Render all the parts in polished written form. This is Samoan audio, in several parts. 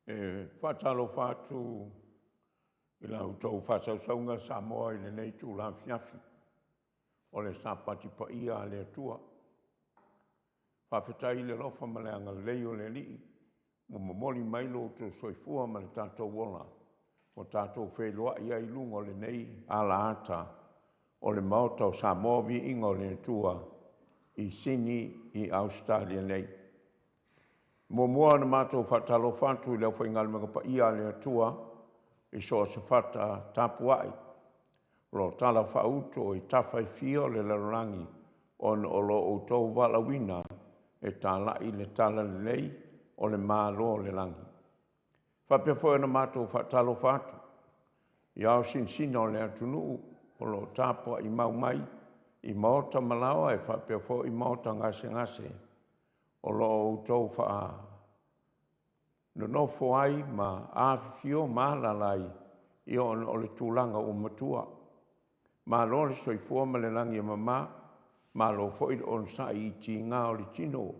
E faatalofa atu i la outou faasausauga Samoa i lenei itula afiafi o le Sapati paia a le Atua. Faafetai i le alofa ma le agalelei o le Alii ua momoli mai lo outou soifua ma le tatou ola ua tatou feiloai ai i luga o lenei alaata o le Maota o Samoa. Viiga o le Atua i Sini i Ausetalia nei. E muamua ona matou faatalofa atu i le aufaigaluega paia a le Atua i so o se fata tapuai o lo o talafaauto i tafa e fia o le lalolagi ona o lo outou valaauina e talai le Talalelei o le Malo o le Lagi. E faapea foi ona matou faatalofa atu i ao sinasina o le atunuu o lo o tapuai mau mai i maota ma laoa e faapea foi maota gasegase o lo o outou faanonofo ai ma afifio ma alaala ai ona o le tulaga ua matua. Malo le soifua ma le lagi e mama, malo foi le onosai i tiga o le tino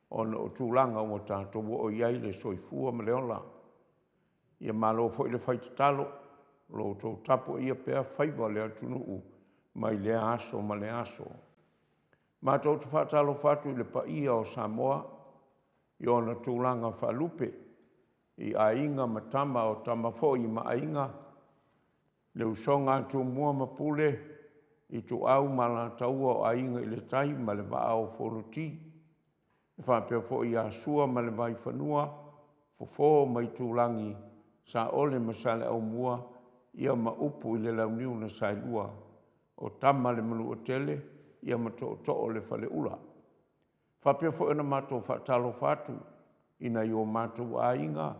ona o tulaga ua tatou oo i ai le soifua ma le ola. Ia malo foi le fai tatalo, o lo o outou tapuaia pea faiva o le atunuu mai lea aso ma lea aso. Matou te faatalofa atu i le paia o Samoa i ona tulaga faalupe i Aiga ma Tama, o Tama foi ma Aiga, le usoga a Tumua ma Pule, Ituau ma Alataua, o Aiga i le Tai ma le Vaa o Fonoti, e faapea foi ia Sua ma le Vaifanua, Fofo ma Aitulagi, Saole ma Saleaaumua ma upu i le Launiu na Saelua, o Tama a le Manuatele ma Tootoo o le Faleula. E faapea foi ona matou faatalofa atu i nai o matou aiga,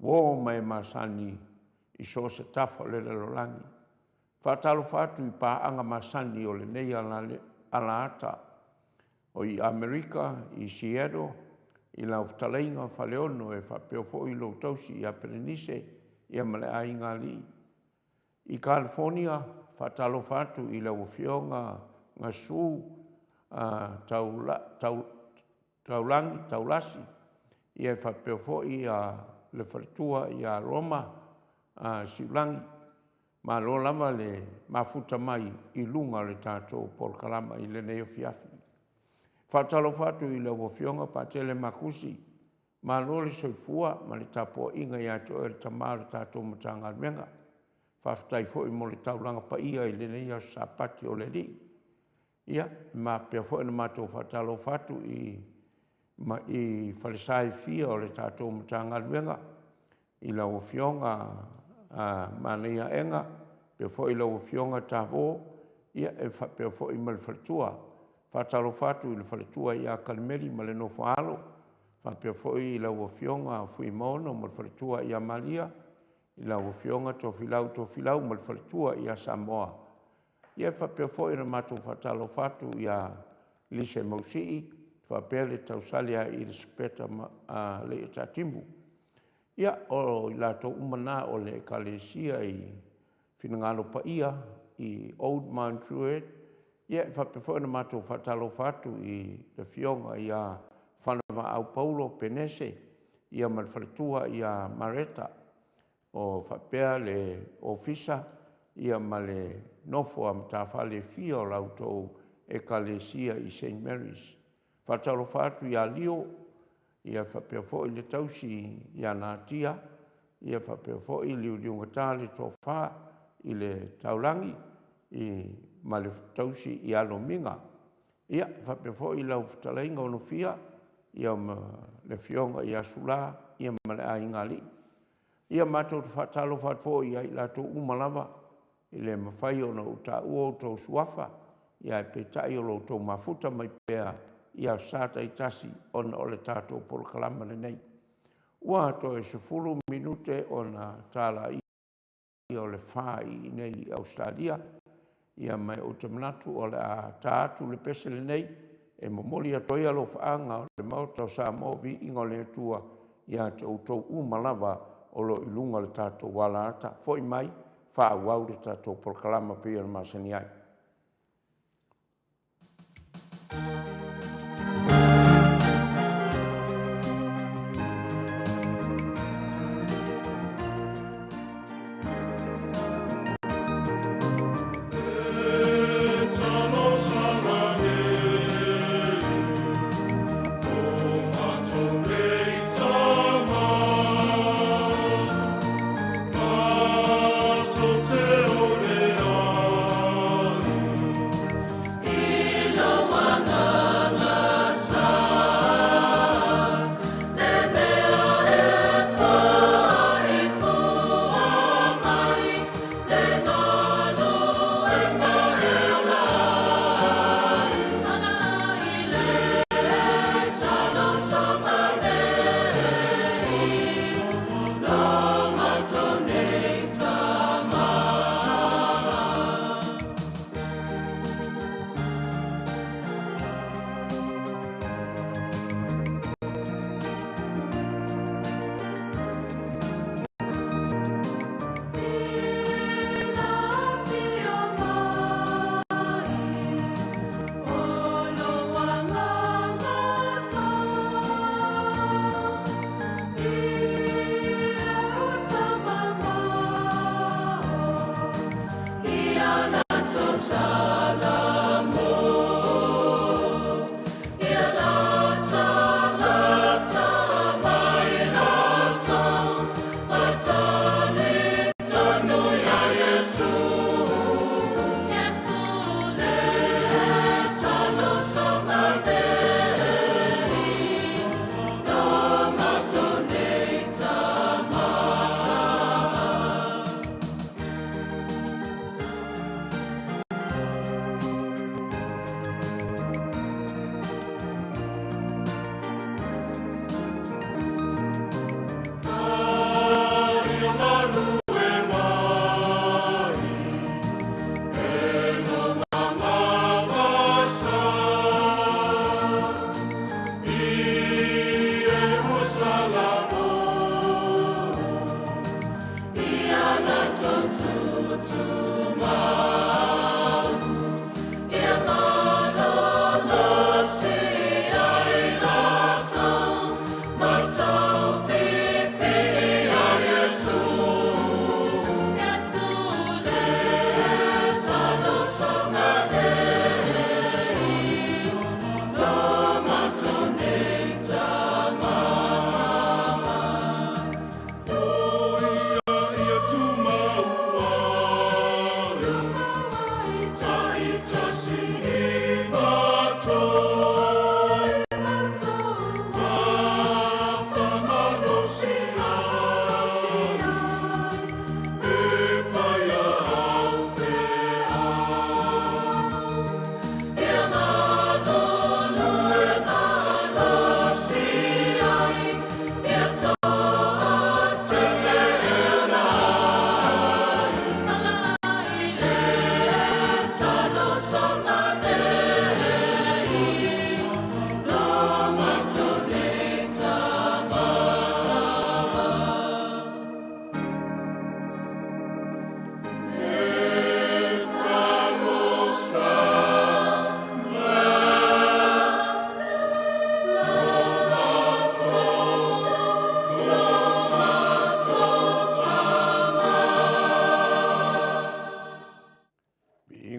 uo ma e masani i so o se tafa o le lalolagi. E faatalofa atu i paaga masani o lenei alaata i Amerika i Seattle i lau fetalaiga Faleono e faapea foi lou tausi ia Pelenise ma le Aiga Alii. I Kalifonia, e faatalofa atu i lau Afioga Gasu Taulagi Taulasi e faapea foi le faletua ia Roma Siulagi. Malo lava le mafuta mai i luga o le tatou polokalama i lenei afiafi. E faatalofa atu i lau Afioga Patele Makusi, malo le soifua ma le tapuaiga ia te oe le Tama o le tatou Matagaluega. Faafetai foi mo le taulaga paia i lenei aso Sapati o le Alii. Ia, e faapea foi ona matou faatalofa atu i falesa e fia o le tatou Matagaluega i lau Afioga Malaiaena, faapea foi lau Afioga Tavō, e faapea foi ma le faletua. E faatalofa atu i le faletua ia Kalemeli ma le nofo a alo, faapea foi lau Afioga Fuimaono ma le faletua ia Maria, i lau Afioga Tofilau Tofilau ma le faletua ia Samoa. Ia e faapea foi ona matou faatalofa atu ia Lise Mausii faapea le tausale ia Elisapeta Leiataatimu. Ia, o i latou uma na o le Ekalesia i Finagalo Paia i Old Mount Druitt. Ia e faapea foi ona matou faatalofa atu i le Afioga ia Fanavaau Paulo Penese ma le faletua ia Mareta, o faapea le ofisa ma le nofo a matafale e fia o la outou Ekalesia i St. Mary's. Faatalofa atu ia Lio faapea foi le tausi ia Natia, faapea foi Liuliugata le toafa i le Taulagi ma le tausi ia Lomiga. Ia faapea foi lau fetalaiga Onofia ma le afioga ia Sula ma le Aiga Alii. Ia matou te faatalofa atu foi ia i latou uma lava e le mafai ona ou taua outou suafa, ae peitai o lo outou mafuta mai pea i aso Sa taitasi ona o le tatou polokalama lenei. Ua toe 10 minute ona talaia o le 4 i inei i Ausetalia, ma ou te manatu o le a ta atu le pese lenei e momoli atu ai alofaaga o le Maota o Samoa, viiga o le Atua ia te outou uma lava o lo o i luga o le tatou alaata. Foi mai faaauau le tatou polokalama e pei ona masani ai.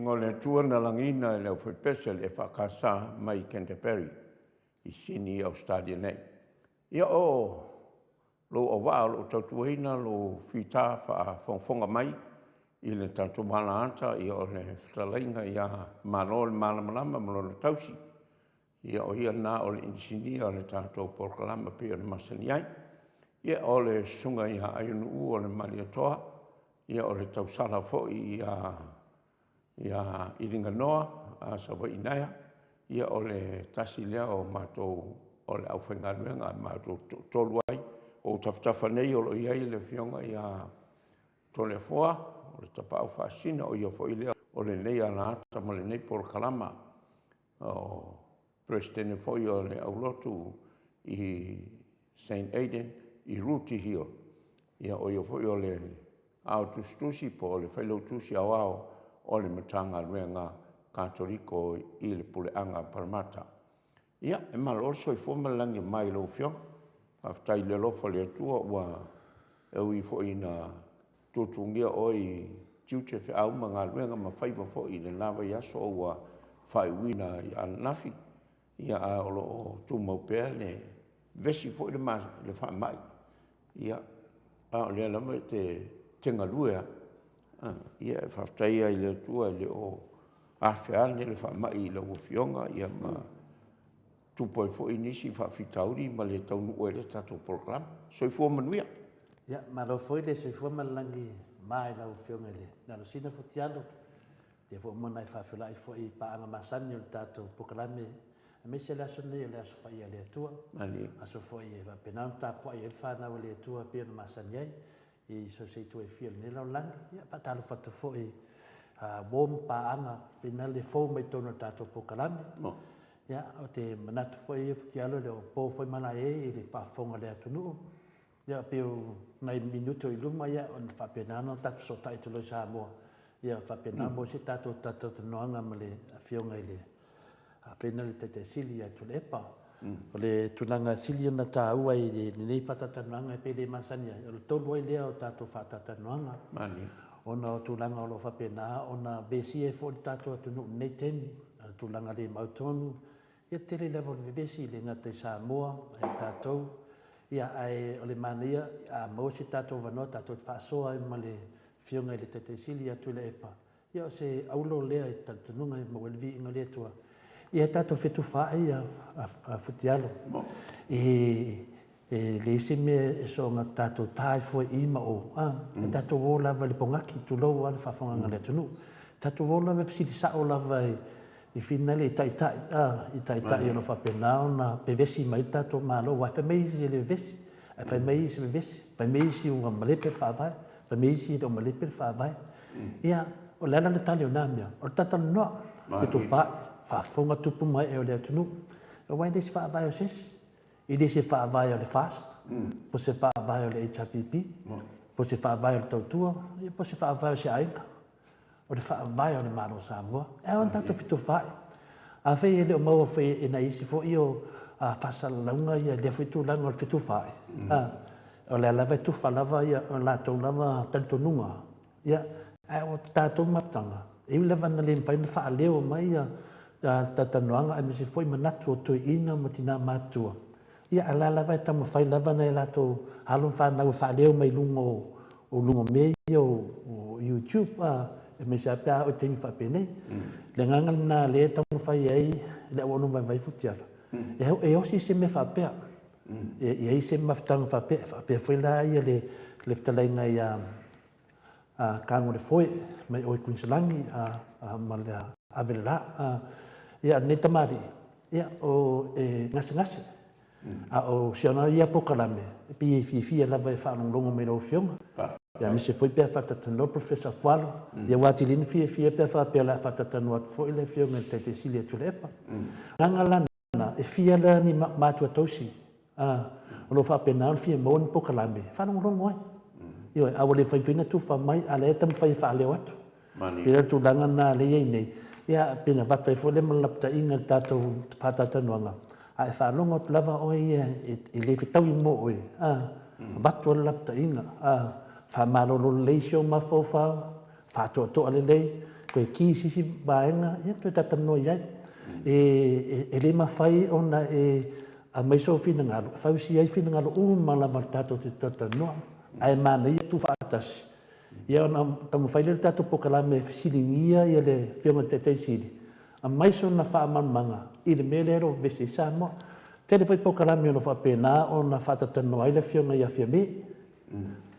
Viiga o le Atua na lagiina e le aufaipese a le EFKS mai Canterbury i Sini Ausetalia nei. Ia o lou auvaa o lo o tautuaina lou fita faafogafoga mai i le tatou alaata, o le fetalaiga ia Malo le Malamalama ma lona tausi. Ia o ia lena o le inisinia o le tatou polokalame e pei ona masani ai. Ia o le Susuga ia Aiono o le Malietoa, o le tausala foi ia Iliganoa Savaiinaea, o le tasi lea o matou o le aufaigaluega matou te toatolu ai. O ou tafatafa nei o lo o i ai le Afioga ia Toleafoa o le Tapaau Faasisina, o ia foi lea o lenei alaata ma lenei polokalama. O le Peresetene foi o le aulotu i Saint Adan i Rooty Hill, o ia foi o le Ao Tusitusi po o le Failautusi Aoao o le Matagaluega Katoliko i le Puleaga a Paramatta. Ia, e malo le soifua ma le lagi e mama i lau Afioga, faafetai i le alofa o le Atua ua e ui foi ina tuatuagia oe i tiute, feau ma galuega ma faiva foi i lena vaiaso ua faaiuina ananafi, ae o lo o tumau pea le vevesi foi le faamai, a o lea lava e te galue lava. Ia e faafetai lava i le Atua e le o afe ane le faamai i lau Afioga ma tupu ai foi nisi faafitauli ma le taunuu ai le tatou polokalame. Soifua manuia. Ia, malo foi le soifua ma le lagi e mama i lau Afioga i le Alosina Futialo, o lea foi ua uma ona e faafeiloai foi i paaga masani o le tatou polokalame, aemaise le aso lenei o le Aso Paia a le Atua, aso foi e faapena ona tapuai ai le fanau a le Atua e pei ona masani ai i so o se itu e fia o lenei lalolagi. Ia, e faatalofa atu foi i uo ma paaga e fou mai i totonu o le tatou polokalame. Ia, ou te manatu foi Futialo e le o po foi malae i le faafofoga a le atunuu. Ia pei o nai minute o i luma ona faapena ona tatou fesootai atu loa i Samoa, ia faapena ona maua se tatou talatalanoaga ma le Afioga i le Afioga i le Taitai Sili ia Tuilaepa. O le tulaga e sili ona taua i lenei faatalatalanoaga e pei e le masani ai, o le tolu ai lea o tatou faatalatalanoaga, ona o tulaga o lo o faapena ona vesia ai foi le tatou atunuu i lenei taimi, o le tulaga le mautonu. Ia tele lava o le vevesi, e le gata i Samoa a o tatou. Ia ae o le manaia a maua se tatou avanoa tatou te faasoa ai ma le Afioga i le Taitai Sili ia Tuilaepa, ia o se auro lea i le talitonuga e maua ai le viiga o le Atua. Ia tatou fetufaai a Futialo, e leai se mea e soona tatou ta ifo ai i i ma o, a, e tatou o lava i le pogaki, tulou lava le faafofogaaga a le atunuu. Tatou o lava e fesili sao lava i finagalo i taitai, a, i taitai o lo o faapena ona vevesi mai ai le tatou Malo, aua fai mai isi e le vevesi, ae fai mai isi e vevesi, fai mai isi ua malepe le Faavae, fai mai isi e le o malepe le Faavae. Ia, o le a la le tali o na mea? O le talatalanoa, fetufaai, faafofoga tupu ma ee o le atunuu, aua e le o se faavae o se isi. E le se faavae o le FAST, po o se faavae o le HRPP, po o se faavae o le Tautua, po o se faavae o se aiga. O le faavae o le Malo o Samoa. E ao ona tatou fetufaai. Afai e le o maua foi e nai isi foi o faasalalauga ia lea foi tulaga o le fetufaai, o lea lava e tufa lava o latou lava talitonuga. Ia, ae o tatou mafutaga, e ui lava ina le mafai ona faaleo mai ia talatalanoaga aemaise foi manatu o toeaiina ma tina matutua, ia a o la e lava e taumafai lava nai a latou alo ma fanau e faaleo mai luga o luga o mea ia o YouTube, aemaise lava pe a oo i taimi faapenei. O le agaga lena o lea e taumafai ai le auauna vaivai Futiala, e osi se mea faapea, e i ai se mafutaga faapea, e faapea foi la le fetalaiga ia Tagolefoe mai o i Kuiniselani ma le ave le la. Ia, lenei tamalii, ia, o, e gasegase. A o si ana ia polokalame, e pei e fiafia lava e faalogologo mai i lau Afioga. Ia, aemaise foi pe a faatalatalanoa Professor Fualo. Ia ua atili ai ona fiafia pe a faapea o le a faatalatalanoa atu foi le Afioga i le Taitai Sili ia Tuilaepa. Agaga la Na, e fia la ni matua tausi, a, o lo o faapena ona fia maua ni polokalame e faalogologo ai. Ioe, a ua le mafai ona tufa mai, a o lea e taumafai e faaleo atu. Pei o le tulaga lena lea e i ai nei, ia, pei ona avatu ai foi lea ma lapataiga i le tatou faatalatalanoaga, a e faalogo atu lava oe ia e le fetaui mo oe, a, avatu lava le lapataiga, a, faamalolo lelei si ou mafaufau, faatoatoa lelei. toe ki i se isi vaega, ia toe talatalanoa i ai. E le mafai ona e aumai sou finagalo e fausia ai finagalo uma lava o le tatou te talatalanoa, ae manaia tuufaatasi, ia ona taumafai lea o le tatou polokalame e fesiligia le Afioga i le Taitai Sili, aumai sona faamalamalamaga i le mea lea o lo o vevesi ai Samoa. E tele foi polokalame o lo o faapena ona faatalatalanoa ai le Afioga ia Fiame,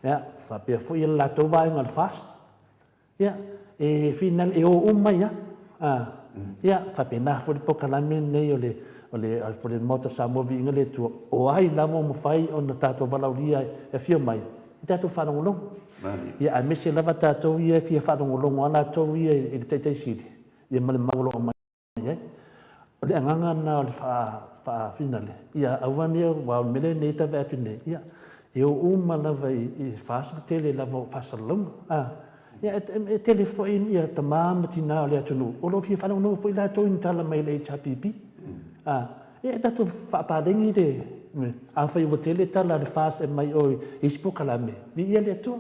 ia, faapea foi le latou vaega o le FAST. Ia, e finau, e o uma ai lava. A, ia, faapena foi le polokalame lenei o le, o le, o le Maota o Samoa Viiga le Atua, o ai lava ua mafai ona tatou valaaulia e afio mai, e tatou faalogologo. Ia, aemaise lava tatou ia e fia faalogologo lava latou ia i le Taitai Sili, ia ma le mau o lo o aumai ai. O le agaga lena o le faafinale, ia aua ne i, aua o le mea lea nei e tau vaai atu nei, ia, e o uma lava i FAST le tele lava o faasalalauga. A, ia, e tele foi ia tama ma tina o le atunuu o lo o fia faalogologo foi latou i ni tala mai le HRPP. A, ia, e tatou faapaleni le, afai ua tele tala a le FAST e aumai i o i isi polokalame, viia le Atua.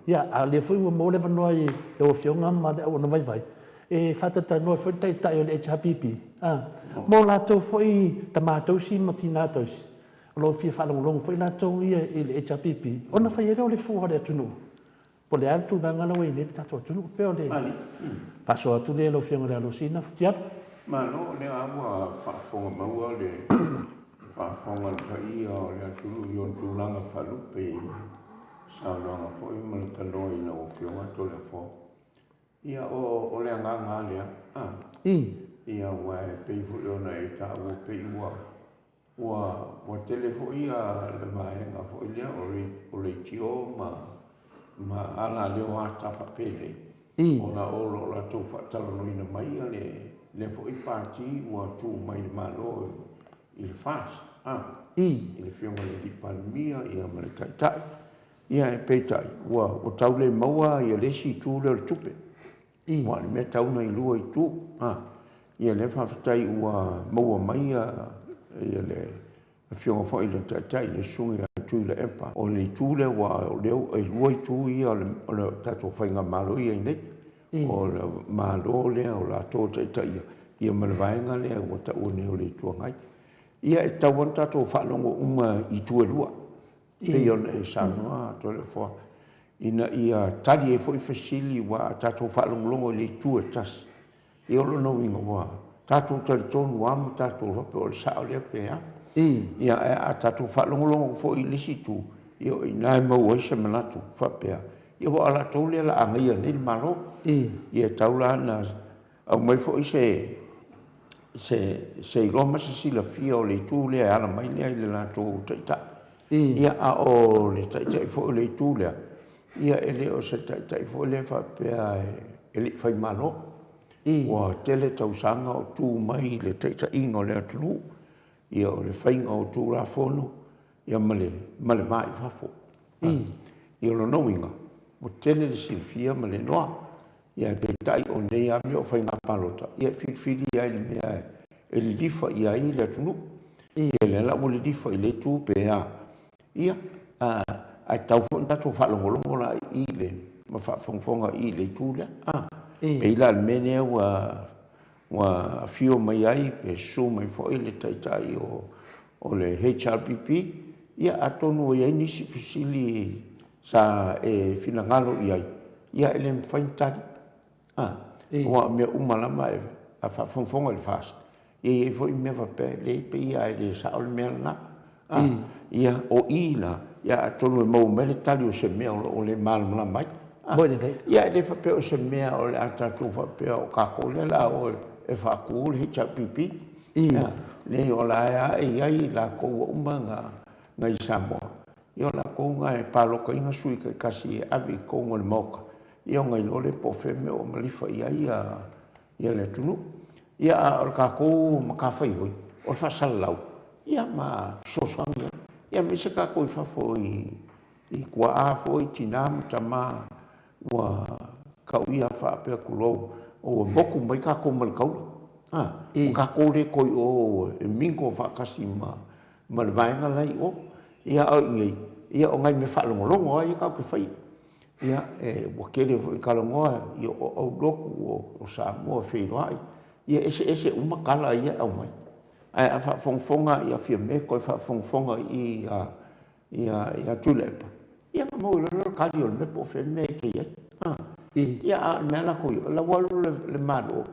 Ia, a o lea foi ua maua le avanoa i lau Afioga ma le auauna vaivai, E faatautanoa foi le Taitai o le HRPP, a, mo latou foi tama tausi ma tina tausi, o lo o fia faalogologo foi latou ia i le HRPP, ona fai ai lea o le fua o le atunuu, po o le a le tulaga la ua i ai nei le tatou atunuu. E pei o le faasoa atu lea i lau Afioga i le Alosina Futialu. Malo, o lea lava ua faafofoga maua le faafofoga a le paia o le atunuu i ona tulaga faalupe i saunoaga foi ma le tanoa i lau Afioga Toleafoa. Ia, o le agaga lava lea, a. I. Ia, aua e pei foi ona e taua pei ua, ua, ua tele foi ia le vaega foi lea o le, o leitio ma, ma alaleo ata faapenei. I. Ona o lo o latou faatalanoaina mai ia le, lea foi pati ua tu mai i le Malo i le FAST, a. I. I le Afioga i le Alii Palemia ia ma le Taitai. Ia, ae peitai, ua, ua tau le maua ia le isi itu lea o le tupe. Aua o le mea e tatau ona i lua itu. A, ia lea faafetai ua maua mai ia, ia le Afioga foi i le Taitai, le Susuga ia Tuilaepa. O le itu lea aua o lea e lua itu ia o le, o le tatou faigamalo ia i nei. O le Malo lea o latou e taitaia, ia ma le vaega lea ua taua nei o le Itu Agai. Ia e tatau lava ona tatou faalogo uma i itu e lua. Pei ona e saunoa Toleafoa, ina ia tali ai foi fesili aua a tatou faalogologo i le itu e tasi, ia o lona uiga ua tatou talitonu lava ma tatou faapea o le sao lea pe a. Ia ae a tatou faalogologo foi i le isi itu, ia o i ina e maua ai se manatu faapea, ia aua o latou lea o le a agaia nei le Malo. Ia e tatau la ona aumai foi se se se iloa ma se silafia o le itu lea e ala mai lea i le latou taitai. Ia, a o le taitai foi o le itu lea, ia e le o se taitai foi lea faapea e le i faimalo. Ua tele tausaga o tu mai i le taitaiga o le atunuu, ia o le faiga o Tulafono, ia ma le ma le va i fafo. Ia o lona uiga, ua tele le silafia ma le iloa. Ia ae peitai o nei lava mea o faiga palota, ia e filifili lava i le mea e lilifa i ai le atunuu. Ia lea la ua lilifa i lea itu pe a, ia, ae tatau foi ona tatou faalogologo la i i le, ma faafogafoga i le itu lea. A, pei la o le mea lea ua ua afio mai ai pe susu mai foi le Taitai o le HRPP, ia atonu e i ai nisi fesili sa e finagalo i ai, ia e le mafai ona tali. A, aua o mea uma lava a faafogafoga i le FAST, e i ai foi mea faapea, e leai, pei lava e le sao le mea lena. A, ia, o i la, ia atonu e maua mai le tali o se mea o lo o le malamalama ai. A, ia e le faapea o se mea o le a tatou faapea o tatou lea o le a o e faatu le HRPP. Ia, leai o la e lava e i ai latou ua uma ona i Samoa, ia o latou na e palotaina sui taitasi e ave i totonu o le Maota, ia ona iloa lea po o fea le mea o malifa i ai le atunuu. Ia, a o le tatou matafaioi, o le faasalalau, ia ma fesoasoani ai. Ia aemaise tatou i fafo i tuaa foi, tina ma tama ua tauia faapea, tulou, ua motu mai tatou ma le taula. A, ua tatou le toe o e mingle faatasi ma le vaega la e i o. Ia, a o i inei, ia o nai mea faalogologo lava ia tatou te faia. Ia, e, ua tele foi talanoa i o aulotu o Samoa feiloai, ia eseese uma tala ia e aumai. Ae a faafogafoga ia Fiame toe faafogafoga i i ia ia Tuilaepa, ia ona maua loa lea o le tali o le mea po o fea le mea e te i ai. A. Ia, a o le mea latou ia, o la ua alu le Malo,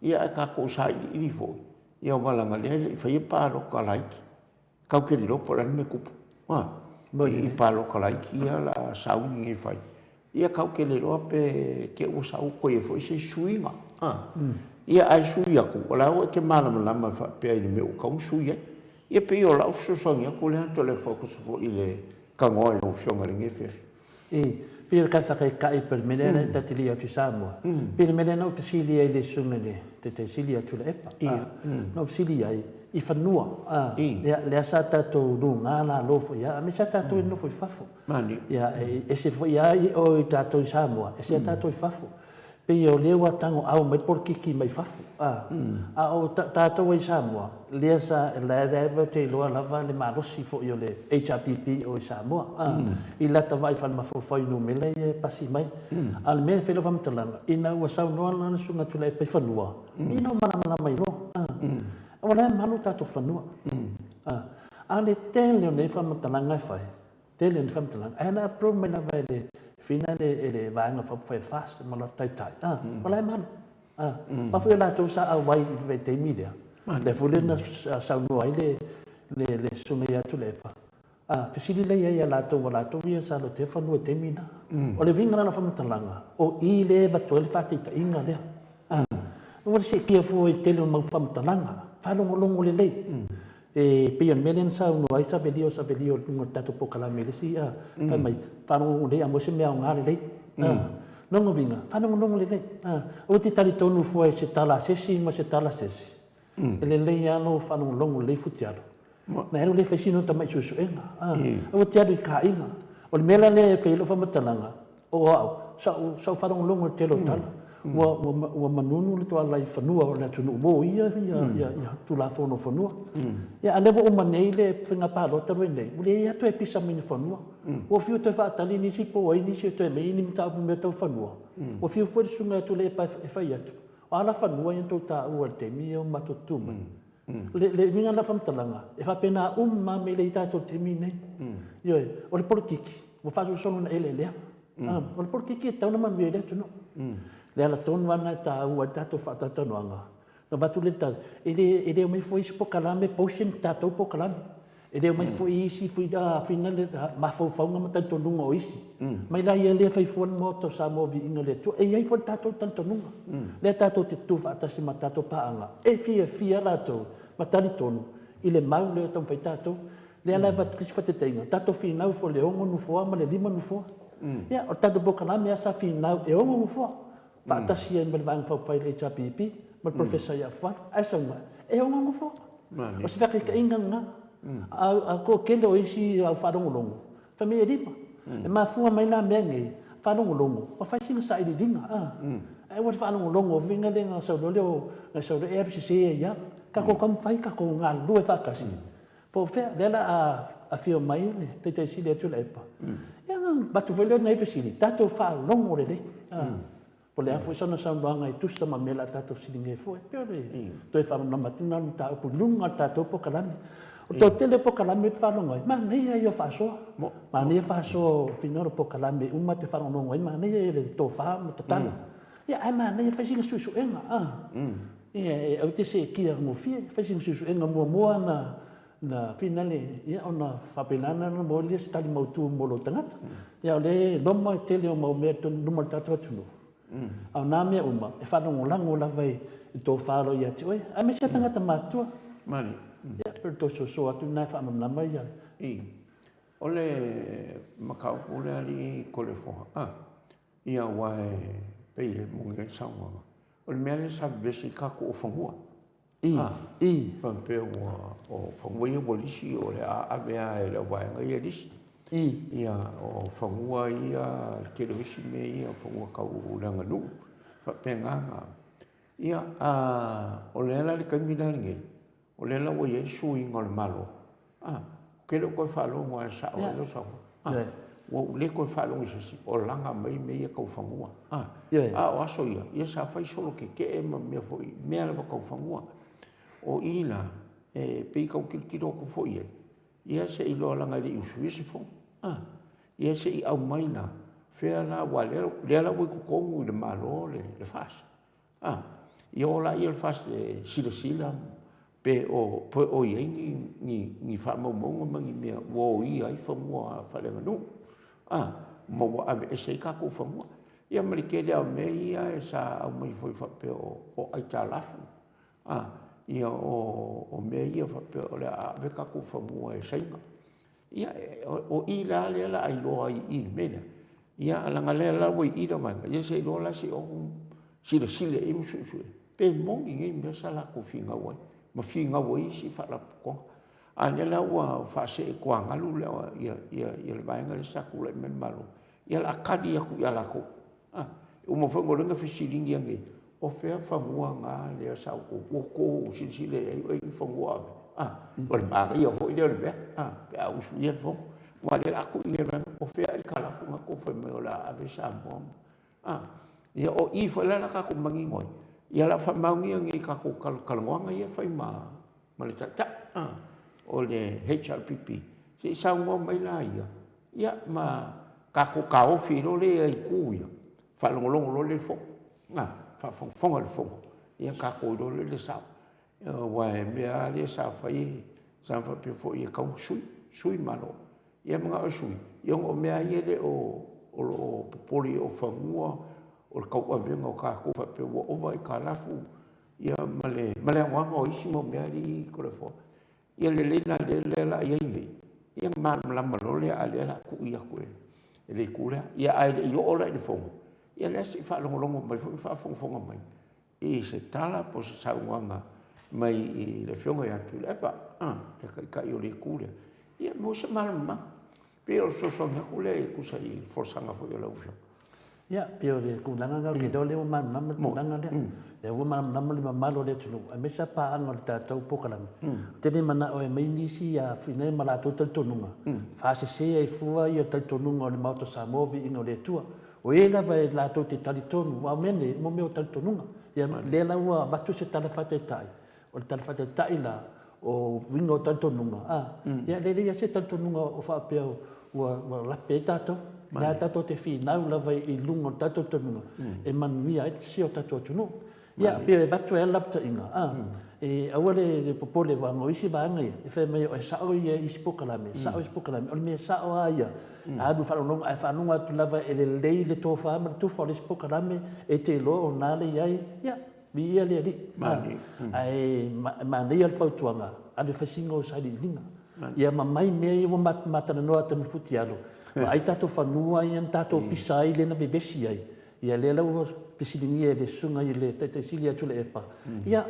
ia ae tatou sailiili foi, ia aua leaga o lea e le i faia palota laiti. Tatou te le iloa po o le a le mea e tupu i palota laiti ia o le a sauni nei e fai. Ia tatou te le iloa pe te i ua sau toe i ai foi se isi suiga. Ia ae sui atu, o la ua e te malamalama faapea i le mea ua tatau ona sui ai. Ia pei o lau fesoasoani atu lea Toleafoa e tusa foi i le tanoa i lau Afioga i lenei afiafi. E pei o le tala faataitai pei o le mea lea ta te le i o atu i Samoa. Pei o le mea lea na ou fesili ai i le susuga i le Taitai Sili ia Tuilaepa. Na ou fesili i ai i fanua, ia lea sa tatou luga lalo foi lava, aemaise lava tatou e nonofo i fafo. Ia e ese foi lava o i tatou i Samoa, ese lava tatou i fafo. Pei o lea ua tagoau mai le polokiki mai fafo, a, a o tatou ai i Samoa, lea sa, la e ou te iloa lava le malosi foi o le HRPP o i Samoa, a, i lata vaai falemafaufau i numera ia e pasi mai. A o le mea e fai lau faamatalaga, ina ua saunoa la le Susuga Tuilaepa i fanua, ina ua malamalama ai loa, a, o la e malu o tatou fanua. A, a o le tele o nei faamatalaga e fai, Tele ni faamatalaga, ae na approve mai lava e le fina le e le Vaega Faaupufai a le FAST ma latou taitai, a, o la e malu. A, aua foi o latou sa auai i le vaitaimi lea, lea foi lea na saunoa ai le le le Susuga ia Tuilaepa, a, fesili lea i ai ia latou aua o latou ia sa lotea fanua i le taimi lena. O le uiga la o lau faamatalaga, o i lea e avatu ai le faataitaiga lea. A, ua seetia fua i le tele o mau faamatalaga, faalogologo lelei. E pei o le mea lea na saunoa ai Savelio, Savelio i luga o le tatou polokalame i le isi, a, fai mai, faalogologo lelei a maua se mea aoga lelei. A, lona uiga, faalogologo lelei. A, aua e te talitonu fua i se tala a se isi ma se tala a se isi. E lelei lava lou faalogologo lelei Futialo. Na alu lea fai sina tamai suesuega. A, aua e te alu i kaaiga. O le mea la lea e fai ai lau faamatalaga, O au, sa ou faalogologo i le tele o tala, ua, ua, ua manunu le tuala i fanua o le atunuu mo ia, ia, ia, ia Tulafono o Fanua. Ia, a lea ua uma nei le faiga palota lea ua i ai nei, ua leai lava toe pisa mai ni fanua. Ua fiu e toe faatali nisi po o ai nisi e toe aumai ni mataupu mea tau fanua. Ua fiu foi le Susuga ia Tuilaepa e fai atu, o a la fanua ia na tou taua i le taimi ia o matou tutū mai. Le, le uiga o lau faamatalaga, e faapena uma lava mea lea i tatou i le taimi lenei. Ioe, o le polokiki, ua faasolosolo ina eleelea. O le polokiki e tatau ona manuia ai le atunuu. Le ala tonu lava lena e taua ai le tatou faatalatalanoaga. Ona avatu lea o le tala, e le, e le omai fua isi polokalame potion tatou polokalame. E le omai foi isi finale mafaufauga ma talitonuga o isi. Mai la ia lea fai fua le Maota o Samoa Viiga i le Atua. E i ai foi le tatou talitonuga. Lea tatou te tutu faatasi ma tatou paaga e fiafia latou ma talitonu i le mau lea o taumafai tatou. Lea la e avatu isi faataitaiga, tatou finau foi i le 6 nofoa ma le 5 nofoa. Ia, o le tatou polokalame lava sa finau e 6 nofoa. Faatasi ai ma le Vaega Faaupufai a le HRPP ma le Professor ia Afualo. Ae sau mai, e 6 nofoa. O se faataitaiga lena. A toatele o isi au faalogologo, fai mai e 5. E mafua mai la mea nei, faalogologo, ua fai sina sailiiliga. Ae ua faalogologo uiga lea na sau loa lea o, na sau loa e alu sese ai lava. Tatou taumafai tatou galulue faatasi. Po o fea, lea o le a afio mai le Taitai Sili ia Tuilaepa, ia ona avatu foi lea o nai fesili, tatou faalogo lelei. Po o le a foi sana saunoaga e tusa ma mea o le a tatou fesiligia ai foi. E pei o le toe faamalamalama atu lena o le mataupu i luga o le tatou polokalame. O le toatele o polokalame ou te faalogo ai, manaia ia o faasoa. Manaia faasoa o finagalo o polokalame uma e te faalogologo ai, manaia ia le tofa ma tatala. Ia ae manaia fai sina suesuega. Ia, aua te seetia gofie, fai sina suesuega muamua na na finale, ia ona faapena lea ona maua lea se tali mautu mo lou tagata. Ia o lea e loma e tele o mau mea i totonu luma o le tatou atunuu. A o na mea uma, e faalagolago lava i tofa o lo o ia te oe, aemaise lava tagata matutua. Malie. Ia, pei o le toe soso atu lena e faamalamalama ia. I. O le mataupu lea alii Toleafoa, a, ia aua e pei e moni ai le saunoaga, O le mea lea sa vevesi ai tatou o fanua. I, i. Faapea ua, o fanua ia ua lisi o le a ave lava e le auvaega ia lisi. I. Ia, o fanua ia, le tele o isi mea ia, o fanua tau le aganuu, faapena na. Ia, a, o lea la le taimi la lenei, O lea la ua i ai le suiga o le Malo, a, ou te le o toe faalogo lava e sao ai lau saunoaga. Ua ou le toe faalogo i se isi o laga mai mea ia tau fanua. A, a o aso ia, ia sa fai solo tetee ma mea foi, mea lava tau fanua. O i la, e pei e tau tilotilo atu foi i ai, ia se i iloa leaga e le i usuia se fono. A, ia se i aumai la, fea la, aua o lea la ua i totonu i le Malo le FAST. A, ia o lea i le FAST e silasila pe o, pe o i ai ni, ni, ni faamaumauga ma ni mea ua oia ai fanua faaleaganuu. A, ma ua aveese ai tatou fanua. Ia ma le tele lava o mea ia sa aumai foi faapea o, o aitalafu. A, ia o, o mea ia faapea o le a ave tatou fanua e Saina. Ia, o i la lea o le a iloa ai i i le mea lea, ia leaga o lea la ua i i le vaega, ia seiloa la se i ou silasila i ai ma suesue, pe moni nei mea sa latou finau ai, ma finau ai isi faalapotopotoga. A o lea la ua faaseetuagalu le vaega lea sa tulai mai le Malo, ia o le a tali atu ia latou. A, uma foi ona lea na fesiligia nei, o fea fanua na lea sa outou, ua outou silasila i ai o i ai ni fanua o ave? A, o le manaia foi lea o le mea, a, pe a usuia le fono. Aua o lea o le a tui nei e o fea aitalafu na tou fai mai o le a ave Samoa ma… A, ia o i foi la o le a tatou manino ai, ia o le a faamaonia nei i tatou talatalanoaga ia e fai ma le Taitai, a, o le HRPP, se i saunoa mai laia, ia ma tatou taofi ai loa lea i itu ia, faalogologo loa lea i le Fono, a, faafogafoga i le Fono, ia ona tatou iloa lea o le sao. Aua o le mea lava lea sa fai, sa faapea foi e tatau ona sui, sui le Malo. Ia manao e sui, ia ona o mea lava ia e le o, o lo o popole i ai o fanua, o le tauavega o tatou faapea ua ova aitalafu, ia ma le anoano o isi mau mea alii Toleafoa. Ia lelei la lea o le a i ai nei, ia ona malamalama loa lea, a o lea o le a tui atu e le itu lea. Ia ae le i oo la i le Fono, ia lea se i faalogologo mai foi ma faafogafoga mai i se tala po o se saunoaga mai i le Afioga ia Tuilaepa, le Taitai o le Itu lea, ia maua se malamalamaaga. E pei o le fesoasoani atu lea e tusa i le folasaga foi a lau Afioga. Ia, pei o le tulaga lena, ou te iloa o lea ua malamalama le tulaga lea. O lea ua malamalama le mamalu o le atunuu, aemaise lava paaga o le tatou polokalame. Ou te le manao e aumai nisi ma latou talitonuga, faasese ai fua le talitonuga o le Maota o Samoa, viiga o le Atua. O e lava e latou te talitonu, aua o mea nei, o mea o talitonuga. Ia, lea la ua avatu se tala faataitai, O le tala faataitai la, o uiga o talitonuga, a, ia e leai lava se talitonuga o faapea ua lape ai tatou. O lea tatou te finau lava i luga o le tatou talitonuga e manuia ai si o tatou atunuu. Ia, pei e avatu ai lava le lapataiga, a, e aua le popole aua o isi vaega ia, e fai mai e sao isi polokalame, e sao isi polokalame. O le mea sao lava ia, alu i faalogologo, ae faalogo atu lava e lelei le tofa ma le tufa o le isi polokalame, e te iloa o lena le i ai, ia, Viia le Alii. Ae manaia le fautuaga, alu e fai sina ou sailiiliga. Ia ma mai mea ia ua ma talanoa atu ma Futialo, vaai tatou fanua ia na tatou pisa ai lea na vevesi ai, ia lea la ua fesiligia e le susuga i le Taitai Sili ia Tuilaepa, ia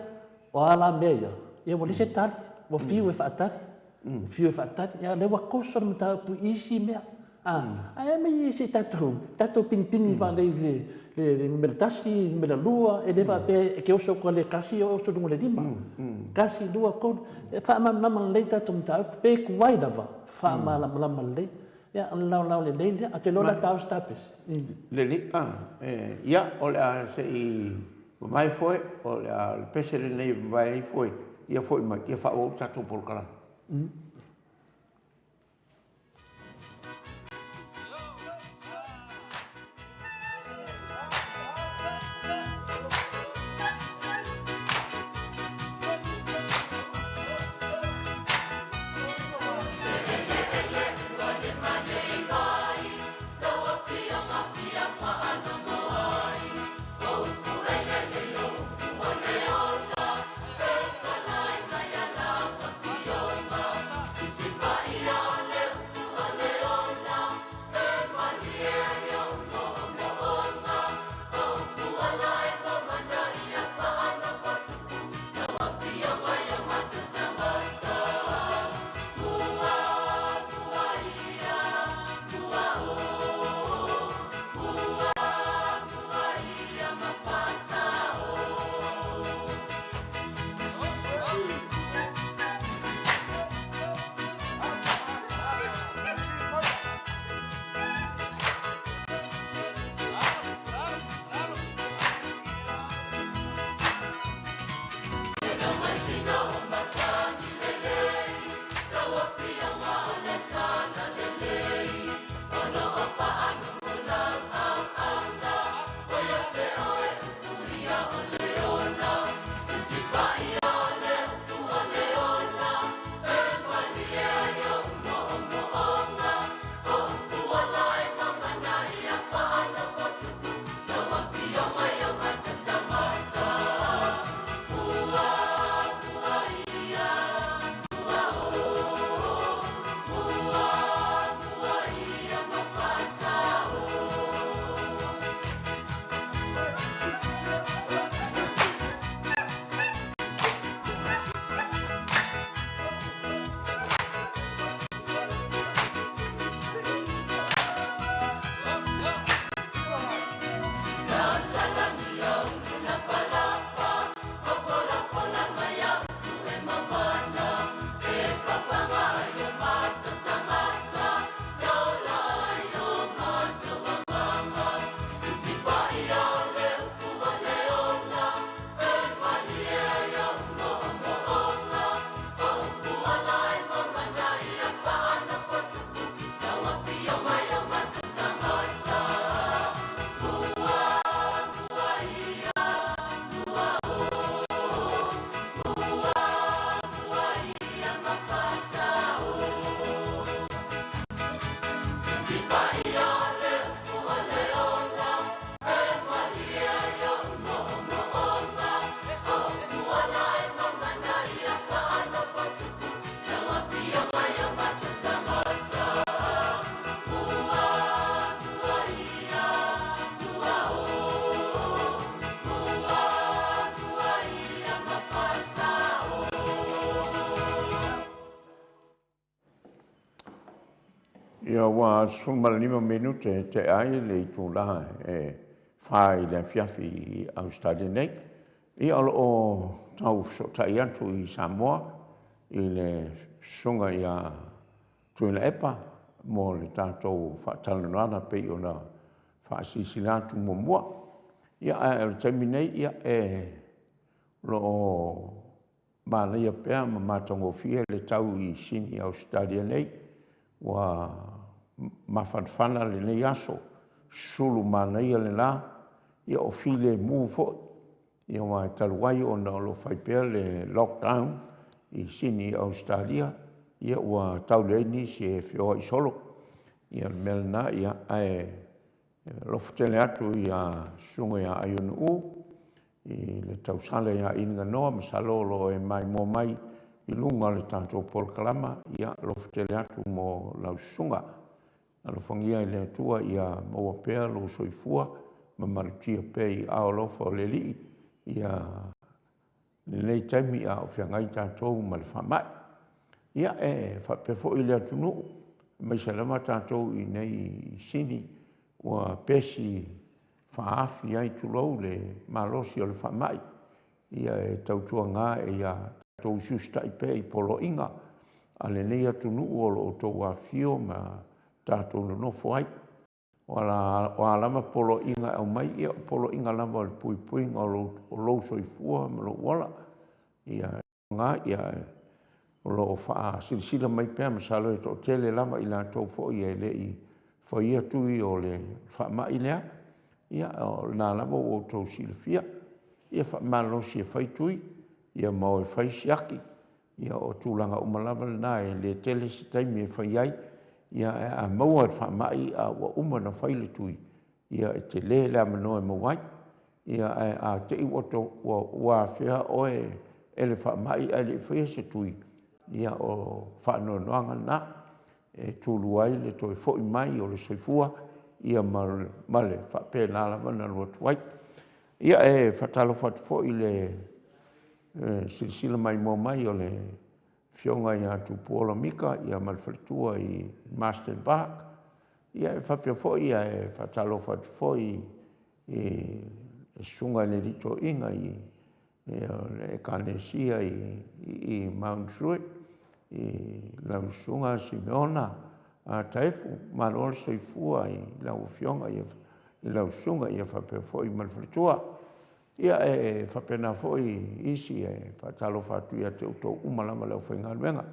o a la mea ia? Ia ua leai se tali, ua fiu e faatali, ua fiu e faatali, ia o lea ua toso le mataupu i isi mea. Ae aumai se i tatou, tatou pinipini faalelei i le numera 1, numera 2, e le faapea e te oso atu lava i le 1 e oso i luga o le 5. 1, 2, 3, e faamalamalama lelei tatou mataupu, pe tuai lava, faamalamalama lelei. Ia, o le laolao lelei lea. Ou te iloa o le a taoso ta pese. Lelei. Ia, o le a se i mavae foe, o le a le pese lenei e mavae ai foe, ia foi mai, ia faaauau le tatou polokalame. Ia, ua 15 minute e tea ai le itula e 4 i le afiafi i Ausetalia nei. Ia, o lo o tau fesootai atu i Samoa i le Susuga ia Tuilaepa mo le tatou faatalanoaga e pei ona faasilasila atu muamua. Ia, ae o le taimi nei, ia e o lo o manaia pea ma matagofie le tau i Sini Ausetalia nei, ua mafanafana lenei aso, sulu manaia le la, ia o filemu foi, aua talu ai ona o lo o fai pea le lockdown i Sini Ausetalia, ia ua tau leai nisi e feoai solo. Ia o le mea lena, ae alofa tele atu i le Susuga ia Aiono i le tausala ia Iliganoa, masalo o lo o e maimoa mai i luga o le tatou polokalama, ia alofa tele atu mo lau susuga. Alofagia e le Atua ia maua pea lou soifua ma malutia pea i aao alofa o le Alii lenei taimi a o feagai tatou ma le faamai. Ia, e faapea foi le atunuu, aemaise lava tatou i inei i Sini ua pesi faaafi ai, tulou, le malosi o le faamai. Ia e tautuana ia tatou usiusitai pea i poloaiga a lenei atunuu o lo o outou afifio ma tatou nonofo ai. O a lava poloaiga e aumai, ia o poloaiga lava o le puipuiga o lou soifua ma lou ola. Ia o lo o faasilasila mai pea, masalo e toatele lava i latou foi e le i faia tui o le faamai lea, ia o lena lava ua outou silafia, ia faamalolosi e fai tui, ia ma o e fai siaki. Ia o tulaga uma lava na e le tele se taimi e fai ai, ae a maua i le faamai a ua uma ona fai le tui, ia e tele le avanoa e maua ai. Ae a te i ua afea oe e le faamai ae le i faia se tui, ia o le faanoanoaga lena, e tulua ai le toe foi mai o le soifua ma le faapena lava ona alu atu ai. Ia, e faatalofa atu foi i le silasila maimoa mai o le Afioga ia Tupuola Mika ma le faletua i Marsden Park. E faapea foi, e faatalofa atu foi i le Susuga i le Alii Toeaina o le Ekalesia i Mount Druitt, i lau Susuga Simeona Taefu, malo le soifua i lau afioga i lau susuga faapea foi ma le faletua. Ia, e faapena foi isi, e faatalofa atu ia te outou uma lava le aufaigaluega. E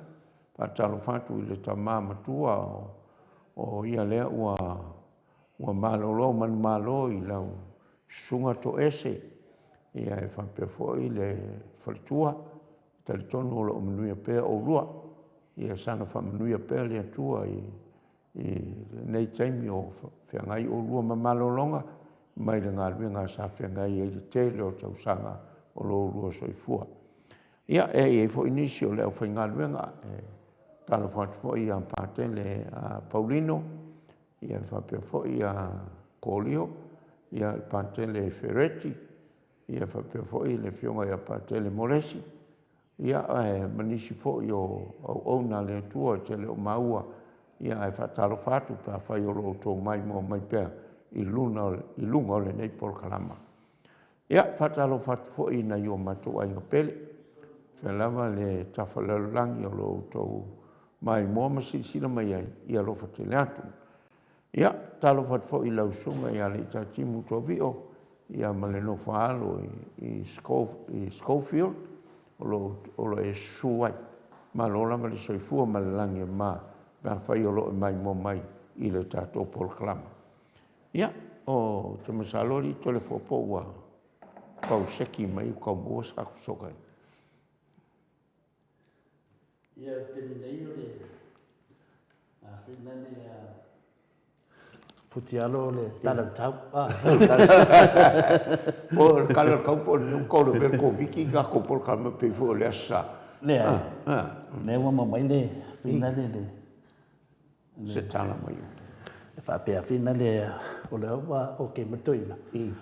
faatalofa atu i le tama matua o ia lea ua malolo manumalo i lau Susuga Toese e faapea foi le faletua. E talitonu o lo o manuia pea oulua. Ia saga faamanuia pea le Atua i lenei taimi o feagai oulua ma malologa mai le galuega sa feagai ai i le tele o tausaga o lo oulua soifua. Ia, e i ai foi nisi o le aufaigaluega, e faatalofa atu foi ia Patele Paulino faapea foi Kolio, Patele Fereti faapea foi le afioga ia Patele Molesi, ma nisi foi o auauna a le Atua e te le o maua, ae faatalofa atu pe afai o lo o outou maimoa mai pea i luga o lenei polokalama. Ia, e faatalofa atu foi i nai o matou aiga pele, o fea lava le tafa lalolagi o lo o outou maimoa ma silasila mai ai, ia alofa tele atu. Ia, e faatalofa atu foi i lau Susuga ia Leitatimu Tovio ma le nofo a alo i Schofield o lo o e susu ai. Malo lava le soifua ma le lagi e mama pe afai o lo o e maimoa mai i le tatou polokalama. Ia, ou te masalo alii Toleafoa po ua tau seki mai ua tau maua se tatou fesootaiga. Ia, o le taimi nei o le a foi lea Futialo o le tala o le tau. Po o le tala o le tau po o le mea ua tau lavea le Koviti i tatou polokalame pei foi o le Aso Sa. Leai. Lea ua maua mai le finale le se tala mai. E faapea fina le o lea ua okay mai le toeaina,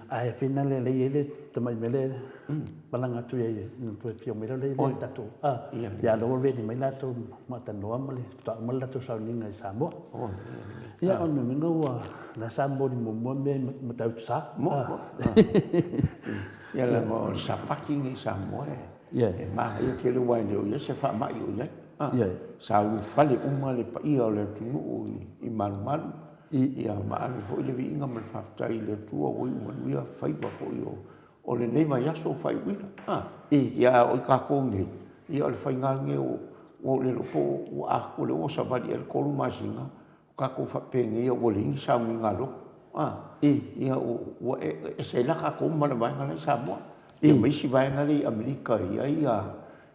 ae fina le lea e i ai le tamai mea lea e malaga atu i ai ona toe afio mai lea i le tatou, ia lea ua ready mai latou maatanoa ma le faatoa uma le latou sauniga i Samoa. Ia o le mea ua la sa momoli muamua mea i Matautu Sa. Ia leaga o le Sapati nei i Samoa e manaia tele aua e le o i ai se faamai o i ai. Sa ulufale uma le paia o le atunuu i malumalu, ia ma ave foi le viiga ma le faafetai i le Atua ua iu manuia faiva foi o lenei vaiaso faaiuina. Ia a o i tatou nei, ia o le faiga lava lenei ua ou le iloa po o lea ua savali ea le 3 masina, o tatou faapenei ua leai ni sauniga a lotu. Ia ua ese ai la tatou ma le vaega la e i Samoa, ia ma isi vaega lea i Amerika e i ai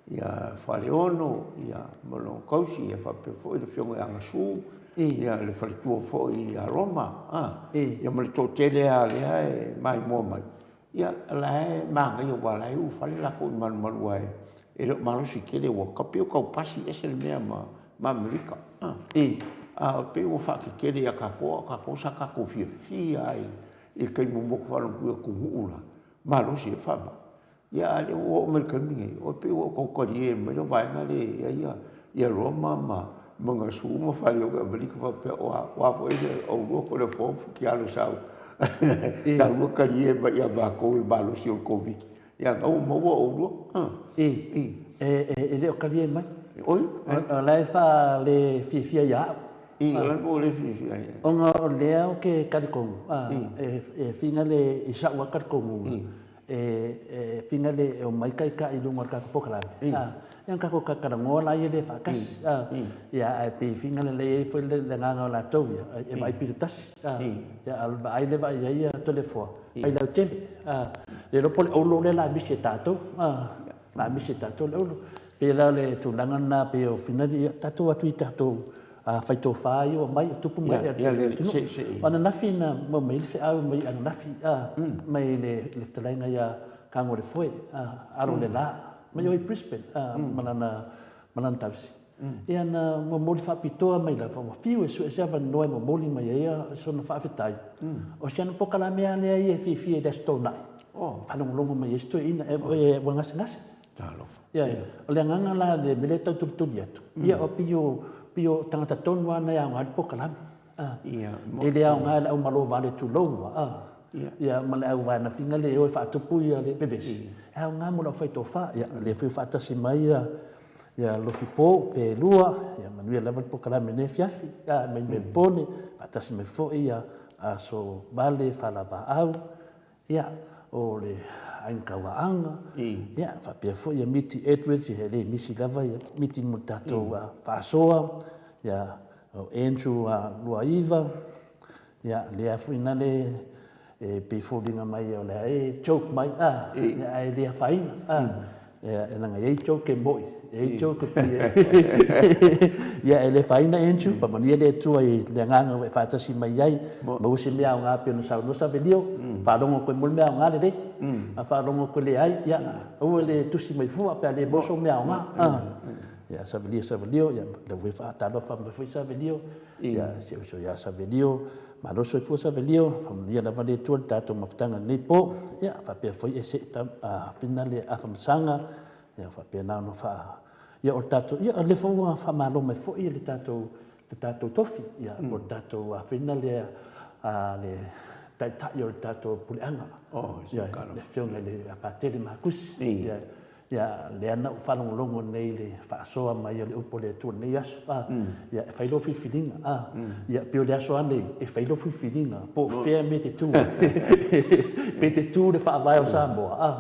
ia Faleono ma lona tausi, ia faapea foi le afioga ia Gasu, ia le faletua foi ia Roma, ia ma le toatele lava lea e maimoa mai, ia la e manaia aua o la e ulufale latou i malumalu aua e le o malosi tele ua pei ua tau pasi ese le mea ma Amerika. A e pei ua faatetele ia tatou, a o tatou sa tatou fiafia lava i le taimi muamua ou te faalogo atu i atunuu la, malosi ai le faamai. Ia a o lea ua oo mai i le taimi lenei, ua pei ua tau talie mai le vaega lea e i ai ia Roma ma Gasu ma Faleolo i Amerika faapea, o a foi le oulua Toleafoa ma Futialo sa oulua talie mai ia matou i le malosi o le Koviti. Ia lena ua maua oulua. E le o talie mai. Oi? O la e faale fiafia ia au. I, o la ua le fiafia ia. Ona o lea ou te talitonu, e finagalo i sa'u lava talitonuga, e finagalo e omai taitai i luga o le tatou polokalame, ia ona tatou talatalanoa laia lea faatasi, ia ae pei e finagalo e i ai foi le agaga o latou ia, e vaai pito tasi, ia a o le vaai lea e vaai i ai Toleafoa, vaai lautele, le iloa po o le auro lea o le a misi e tatou, o le a misi e tatou le auro. E pei la o le tulaga lena, pei o finagalo, ia tatou o atu i tatou faitofa ia ua mai, ua tupu ma ee atu i le atunuu. O ananafi na maua mai ai le feau mai ananafi mai le fetalaiga ia Tagolefoe, alo o le la, mai o i Brisbane ma lana tausi. Ia na momoli faapitoa mai lava, ua fiu e sue se avanoa e momoli mai ai sona faafetai. O si ana polokalame lava lea ia e fiafia i le Aso Toonai, faalogologo mai ai si toeaina, ua gasegase. Talofa. Ia, ia. O le agaga la le mea lea e tau tulituli atu, ia o pei o, pei o tagata tonu lava na e aoga ai le polokalame. A. Ia, E le aoga i le au malo vale tulou a. Ia. Ia, ma le au vaega finga lea e o e faatupu ia le vevesi. E aoga mo le aufaitofa. Ia, o lea foi ua faatasi mai ia, ia Lofipo pe lua, ia manuia lava le polokalame i lenei afiafi. A, mai Melbourne, faatasi mai foi ia Aso Vale Falavaau, Ia, o le Aiga Tauaanga, ia, faapea foi ia Miti Edwards, e le misi lava ia Miti mo le tatou faasoa, ia, o Andrew Luaiva, ia, lea foi na le e pei foliga mai o lea e joke mai, a, ia, ae le afaina, a. Ia, e leaga e i ai joke e mo'i, e i ai joke e pei e... Ia, e le afaina Andrew, faamanuia le Atua i le agaga ua e faatasi mai ai, maua se mea aoga pei ona saunoa Savelio, faalogo atu ai mo le mea aoga lelei, a faalogo atu e leai, ia, aua le tusi mai fua pe a le maua sou mea aoga. Ia, Savelio, Savelio, ia, lea foi e faatalofa mai foi Savelio, ia, si ou uso ia Savelio, Malo soifua Savelio, faamanuia lava le Atua i le tatou mafutaga i lenei po. Ia, faapea foi e see ta le afamasaga, ia faapena ona faa... Ia o le tatou, ia o lea foi ua faamalo mai foi le tatou, le tatou tofi, ia po o le tatou afina lea a le taitai o le tatou puleaga. Oh, ia, le afioga i le Patele Makusi. Ia, Ia, lea na ou faalogologo nei i le faasoa mai o le upu a le Atua i lenei aso, a, ia, e fai lou filifiliga, a, ia, pei o le aso lava lenei, e fai lou filifiliga, po o fea mea e te tu ai, pe te tu i le Faavae o Samoa, a,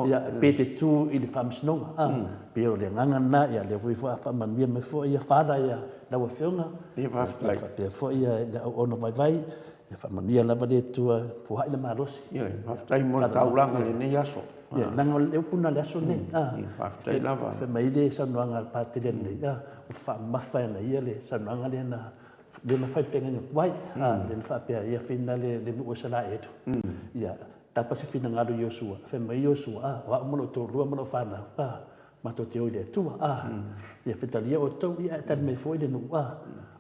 ia, pe te tu i le Faamasinoga, a, pei o le agaga lena, ia, lea foi ua faamanuia mai foi ia Father ia lau Afioga, Ia, faafetai. Ia, faapea foi ia le auauna vaivai, ia faamanuia lava le Atua, foai le malosi. Ioe, faafetai mo le taulaga i lenei aso. Ia, leaga o le upu lena i le aso lenei. Ia, faafetai lava. Fai mai le saunoaga a le Patele ananei, ua faamamafa e ana ia le saunoaga lea na lea na fai le feagaiga tuai, lea na faapea ai fina le nuu o Isaraelu. Ia, tapa se finagalo i Iosua, fai mai Iosua, o au ma lou toalua ma lau fanau. Matou te o i le Atua, a, ia fetalia outou, ia ae tali mai foi le nuu, a,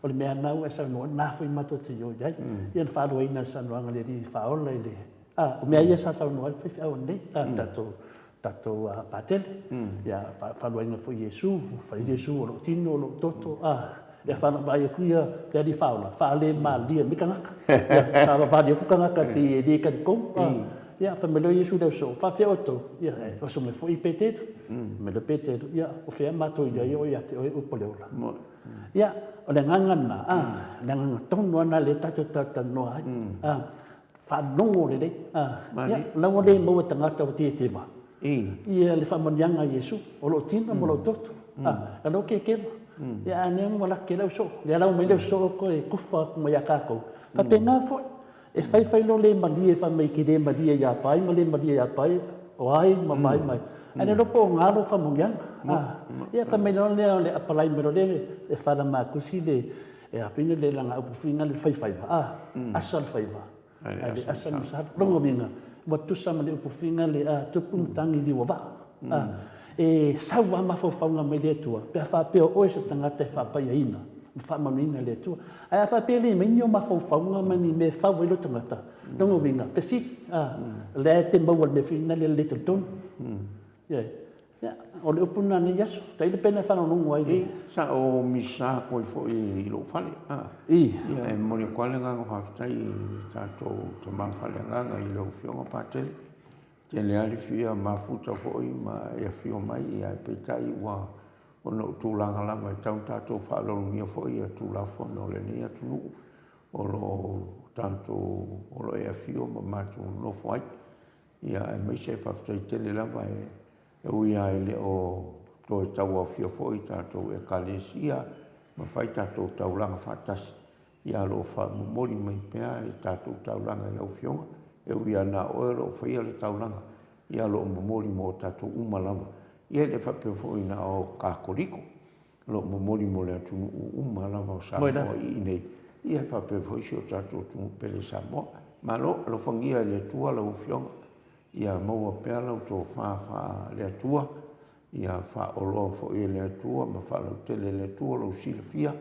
o le mea lena ua e saunoa ai, lena foi matou te o i ai. Ia na faaluaina e le saunoaga a le Alii Faaola i le, a, o mea ia sa saunoa ai le faifeau ananei, a, le tatou, tatou Patele. Ia, faaluaina foi Iesu, fai Iesu o lou tino, o lou toto, a, ia vaai atu ia le Alii Faaola, faalemalie mai tagata. Ia, savavali atu tagata pei e le talitonu, a. Ia, fai mai loa Iesu i le ausoo, Faafefea outou? Ia, oso mai foi Peteru. Fai mai loa Peteru, Ia, o fea matou i ai o ia te oe upu o le ola? Ia, o le agaga lena, a, le agaga tonu lava lena lea tatou te talatalanoa ai, a, faalogo lelei, a. Ia, o la ua le maua e tagata ua tieteva, ia le faamanuiaga a Iesu, o lou tino ma lou toto, a, e lou kekeva. Ia, a nea ua laki ai le ausoo, lea la ua omai le ausoo toe kufa atu mai ia tatou. Faapena foi, E fai fai loa le malie fai mai ke le malie ia pai ma le malie ia pai o ai ma mai mai. Ae le iloa po o galo faamanuiaga. Ia fai mai loa lea o le apalai mai loa lea e fala matusi le e afina le lana upu foi lea le faifaiva a, asa le faiva ae le asa le masalo. Lona uiga ua tusa ma le upu foi lea a tupu matagi i liu o vaa. E sau lava mafaufauga mai le Atua pe a faapea o oe se tagata e faapaiaina ma faamanuiaina e le Atua. Ae a faapea e le mai ni ou mafaufauga ma ni mea e fau ai lou tagata, lona uiga, fesili, a, o lea e te maua i le mea foi lena e le talitonu. Ioe. Ia, o le upu lena i lenei aso. Tailo pe na e faalogologo ai i le. I, sa o misa atu ai foi i lou fale, a. I. Ia, e momoli atu lava le agaga faafetai i le tatou tama faaleagaga i lau Afioga Patele. Tele lava le fia mafuta foi ma e afio mai, ae peitai ua ona o tulaga lava e tatau ona tatou faaaloalogia foi ia Tulafono o lenei atunuu o lo o tatou, o lo o e afio ma matou nonofo ai. Ia aemaise faafetai tele lava e ui lava e le o toe tauaofia foi tatou Ekalesia ma fai tatou taulaga faatasi, Ia alofa momoli mai pea le tatou taulaga i lau Afioga, e ui lava na o oe o lo o faia le taulaga, ia o lo o momoli mo tatou uma lava. Ia e le faapea foi na o Katoliko, o lo o momoli mo le atunuu uma lava o Samoa i inei, ia e faapea foi si o tatou atunuu pele Samoa. Malo, alofagia e le Atua lau Afioga, ia maua pea lau tofa faale-Atua, Ia faaoloa foi e le Atua ma faalautele e le Atua lou silafia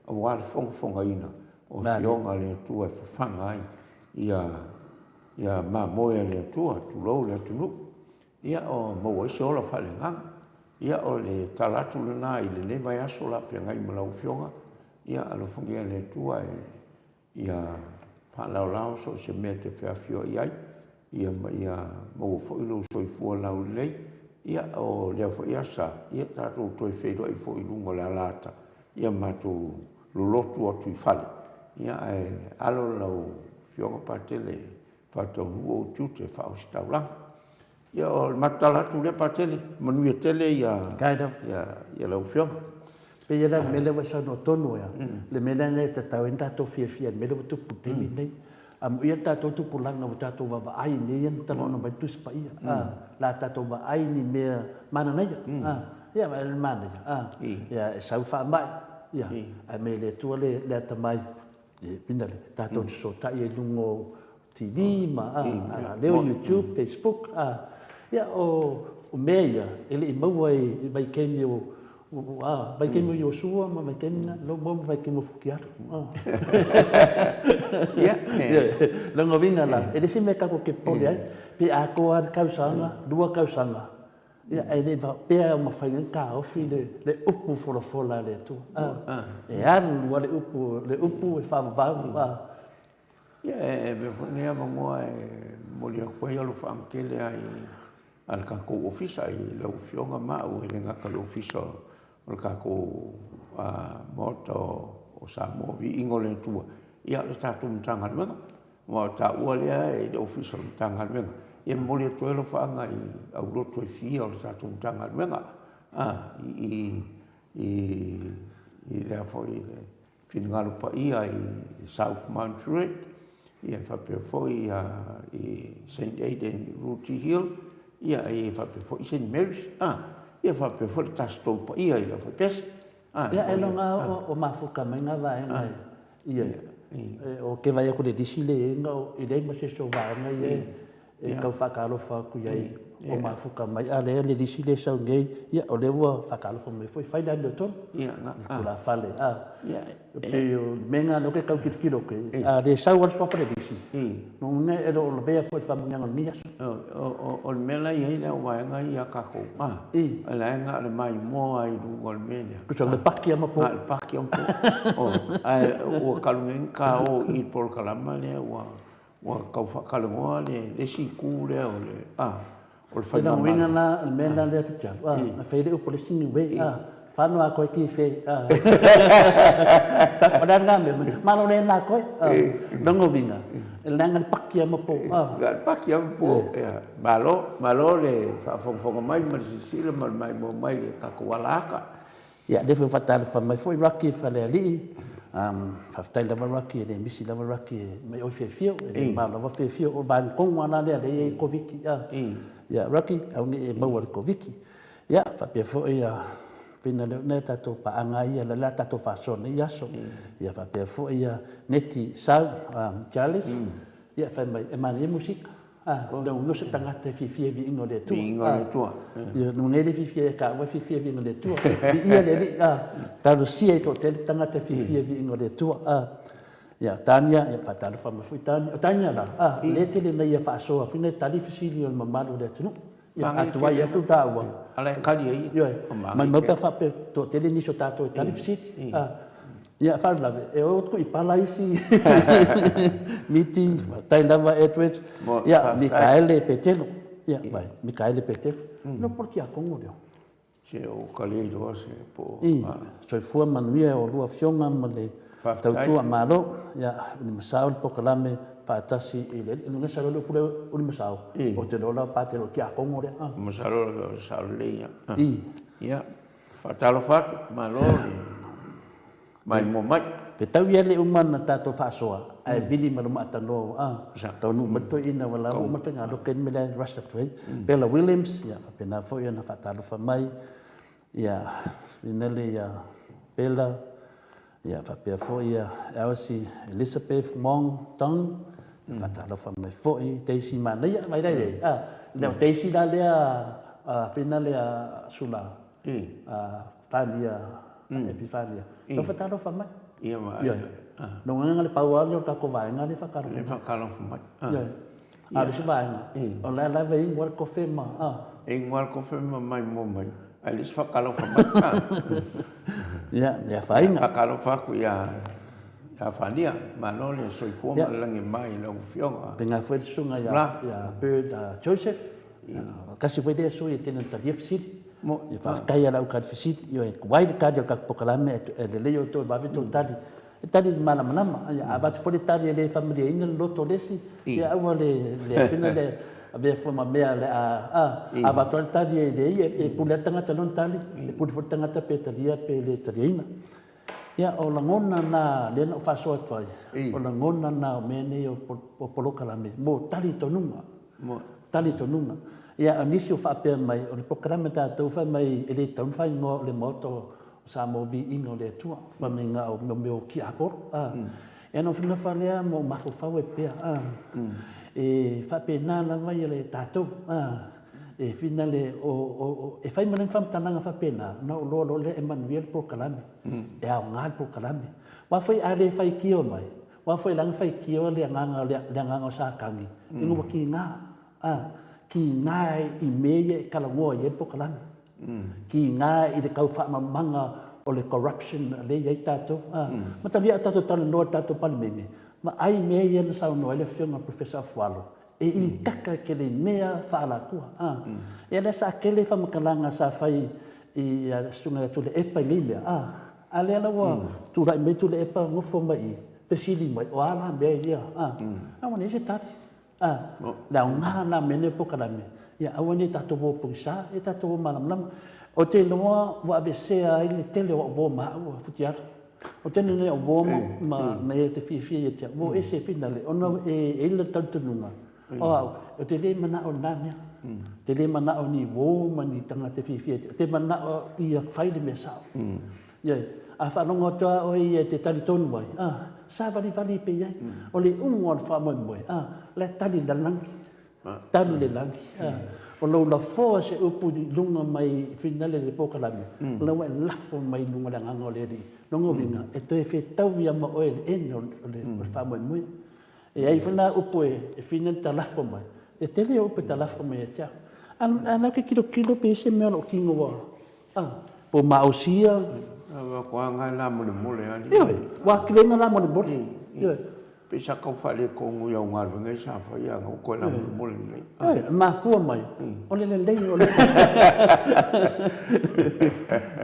aua le fogafogaina o Afioga a le Atua e fafaga ai ia ia mamoe a le Atua, tulou le atunuu, ia o maua ai se ola faaleagaga. Ia o le tala atu lena i lenei vaiaso o le a feagai ma lau Afioga, ia alofagia e le Atua e Ia faalaolao so o se mea e te feafioai ai, ia ma ia maua foi lou soifua laulelei. Ia, o lea foi asa, ia tatou toe feiloai foi i luga o le alaata, ia matou lolotu atu i fale, ia ae alo lau Afioga Patele e faataunuu ou tiute e faaositaulaga. Ia, o le matou tala atu lea Patele, manuia tele ia, ia lau Afioga. Pei la o le mea lea ua e saunoa tonu ai lava, le mea lea e tatau ai ona tatou fiafia i le mea lea ua tupu i le taimi lenei. Amuia le tatou tupulaga ua tatou vaavaai i mea ia na talanoa mai ai le Tusi Paia, a, la tatou vaai i ni mea mananaia, a, ia vaai le manaia, a, ia e sau faamai, ia, ae mei le Atua le atamai, e uiga le, tatou te fesootai ai i luga o TV ma a lea o YouTube, Facebook, a, ia o mea ia e le i maua i vaitaimi o, a, vaitaimi o Iosua ma vaitaimi na, lea ua maua ma vaitaimi o Futialu. Ia, lona uiga la, e leai se mea tatou te popole ai, pe atoa lava le tausaga, 2 tausaga, ia ae le faapea e mafai ona taofi le upu folafola a le Atua. E alu lava le upu, le upu e faavavau, a. Ia, e avea foi lenei avanoa e momoli atu ai alofaaga tele lava i a le tatou Ofisa i lau Afioga ma au, e le gata i le Ofisa o le tatou Maota o Samoa, Viiga o le Atua, ia a o le tatou Matagaluega. Aua o taua lea i le Ofisa o le Matagaluega, ia e momoli atu ai alofaaga i aulotu e fia o le tatou Matagaluega, i i lea foi Finagalo Paia i South Mount Druitt, ia faapea foi i Saint Aidan i Rooty Hill, ia e faapea foi Saint Mary's, a, ia faapea foi le Tasi Tolu Paia i Lafaipesa. A, ia ailoga o mafuta mai na vaega ia, o ke vaai atu i le lisi lea e i ai, e leai ma se isi o vaega ia e tau faatalofa atu i ai. o mafuka mai, a lea le lisi lea e sau nei, ia, o lea ua faatalofa mai foi, fai le amiotonu, le tulafale, a. E pei o le mea lena o lea ou te tau tilotilo atu ai, a le sau lava le suafa o le lisi, lona uiga e le o lavea foi i le faamanuiaga o lenei aso. O le mea la e i ai le au vaega ia a tatou, o la e na o le maimoa lava i luga o le mea lea. Tusa o le paki lava ma po. Na o le paki lava ma po. Ae ua talu nei ona ta o i le polokalama lea ua Ua tau faatalanoa le isi itu lea o le, a, o le faigamalo. O le uiga la, o le mea la lea Fitialu, a, na fai le upu a le isi Niue, a, fano a koe ki fe, a. O le a lena mea, malo le na koe, a. Lona uiga, e leaga le paki a ma po, a. Le paki a ma po, ia. Malo, malo le faafogafoga mai ma le silasila ma le maimoa mai i le tatou alaata. Ia, lea foi ua faatalofa mai foi Rocky Falealii. Faafetai lava Rocky, e le misi lava Rocky mai oi fiafia, e le mamao lava fiafia. O le vaega tonu lava la lea o lea e i ai le Koviti. Ia, Rocky, aua ne i e maua i le Koviti. Ia, faapea foi Fina lea o tatou paaga ia, o le a tatou faasoa i lenei aso. Ia, faapea foi Neti Sau Charles, ia, fai mai, e manaia musika. A, lau no se tagata e fiafia i viiga o le Atua. Viiga o le Atua. Ia, no nei le fiafia e ka ua fiafia i viiga o le Atua. Viia le Alii, a, talosia i toatele tagata e fiafia i viiga o le Atua. A, ia, Tania, ia, faatalofa mai foi Tania. O Tania la, a, lea tele ina ia faasoa foi na tali fesili o le mamalu o le atunuu. Ia, a tuai atu taua. Ala e tali ai. Ioe, maimau pe a faapea toatele nisi o tatou e tali fesili. A, Ia, faalavelave, e o atu i pala isi miti, faafetai lava Edward, ia, Mikaele Petelo, ia, vai, Mikaele Petelo. No po le tiakono lea. Se o ka le iloa se po. I, soifua manuia e olua afioga ma le tautua Malo, ia, Ulimasao le polokalame faatasi i le Alii. Masalo le upu lea Ulimasao, ou te iloa la Patelo o le tiakono lea. Masalo sao lelei ia. I. Ia, faatalofa atu, malo le maimoa mai. Pe tau ia le uma na tatou faasoa ae vili ma luma aatanoa a taunuu mai le toeaina ua lava uma le faigaloke le mea lea e rush atu ai. Bella Williams, ia faapena foi ona faatalofa mai ia Finale ia Bella, ia faapea foi ia Elsie Elizabeth Wong Tong, ia faatalofa mai foi Daisy Manaia, vaai la i ai a, o Daisy la lea Finale a Sula Fania, Epifania. Lau faatalofa mai. Ia ma. Ioe. No nganga le pau lea o le tatou vaega lea faatalofa mai. Le faatalofa mai. Ioe. A o le isi vaega, o la e lava e inu ai le kofe ma, a. E inu ai le kofe ma maimoa mai. Ae le isi faatalofa mai. Ia, le afaina. Faatalofa atu ia ia Fania, malo le soifua ma le lagi e mama i lau Afioga. Faapena foi le susuga ia Bird Joseph. Tasi foi lea sui e tele ina talia fesili. Ia faafetai ia lau tali fesili. Ioe, tuai le tali o le tatou polokalame ae lelei outou e vave tou tali. E tali i le malamalama. A avatu foi le tali e le faamalieina le loto o le isi, ia aua le afina le avea foi ma mea o le a avatu lava le tali e leai, e pule lava le tagata i lona tali, e pule foi le tagata pe talia pe le taliaina. Ia, o lagona na lea na ou faasoa atu ai, o lagona na o mea nei o polokalame mo talitonuga. Talitonuga. Ia, o nisi o faapea mai, o le polokalame a tatou fai mai e le tatau ona faaigoa o le Maota o Samoa Viiga o le Atua, fai mai na o mea o tiapolo. Ia ona ou lea ma ou mafaufau ai pea, e faapena lava le tatou. E finale, e fai ma lana faamatalaga faapena, ona ou iloa loa lea e manuia le polokalame, e aoga le polokalame. Aua foi a le faitio mai, aua foi leaga faitio le agaga, le agaga o Satani, ina ua tiga, a, tiga i mea ia e talanoa i ai le polokalame, tiga i le tau faamamaga o le corruption lea e i ai tatou. A, matalia a tatou talanoa i le tatou Palemene, vaai mea ia na saunoa ai le Afioga i le Professor Afualo, E i kaka ke le mea faalatua. A. Ia lea sa tele faamatalaga sa fai i a Susuga ia Tuilaepa i nei mea, a. A lea la ua tulai mai Tuilaepa nofo mai i, fesili mai, o a la mea ia, a. A ua leai se tali. A. Le aoga lena o mea nei o polokalame, ia aua ne i tatou o pogisa, ia tatou o malamalama. Ou te iloa ua aveesea ai le tele o au uo ma au a Futialu. O tele nei au uo ma ma e te fiafia ia te au, ua ese finale, ona e i ai le talitonuga, o au, ou te le manao i lena mea. Ou te le manao i ni uo ma ni tagata e fiafia ia te au, ou te manao ia fai le mea sao. Ioe. A faalogo atu lava oe ia e te talitonu ai, a, savalivali pea i ai. O le uga o le faamoemoe, a, o la e tali i le lalolagi. Tali le lagi. O lou lafoa se upu i luga mai finale le polokalame, o la ua e lafo mai i luga o le Agaga o le Alii. Lona uiga, e toe fetaui lava ma oe le ene o le faamoemoe. E i ai foi la upu e finale ta lafo mai, e tele ia upu e ta lafo mai ia te au. A o la e te tilotilo pe i ai se mea o lou tino ua, a, po o maosia. Ua agai lamolemole lava. Ioe, ua atili ai ona lamolemole. Ioe. Pei sa tau faaletonu i au galuega ia sa fai a na ua toe lamolemole lelei. Ioe, e mafua mai o le lelei o le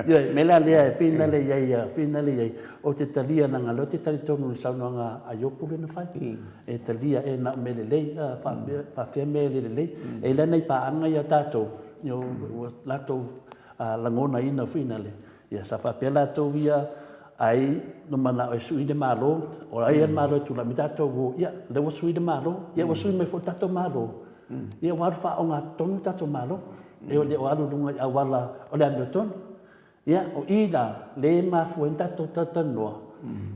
Ioe, mea la lea e finale i ai, finale i ai, ou te talia leaga o lea ou te talitonu i le saunoaga a Iopu lea na fai. E talia ea na o mea lelei, a faapefea mea e le lelei. E i ai la nai paaga ia a tatou, ua latou lagonaina foi lea, Ia, sa faapea latou ia, ai no manao e sui le Malo, o ai le Malo e tulai mai tatou o, ia, lea ua sui le Malo, ia ua sui mai foi le tatou Malo, ia ua alu faaogatotonu le tatou Malo, e le o alu i luga i auala o le amiotonu. Ia, o i la, lea e mafua ai ona tatou talatalanoa,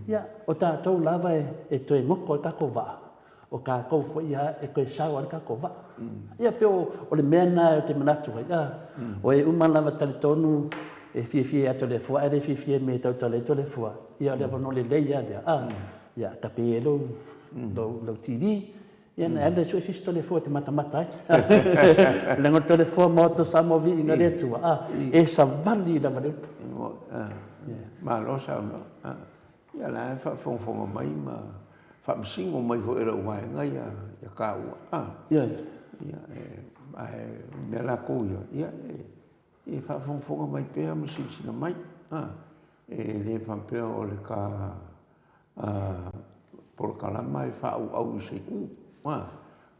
ia, o tatou lava e toe goto ai le tatou vaa, o tatou foi ia e toe sao ai le tatou vaa. Ia pei o le mea lena ou te manatu ai, a, o e uma lava talitonu e fiafia ia Toleafoa ae le fiafia i mea e tautala ai Toleafoa, ia o le avanoa lelei lava lea, a, ia tape ai lou, lou TV, ia ona e alu lea e sue se isi Toleafoa e te matamata ai. Leaga o le Toleafoa Maota o Samoa Viiga i le Atua, a, e savali lava le upu. Malo saunoa. Ia la e faafogafoga mai ma faamasino mai foi e lau vaega ia ia taua. Ah. Ioe. Ia e ae mea latou ia, ia e, e faafogafoga mai pea ma silasila mai. Ah. E le faapea o le ta polokalama e faaauau i se itu. Ah.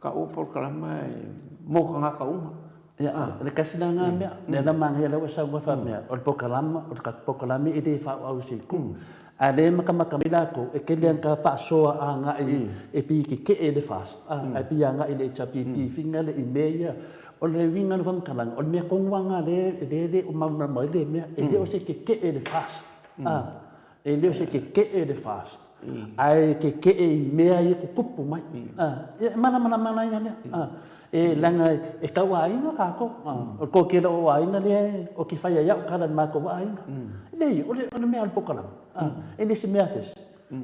Taua polokalama e mo tagata uma. Ia, o le tasi la lena mea, lea la manaia lea ua e saunoa faapea, o le polokalama, o le tatou polokalame e le faaauau i se itu. A o lea e matamata mai latou, e tele lava ina faasoa agai e pei e tetee i le FAST, ae pei e agai i le HRPP finale i mea ia. O le uiga o le faamatalaga, o le mea tonu lava lena lea e le o malamalama ai le mea, e le o se tetee i le FAST. E le o se keke'e le FAST, ae keke'e i mea ia tutupu mai. Ia, e malamalama la ia lea. E leaga e tau aiga tatou. O le toatele o aiga lea ou te fai ai au tala i le matou aiga. Leai, o le mea o le polokalame. E le o se mea a se isi.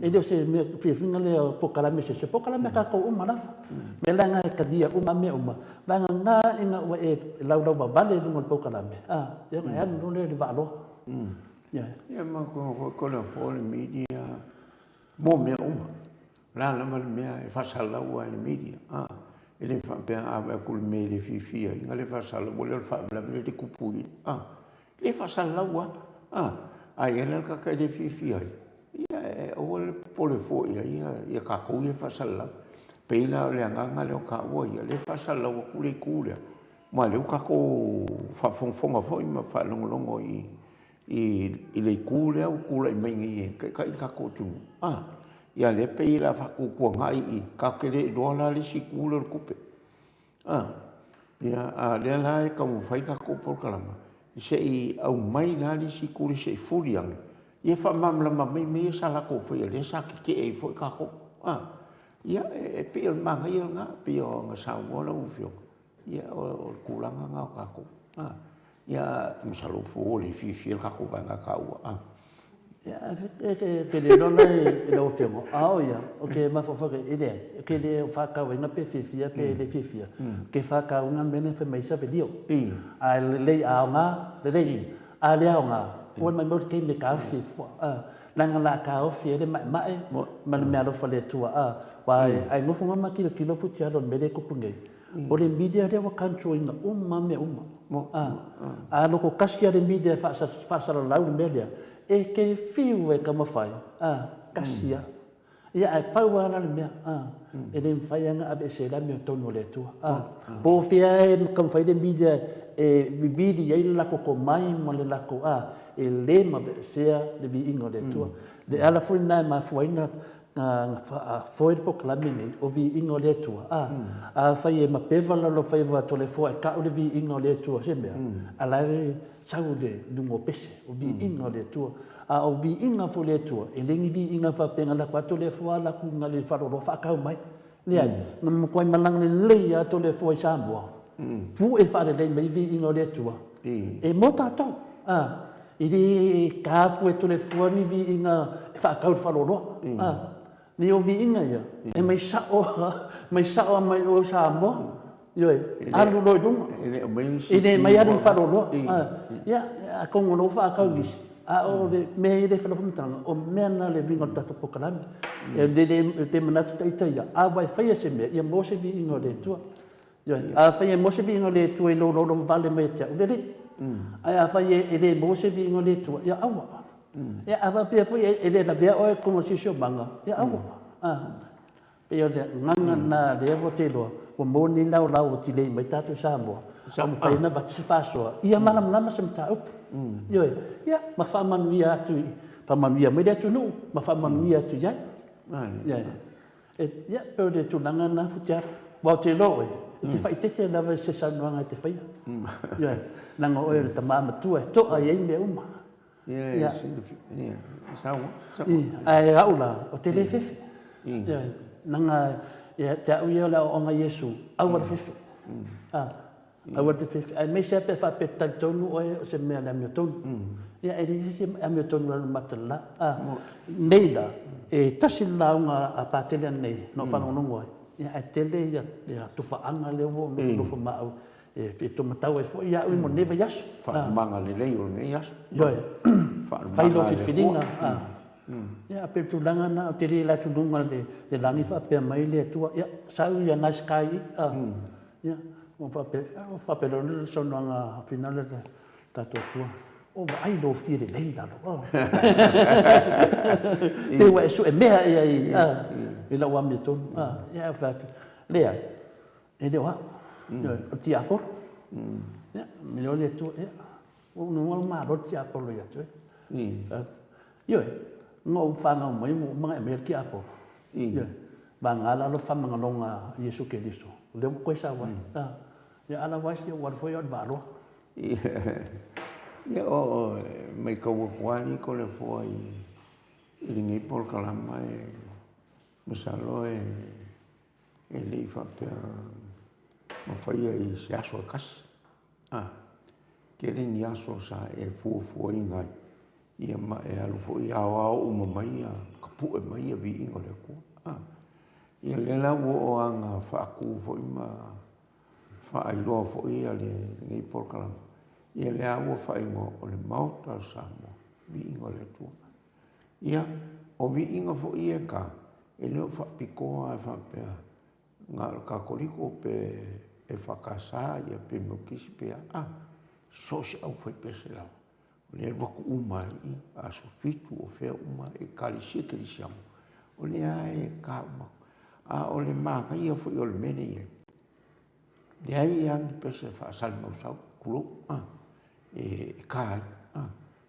E le o se mea fiafiaga lea o polokalame a se isi, o polokalame a tatou uma lava. Mea leaga e talia uma mea uma, vagana ina ua e laulauvavale i luga o le polokalame, ia ona e alu loa lea i le vaaloa. Ia ma ko foi ko le fo le media mo mea uma. La lava le mea e faasalalau ai le media. A e le faapea a vaai atu i le mea e le fiafia ai, na le faasalalau lea o le faalavelave lea e tupu i a le faasalalau lava. A a i ai la le tagata e le fiafia ai, ia e aua le popole fua i ai ia tatou ia e faasalalau. Pei la o le agaga lea o taua ia, lea e faasalalau atu le itu lea, aua o lea ua tatou faafogafoga foi ma faalogologo i i le itu lea ua tulai mai nei e taitai le tatou atunuu, a, ia lea pei o le a faatuatuanai i, tatou te le iloa la le isi itu lea o le tupe, a. Ia, a o lea la e taumafai le tatou polokalama se i aumai la le isi itu lea se i fuli ane, ia faamalamalama mai mea ia sa latou faia lea sa tetee ai foi tatou, a. Ia, e pei o le manaia lena, pei ona saunoa lau Afioga, ia o le tulaga lena o tatou, a. Ia, masalo ua le fiafia le tatou vaega taua, a. Ia, e te le iloa la i lau Afioga, a o ia, ou te mafaufau i ai, e leai, ou te le faatauaina pe fiafia pe le fiafia, ou te faatauaina le mea lea e fai mai ai Savelio. A lelei, a aoga, lelei, a le aoga, ua maumau le taimi e taofi ai fua, a, leaga o le a taofi ai le maemae ma le meaalofa a le Atua, a, aua a e nofo loa ma tilotilo Futialo i le mea lea e tupu nei, O le media lea ua control ina uma lava mea uma. A loko tasi lava le media e faasalalau le mea lea, e te fiu e taumafai, tasi lava. Ia ae pau lava la le mea, e le mafai lava ona aveesea ai le amiotonu a le Atua. Po o fea e taumafai le media e vivili ai le latou tomai ma le latou, e le maveesea le viiga o le Atua. Le ala foi lena e mafua ai ona na faafoe le polokalame lenei, o viiga o le Atua. A, afai e mapeva lalo faiva a Toleafoa e tau le viiga o le Atua se mea, a la e sau i luga o pese, o viiga o le Atua. A o viiga foi o le Atua, e le ni viiga faapea na alu atu lava Toleafoa alu atu i le faleoloa faatau mai. Leai, na matuai malaga lelei lava Toleafoa i Samoa, pue faalelei mai viiga o le Atua e mo tatou. A, e le ta fua e Toleafoa ni viiga e faatau i le faleoloa. A, nei o viiga ia, e mai sao mai sao lava mai o i Samoa. Ioe, alu loa i luga. E le aumaia ni E le aumaia alu i le faleoloa. Ia, atonu o lea ua faatau nisi, a o le mea ia lea e fai lau faamatalaga, o mea na o le uiga o le tatou polokalame. E le manatu ita ia, a ua e faia se mea, ia maua se viiga o le Atua. Ioe, afai e maua se viiga o le Atua i lou louloua mai ia te au, lelei. Ae afai e le maua se viiga o le Atua, ia aua. Ia a faapea foi e le lavea oe i totonu o le siosiomaga, ia aua. Pei o le agaga lena lea ua te iloa ua maua lenei laolao ua tilei mai tatou i Samoa, ua mafai ona avatu se faasoa ia malamalama se mataupu. Ioe, ia ma faamanuia atu i, faamanuia mai le atunuu ma faamanuia atu i ai. Ioe. Ia, pei o le tulaga lena Futialo. Aua ou te iloa oe, e te faaeteete lava i se saunoaga e te faia. Ioe, leaga o oe o le tama matua e to'a i ai mea uma. Ia, ae au la, ou te le fefe. Leaga ia te au ia o le aoaoga a Iesu, aua le fefe. Aua te fefe. Aemaise lava pe a faapea e te talitonu oe o se mea o le amiotonu. Ia, e leai se isi amiotonu i lalo o le mata le la. Nei la, e tasi le lauga a Patele ananei na ou faalogologo ai, ae tele ia tufaaga lea ua ou nofonofo ma au E fitomatau ai foi au mo lenei vaiaso. Faalumaga lelei o lenei aso. Ioe. Fai lou filifiliga. Ia, pei o le tulaga lena, ou te le alu atu i luga o le lagi faapea mai le Atua, ia, sau ia nice guy i. Ia, ona faapea loa lea o le saunoaga final a le tatou Atua, O vaai lou fia lelei i lalo. Pei ua e sue mea ea i lau amiotonu. Ia, ae ou fai atu, leai. E le o au, ioe, o le tiapolo. Ia, me o le Atua, ia, ua ou iloa ua malo le tiapolo ia te oe. Ioe, na ou fanau mai ua uma ona e aumaia le tiapolo. Ioe, vagana la lou faamagaloga a Iesu Keriso, o lea ua toe sau ai. Ia, otherwise, ia ua alu foi au i le vaaloa. Ia, o matau atu lava alii Toleafoa i lenei polokalama e masalo e E le i faapea na faia i se aso e tasi. A, tele ni aso sa e fuafuaina ai, ia ma e alu foi aoao uma mai ia tapue mai ia viiga o le Atua. A, ia lea la ua oo lava ina faatu foi ma faailoa foi ia lenei polokalame, ia lea lava ua faaigoa o le Maota o Samoa, viiga o le Atua. Ia, o viiga foi ia e ta, e le o faapitoa lava e faapea na o le Katoliko pe EFKS ia pe Metotisi pe a, a, so o se aufaipese lava, o lea e alu atu uma lava i i, aso Fitu o fea uma, Ekalesia Kerisiano, o lea lava e ta uma. A o le manaia foi o le mea lea e i ai, leai lava ni pese e faasalimausau, tulou, a, e ta ai, a.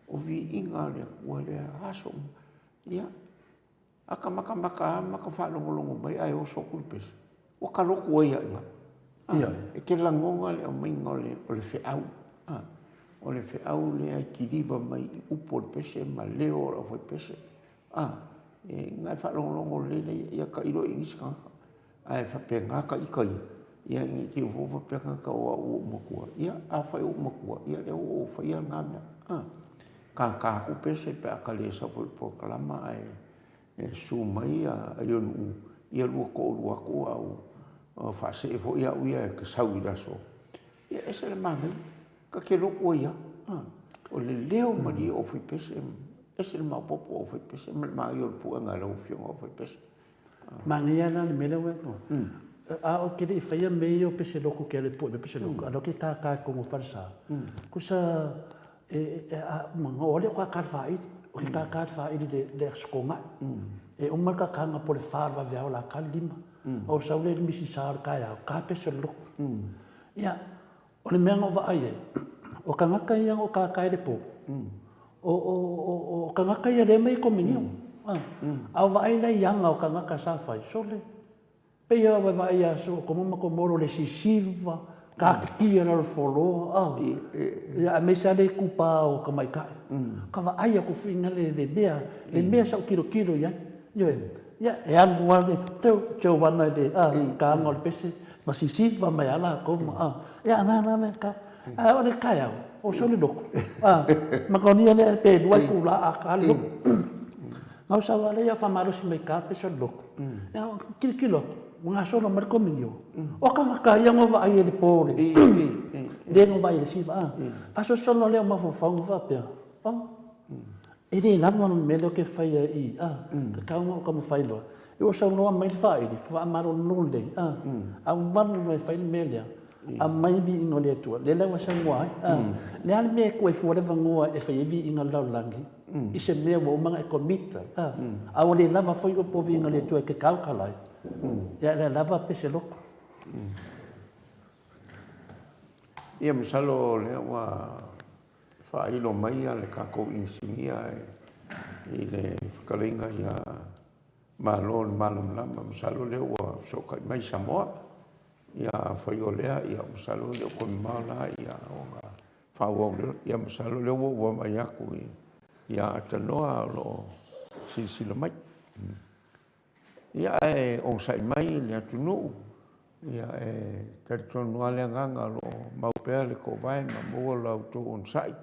O viiga o le Atua lea aso uma. Ia, a ta matamata lava ma ta faalogologo mai ae oso atu le pese, ua ta lotu ai lava i ina. Ioe. E te lagona le aumaiga o le feau, o le feau lea e kiliva mai i upu o le pese ma leo o le aufaipese. E na e faalogologo lelei laia, ia tailo i nisi tagata. Ae faapena ta ita ia, ia ne i te i ua faapea tagata o au ua ou matua. Ia, afai ua ou matua, ia lea ua ou faia lena mea. A, tata atu pese pe a ta le sau foi i le polokalama ae susu mai Aionu'u, ia lua toalua atu a o faasee foi au ia e te sau i le aso. Ia e ese le manaia, ta te lotu ai lava. A, o le leo malie o aufaipese, ese le maopoopo o aufaipese ma le manaia o le puega e lau Afioga o aufaipese. Manaia la le mea lea ua e A ou te le i faia mea ia o pese lotu ke alu e pue mai pese lotu, a o lea ou te kākā i totonu o falesa, tusa o ale o kākā i le faaili, o ke kākā i le faaili i le Aso Toonai. E uma le kākāga po o le 4 o le vaveao o le a ka le 5. Ou sau lea i le misisa o le taeao, ka pese o le lotu. Ia, O le mea na ou vaai ai, o tagata ia na ou kākā i le pō, o tagata ia lea e aumai e komenio. A ou vaai la i aga o tagata sa fai, sole, pei lava ua e vaai ia Sotomo ma Komoro i le sisiva, taatitia i lalo o le floor, ia aemaise lava le itupa o tamaitai. Ka vaai atu foi lea le mea, le mea sa ou tilotilo i ai. Ioe. Ia, e alu lava le teu, teu ana i le, a, taga o le pese, ma sisiva mai lava latou ma, a, ia, na, na, na, ka. Ae o le taeao, o sau le lotu, a, manaonia lea pe lua itula a ta le lotu. Na ou sau lava lea faamalosi mai ta pese o le lotu. Ia, tilotilo atu, ua gasolo mai le komunio. O tagata ia na ou vaai ai i le po le, lea na ou vaai ai i le siva, a. Faasolosolo lea o mafaufauga faapea, oh, E le lava le mea lea ou te faia i i, a, tatau ona ou taumafai loa. Ia ua saunoa mai le faaili, faamalolo lelei, a, a ua valu loa e fai le mea lea, aumai le viiga o le Atua, lea la ua saunoa ai, a. Le a le mea e tuu ai fua le avanoa e fai ai viiga o le lalolagi i se mea ua uma ona e commit ai, a. A ua le lava foi upu o viiga o le Atua e te tautala ai, ia lea lava pese loto. Ia masalo o lea ua Faailo mai le tatou inisinia i le fetalaiga ia Malo le Malamalama, masalo o lea ua fesootai mai Samoa. Ia afai o lea, ia masalo e le o toe mamao la ona faaauau lea. Ia masalo o lea ua ou vaavaai atu ia Atanoa o lo o silasila mai. Ia ae onosai mai le atunuu, ia e talitonu lava le agaga o lo o mau pea le toovae ma maua la outou onosai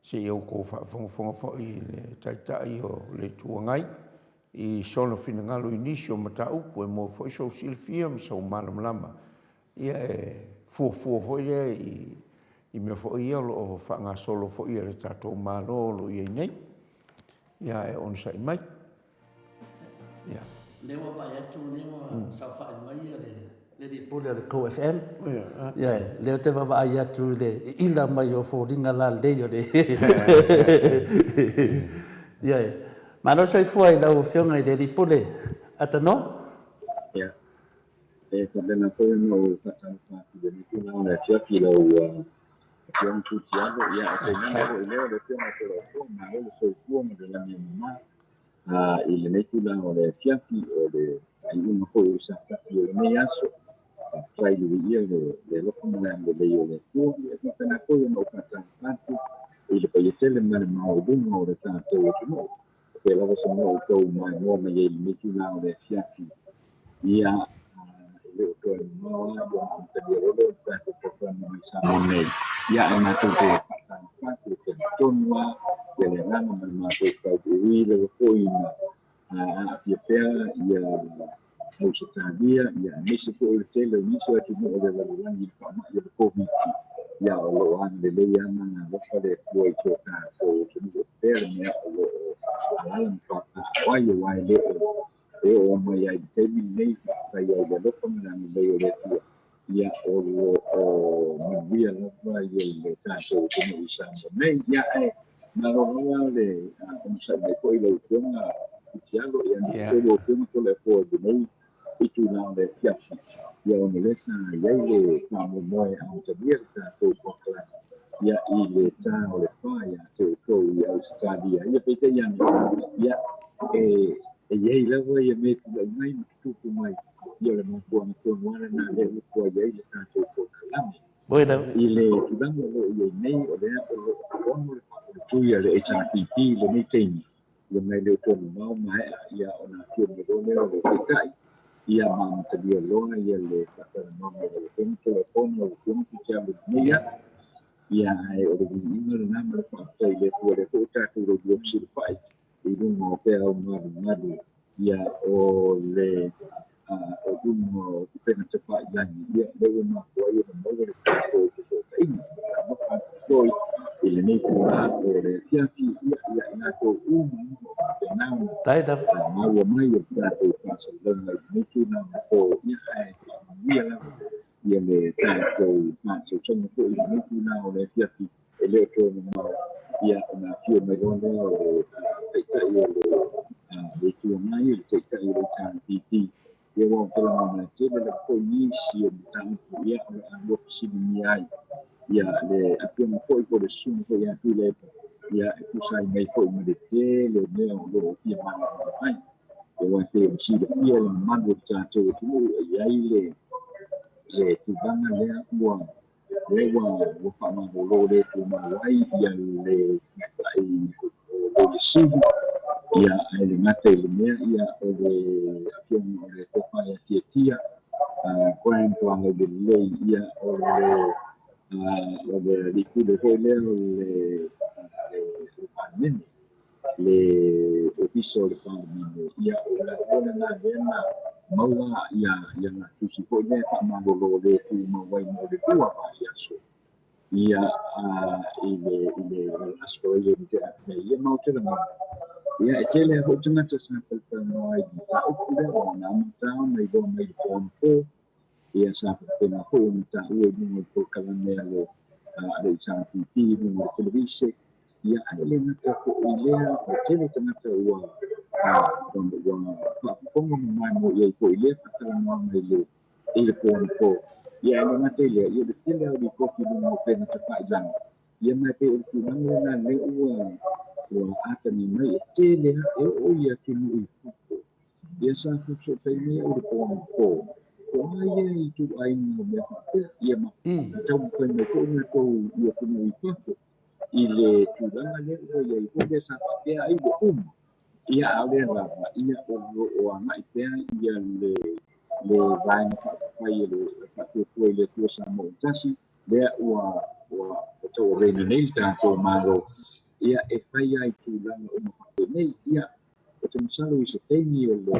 se i outou faafogafoga foi i le Taitai o le Itu Agai i sona finagalo i nisi o mataupu e maua foi sou silafia ma sou malamalama, ia e fuafua foi lea i mea foi ia o lo o faagasolo foi e le tatou Malo o lo o i ai nei. Ia ae onosai mai. Ia. Lea ua vaai atu lea ua saofai mai le alii pule o le Go FM. Ia, lea ou te vaavaai atu i le iila mai o foliga lalelei o le Ia, malo soifua i lau Afioga i le alii pule Atanoa. Ia, e faapena foi ona ou faatalofa atu i lenei tulaga o le afiafi i lau Afioga Tutialo, ia, e tainane foi lea o le Afioga Toleafoa, malo le soifua ma le lagi e mama. I lenei tulaga o le afiafi, o le faaiuga foi o le Sapati o lenei aso. Faafetai i le viia le alofa ma le agalelei o le Atua. E faapena foi ona ou faatalofa atu i le paia tele ma le maualuga o le tatou atunuu. O fea lava se mea o outou maimoa mai ai i lenei tulaga o le afiafi. Ia, e le o toe mamao lava ona amatalia loa lea o le tatou polokalame mai Samoa nei. Ia, ae matou te faatalofa atu, e talitonu lava ia le agaga ma le mafaufau e ui lava foi ina aafia pea ia Ausetalia, ia aemaise foi o le tele o nisi o atunuu o le lalolagi i le faamai o le Koviti, ia o lo o agalelei lava ma alofa le Atua i so tatou atunuu, o fea le mea o lo o alaala ma papaaao ai, aua e le o e oo mai ai i le taimi lenei, faafetai ai i le alofa ma le agalelei o le Atua, ia o lo o manuia lava le tatou atunuu i Samoa nei. Ia ae malo lava le onosai mai foi lau Afioga Titialo, ia na foi lau Afioga Toleafoa i lenei itula o le afiafi, ia ona o lea sa i ai le faamoemoe e amatalia le tatou polokalame ia i le ta o le fa ia te outou i Ausetalia. Ia peitai ane, ia e E i ai lava ia mea e tulai mai ma tutupu mai, ia o le mafuaaga tonu lava lena lea ua tuai ai le tatou polokalame. I le tulaga o lo o i ai nei, o lea o lo o ono le faapulepui a le HRPP i lenei taimi, ia ma e le o toe mamao maea ia ona afio mai loa lea o le Taitai, ia ma amatalia loa ia le faatalanoaga i lau Afioga Toleafoa ma lau Afioga Titialu i lenei aso. Ia ae o le viiga lena ma le faafetai i le Atua, lea foi ua tatou laulua fesilafai i luga o peau galugalu, ia o le o luga o upega tafailagi, ia lea ua mafua ai ona maua le tatou fesootaiga. Talofa atu foi i lenei itula o le afiafi, ia ia i latou uma o faapena ona maua mai o le tatou faasalalauga i lenei itula o le po, ia ae faamanuia lava ia le tatou faasausauga foi i lenei itula o le afiafi. E le o toe mamao ia ona afio mai loa lea o le Taitai o le Itu Agai, le Taitai o le HRPP. Ia aua ou te lagona e tele lava foi nisi o mataupu ia o le a lua fesiligia ai ia le afioga foi po o le susuga foi ia Tuilaepa ia e tusa ai mai foi ma le tele o mea o lo o fia malamalama ai. Aua e pei ona silafia e le mamalu o le tatou atunuu e i ai le tulaga lea ua lea ua faamalolo le tumau ai le tamaitai o Loia Sili. Ia, ae le gata i le mea, ia, o le afioga o le Tofa ia Tiatia, Grant Lagaulelei, ia, o le alii pule foi lea o le Palemene, le Ofisa o le Palemene, ia, o laua lena lea na maua ia ia tusi foi lea faamalolo le tumau ai mo le 2 vaiaso, ia, i le Aso Faraile na tea atu nei. Ia, ma ou te lagona, ia, e tele foi tagata sa talatalanoa ai i le mataupu lea, ona na amata ona iloa mai le po anapo, ia, sa faapena foi ona taua i luga o le polokalame a le HRPP i luga o le televise, ia, ae le gata foi i lea, o tele tagata ua faafofoga ma maimoa i ai foi i lea faatalanoaga i le po anapo. Ia, e le gata i lea, ia, le tele o lipoti i luga o upega tafailagi, ia, ma e pei o le tulaga lena lea ua atagi mai e tele e oo i atunuu i fafo. Ia, sa fesootai mai au i le po anapo, o a ia ituaiga o mea faapea, ia, ma taumafai mai foi latou i atunuu i fafo i le tulaga lea ua i ai foi lea sa faapea ai ua uma. Ia, a o lea lava, ia, o lo o agai pea ia le vaega faaupufai e le Faatuatua i le Atua Samoa ua Tasi, lea ua tauaveina nei le tatou Malo, ia, e fai ai tulaga uma faapenei. Ia, o te masalo i se taimi o le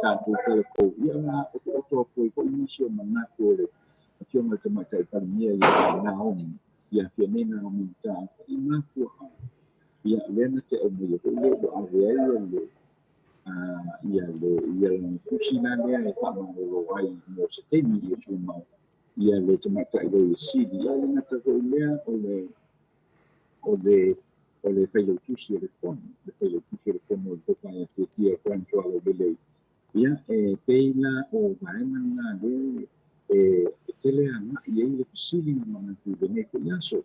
tatou talavou, ia, na otooto atu ai foi nisi o manatu o le afioga i le Tamaitai Palemia ia Naomi, ia Fiame Naomi Mataafa, i mafuaaga, ia, lea na te aumaia foi lea ua ave ai ia lana tusi la lea e faamalolo ai mo se taimi le tumau, ia, le Tamaitai Loia Sili. Ia, le gata foi lea o le failautusi o le Fono, le failautusi o le Fono o le Tofa ia Tiatia Grant Lagaulelei, ia, e pei la o vaega lena lea e tele agai ai le fesili ma manatu i lenei foi aso.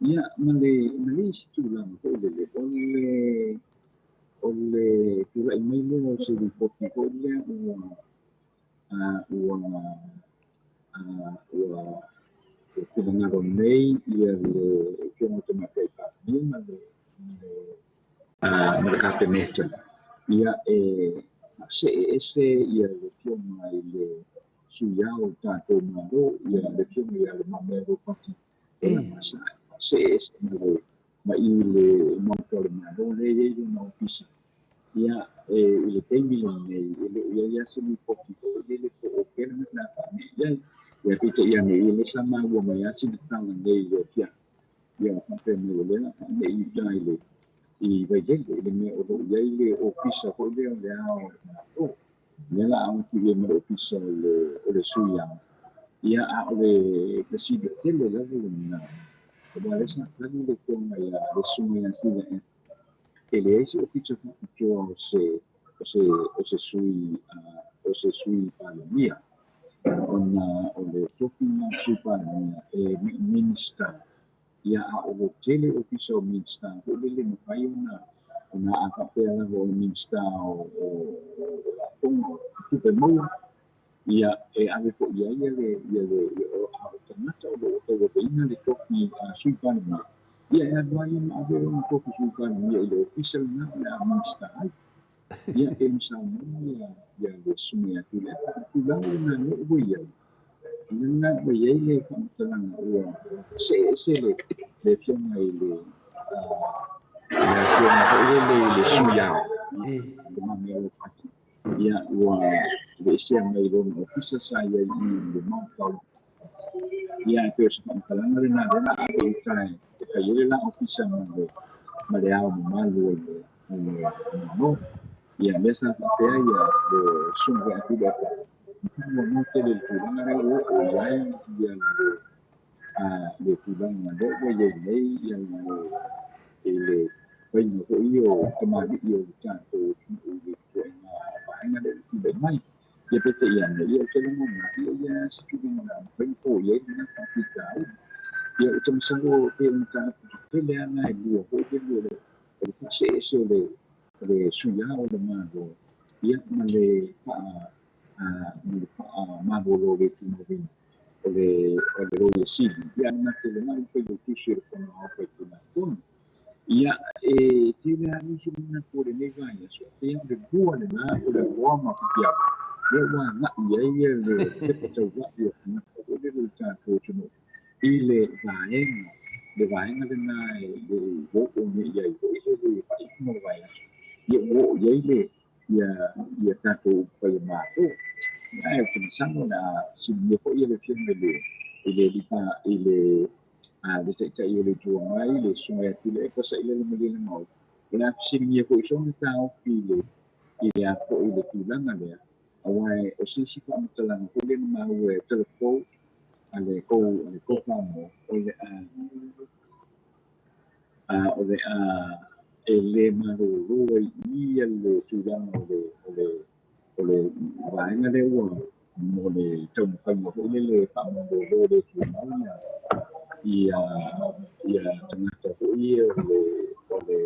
Ia, ma le isi tulaga foi lele, o le tulai mai lea o se lipoti foi lea ua finagalo nei ia le afioga Tamaitai Palemia ma le Kapeneta, ia, e faasee ese ia le afioga i le sui ao o le tatou Malo, ia le afioga ia Le Mamea Ropati, faasee ese ma i le Maota o le Malo lea e i ai lona ofisa. Ia, i le taimi lenei, e le o i ai lava se lipoti foi lele po o fea le mea o le a faanee i ai. Ia, peitai ane, ia, lea sa maua mai lava sina tala nei i le afiafi, ia, faapea mai o lea faanee i uta i Vailele, i le mea o lo o i ai le ofisa foi lea o le Ao o le Malo. Lea la a o atu i ai ma le ofisa o le sui ao. Ia, a o le fesili tele lava lena, aua lea sa tali le afioga ia le susuga ia Tuilaepa, e leai se ofisa faapitoa o se sui Palemia, ona o le tofi na sui Palemia e Minista. Ia, a o lo tele ofisa o Minista foi lele mafai ona a faapea lava o le Minista o lafoga o tupe maua, ia, e ave foi i ai ia le o tagata o lo o tauaveina le tofi sui Palemia, ia, e alu ai ma ave lona tofi sui Palemia i le ofisa lena o le a Minista ai. Ia, e na saunoa ia le susuga ia Tuilaepa, tulaga lena lea ua i ai, lena ua i ai le faamatalaga ua see ese le afioga i le afioga foi lele i le sui ao, le Mamea Ropati, ia, ua aveesea mai lona ofisa sa i ai i le Maota o le. Ia, e pei o se faamatalaga lena lea la ave i uta e fai ai le la ofisa ma le ao mamalu o le Malo. Ia, lea sa faapea ia le susuga ia Tuilaepa, faanoanoa tele i le tulaga lea ua oo i ai ia le tulaga lea ua i ai nei ia i le faiga foi o tamalii o le tatou atunuu i le ituaiga vaega lea ua tulai mai. Ia, peitai ane, ia, ou te lagona, ia, ia se tulaga o le a mafai ona foia ai lena faafitauli. Ia, ou te masalo pei o mataupu tetele lava na e lua foi lele o le faaseese o le sui ao o le Malo, ia, ma le faamalolo le tumauina o le Loia Sili, ia, na te lena le failautusi o le Fono Aoao Faitulafono. Ia, e tele lava nisi manatu o lenei vaiaso, e pei o le lua lena o le Aloa ma Fitialu, lea ua agai i ai le pepa taulai o tagata foi lele o le tatou atunuu i le vaega, le vaega lena e le i oo nei i ai foi lele i faaiuga o le vaiaso, ia ua oo i ai le ia ia tatou upufai o Malo. Ae ou te masalo o le a fesiligia foi le Afioga i le i le alii pa i le a le Taitai o le Itu Agai, le Susuga ia Tuilaepa Sailele Malielegaoi, o le a fesiligia foi sona taofi i le i le a foi i le tulaga lea, aua o se isi faamatalaga foi lea na maua e talavou a le kou a le kou Samoa, o le a a o le a e le malolo ai i i le tulaga o le o le o le vaega lea ua mo le taumafaiga foi lele e faamalolo le tumau ia ia tagata foi ia o le o le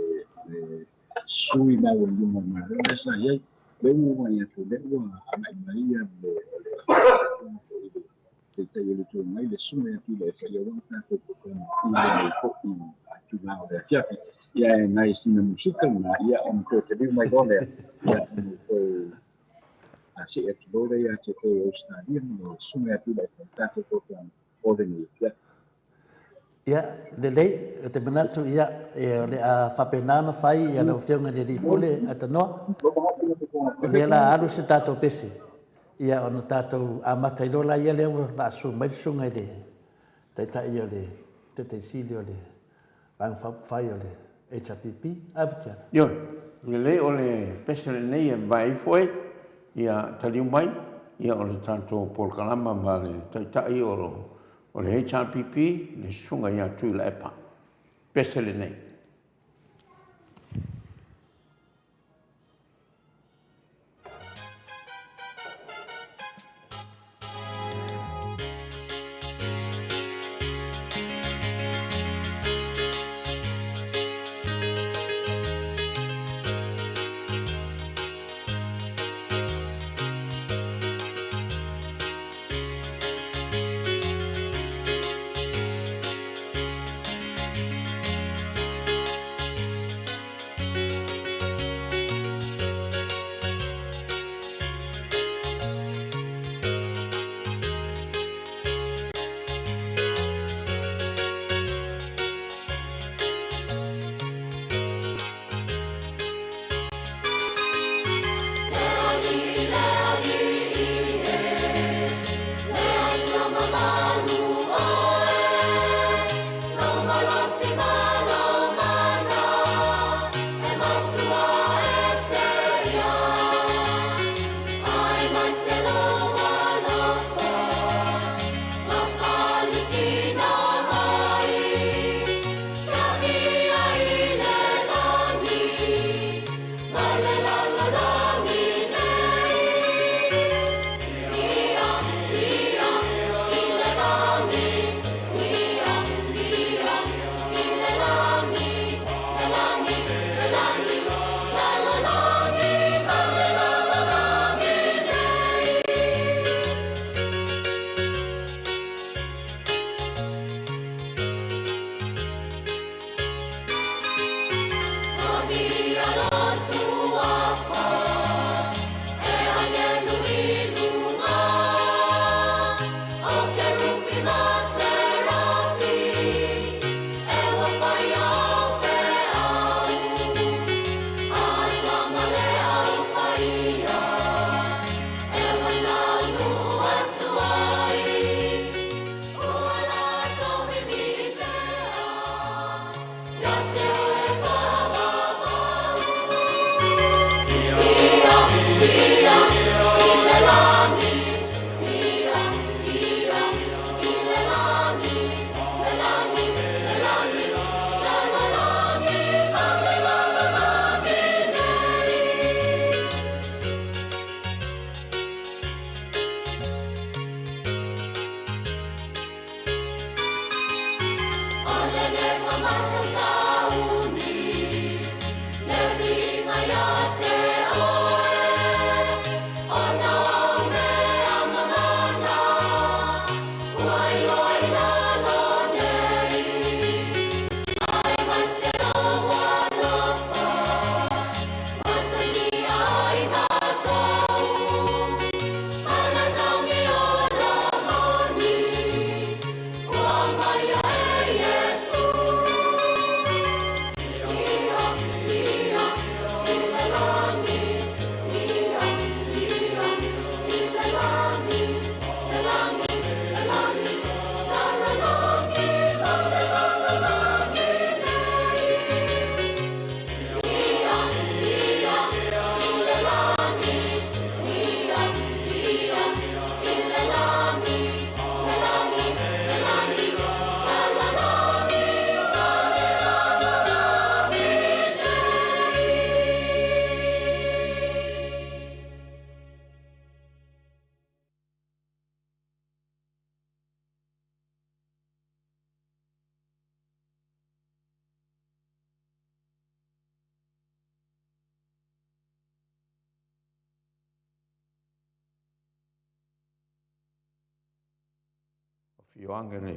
le sui maualuluga o le Malo lea sa i ai. Lea ua ou vaai atu o lea ua agai mai ia le o le foi le Taitai o le Itu Agai, le Susuga ia Tuilaepa, ia aua tatou polokalame i lenei foi itula o le afiafi. Ia e nai sina musika lena, ia ona toe taliu mai loa lea, ia ona toe see atu loa lea ia te oe Ausetalia ma le Susuga ia Tuilaepa i le tatou polokalame o lenei afiafi. Ia, lelei, ou te manatu, ia, e, o le a faapena ona fai ia lau Afioga i le Alii Pule Atanoa. O lea la alu se tatou pese, ia ona tatou amata ai loa la ia lea ua la susu mai le susuga i le Taitai o le Taitai Sili o le Vaega Faaupufai o le HRPP. Ave Tiana. Ioe, lelei o le pese lenei e vae ifo ai, ia taliu mai, ia o le tatou polokalama ma le Taitai o O le HRPP, le Susuga ia Tuilaepa. Pese lenei. Afioaga le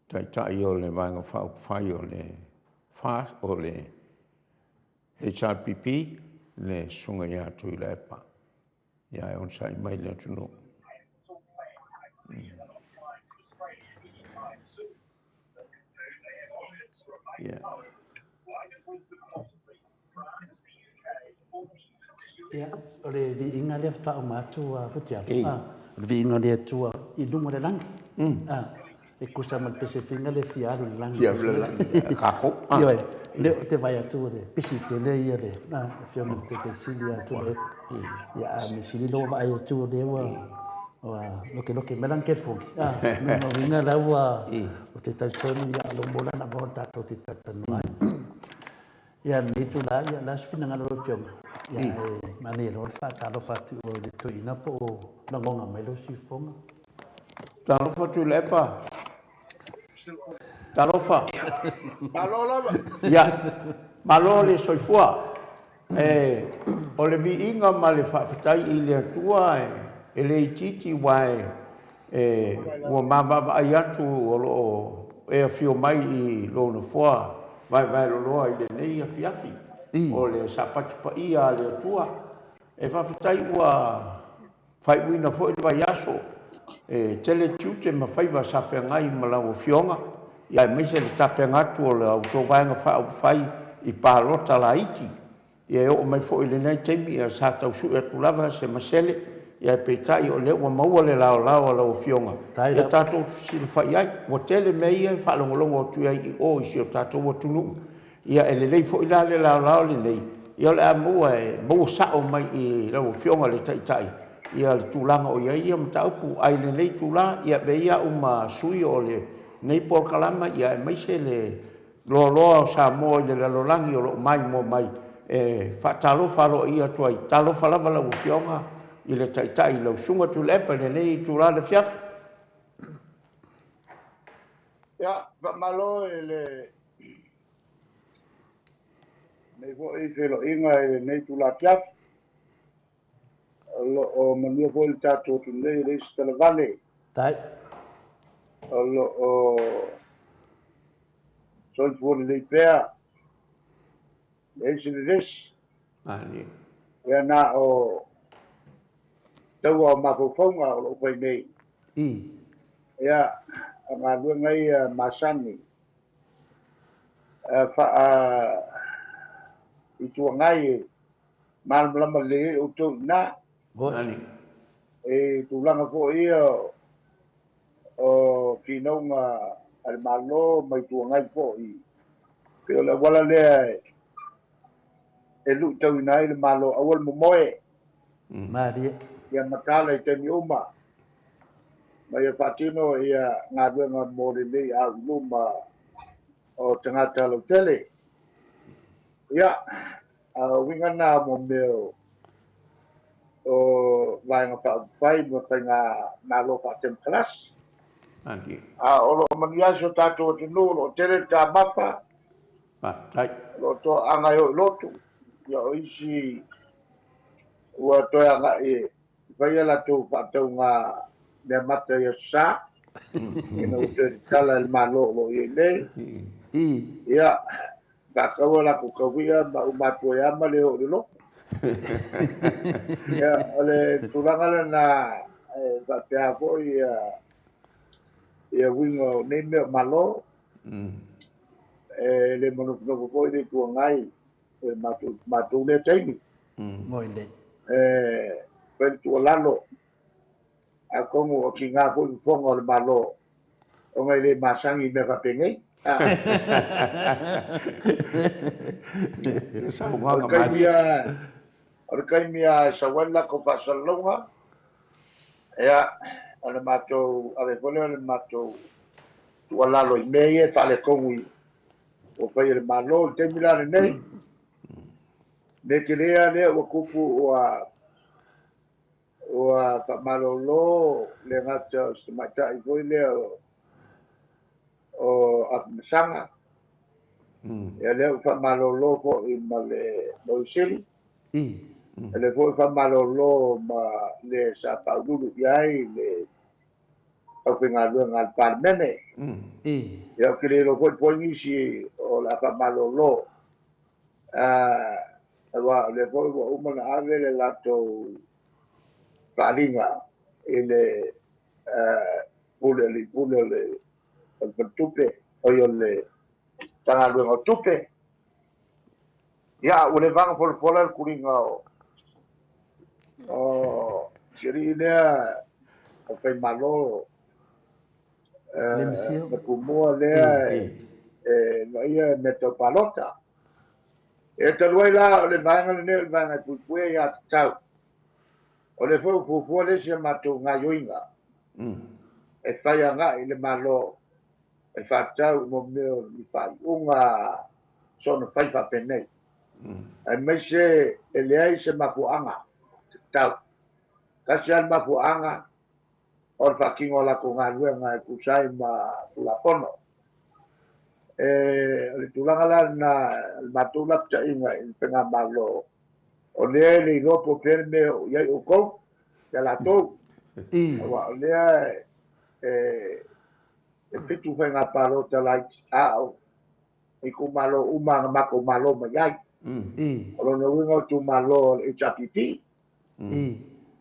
Taitai o le Vaega Faaupufai o le FAST o le HRPP, le Susuga ia Tuilaepa. Ia e onosai mai le atunuu. Ia. Ia, o le viiga lea faatoa uma atu a Futialo. Ah, o le viiga o le Atua i luga o le lagi. Ah, e tusa ma le pesefina le fia alu i le lagi. Fia alu i le lagi, kākou. Ah. Ioe, lea ou te vaai atu o le pisi tele ia le afioga i le Taitai Sili ia Tuilaepa. Ia, a mea sili lea ua vaai atu o lea ua ua lokeloke mai lana telefoni. Ah, lona uiga la ua ou te talitonu ia o lou mola na avao tatou te talatalanoa ai. Ia, lenei itula, ia, o le a se finagalo o lau Afioga? Ia, e manaia loa le faatalofa atu i oe i le toeaina po o lagona mai lou siufofoga. Talofa Tuilaepa. Talofa. Malo lava. Ia, malo le soifua. E, o le viiga ma le faafetai i le Atua e le itiiti aua e, e, ua ma vaavaai atu o lo o e afio mai i lou nofoa vaevaeloloa i lenei afiafi o le Sapati paia a le Atua. E faafetai ua faaiuina foi le vaiaso, e tele tiute ma faiva sa feagai ma lau Afioga, aemaise le tapena atu o la outou Vaega Faaupufai i palota laiti. Ia e oo mai foi i lenei taimi, ia sa tau sue atu lava se masele, ia peitai o lea ua maua le laolao a lau Afioga, ia tatou fesilafai ai. Ua tele mea ia e faalogologo atu ai i o i si o tatou atunuu. Ia e lelei foi la le laolao lenei, ia o le a maua e maua sao mai i lau Afioga i le Taitai ia le tulaga o i ai ia mataupu. Ae i lenei itula, ia avea ia au ma sui o lenei polokalama, ia aemaise le loaloa o Samoa i le lalolagi o lo o maimoa mai, e faatalofa aloaia atu ai. Talofa lava lau Afioga i le Taitai, lau Susuga Tuilaepa i lenei itula i le afiafi. Ia, faamalo i lenei foi feiloaiga i lenei itula afiafi. O lo o manuia foi le tatou atunuu nei, e leai se talavale. Tai. O lo o soifua lelei pea, leai se vevesi. Ia na o taua o mafaufauga o lo o fai nei. Ia, o galuega ia masani, faa Itu Agai e malamalama lelei ai outou i ina. E tulaga foi ia o finauga a le Malo ma Itu Agai foi, pei o le auala lea e luitauina ai le Malo, aua le momoe. Malie. Ia mataala i taimi uma, ma ia faatino ia galuega mo lenei au i luma o tagata lautele. Ia, a o uiga na mo mea o Vaega Faaupufai ma faiga malo faatemokarasi. A o lo o manuia ai si o tatou atunuu, o lo o tele le tamafa, o lo o toaaga e oo i lotu, ia o isi ua toe agai e fai a latou faatauga meamata i Aso Sa, ina ua toe tatala e le Malo o lo o i ai nei. Ia, faatau a latou tauia ma uma atu ai lava ma le oo i le lotu. Ia, o le tulaga lena e faapea foi ia uiga o nei mea o Malo. E le manofonofo foi le Itu Agai e matou lea taimi. Moi lei. E fai le tuualalo, atonu o tiga foi fofoga o le Malo, ona e le masani i mea faapenei. O le taimi lava e sau ai le latou faasalalauga, ia, o le matou ave foi lea o le matou tuualalo i mea ia e faaletonu i ua fai e le Malo. I le taimi la lenei, mea tele lava lea ua tupu, ua faamalolo le gata o se tamaitai foi lea o Afamasaga. Ia lea ua faamalolo foi ma le Loia Sili. E lea foi ua faamalolo ma le sa faauluulu i ai le Aufaigaluega a le Palemene. Ia, ou te le iloa foi po o ai nisi o le a faamalolo, aua o lea foi ua uma ona ave le latou faaaliga i le Pule, Alii Pule o le Faletupe, oi o le Matagaluega o Tupe. Ia, ua leva ona folafola le tuliga o o si alii lea o Faimalo na tumua lea e vaaia mea tau palota. E talu ai la o le vaega lenei o le vaega e puipuia aiatatau. O lea foi ua fuafua le isi a matou gaoioiga e fai agai i le Malo e faatatau i mea o ni faaiuga soona fai faapenei, aemaise e leai se mafuaaga tatau. Tasi lava le mafuaaga o le faatino o latou galuega e tusa ai ma Tulafono. E, o le tulaga la lena o le matou lapataiga i le Faigamalo, o lea e le iloa po o fea le mea o i ai outou, ia latou. Aua o lea e, e 7 faiga palota laiti, a o itumalo uma na matou malo mai ai. O lona uiga o itumalo o le HRPP.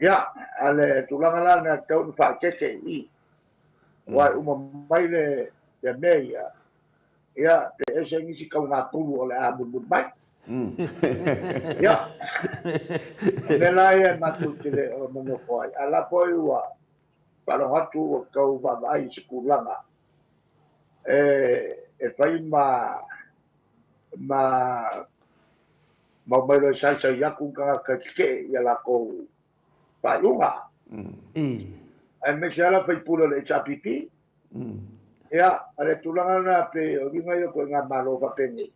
Ia, a le tulaga la lena e tatau ona faaeteete i i. Aua e uma mai le mea ia, ia, pe ese nisi taugatulu o le a mulimuli mai. Ia, o mea la ia matou te le o nonofo ai. A la foi ua faalogo atu ua tau vaavaai i se tulaga e fai ma ma omai loa e saisai atu tagata e tetee i a latou faaiuga. Aemaise lava la sui usufono o le HRPP. Ia, o le tulaga lena pei o uiga ia o ituaiga Malo faapenei,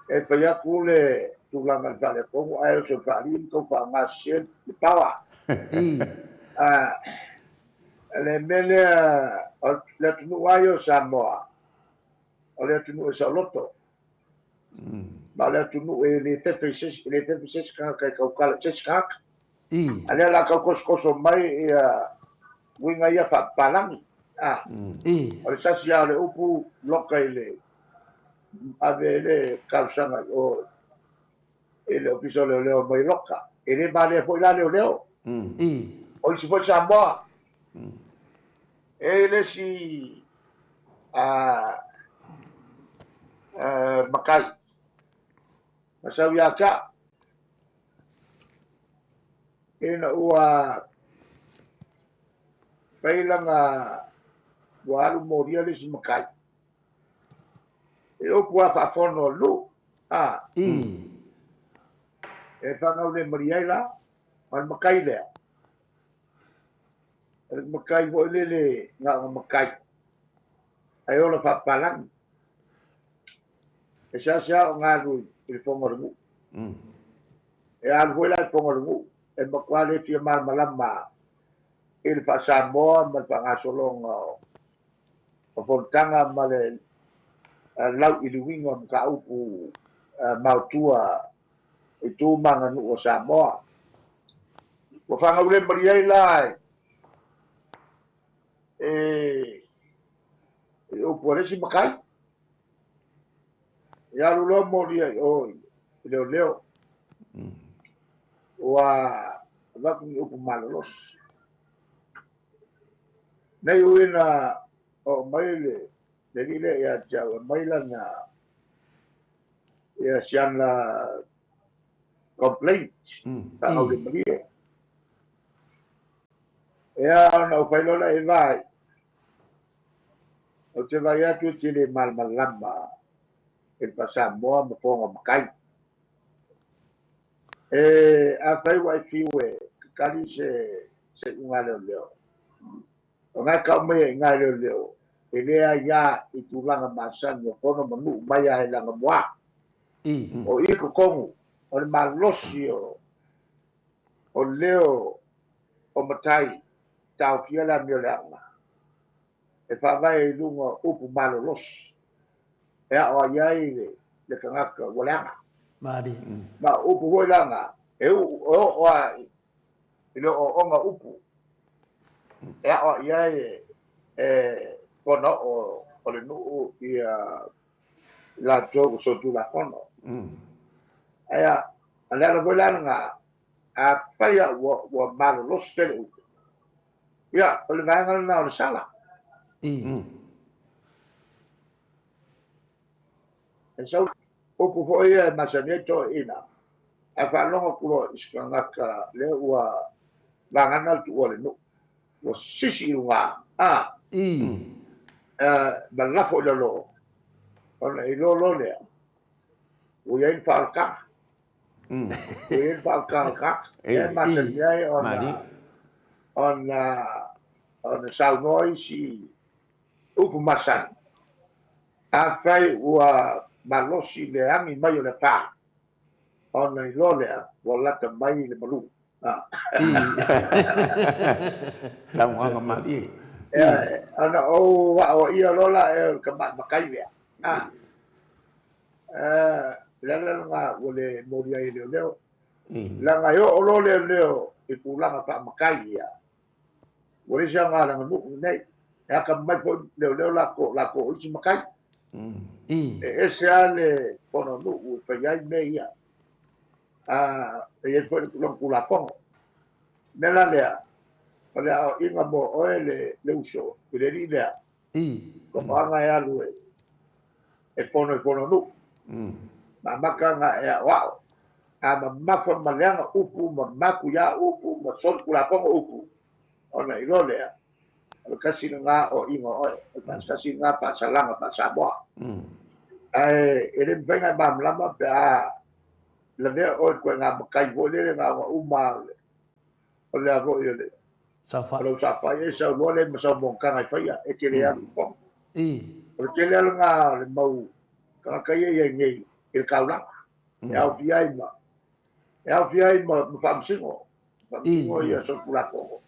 e fai atu le tulaga i le faaletonu ae oso i le faalii ma tau faaaoga sese le power. Le mea lea, o le atunuu lava ia o Samoa, o le atunuu e saoloto. Ma o le atunuu e le fefe i se isi, e le fefe se isi tagata e tautala i se isi tagata. A lea o le a tau tosotoso mai ia uiga ia faapapalagi. O le sasi lava o le upu loka i le ave le talosaga i o i le Ofisa o Leoleo mai loka. E le valea foi la leoleo. O isi foi Samoa. E i ai le isi matai na sau ia te au ina ua fai lana ua alu molia le isi matai e upu lava faafono a le nuu a e faagaulemalie ai la ma le matai lea. O le matai foi lele na o matai ae ola faapapalagi. E seasea o galu i le fono a le nuu. E alu foi la i le fono a le nuu, e matua le fia malamalama i le faa-Samoa ma le faagasologa o fonotaga ma le lauiliuina o mataupu maotua i tu ma aganuu o Samoa. Ua faagaulemalie ai la e i upu a le isi matai, ia alu loa molia i o i leoleo. Ua avatu ni upu malolosi. Nei ui ina oo mai le alii lea ia te au e aumai lana ia si ana complaint faagaulemalie. Ia ona ou fai loa lea e vaai, ou te vaai atu e te le malamalama i le faa-Samoa ma fofoga o matai. E afai ua e fiu e tatali se iuga a leoleo, O na e tau mai ai i na leoleo, e le aia i tulaga masani o fono ma nuu mai a e lana moa. O i totonu o le malosi o o leo o matai taofia le amio leaga e faavae i luga o upu malolosi e aʻo ai ai le tagata ua leaga. Ma o upu foi la na, e oo lava i le ooooga o upu e aʻoaʻi ai e E pono o le nuu ia latou ua solitulafono. Ae o le ala foi la lena, afai lava ua malolosi tele upu, ia, o le vaega lena o le sala. E sau upu foi ia e masani ai toeaiina, a faalogo atu loa i se tagata lea ua vagana le tuua o le nuu, ua sisi i luga, a, ma lafo i lalo, ona iloa loa lea, ua i ai le faaolataga. Ua i ai le faaolataga e masani ai ona saunoa isi upu masani. Afai ua malosi le agi mai o le afa, ona iloa lea ua lata mai le malu. Saunoaga malie. Ona ou aoaia loa la e o le tamai matai lea. Le ala lena ua le moli ai e leoleo. Leaga e oo loa leoleo i tulaga faamatai ia, ua leai se aoga i le aganuu lenei. E atamamai foi leoleo latou, latou o isi matai. E ese lava le fono nuu e fai ai mea ia. E i ai foi lona Tulafono. O le mea la lea, o le aoaiga mo oe le uso i le alii lea, toaga e alu e fono i fono nuu. Ma amata ona e aoao. A mamafa ma leaga upu ma matuia upu ma solitulafono upu, ona iloa lea, o le tasi lena aoaiga o oe, o le tasi lena faasalaga faa-Samoa. Ae e le mafai ona e malamalama pe a lavea oe i le ituaiga matai foi lele na ona uma o le a foi o le o lou saofai e sau loa lea ma sau monotaga e faia, e te le alu i fono. O le tele lava lena o le mau tagata ia e i ai nei i le taulaga, e aofia ai ma e aofia ai ma faamasino, faamasino ia solitulafono.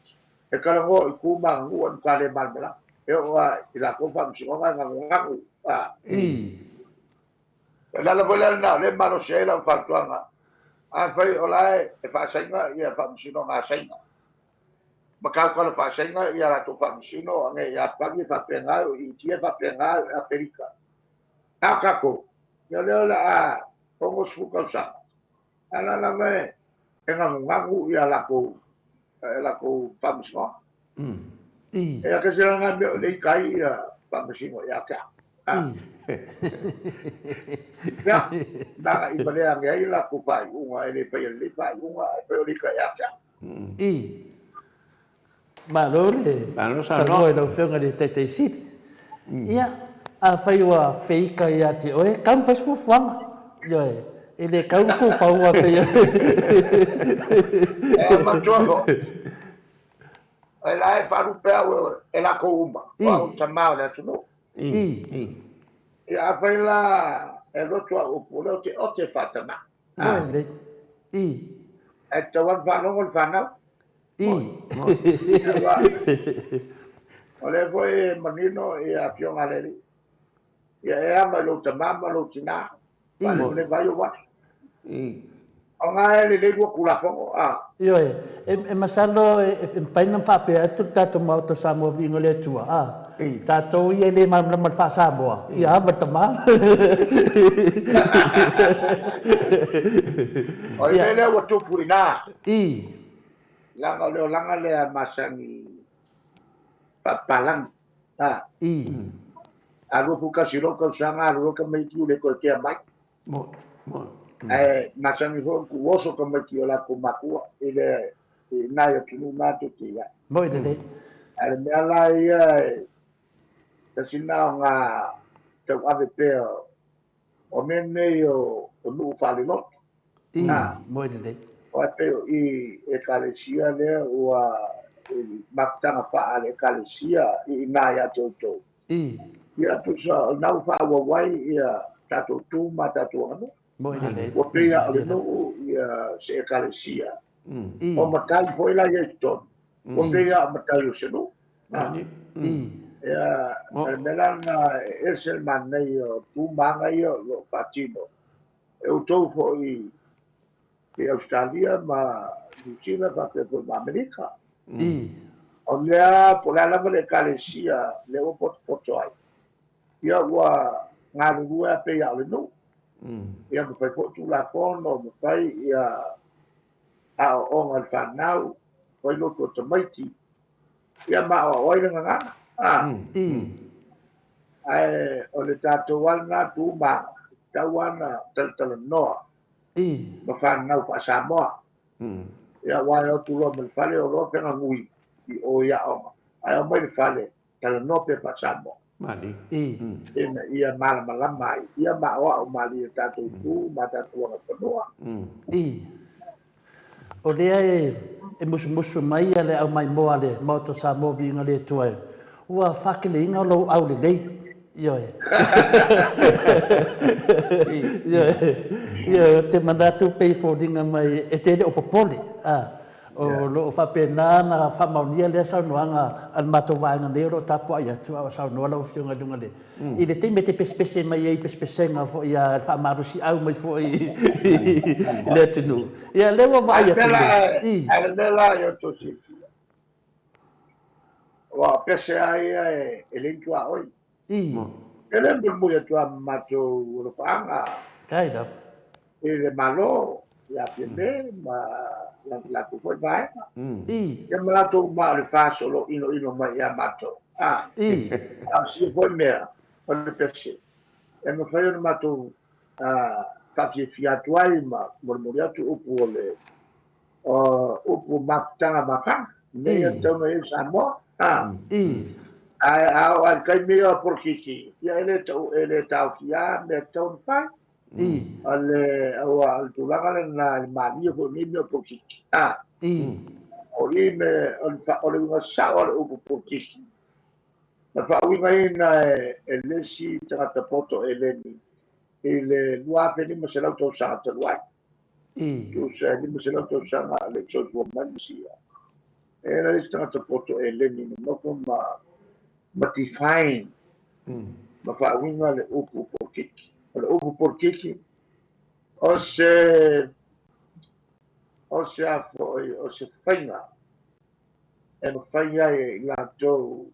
E talanoa i tu ma aganuu e matua le malamalama. E oo lava i latou faamasinoga e nagunanu. O le ala foi lea lena o lea e malosi ai lau fautuaga, afai o la e faasaina ia faamasinoga a Saina, ma tautala faasaina ia latou faamasino ane Iapani e faapena, o Initia e faapena, o Aferika. A o tatou, ia lea o le a 60 tausaga, a o la lava e nagunanu ia latou faamasinoga. Ia kasi la lena mea o lea i tai ia faamasino ia te au. Ia, na i valea ane ai latou faaiuga, e le faia lelei faaiuga, ae fai o le ita ia te au. Malo le saunoa i lau Afioga i le Taitai Sili. Ia, afai ua feika ia te oe, tau ma fai se fuafuaga. Ioe, e le tau le tufaua pei E manatua foi, o la e faalupe au e latou uma, o au le tama o le atunuu. Ia, afai la e alu atu au upu, o lea ou te ote faatama. Ae tatau lava ona faalogo le fanau. O lea foi e manino ia afioga a le Alii. Ia e ama i lou tama ma lou tina, faalevaleva ai ou aso. O nga e lelei lua Tulafono, a. Ioe, e masalo e mafai ona faapea atu le tatou Maota o Samoa Viiga o le Atua, a. Tatou ia e le malamalama i le faa-Samoa, ia ava le tama. O le mea lea ua tupu i ina. Leaga o le olaga lea masani faapapalagi. A. A 21 loa tausaga alu loa tamaiti ua le toe kea mai. Ae masani foi ona tuuoso tamaiti i o latou matua i le i nai atunuu matou te i ai. Moi lelei. Ae le mea la ia e tasi lena o ngā tauave pea o mea nei o nuu faalelotu. Moi lelei. Aua e pei o i Ekalesia lea ua i mafutaga faa le Ekalesia i ina ia te outou. Ia tusa o lena ua faaauau ai ia tatou tu ma tatou aganuu. Moi lelei. Ua pei lava o le nuu ia se Ekalesia. O matai foi la ia i totonu. Ua pei lava o matai o se nuu. Ia, o le mea la lena e ese le manaia o tu ma aga ia o lo o faatino e outou foi i Ausetalia ma Niu Sila faapea foi ma Amerika. O lea po o le a lava le Ekalesia lea ua potopoto ai, ia ua galulue lava pei lava o le nuu. Ia ma fai foi Tulafono, ma fai ia aoaoga i le fanau, fai lotu a tamaiti, ia ma aoao ai le gagana. Ae o le tatou lava lena tu ma aga, e tatau lava ona talatalanoa ma fanau faa-Samoa. Ia aua e o atu loa ma le fale o loa fegagui i o i aoga, ae omai i le fale talanoa pea faa-Samoa. Ina ia malamalama ai, ia ma aoao malie i tatou itu ma tatou agaifanua. O lea e musumusu mai le aumaimoa a le Maota o Samoa Viiga le Atua e, ua faakeleina lou aulelei. Ioe. Ioe. Ioe, ou te manatu pei e foliga mai e te le o popole. O lo o faapena ona faamaonia lea saunoaga a le matou vaega nei o lo o tapuai atu a o saunoa lau Afioga i luga i le taimi e te pesepese mai ai i pesepesega foi a le faamalosiau mai foi i le atunuu. Ia, lea ua vaai atu nei. A o le mea la ia outou silafia, aua o pese lava ia e leai ni tuaoi. E le mulimuli atu lava ma matou alofaaga. Kind of. I le Malo, ia Fiame ma latou foi vaega. Ia ma latou uma o le FAST o lo o inoino mai ia matou. A o sia foi mea, o le pese, e mafai ona matou faafiafia atu ai ma molimoli atu upu o le upu mafutaga mafana, mea ia tatau ona i ai Samoa. Ae a oo lava i le taimi ia o polokiki, ia e le taofia lava mea e tatau ona fai. O le, aua o le tulaga lena i le malie foi o nei mea o polokiki. O i me, o le uiga sao o le upu polokiki, na faauigaina e le isi tagata poto Eleni i le 2500 tausaga talu ai. Tusa e 500 tausaga a o le i soifua mai le Mesia. E le isi tagata poto Eleni na nofo ma define ma faauiga le upu polokiki. O le upu polokiki, o se, o se a foi, o se faiga e mafai ai e i latou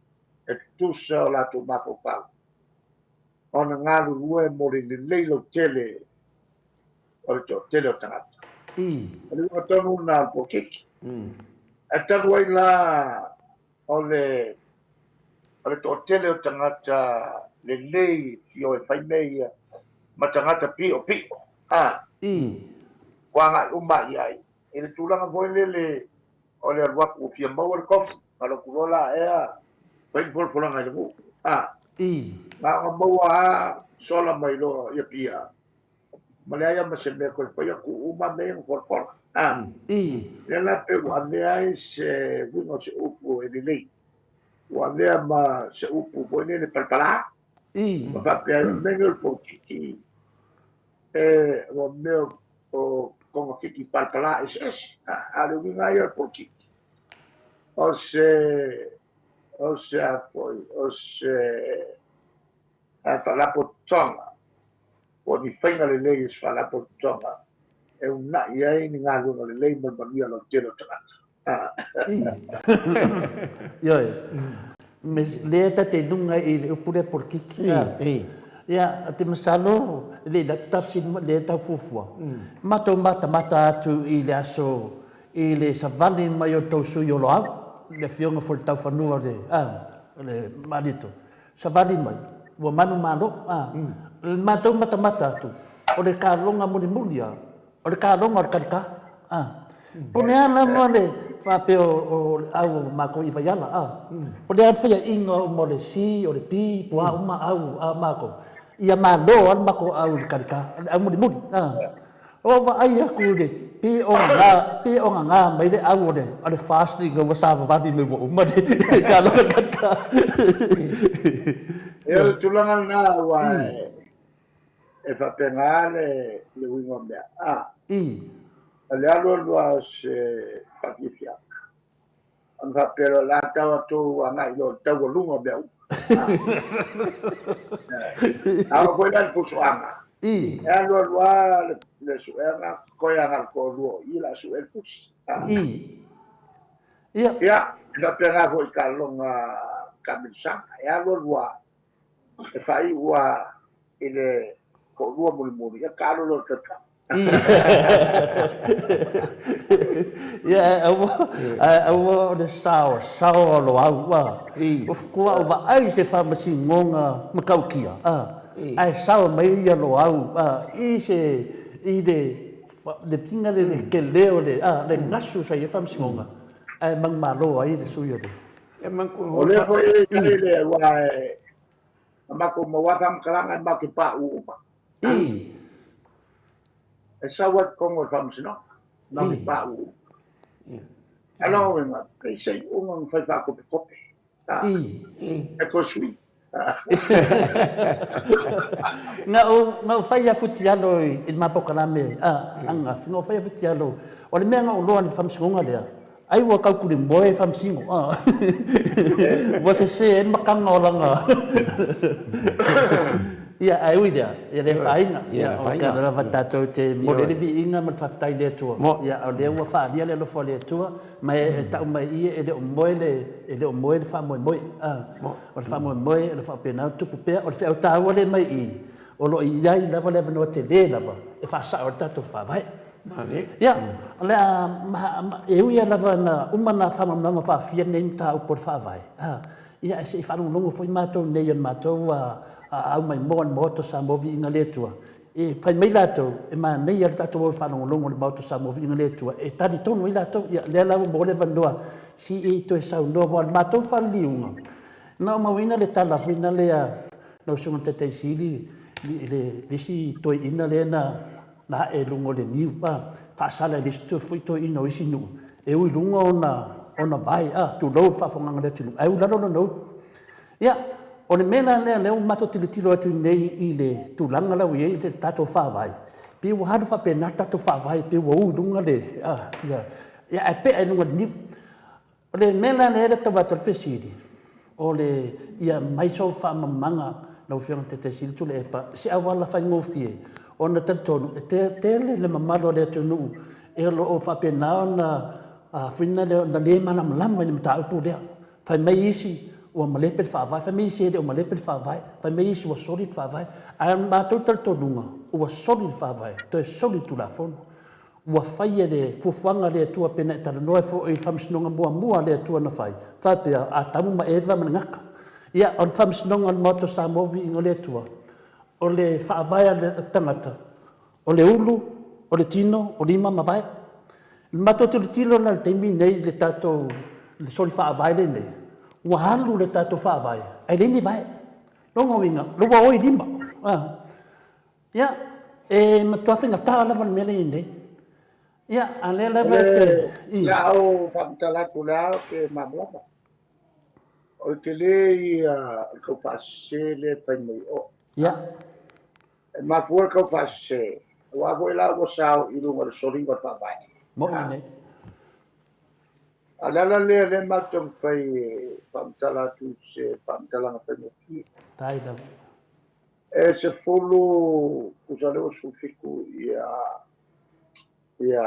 e tutusa o latou mafaufau ona galulue mo le lelei lautele o le toatele o tagata. O le uiga tonu lena o le polokiki. Ae talu ai la o le o le toatele o tagata lelei fia o e fai mea ia ma tagata piʻopiʻo, a, ua agai uma i ai i le tulaga foi lele o le alu atu ua fia maua le kofi, alu atu loa la ea fai le folafolaga i le nuu, a, na ona maua lava sola mai loa i Apia ma leai lava ma se mea toe faia, tuu uma mea ia na folafola. A, lea la pei ua avea ai se uiga o se upu e lelei, ua avea ma se upu foi lele palapala, ma faapea ai, o mea nei o le polokiki, e, ua mea o togafiti palapala eseese. A, a o le uiga lava ia o le polokiki, o se, o se a foi, o se faalapotopotoga po o ni faiga lelei e se faalapotopotoga e uunai ai ni galuega lelei mo le manuia lautele o tagata. Ioe. Me lea ta te luga i le upu lea polokiki. Ia, te masalo, le i latu tafsili ma lea tau fuafua. Matou matamata atu i le aso i le savali mai o le tou sui o Loau, le afioga foi i le taufanua o le Malietoa. Savali mai, ua manumalo, a. Le matou matamata atu, o le kaloga mulimuli a, o le kaloga o le kalika, a. Po o le a lava le faapea o le au o matou i Vaiala, a. Po o le a le faiaina uma o le C, o le P, po o a uma au a matou, ia malo lava le matou au i le kalika, le au mulimuli, a. O vaai atu i le pe o gagā, pe o gagā mai le au o le, o le fast ina ua savavali mai ua uma le talofa kaka. Ia o le tulaga lena aua e faapena le, le uiga o mea. A, o le alu alu lava o se faafiafiaga. Ona faapea loa, o le a tau atu agai loa i le taualuga o mea uma. A oo foi la i le fusuaga, e alu alu lava le suega, toe agai i le toalua o i o le a sue le fusi. Ia. Ia, e faapena foi i taaloga taamilosaga, e alu alu lava, e faaiu lava i le toalua mulimuli, ia taalo loa i le tautala. Ia, ae aua, ae aua o le saosaoa o Loau, a. Ua ou vaai i se faamasinoga matautia, a, ae sao mai ia Loau, a, i se, i le, le tiga le, le tele o le, a, le gasu sa i ai le faamasinoga, ae manumalo ai le sui o le. O lea foi e i ai le, aua e, na matou maua faamatalaga e matou te pauu uma. E sau ai totonu o le faamasinoga, matou te pauu uma. A lona uiga, pei se iuga na fai faatopetope. E toe sui. Na ou fai a futialo i le ma polokalame ananafi, na ou fai a futialo, o le mea na ou iloa i le faamasinoga lea, Ai ua tau tulimoe e faamasino a. Ua sese ai le mataga o lana. Ia, ae ui lea, ia le afaina. Ia, o le ala lava tatou te momoli ai le viiga ma le faafetai i le Atua. Ia, o lea ua faaalia le alofa o le Atua, ma e tau mai i i e le o moe le, e le o moe le faamoemoe. O le faamoemoe o lo o faapena ona tupu pea. O le feau taua lea mai i i, o lo o i ai lava le avanoa tele lava e faasao ai le tatou Faavae. Ia, o le a, e ui lava ina uma nā faamalamalamaga faafia nei mataupu o le Faavae, ia, ae se i faalogologo foi matou nei i le matou aumaimoa i le Maota o Samoa Viiga le Atua. E fai mai latou, e manaia le tatou o e faalogologo i le Maota o Samoa Viiga le Atua, e talitonu ai latou. Ia, lea la ua maua le avanoa, se i toe saunoa, aua o le matou faleliuga, na ou mauina le tala foi lea a lau Susuga i le Taitaisili i le isi toeaina lea na na ae i luga o le niu, a, faasala i le isi foi toeaina o isi nuu, e ui i luga ona, ona vae, a, tulou le faafofogaaga a le atunuu, ae ui i lalo lona ulu. Ia, o le mea la lea, lea ua matou tilotilo atu nei i le tulaga la ua i ai le tatou Faavae, pei ua alu faapena le tatou Faavae, pei ua u i luga le, a, ia, ia ae pea i luga o le niu. O le mea la lea e tau avatu ai le fesili, o le ia aumai sou faamalamalamaga lau Afioga i le Taitaisili Tuilaepa i se auala faigofie ona talitonu e tele le mamalu o le atunuu e o lo o faapena ona fuina lea ona le malamalama i le mataupu lea. Fai mai isi ua malepe le faavae, fai mai isi e le o malepe le faavae, fai mai isi ua soli le faavae. Ae o le matou talitonuga ua soli le faavae, toe soli le Tulafono. Ua fai e le fuafuaga a le Atua pei ona e talanoa ai foi i le faamasinoga muamua a le Atua na fai, faapea, Atamu ma Eva ma le gata. Ia, o le faamasinoga a le Maota o Samoa viiga o le Atua, o le faavae a le tagata, o le ulu, o le tino, o lima ma vae. I le matou tilotilo la i le taimi lenei i le tatou le soli faavae lenei, ua alu le tatou faavae ae leai ni vae. Lona uiga, ua o i lima. Ia, e matua faigata lava le mea lea e i ai nei. Ia, a lea lava e te... I. O le a ou faamatala atu o lea ou te malamalama. O le tele ia o le taufaasese lea e fai mai o. Ia. E mafua le taufaasese, aua foi la ua sao i luga o le soliga o le faavae. Moni nei. A o le ala lea lea matou te taumafai e faamatala atu se faamatalaga faigofie. Tai lava. E 10, tusa lea ua 17 ia ia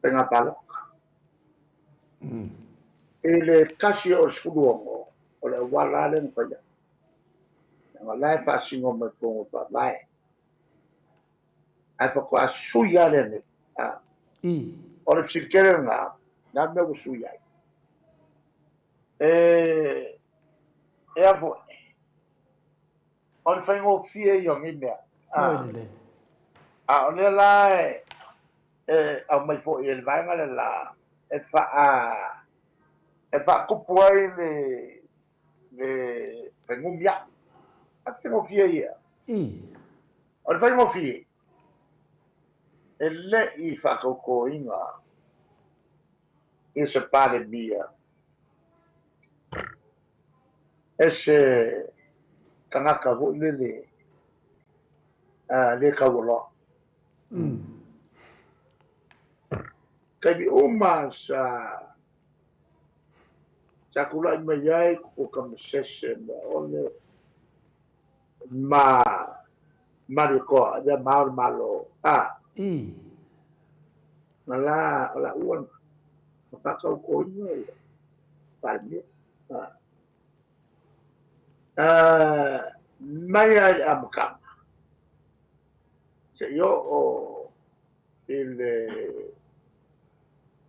faiga palota. I le 1 o le 16, o le auala lava lea na fai ai. Leaga o la e faasino mai totonu o le faavae. Ae faatoa sui lava lea nei. O le fesili tele lena, o le a le mea ua sui ai? E E a foi? O le faigofie ia o nei mea. A o lea la e, e aumai foi e le vaega le la e faa e faatupu ai le le faigumia'i. A faigofie ia. O le faigofie e le i faatautoina i se Palemia e se tagata foi lele le taualoa. Taimi uma sa sa tulai mai ai ko Tamasese ma ole ma Malietoa ia ma o le Malo a. Na la o la ua. Ma faatautoina ia Palemia. Mai lava i le amataga seia oo i le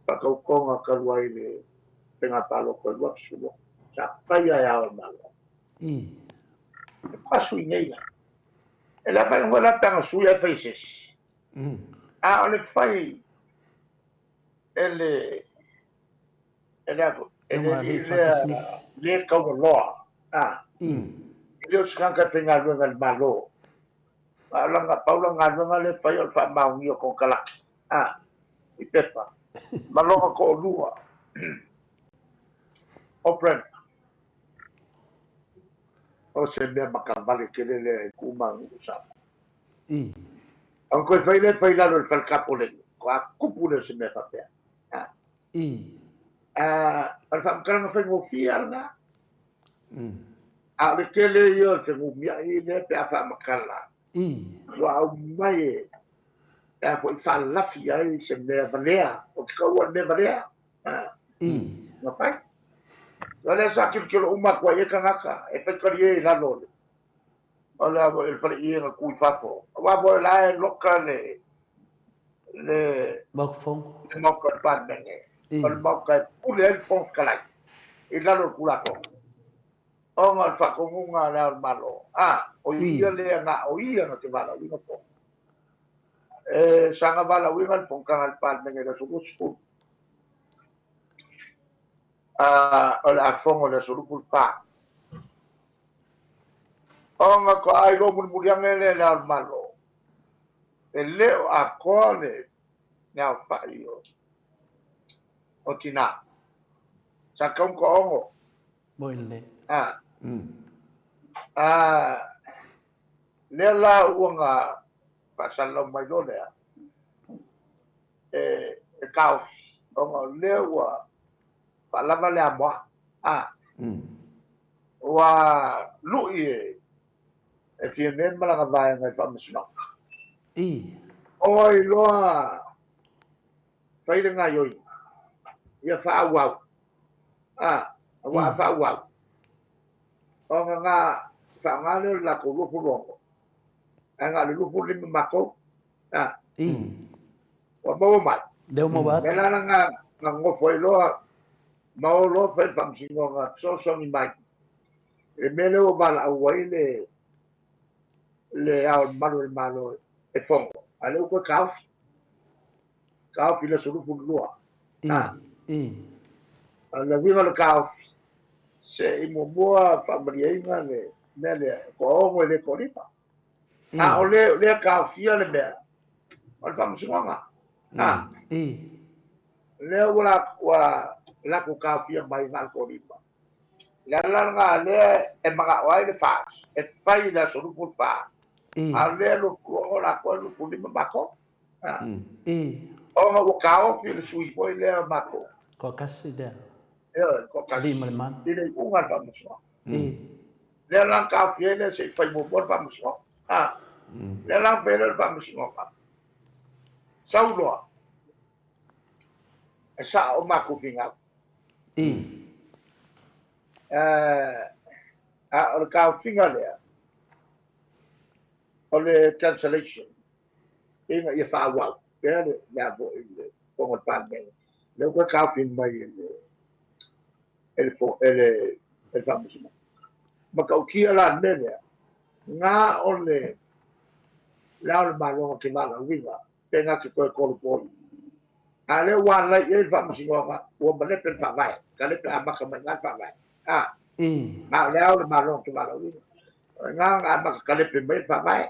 faatautoga talu ai le faiga palota i le 2016, sa faia e Ao o le Malo. E pasu i nei la. E le afaina foi la pe ana sui ae fai e se isi. A o le fai e le e le e le alii lea le taualoa a e le o se tagata e faigaluega i le Malo. A o lana pau lana galuega lea e fai o le faamaonia o konekarate a i pepa ma lona toalua o Brenda. O se mea matavale tele lea i ku ma nuu o Samoa. Ona toe fai lea fai i lalo i le fale tapoleni, faatoa tupu lea o se mea faapea. O le faamatalaga faigofie lava lena. A o le tele ia o le fenumiai lea pe a faamatala, ua aumai e a foi faalafi ai se mea valea, o te taua le mea valea. Na fai. O lea sa tilotilo uma atu ai i ai tagata e fai talie i lalo o le o le a foi le faleie na tu i fafo. Aua foi o la e loka le le Maota Fono. Le Maota o le Palemene. O le Maota e pule ai le Fofoga Fetalai i lalo o le Tulafono. Ona o le faatonuga a Le Ao o le Malo, a, o ia lea na o ia na te valaauina Fono. E saga valaauina le Fonotaga a le Palemene i le aso 20. A, o le a fono i le aso 24. Ona toa iloa mulimuli ane lea i Le Ao o le Malo, e le o atoa le aofai o tinā. Sa tatau ona toaono. Moi lelei. A. A, lea la ua na faasalalau mai loa lea, e taofi, ona o lea ua faalava le amoa. A. Ua lui e Fiame ma lana vaega i le faamasinoga. Oi loa fai le gaioiga, ia faaauau. A, aua a faaauau, ona na faaaoga lea o le latou 26, ae na o le 25 matou. A, ua maua mai. Lea ua maua atu. Mea la na nonofo ai loa, ma o loa fai le faamasinoga fesoasoani mai. I le mea lea ua valaau ai le Le Ao o le Malu o le Malo e fono, a lea ua toe taofi. Taofi i le aso 22. O le uiga o le taofi, se i muamua faamalieina le mea lea, e toaono e le toalima. A o le lea taofia le mea, o le faamasinoga. Lea ua ua latou taofia mai na o le toalima. Le ala lena lea e manao ai le FAST e fai i le aso 24, a o lea 26 latou ae 25 matou. Ona ua taofi le sui foi lea o matou. Toatasi lea. Ioe, toatasi. Alii ma le Mana. I le iuga o le faamasinoga. Lea la na taofi ai lea se i fai muamua le faamasinoga. Lea la na fai ai lea le faamasinoga. Sau loa, e sao o matou finau. A o le taofiga lea, o le cancellation, ina ia faaauau pea le mea foi le Fono a le Palemene. Lea ua toe taofi mai e le e le e le e le Faamasinoga. Matautia la le mea lea, na o le Le Ao o le Malo na te valaauina pe na te toe tolopo. A lea ua alai i ai le Faamasinoga, ua malepe le Faavae, kalepe amata mai i ina le Faavae. A, na o Le Ao o le Malo na te valaauina. O i ina na amata kalepe mai ai le Faavae.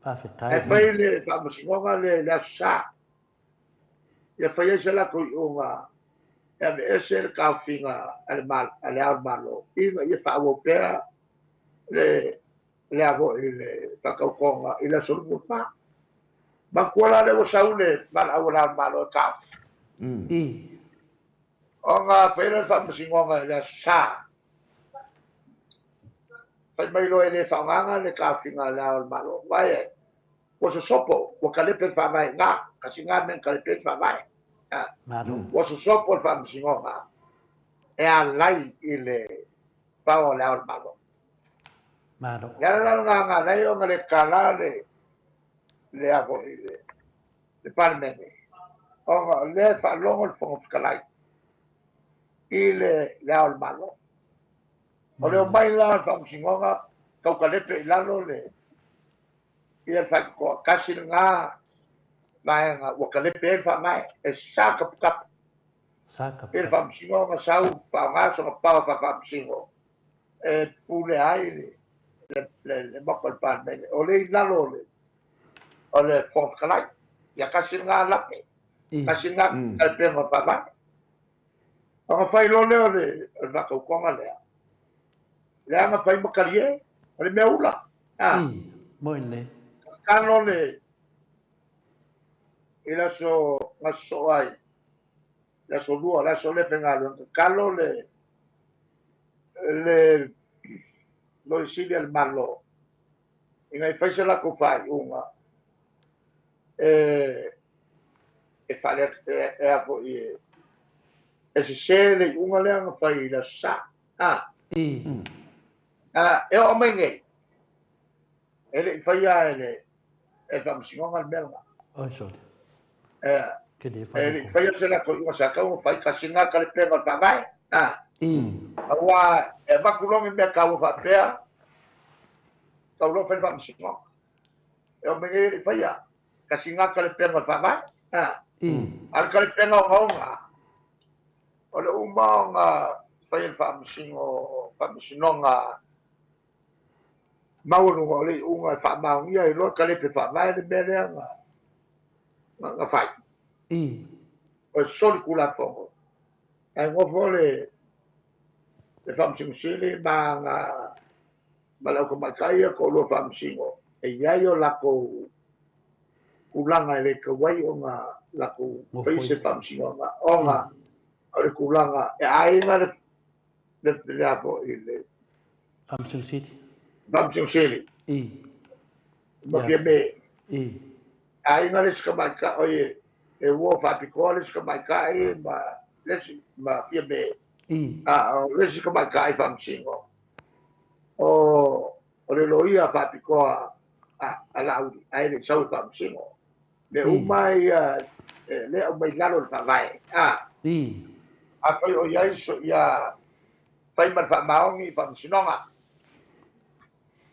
Faafetai. Ae fai le Faamasinoga lea i le Aso Sa, ia fai ai se latou iuga e aveese le taofiga a le Ao o le Malo ina ia faaauau pea le lea foi le faatautoga i le aso 24. Manatua la lea ua sau le valaau a Le Ao o le Malo e taofi. Ona fai lea o le faamasinoga i le aso Sa. Fai mai loa e le faaaogaina le taofiga a Le Ao o le Malo. Vai ai, ua sosopo, ua kalepe le faavae i ina. Kasi na mea na kalepe ai le faavae. Malo. Ua sosopo le Faamasinoga e alai i le power o le Ao o le Malo. Malo. Le ala la lena na ala ai ona le tala le le a foi le le Palemene ona o lea e faalogo le Fofoga Fetalai i le le Ao o le Malo. O le omai la o le Faamasinoga tau kalepe i lalo le ia le faitotoa. Tasi lena vaega ua kalepe ai le Faavae e sa taputapu. Sa taputapu. I le Faamasinoga sau faaaoga sona power faa-Faamasino e pule ai le le le le Maota o le Palemene. O lea i lalo o le o le Fofoga Fetalai. Ia tasi lena lape, tasi lena talepega o le Faavae. Ona fai loa lea o le o le faatautoga lea, leaga fai ma talie, o le mea ula. Ah. Moi le. Tatalo le i le aso na sosoo ai, le aso lua, le aso lea faigaluega, tatalo le le Loia Sili a le Malo ina ia fai se latou faaiuga e e faale e, e a foi e e sese le iuga lea na fai i le aso Sa. Ah. Ah, e oo mai nei, e le i faia e le e le Faamasinoga le mea lena. Oi sole. E, e le i faia se latou iuga sa tatau ona fai, kasi lena talepega o le Faavae. Ah. Aua e avatu loa ni mea taua faapea, tau loa fai le Faamasinoga. E oo mai nei e le i faia, kasi lena talepega o le Faavae. Ah. A o le talepega ogaoga, o le uma ona fai e le Faamasino, Faamasinoga maualuga o le iuga e faamaonia ai loa kalepe faavae le mea lea na, na, na fai. O soli Tulafono. Ae nofo le, le Faamasino Sili ma na, ma le au tamaitai ia toalua Faamasino, e i ai o latou tulaga e le tatau ai ona latou faia se faamasinoga, ona o le tulaga e aiga le, le, le a foi le Faamasino Sili. Faamasino Sili. Ma Fiame. Aiga le isi tamaitai, oi, e uo faapitoa le isi tamaitai ma le isi ma Fiame. A o le isi tamaitai faamasino, o, o le loia faapitoa a, a Laauli, ae le i sau i faamasino. Mea uma ia e le aumai i lalo o le Faavae. A. Afai o i ai so, ia fai ma le faamaoni i faamasinoga.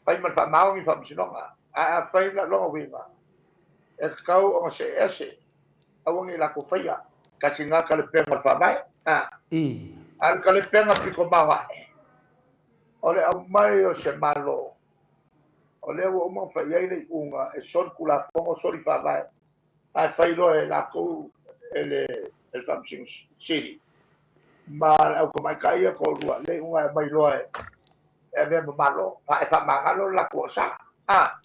Fai ma le faamaoni i faamasinoga. Ae afai na lona uiga, e tatau ona see ese, aua ne i latou faia. Tasi lena talepega o le Faavae. A. A o le talepega pito maoae, o le aumai o se Malo, o lea ua uma ona fai i ai le iuga e soli Tulafono, soli Faavae, ae fai loa e latou e le e le Faamasino Sili ma le au tamaitai ia toalua le iuga e aumai loa e e avea ma Malo, e faamagalo le latou oosala. A.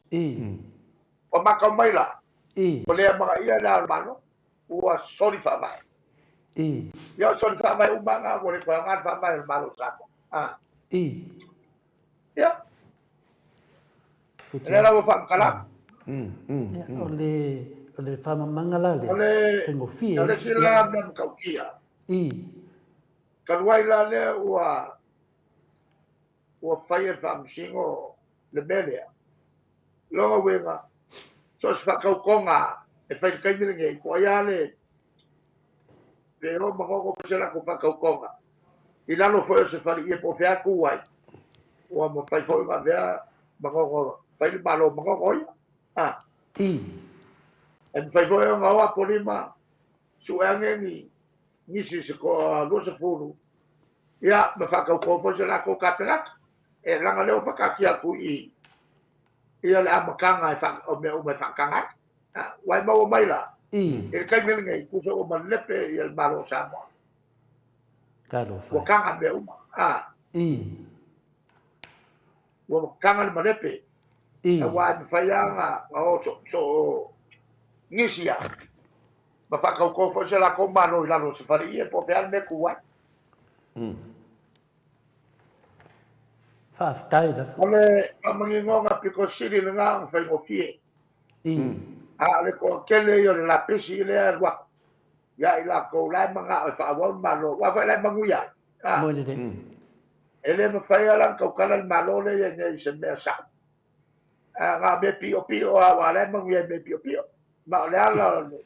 Ua matau mai la, ua le amanaia le Ao o le Malo, ua soli Faavae. Ia o soli Faavae uma lava, ua le toe aoga le Faavae o le Malo o Samoa. A. Ia. O lea la ua faamatala. Ia, o le, o le faamamaga la lea, O le, faigofie. o le isi la mea matautia. Talu ai la lea ua, ua fai e le Faamasino le mea lea. Lona uiga, so o se faatautoga e fai i le taimi lenei, po o ai lava le, pe o ma gogo foi se latou faatautoga, i lalo foi o se faleie po o fea tu ai, ua mafai foi ona avea Manono, fai le Malo Manono ia. A. E mafai foi ona o Apolima sue ane ni nisi se toa 20, ia, ma faatauto foi se latou Kapenata. E leaga lea ua faataatia atu i i ia le amataga e fa, o mea uma e faataga ai. A, ua e maua mai la, i le taimi lenei, tusa ua malepe ia le Malo o Samoa. Talofa. Ua taga mea uma. A. Ua taga le malepe. Aua e mafai lava ona o so, so nisi ia ma faatauto foi se latou Malo i lalo o se faleie po o fea le mea e tu ai. Faafetai lava. O le faamaninoga pito sili lena ona faigofie. A o le toatele ia o le lapisi lea e alu atu. Ia i lakou la e manao e faaauau le Malo, aua foi la e manuia ai. A. Moi lelei. E le mafai lava la ona tautala le Malo lea e i ai nei i se mea sao. A na o mea piopio lava aua o la e manuia i mea piopio. Ma o le ala o le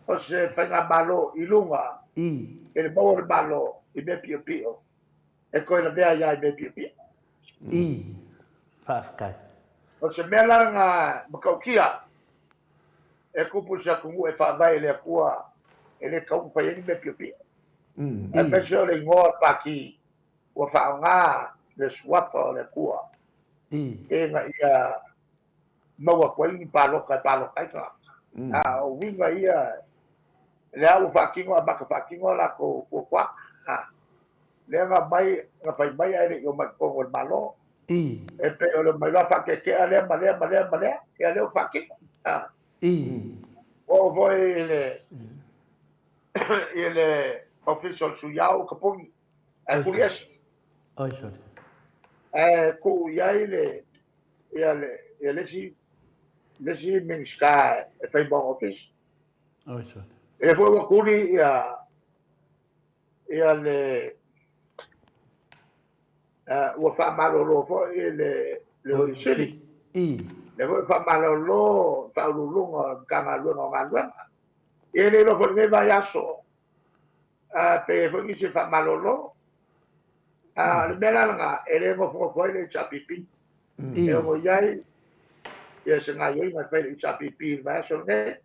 o se faigamalo i luga i le maua o le Malo i mea piopio e toe lavea ai lava i mea piopio. I. Faafetai. O se mea la na matautia e tupu i se atunuu e faavae i le Atua e le tatau ona fai ai ni mea piopio. Aemaise o le igoa o le Pati ua faaaoga le suafa o le Atua ina ia maua atu ai ni palota e palota ai tagata. A o uiga ia, lea ua faatino, amata faatino a latou fuafuaga. A, lea na aumai, na fai mai ae le i omai i totonu o le Malo. E pei o le omai loa faatetea lea ma lea ma lea ma lea, ia lea ua faatino. A. Ua oo foi i le i le Ofisa o le Sui Ao tapuni, ae tuli ese. Oi sole. Ae tuu i ai le ia le ia le isi le isi Minisita e fai ma ona ofisa. Oi sole. E foi ua tuli ia ia le ua faamalolo foi le le Loia Sili. Lea foi ua faamalolo le Faauluuluga o le Matagaluega o Galuega. Ia e le iloa foi i lenei vaiaso pe i ai foi nisi e faamalolo. A o le mea la lena, e le nofonofo ai le HRPP. E ono i ai ia se gaioiga e fai e le HRPP i le vaiaso lenei.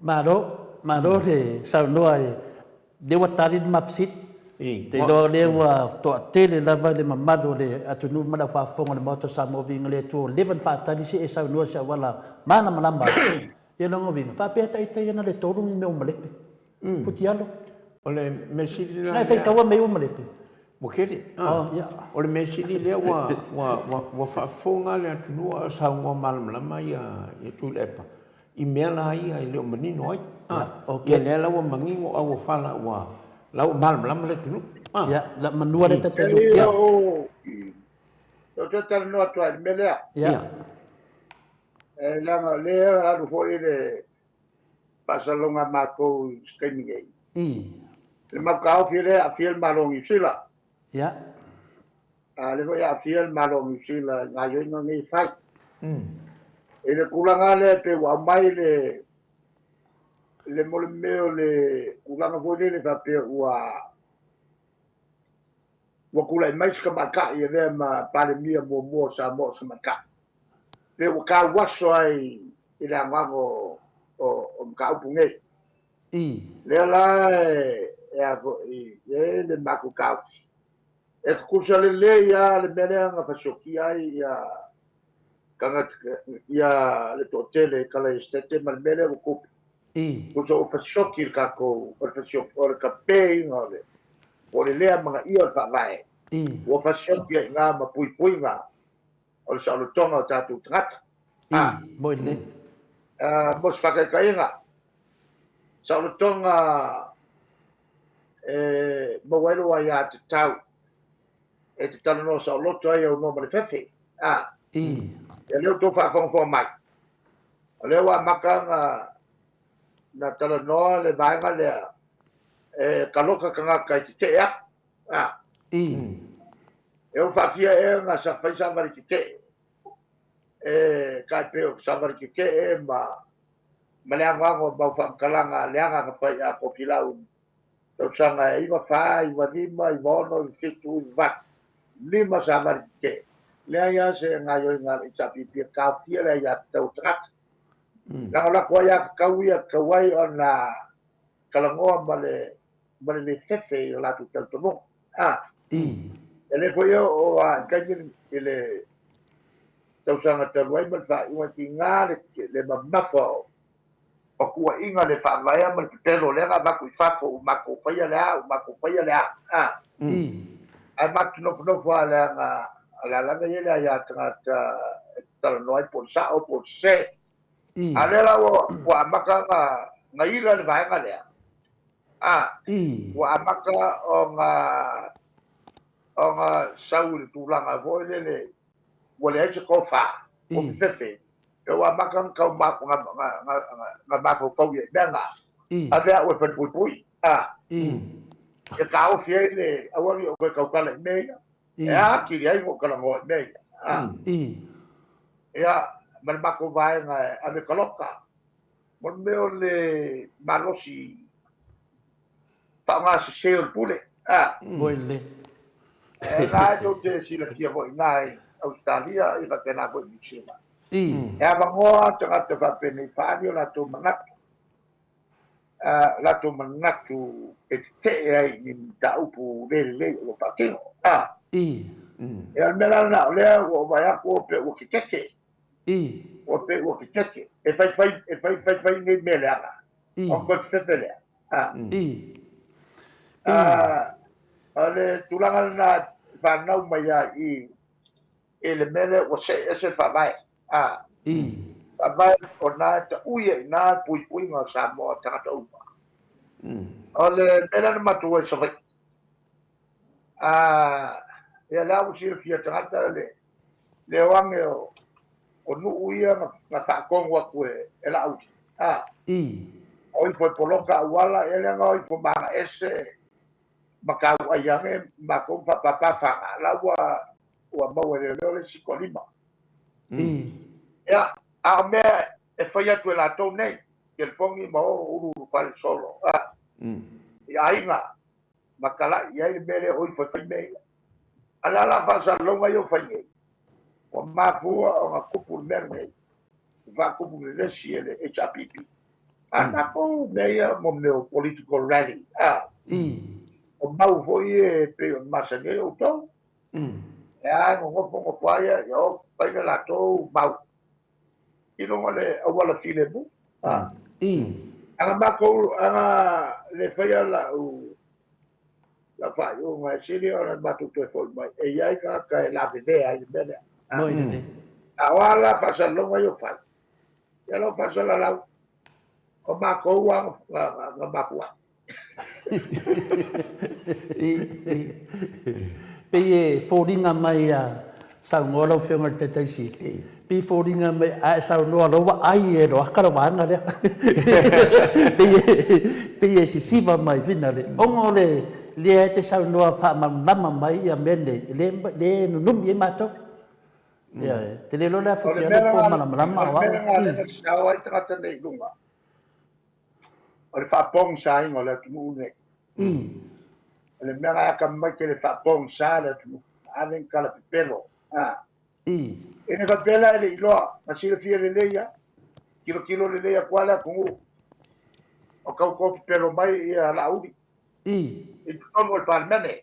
Malo, malo le saunoa e lea ua tali le ma fesili. Te iloa o lea ua toatele lava le mamalu o le atunuu ma le aufaafofoga o le Maota o Samoa viiga le Atua ua leva ona faatali se e saunoa se auala malamalama ia lona uiga faapea taitai ana le tolu ni mea ua malepe. Futialo. O le mea sili la. Nai faitaua mea ua malepe. Ua tele. O le mea sili lea ua ua ua ua faafofoga le atunuu a o saunoa malamalama ia ia Tuilaepa i mea la ia e le o manino ai. Ia lea la ua manino a ua fala ua la ua malamalama le atunuu. Ia, la manua le tatalo. Ia o o te talanoa atu ai i le mea lea. Ia. E leaga o lea alu foi le faasalalauga a matou i se taimi nei. Le matou lea e aafia le Malo o Niu Sila. Ia. A lea foi e aafia le Malo o Niu Sila i gaoioiga nei e fai. I le tulaga lea e pei ua aumai le le mo le mea o le tulaga foi lele faapea ua ua tulai mai se tamaitai e avea ma Palemia muamua o Samoa o se tamaitai. Pe ua tauaso ai i le anoano o mataupu nei. Lea la e a foi e i ai le matou taofi. E tutusa lelei lava le mea lea na fasiokia ai ia tagata ia le toatele i tala i Esetete ma le mea lea ua tupu. Tusa ua fasioki le tatou, o le fasioki, o le tapeina o le, po o le le amanaia o le Faavae, ua fasioki ai i ina ma puipuiga o le saolotoga o tatou tagata. A. Moi lelei. Mo se faataitaiga, saolotoga e maua ai lou aiatatau e te talanoa saoloto ai au noa ma le fefe. A. Ia lea ua outou faafogafoga mai, o lea ua amata ona na talanoa le vaega lea e taloka tagata i tetee atu. A. E ono faafia ea ona sa fai savali tetee e tai pei o savali tetee ma ma le anoano o mau faamatalaga leaga na fai a Tofilau i tausaga e 94, 95, 96, 97, 98, lima savali tetee. Leai lava se gaoioiga a le HRPP e taofia le aiatatau a tagata. Leaga o latou aiatatau ia e tatau ai ona talanoa ma le ma le le fefe i o latou talitonuga. A. E le foi e oo lava i taimi i le tausaga talu ai ma le faaiuga e tiga le, le mamafa o, o tuuaiga le faavaea ma le pepelo lea na avatu i fafo ua matou faia le a, ua matou faia le a. A. Ae matou te nofonofo lava leaga o le a lava ia le aia tagata e talanoa ai po o le sao po o le sese. A lea la ua, ua amata ona, ona ila le vaega lea. A, ua amata ona, ona sau i le tulaga foi lele ua leai se tofa, ua fefefe. E ua amata ona tau na mafaufau i ai mea na. Ave au e falepuipui. A. E taofi ai le aua ne i ou toe tautala i mea ia. E atili ai ona ou talanoa i mea ia. A. Ia, ma le matou vaega e ave taloka. O le mea o le malosi faaaoga sese o le pule. A. E la e tou te silafia foi i ina i Ausetalia ia faapena foi i Niu Sila. E avanoa tagata faapenei faaali o latou manatu, latou manatu e tetee ai i ni mataupu le lelei o lo o faatino. A. Ia o le mea la lena o lea ua ou vaai atu ua pei ua tetete. Ua pei ua tetete. E faifai, e fai faifai nei mea leaga. Ona toe fefefe lea. A. A, o le tulaga lena e fanau mai ai i i le mea lea ua see ese le faavae. A. Faavae o lena e taui ai i ina le puipuiga o Samoa tagata uma. O le mea lea na matou o ai i Savaii. A, ia lea ua silafia e tagata le le o age o o nuu ia na faatonu atu e e Laauli. A. O ifo e poloka auala, ia lea na o ifo ma agaese ma tauai ane matou ma faapapa faga, la ua ua maua e leoleo le isi toalima. Ia, a o mea e fai atu e latou nei, telefoni ma o uluulu fale solo, a, i aiga, ma talai i ai le mea lea o ifo e fai mea ia. A o le a la faasalalauga ia ua fai nei? Ua mafua ona tupu le mea lenei, ua faatupu vevesi e le HRPP. A tatou mea ia mo mea o political rally, a, o mau foi ia e pei ona masani ai outou. E a e nonofo nofo lava ia, ia o fai le latou mau i luga o le auala filemu. A, ana matou, ana le faia lau lau faaiuga e sili ona matou toe foi mai, e i ai tagata e lavevea ai i le mea lea. A o a la faasalalauga ia ua fai, ia lau faasalalau, o matou lava na mafua ai. Pei e foliga mai a saunoa lau Afioga i le Taitai Sili, pei e foliga mai a e saunoa loa ua ai e loaka le vaega lea. Pei e sisiva mai finale, ona o le lea e te saunoa faamalamalama mai ia mea nei, lea e nunumi ai matou. Ia, te le iloa le afu te alu po malamalama o au. O le mea lena lea na sao ai tagata nei i luga, o le faapogisaina o le atunuu lenei. O le mea na atamamai tele faapogisa le atunuu, ave ni tala pepelo. E le faapea la e le i iloa, na silafia lelei lava, tilotilo lelei atu lava le atunuu, o tau pepelo mai ia Laauli i totonu o le Palemene.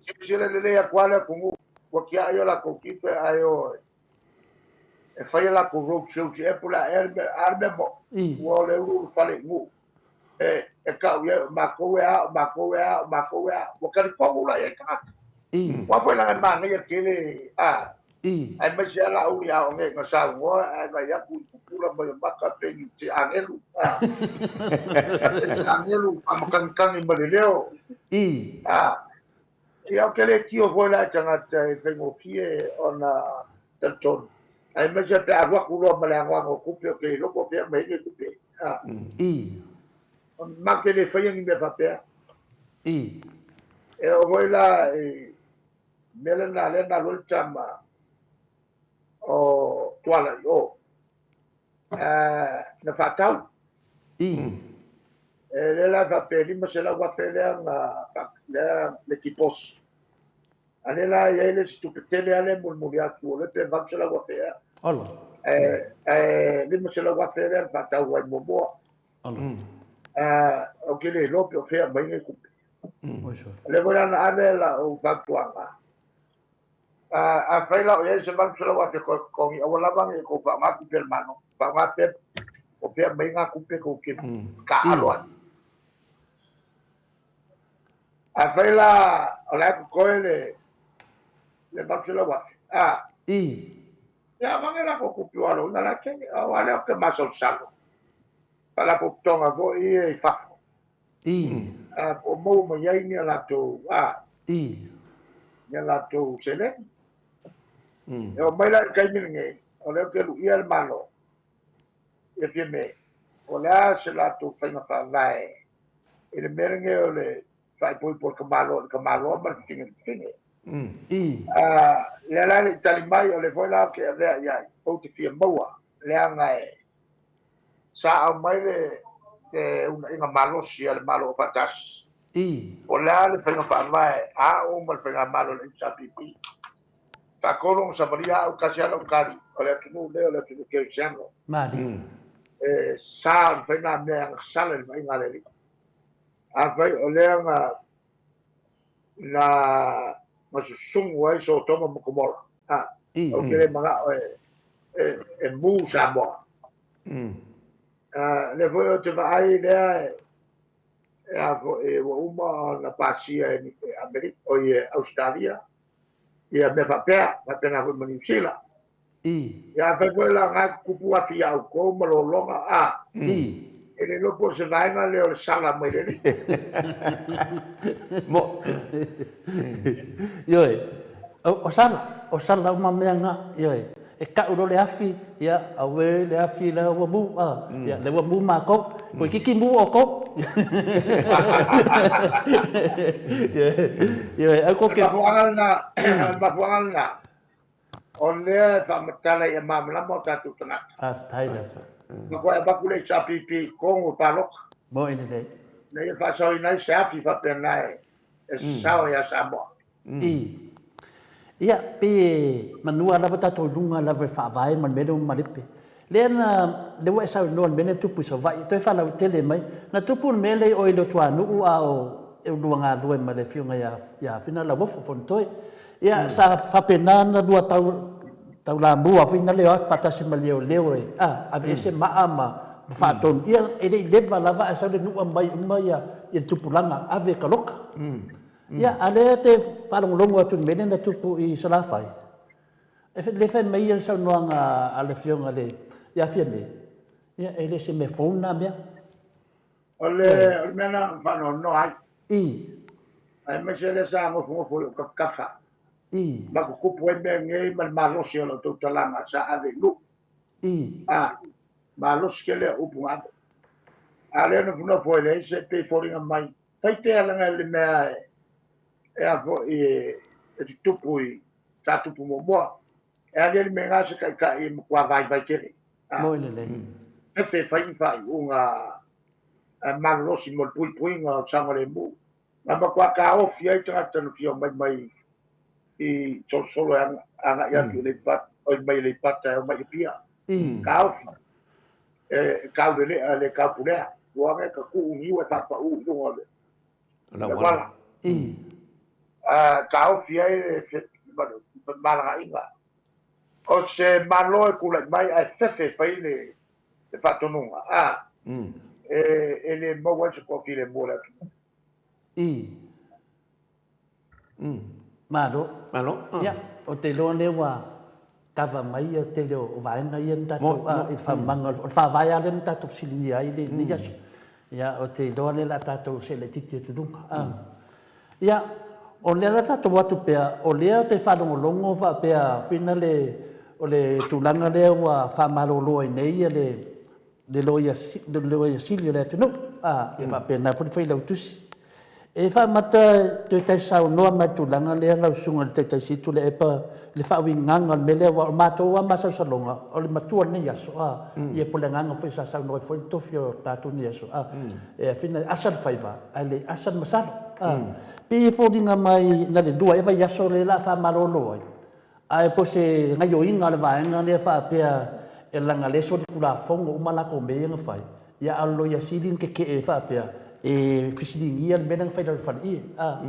Silasila lelei atu lava le atunuu, ua tiai o latou tiute ae o e fai a latou road shows ea po o le a ea le mea, a o le mea moni, ua o le uluulu fale i nuu e tau i ai o matou e a, o matou e a, o matou e a. Ua talitonu la i ai tagata. Aua foi leaga e manaia tele, a, aemaise lava Laauli a oo nei ina saunoa ae vaai atu i pupula mai o maka pei ni se agelu, a, pei se agelu faamatagitagi ma le leo, a. Ia, ou te le tio foi la i tagata e faigofie ona talitonu, aemaise pe a alu atu loa ma le anoano o tupe, ou te le iloa po o fea e aumai ai nei tupe. Matou te le faia ni mea faapea. E oo foi la i mea lena lea na alu ai le tama o Tuala i o, na faatau. E lea la e faapea e $500,000 lea na lea le tiposi. A lea la e i ai le isi tupe tele lava lea e mulimuli atu, o lea pe $800,000 ea. Ola. Ae $500,000 lea na faatau ai muamua. Ola. Ou te le iloa pe o fea aumai nei tupe. O lea foi la na ave lau fautuaga, afai la o i ai se $800,000 toe totogi, aua lava ne i tou faaaoga tupe a le Malo, faaaoga pea o fea aumai na tupe tou te taaalo ai. Afai la o la e totoe le $800,000, a, ia avane latou tupe ua aloina la e tele, aua lea ou te masalosalo, faalapotopotoga foi ia i fafo, po o maua mai ai ni a latou, a, ni a latou seleni. E oo mai la i le taimi lenei, O lea ou te luia le Malo, ia Fiame, po o le a se latou faiga faavae i le mea lenei o le faaipoipo o le tamaloa i le tamaloa ma le fafine i le fafine. Lea la e le i tali mai, o lea foi la ou te avea i ai, ou te fia maua, leaga e sa aumai le uunaiga malosi a le Malo Aufaatasi, po o le a le faiga faavae a au ma le faigamalo a le HRPP. Faatolu ona savalia au, tasi lava lau tali, o le atunuu lenei o le atunuu kerisiano. E sa ona fai na mea e agasala i le vaaiga a le Alii. Afai o lea na na susugu ai Sotoma ma Komora, ou te le manao e mu Samoa. Lea foi ou te vaai lea e a foi ua uma ona pasia e Amerika, oi e Ausetalia, ia mea faapea, faapena foi ma Niu Sila. Ia afai foi la na tutupu afi ia outou ma lologa, a, e le iloa po o se vaega lea o le sala mai le Alii. Mo. Ioe, o sala, o sala uma mea na, ioe. E ka'u loa le afi, ia, auē le afi la ua mu, a, ia, lea ua mu makou, toeitiiti mu outou. Ioe, au tou te. O le mafuaaga lena, o le mafuaaga lena, o lea e faamatala ia malamalama o tatou tagata. Faafetai lava. Matua e avatu le HRPP i totonu o palota. Mo'i lelei. Ina ia faasaoina ai se afi faapena e sasao ia Samoa. I. Ia, pei e manua lava tatou i luga lava i le Faavae ma le mea lea ua malepe. Lea na, lea ua e saunoa i le mea lea na tupu i Savaii, toe faalautele mai. Na tupu le mea lea i o i Letuanuu a o lua galue ma le Afioga ia, ia Fina Lauofo Fonotoe. Ia, sa faapena ona lua tau, taulamua foi na leo faatasi ma leoleo e, a, aveese maa ma, ma faatonu. Ia, e le i leva lava ae sau le nuu aumai uma ia, ia le tupulaga, ave e kaloka. Ia, a lea te faalogologo atu i le mea lea na tupu i Salafai, e le fai mai le saunoaga a le Afioga i le, ia Fiame, ia, e le o se mea fou lena mea. O le mea lena na ou faanoanoa ai. Aemaise lea sa nofonofo i ou tafatafa. Ma tutupu ai mea nei ma le malosi o lau tautalaga sa ave i nuu. A, malosi tele au upu na ave. A lea nofonofo e leai se, pei e foliga mai, fai pea leaga le mea e a foi e tutupu i sa tupu muamua. E aliali mai na se taitai e matua vaivai tele. Moi lelei. Fefe e fai ni faaiuga malolosi mo le puipuiga o le saogalemu. Na matua taofi ai tagata na fia omai mai i solosolo e agai atu i Aleipata, oi mai Aleipata e omai i Apia. Taofi. E taulelea le taupulea. Ua age ka tuu niu e faapau i luga o le auala. Taofi ai le femalagaiga. O se Malo e tulai mai ae fefe e fai le faatonuga, a, e le maua ai se toafilemu o le atunuu. Malo. Malo. Ia, ou te iloa lea ua kava mai ia tele o vaega ia na tatou, i le faamamaga, o le faavae lava lea na tatou fesiligia ai lenei aso. Ia, ou te iloa lea o le a tatou see laitiiti atu i luga. Ia, o lea la tatou o atu pea, o lea ou te faalogologo faapea fina le, o le tulaga lea ua faamalolo ai nei ia le, le Loia, le Loia Sili o le atunuu, a, ia faapena foi le Failautusi. E faamata toe tau saunoa mai i le tulaga lea lau Susuga i le Taitaisitu Tuilaepa i le faauigaga o le mea lea, aua o matou lava masalosaloga, o le matua o lenei aso, a, ia po o le agaga foi sa saunoa ai foi le tofi o tatou i lenei aso, a, e fina e asa le faiva, ae le asa le masalo. A, pei e foliga mai na le lua ea vaiaso lea o le a faamalolo ai, ae po o se gaioiga a le vaega lea faapea e laga lea solitulafono uma latou mea ia na fai, ia a o le Loia Sili na tetee faapea e fesiligia le mea lea na fai i lalo o le faleie. A,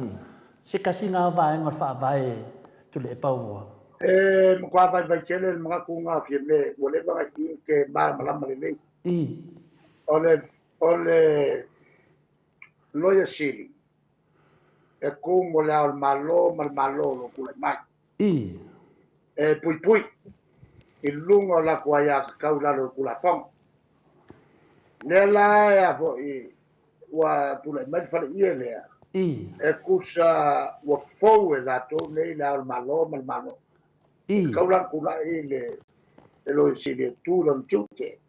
se tasi lena vaega o le Faavae Tuilaepa ua. E matua vaivai tele le manatu lena o Fiame, ua leva ona i te malamalama lelei. O le O le Loia Sili, e ku mo le Ao o le Malo ma le Malo o lo o tulai mai. E puipui i luga o latou aiatatau i lalo o le Tulafono. Lea la e a foi ua tulai mai le faleie lea, e tusa ua fou e latou nei le Ao o le Malo ma le Malo. E tatau la ona tulai le Le Loia Sili e tu lona tiute.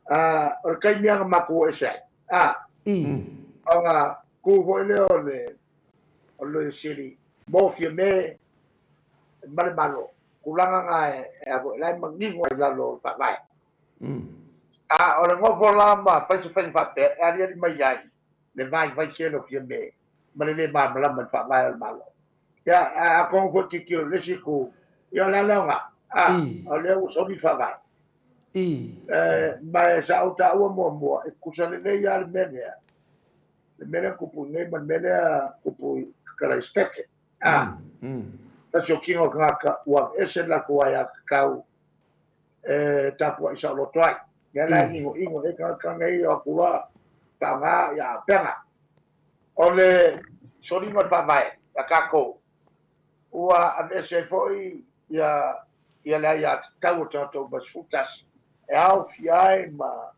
O le taimi lava na matou o ese ai, a, ona tu foi lea o le o le Loia Sili mo Fiame ma le Malo. Tulaga na e a foi, la e manino ai i lalo o le Faavae. A o le nofo la ma fai se faiga faapea e aliali mai ai le vaivai tele o Fiame ma le le malamalama i le Faavae o le Malo. Ia, atonu foi tilotilo i le isi itu, ia o le a le aoga? A, o lea ua soli le Faavae. Ma e sa ou taua muamua, e tutusa lelei lava le mea lea, le mea lea na tupu i inei ma le mea lea na tupu i Kalaisitete. A, tasiokiga o tagata ua aveese le latou aiatatau e tapuai saoloto ai. Lea la e inoino ai tagata nei o atu loa faaaoga ia auupega. O le soliga o le Faavae a tatou, ua aveese ai foi ia ia le aiatatau o tagata uma e 11 e aofia ai ma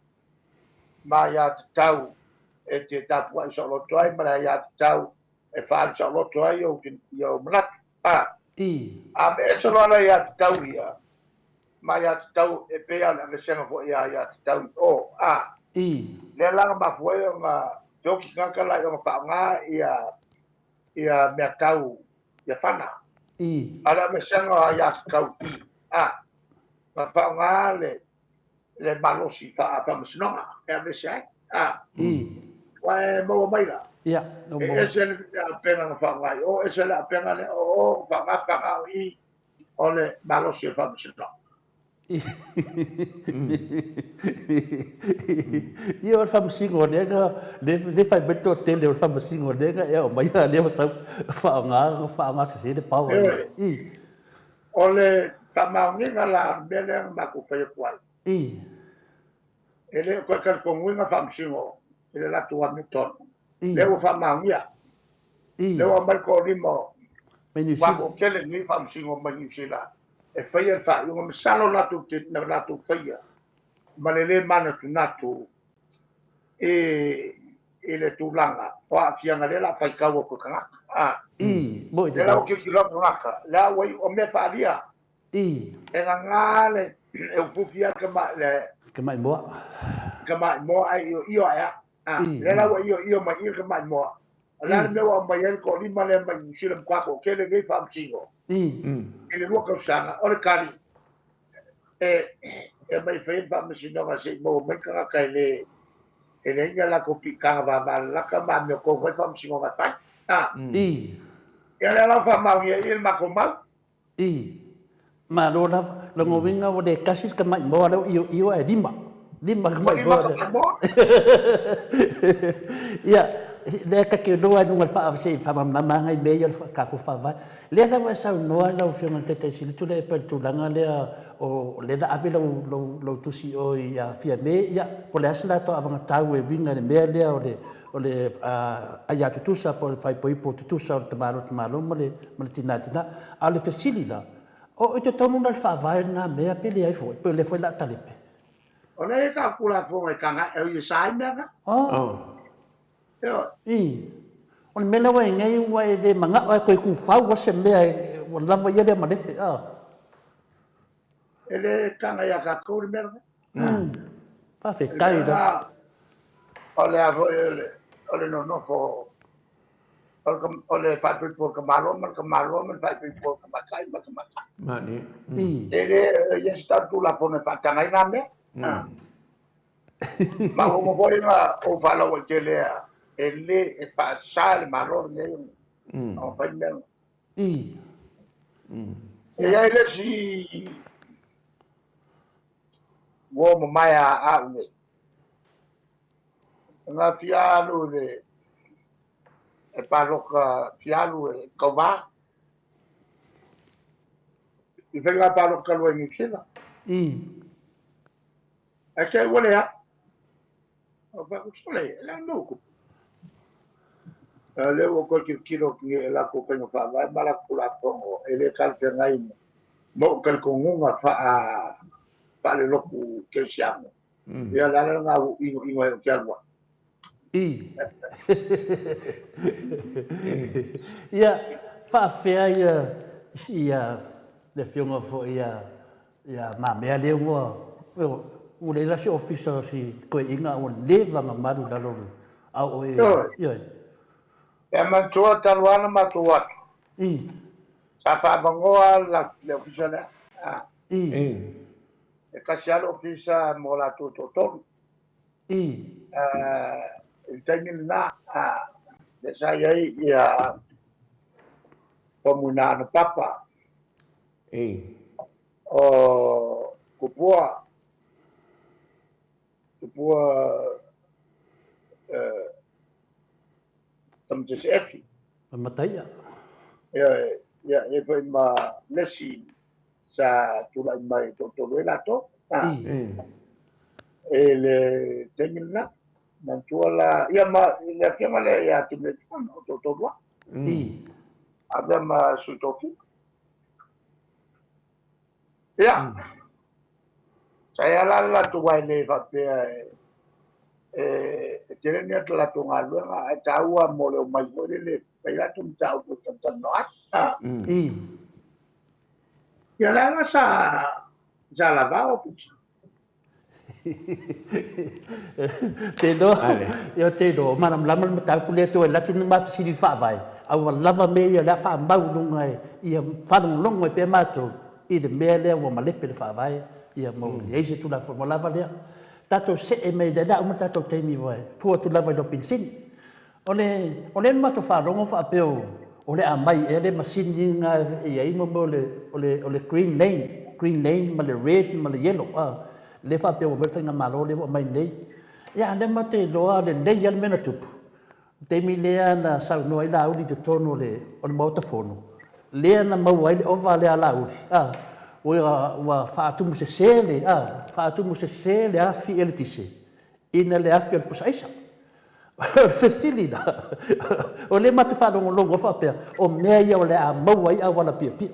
ma aiatatau e te tapuai saoloto ai ma le aiatatau e faaali saoloto ai ou ou manatu. A aveese loa le aiatatau ia ma aiatatau e pei lava o le aveesega foi a aiatatau i o, a. Lea la na mafua ai ona feoti tagata la i ona faaaoga ia ia mea tau ia fana. A o le aveesega o aiatatau i, a, na faaaoga le le malosi faa-faamasinoga e aveese ai, a. Ua e maua mai la? Ia, ua maua. E ese le auupega na faaaoga i o, ese le auupega lea o o, na faaaoga fana o i, o le malosi o le faamasinoga. Ia o le faamasino lea na lea fai mai le toatele o le faamasino lea na e aumaia lea ua sau faaaoga faaaoga sese le power. Ioe. O le faamaoniga la o le mea lea na matou fai atu ai. E le o toe talitonuina faamasino i le latou amiotonu. Lea ua faamaonia. Lea ua aumai le toalima o ua toatele nei faamasino mai Niu Sila e faia le faaiuga. Masalo latou te na latou faia ma le le manatunatu i le tulaga o aafiaga lea o le a faitau atu e tagata. Lea la ua tilotilo atu tagata, lea ua iu, o mea faaalia. E gagā le, e ufufi lava le tamaimoa. Tamaimoa ae ioio ae a. Lea la ua ioio mai i le tamaimoa. O le a le mea ua aumai ai le toalima lea mai Niu Sila matua toatele nei faamasino i le 2 tausaga, o le tali, e aumai e fai ai le faamasinoga se i maua mai tagata e le e leai ni a latou piitaga vavalalata ma amiotonu ai le faamasinoga e fai. Ia lea la ua faamaonia i i le matou mau. I. Malo lava. Lona uiga ua le tasi le tamaimoa lea ua ioio ae lima. Lima tamaimoa lea. Ia, lea ta te iloa i luga o le faa, se i faamalamalama nai mea ia o le tatou Faavae. Lea lava e saunoa lau Afioga i le Taitai Sili Tuilaepa i le tulaga lea o lea na ave lau, lau, lau tusi i o ia Fiame, ia, po o le a se latou avagatau e uiga i le mea lea o le, o le aia tutusa po o le faaipoipo tutusa o le tamaloa tamaloa ma le, ma le tina tina. A o le fesili la, o i totonu la o le Faavae lena mea pe leai foi, pe o lea foi o le a talepe? O lea e i tau Tulafono e taga e sa ai mea na. Oh. Ioe. I. O le mea lea ua i ai nei, ua e le manao lava e toe tufau lava se mea ua lava ia lea malepe, a. E le taga ia tatou le mea lena. Faafetai lava. O le a foi o le nonofo o le faaipoipo o le tamaloa ma le tamaloa ma le faaipoipo o le tamaitai ma le tamaitai. Mani. E le i ai se tatou Tulafono e faataga ai na mea. Ma ua uma foi ona ou faalauaitele e le e faasa e le Malo lenei ona fai mea na. E i ai le isi uo mamae a au nei. Na fia alu i le e paloka fia alu e tauva. I faiga palota talu ai i Niu Sila. Ae se ua leai. O fai atu, sole, e le a le mea ua tupu. A o lea ua toe tilotilo atu nei i latou faiga faavae ma latou Tulafono e le talafeagai ma ou talitonuga faale-lotu kerisiano. Ia o le ala lena ua ou inoino ai ou te alu ai. I. Ia, faafefea ia, ia le afioga foi ia. Ia ma mea lea ua ua leai la se ofisa o si toeaina a ua leva ona malu i lalo o le a o e Ioe. E manatua talu lava ona matou o atu. Sa faavanoa lava le ofisa lea. E tasi lava le ofisa mo latou e toatolu. I le taimi lena, lea sa i ai ia Faumuina Anapapa. O Tupua, Tupua Tamatese Efi. Mataia. Ioe, ia, e foi ma lesi sa tulai mai toatolu ai latou. E le taimi lena, manatua la, ia ma le afioga lea ia Tuiletufuga, o toatolu lava. Avea ma Sui Tofiga. Ia, sa i ai la le latou aua e le faapea e tele ni a latou galuega, ae taua mo le omai foi lele e fai latou mataupu e talatalanoa ai. Ia, o lea la sa lava ofisa. Te iloa, ia te iloa, o malamalama le mataupu lea toe alu atu ma fesili i le Faavae, a ua lava mea ia o le a faamau i luga e, ia faalogologo ai pea matou i le mea lea ua malepe le Faavae, ia ma ua leai se Tulafono, ua lava lea. Tatou see mai, o lea a uma le tatou taimi ua fua atu lava i lou penisini. O le, o lea na matou faalogo faapea o, o le a mai ea le masini na e i ai mo mea o le, o le, o le green lane, green lane ma le red ma le yellow, a, lea faapea ua aumai le faigamalo lea ua aumai nei. Ia, a o lea matou te iloa lelei lava le mea na tupu, le taimi lea na saunoa ai Laauli i totonu o le, o le Maota Fono, lea na maua ai le ova lea a Laauli, a, ua, ua faatumusese le, a, faatumusese le afi eletise ina le afi o le pusa aisa. O le fesili la, o lea matou te faalogologo faapea, o mea ia o le a maua ai auala piopio.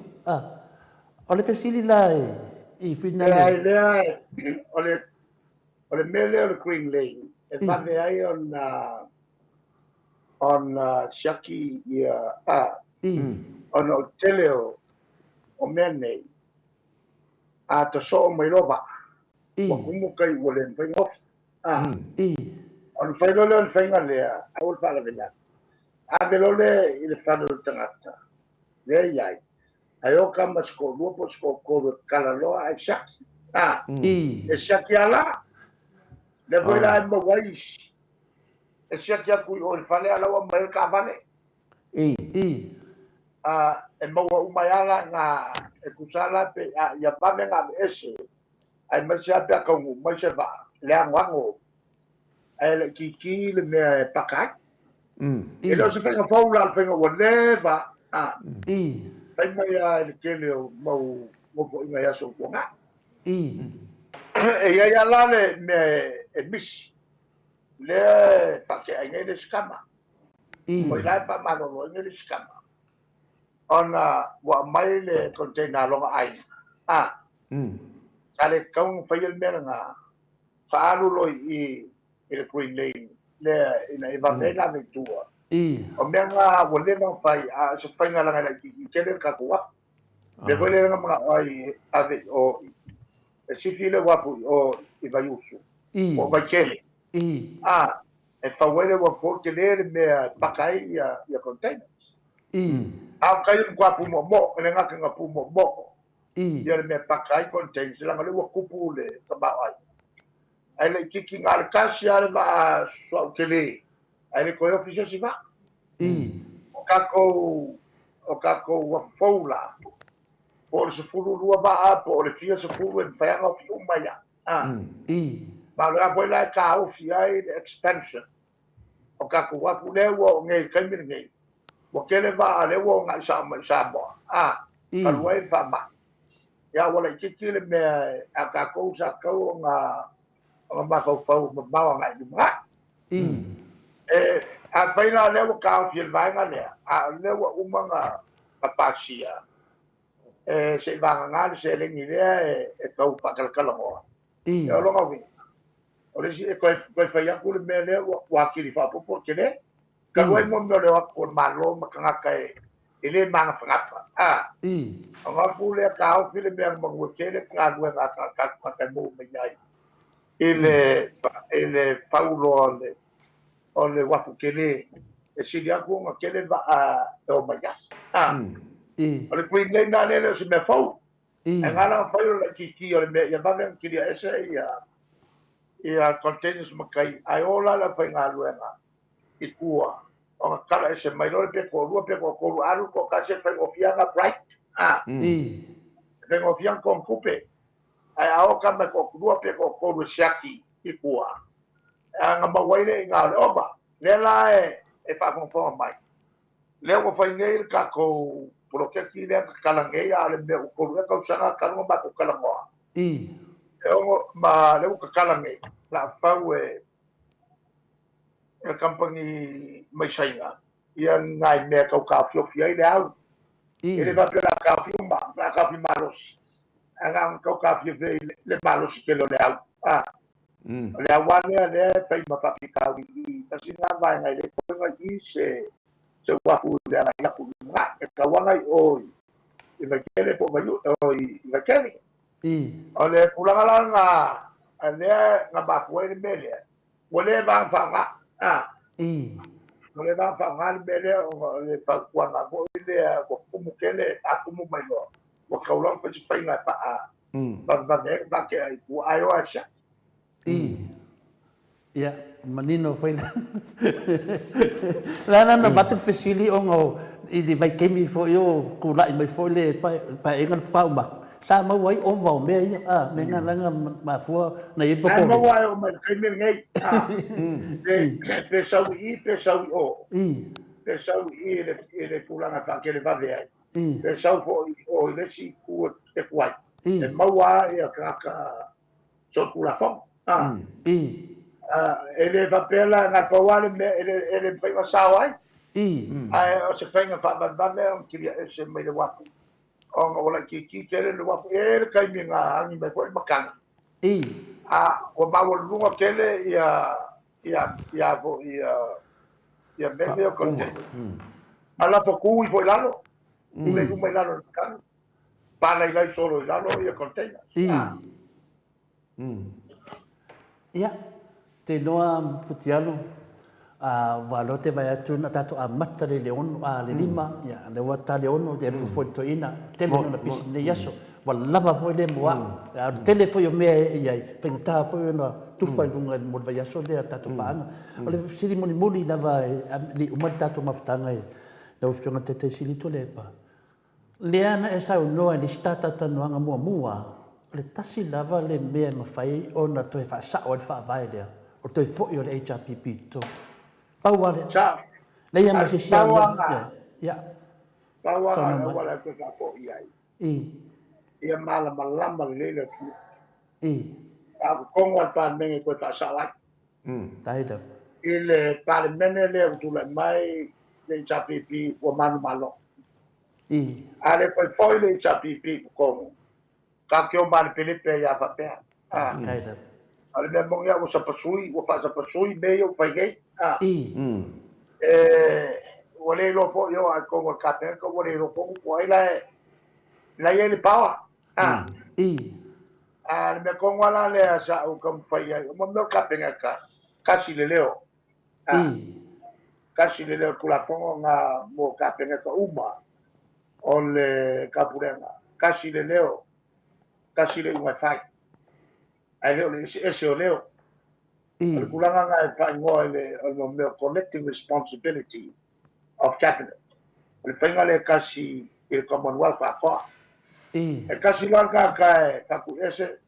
O le fesili la i Whina le... Leai, lea, o le, o le mea lea o le Green Lane, e vave ai ona, ona siaki ia, a, ona o le tele o, o mea nei, a tasoo mai loa vaa, ua tumu tai ua le mafai ona ofi. Ona fai loa lea o le faiga lea, aua le faalavelave. Ave loa lea i le fale o le tagata, lea e i ai, ae o tama se toalua po o se toatolu e tatala loa ae siaki. E siaki lava la. Lea foi la e maua ai isi, e siaki atu i o i le fale a o la ua aumai le taavale. E maua uma ai lava la i ina, e tusa la pe a ia vave ona aveese, aemaise lava pe a taunuu mai se vaa, le anoano ae laitiiti le mea e paka ai. E le o se faiga fou la o le faiga ua leva, fai mai lava i le tele o mau nofoaiga i aso ua tuanai. E i ai lava la le mea e misi, lea e faatea ai nei le isi tama. O i la e faamalolo ai nei le isi tama, ona ua aumai le container a lona aiga, sa le tatau ona faia le mea lena, faaalu loa i i i le Green Lane lea ina ia vave ai ona ave i tua. O mea na ua leva ona fai, a o se faiga leaga e laitiiti tele le tatou uafu. Lea foi lea na manao ai e ave i o e sifi le uafu i o i Vaiusu po o Vaitele. A, e fau ai le uafu fou tele le mea e paka ai ia containers. A o tai e matua pumoomoo, e le gata ina pumoomoo ia le mea e paka ai containers, leaga o lea ua tupu le tamaoaiga. Ae laitiiti na o le tasi lava le vaa suauu tele, ae le toe ofi se isi vaa. O tatou, o tatou uafu fou la, po o le 12 vaa po o le fia sefulu e mafai lava ona ofi uma ai lava. Ma o le a foi la e taofi ai le expansion o tatou uafu lea ua oo nei i le taimi lenei, ua tele vaa lea ua ogai sao mai i Samoa, talu ai le faamai. Ia ua laitiiti le mea a tatou sa tatau ona mafaufau mamao agai i lumanai. Afai la o lea ua taofi e le vaega lea, a o lea ua uma ona pasia, e se i vagana le seleni lea e tau faatalatalanoa. E o lona uiga, o le isi e toe fai atu le mea lea ua atili faaopoopo le tele. Talu ai mo mea o le o atu o le Malo ma tagata e E le magafagafa, a. Ona o atu lea taofi le mea manu e tele galuega a tatou tagata e maua mai ai i le i le fau loa o le o le uafu tele e sili atu ona tele vaa e o mai ai. A. O le Green Lane la lea e le o se mea fou. Ae na ala ona fai o le laitiiti o le mea ia vave ona kilia ese ia ia containers ma tai ae o la le aufaigaluega i tua ona tala ese mai loa pe toalua pe toatolu alu toatasi e faigofie ona bright a e faigofie ona totogi tupe ae a o tama e toalua pe toatolu e siaki i tua ona maua ai lea i ina o le ova lea la e faafogafoga mai lea ua fai nei le tatou poloketi lea na tatala nei a o le mea ua 3 ea tausaga talu ona matou talanoa e ono ma lea ua tatala nei la fau e le kamupani mai Saina ia nai mea tau taofiofi ai le au. E le faapea o le a taofi uma, o le a taofi malosi, ae na ona tau taofiofi ai le malosi tele o le au. A, o le au lava lea lea e fai ma faafitauli i i, tasi lena vaega e le toe ona i i se se uafu i le agai atu i luga, e tatau lava ona i o i Vaitele po o Vaiu, o i Vaitele. O le tulaga la lena lea na mafua ai le mea lea, Ua leva ona faaaoga, a. Ua leva ona faaaoga le mea lea ona o le fautuaga foi lea ua tumu tele, a tumu mai loa, ua tatau loa ona fai se faiga e faavavevave ai ona faatea i tua, ae o lava e siaki. Ia, manino foi la. La la na avatu le fesili ona o i le vaitaimi foi o tulai mai foi le paeaiga le faauma atu, sa maua ai ova o mea ia, a, mea na la na mafua na i ai le popole. Ae maua ai oo mai le taimi lenei, a, pe sau i i pe sau i o, pe sau i i i le tulaga e faatelevave ai, pe sau foi i o i le isi itu e tuai, e maua lava ia tagata solitulafono. A, e le faapea la na pau lava le mea e le mafai ona sao ai, ae o se faiga faavavevave ona kilia ese mai le uafu ona ua laitiiti tele le uafu. E i ai le taimi na agi mai foi le matagi, a ua maualuluga tele ia ia ia foi ia ia mea nei o container. A lafo tu ifo i lalo, tulei uma i lalo o le matagi, palailai solo i lalo ia container. Ia, te iloa Futialo, a ua loa te vaai atu na tatou amata le le ono, a le 5, ia lea ua ta le 6, te alu foi le toeaina, tele lona pisi i lenei aso. Ua lava foi lea mo au. A o le tele foi o mea e i ai, faigata foi ona tufa i luga mo le vaiaso lea a tatou paaga. O le fesili mulimuli lava e le i uma le tatou mafutaga i lau Afioga i le Taitai Sili Tuilaepa, Lea na e saunoa i le isi talatalanoaga muamua, o le tasi lava le mea e mafai ona toe faasao ai le faavae lea, o le toe foi o le HRPP i totonu. Pau lava lea. Sao. Leai lava ma se isi Pau lava na. Ia. Pau lava na le auala e toe faafoi ai. Ia malamalama lelei le atunuu. A o totonu lava o le Palemene e toe faasao ai. Tahi lava. I le Palemene lea ua tulai mai le HRPP ua manumalo. A le toe foi le HRPP i totonu, tatou te o malepelepe ai lava faapea. Faafetai lava. A o le mea moni lava ua sapasui, ua faasapasui mea ia ua fai nei. Ua le iloa foi e oo lava i totonu o le Kapeneta ua le iloa tonu po o ai la e la e i ai le power. A o le mea tonu lava la lea sa ou taumafai ai, o mea o le Kapeneta, tasi le leo. Tasi le leo Tulafono na mo Kapeneta uma o le Taupulega. Tasi le leo, tasi le iuga e fai. Ae le o le eseese o leo. O le tulaga na e faaigoa i le o le mea o collective responsibility of cabinet. O le faiga lea e tasi i le Commonwealth atoa. E tasi loa le tagata e faatuiese,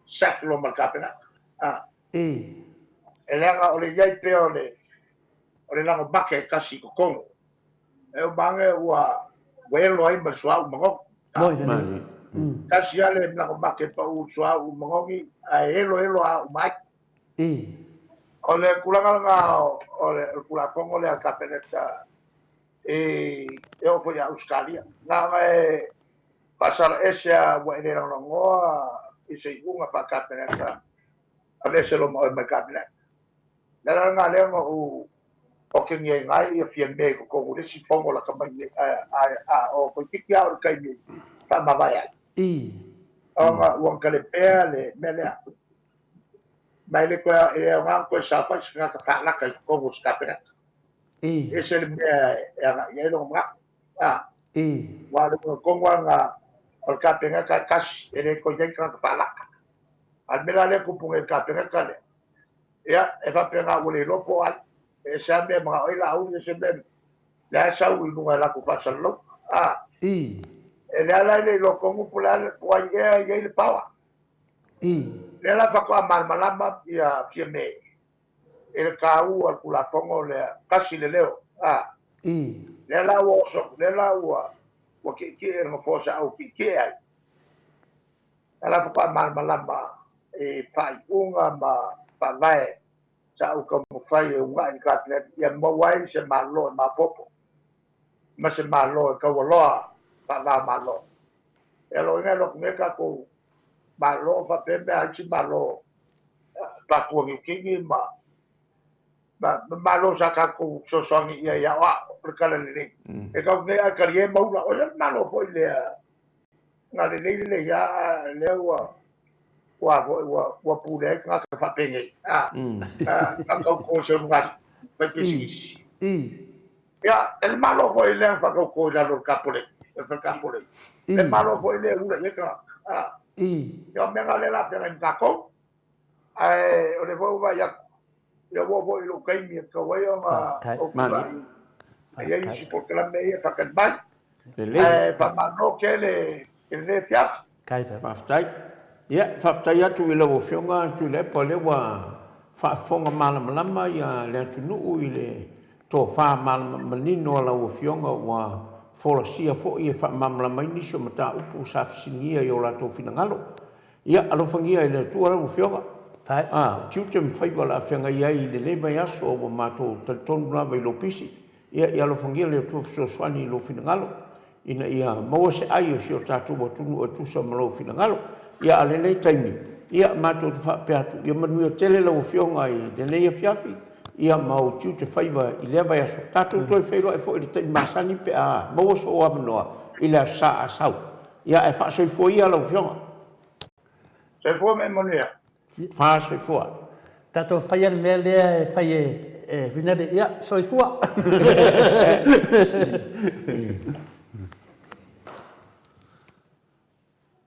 sack loa ma le Kapeneta. E leaga o le i ai pea o le o le lago make e tasi i totonu. E uma ane ua ua elo ai ma le suauu manogi. Moni. Tasi lava le lago make e pau i le suauu manogi ae elo elo lava uma ai. O le tulaga lena o le Tulafono lea a le Kapeneta e oo foi ia Ausetalia. Na ona e faasala ese lava ua e le lagolagoa i se iuga faa-Kapeneta, aveese loa ma oe mai le Kapeneta. O le ala lena lea na ou Okengia ai ia Fiame i totonu o le isi fono lata mai nei, a o toeitiiti lava o le taimi e faamavae ai. Ona ua talepea le mea lea. Ma e le toe, e le aoga ona toe saofai se tagata faalata i totonu o se Kapeneta. E ese le mea e agai i ai lona manatu. Aua o le uiga tonu lava lena o le Kapeneta e tasi, e le toe i ai ni tagata faalata. A o le mea la lea e tupu nei i le Kapeneta lea, ia, e faapena ua le iloa po o ai. E ese lava mea e manao ai Laauli, ese mea lea e sau i luga e latou faasalalauga. A. E lea la e le iloa tonu po o le a, po o ai ea e i ai le power. Lea la faatoa malamalama ia Fiame i le taua o le Tulafono lea, tasi le leo. A. Lea la ua oso atu, lea la ua ua tietie le nofoa sa ou tietie ai. Lea la faatoa malamalama i faaiuga ma faavae sa ou taumafai e uunai i le Kapeneta ia maua ai se Malo e maopoopo ma se Malo e taualoa faava-o-Malo. Ia lona uiga e alu atu nei le tatou Malo faapea mea a isi Malo Papua Niu Kini ma Malo sa tatou fesoasoani i ai e aoao le tala lelei. E tau nei ae talie maula, o le Malo foi lea na lelei lelei lava a lea ua ua foi ua ua pule ai tagata faapenei a faatauto i se ulugalii fai pisinisi. Ia, e le Malo foi lea na faatauto i lalo o le Kapolei, le fale Kapolei. Le Malo foi lea e ula i ai tagata. A. Ia, o mea na lea o le a feagai ma tatou. Ae o lea foi ua vaai atu, ia ua oo foi i lou taimi e tatau ai ona ou tulai. E i ai isi polokalame ia e faatali mai. Lelei. Ae faamalo tele i lenei afiafi. Faafetai. Ia, faafetai atu i lau Afioga Tuilaepa o lea ua faafofoga malamalama le atunuu i le tofa manino a lau Afioga ua folasia foi e faamalamalama ai nisi o mataupu sa fesiligia i o latou finagalo. Ia, alofagia e le Atua lau Afioga. A, o tiute ma faiva o le a feagai ai i lenei vaiaso ua matou talitonu lava i lou pisi. Ia, ia alofagia le Atua fesoasoani i lou finagalo, ina ia maua se ai o si o tatou atunuu e tusa ma lou finagalo. Ia, a o lenei taimi, ia, matou te faapea atu, ia manuia tele lau Afioga i lenei afiafi, ia ma ou tiute faiva i lea vaiaso. Tatou toe feiloai foi i le taimi masani pe a maua sou avanoa i le Aso Sa a sau. Ia, ae faasoifua ia lau Afioga. Soifua ma ia manuia. Faasoifua. Tatou faia le mea lea e fai e Vinale, ia, soifua.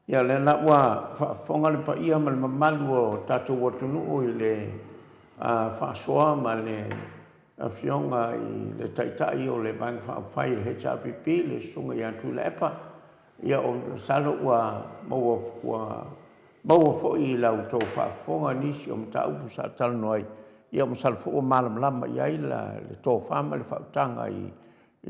Ia, o lea la ua faafofoga le paia ma le mamalu o tatou atunuu i le faasoa ma le Afioga i le Taitai o le Vaega Faaupufai o le HRPP, le Susuga ia Tuilaepa. Ia, masalo ua maua, ua maua foi i la outou faafofoga nisi o mataupu sa talanoa ai. Ia, masalo foi ua malamalama i ai le tofa ma le faautaga i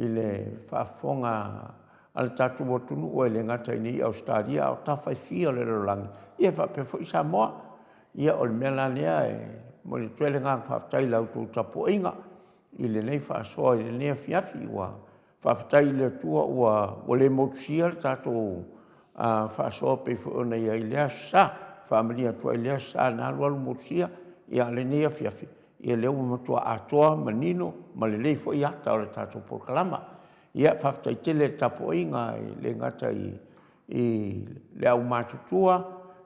le faafofoga a le tatou atunuu, e le gata i nei i Ausetalia, a o tafa e fia o le lalolagi, ia faapea foi Samoa. Ia, o le mea la lea e momoli atu ai le agaga faafetai i la outou tapuaiga i lenei faasoa i lenei afiafi. Ua faafetai i le Atua ua le motusia le tatou faasoa pei foi ona i ai i lea Aso Sa. Faamalie atu ai i lea Aso Sa na alualu motusia, ia a o lenei afiafi, ia lea ua matua atoa, manino ma lelei foi ata o le tatou polokalama. Ia, faafetai tele i le tapuaiga e le gata i i le aumatutua,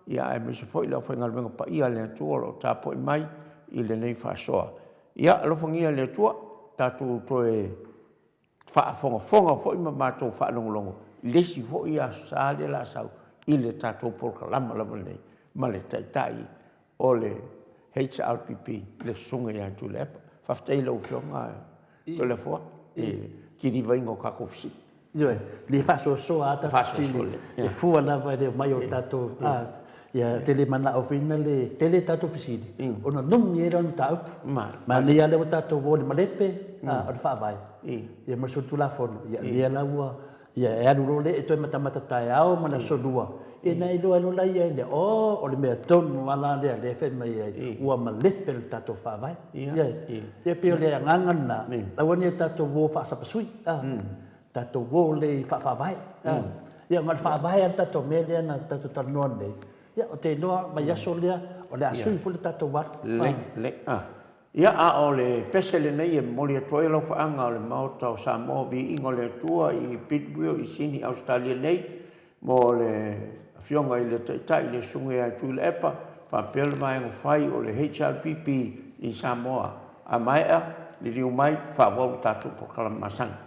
ia aemaise foi le aufaigaluega paia a le Atua o lo o tapuai mai i lenei faasoa. Ia alofagia e le Atua, tatou toe faafogafoga foi ma matou faalogologo i le isi foi Aso Sa lea o le a sau i le tatou polokalama lava lenei ma le Taitai o le HRPP, le Susuga ia Tuilaepa. Faafetai i lau Afioga Toleafoa i le kilivaina o tatou fesili. Ioe, le faasoasoa lava tatou fesili, e fua lava i le omai o tatou, ia te le manao foi na le tele tatou fesili, ona numi ai lea o le mataupu. Manaia lava lea ua tatou o i le malepe, o le faavae, ia ma le solitulafono, ia lea la ua Ia, e alu loa lea e toe matamata taeao ma le aso lua, ia ona iloa ai loa lea ia lea, oh, o le mea tonu lava la lea lea e fai mai ai, ua malepe le tatou faavae. Ia, e pei o le agaga lena, aua ne i tatou o faasapasui, tatou o lelei faafaavae. Ia, ma o le faavae lava le tatou mea lea na tatou talanoa nei, ia, ou te iloa vaiaso lea, o le a sui foi le tatou alu. Lelei, lelei. Ia, a o le pese lenei e momoli atu ai alofaaga o le Maota o Samoa, Viiga o le Atua i Bidwell i Sini, Ausetalia nei, mo le Afioga i le Taitai, le Susuga ia Tuilaepa, faapea le vaega fai o le HRPP i Samoa. A maea, liliu mai, faaauau le tatou polokalame masani.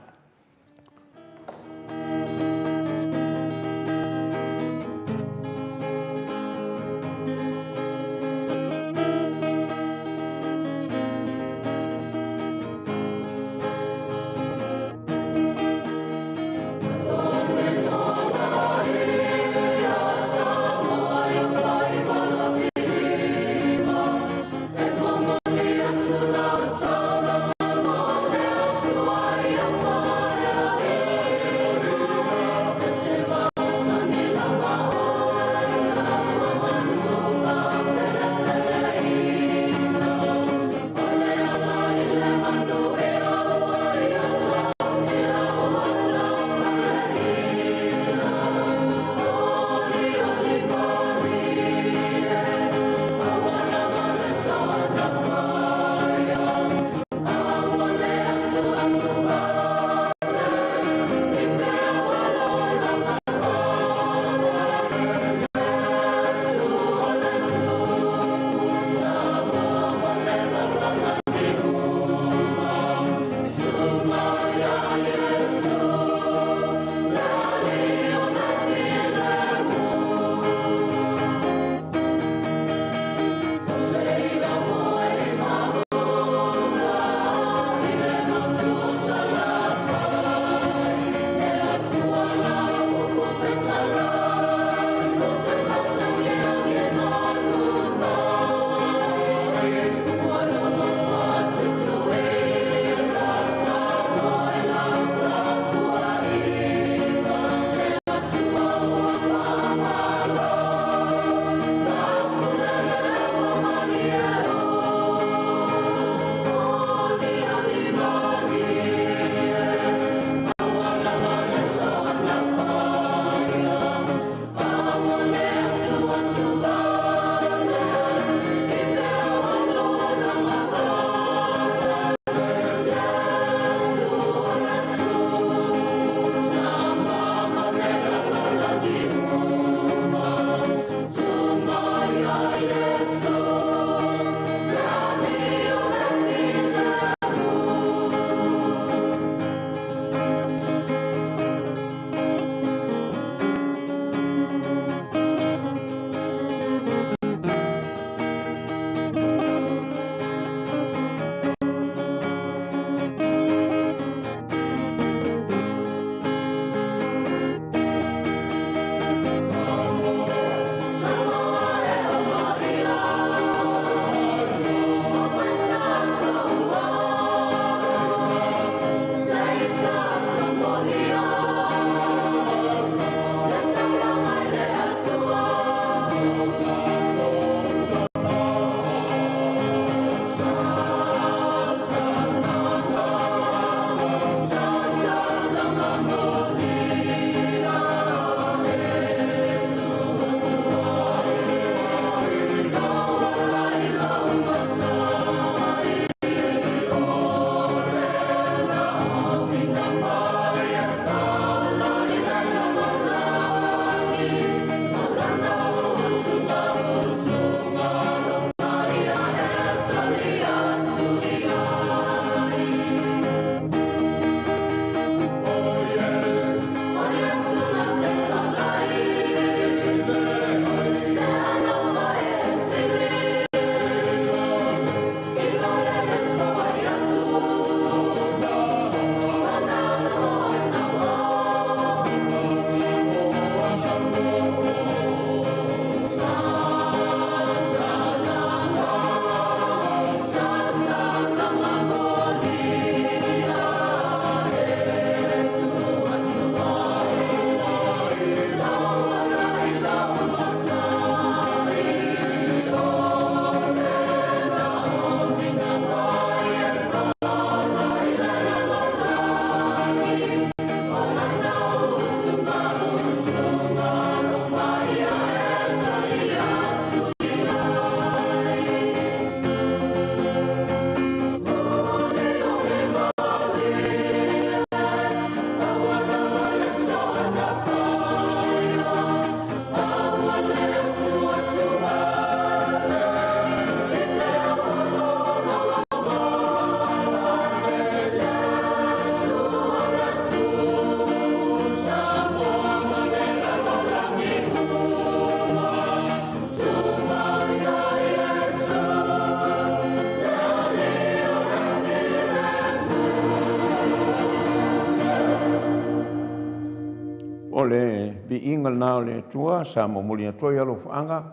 viiga lena o le Atua sa momoli atu ai alofaaga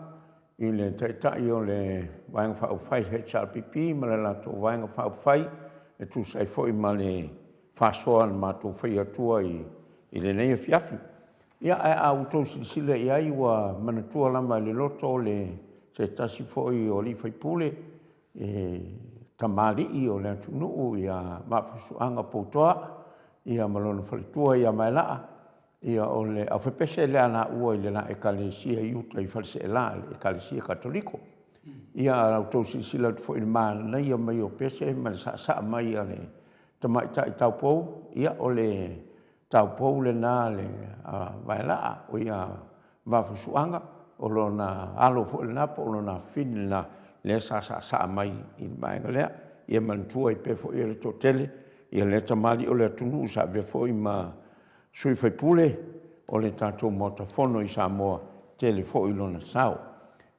i le Taitai o le Vaega Faaupufai HRPP ma le latou Vaega Faaupufai e tusa ai foi ma le faasoa na matou faia atua i lenei afiafi. Ia, ae a outou silasila i ai ua manatua lava e le loto le se tasi foi o alii faipule, e tamalii o le atunuu ia Vaafusuaga Poutoa, ia ma lona faletua ia Vaelaa, ia o le aufepese lea a laua i le la Ekalesia i uta i Faleseela, le Ekalesia Katoliko. Ia a outou silasila atu foi i le manaia mai o pese ma le saasaa mai a le tamaitai taupou, ia o le taupou lena a le Vaelaa, o ia Vaafusuaga, o lona alo foi lena po o lona afafine lena lea sa saasaa mai i le vaega lea. Ia manatua ai pea foi e le toatele ia lea tamalii o le atunuu sa avea foi ma sui faipule o le tatou Maota Fono i Samoa, tele foi lona sao.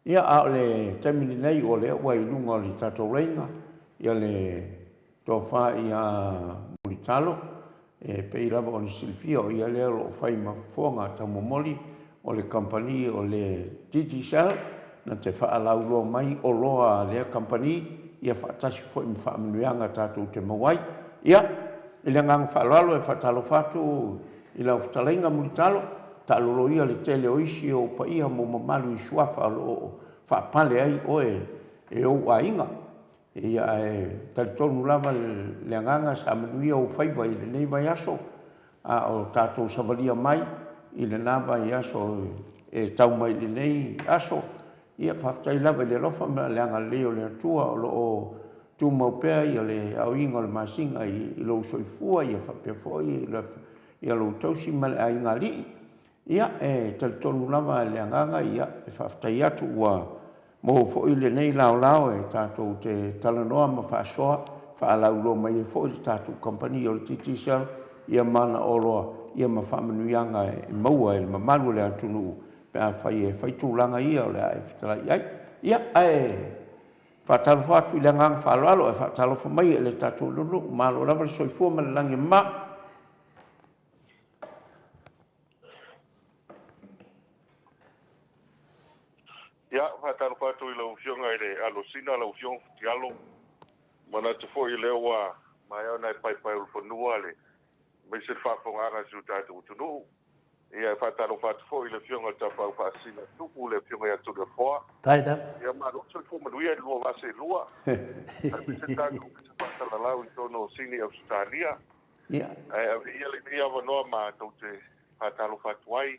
Ia, a o le taimi lenei o lea ua i luga o le tatou laina ia le Tofa ia Mulitalo, e pei lava ona silafia o ia lea o lo o fai ma fofoga taumomoli o le kamupani o le Digicel, na te faalauiloa mai oloa a lea kamupani, ia faatasi foi ma faamanuiaga tatou te maua ai. Ia, i le agaga faaaloalo e faatalofa atu i lau fetalaiga Mulitalo, taalolo ia le tele o isi ou paia ma ou mamalu i suafa o lo o faapale ai oe e ou aiga. Ia ae talitonu lava le agaga sa manuia ou faiva i lenei vaiaso, a o tatou savalia mai i lena vaiaso e tau mai i lenei aso. Ia faafetai lava i le alofa ma le agalelei o le Atua o lo o tumau pea le aoina o le masina i lou soifua ia faapea foi lou tausi ma le aigaalii. Ia, e talitonu lava le agaga, ia, e faafetai atu ua maua foi lenei laolao e tatou te talanoa ma faasoa, faalauiloa mai ai foi le tatou kamupani o le Digicel, ia ma ana oloa, ia ma faamanuiaga e maua e le mamalu o le atunuu pe afai e fai tulaga ia o le a e fetalai i ai. Ia, ae faatalofa atu i le agaga faaaloalo, ae faatalofa mai e le tatou atunuu. Malo lava le soifua ma le lagi e mama. Ia, faatalofa atu i lau Afioga i le Alosina, lau Afioga Futialo. Manatu foi o lea ua maea ona e paepaeulufanua le aemaise le faafofogaaga a si o tatou atunuu. Ia, e faatalofa atu foi i le Afioga i le Tapaau Faasisina Tupu, le Afioga ia Toleafoa. Ia, malo le soifua manuia i le lua vaa seelua, aemaise le tatou Ofisa Faasalalau i totonu o Sini, Ausetalia. Ae ave ia lenei avanoa matou te faatalofa atu ai,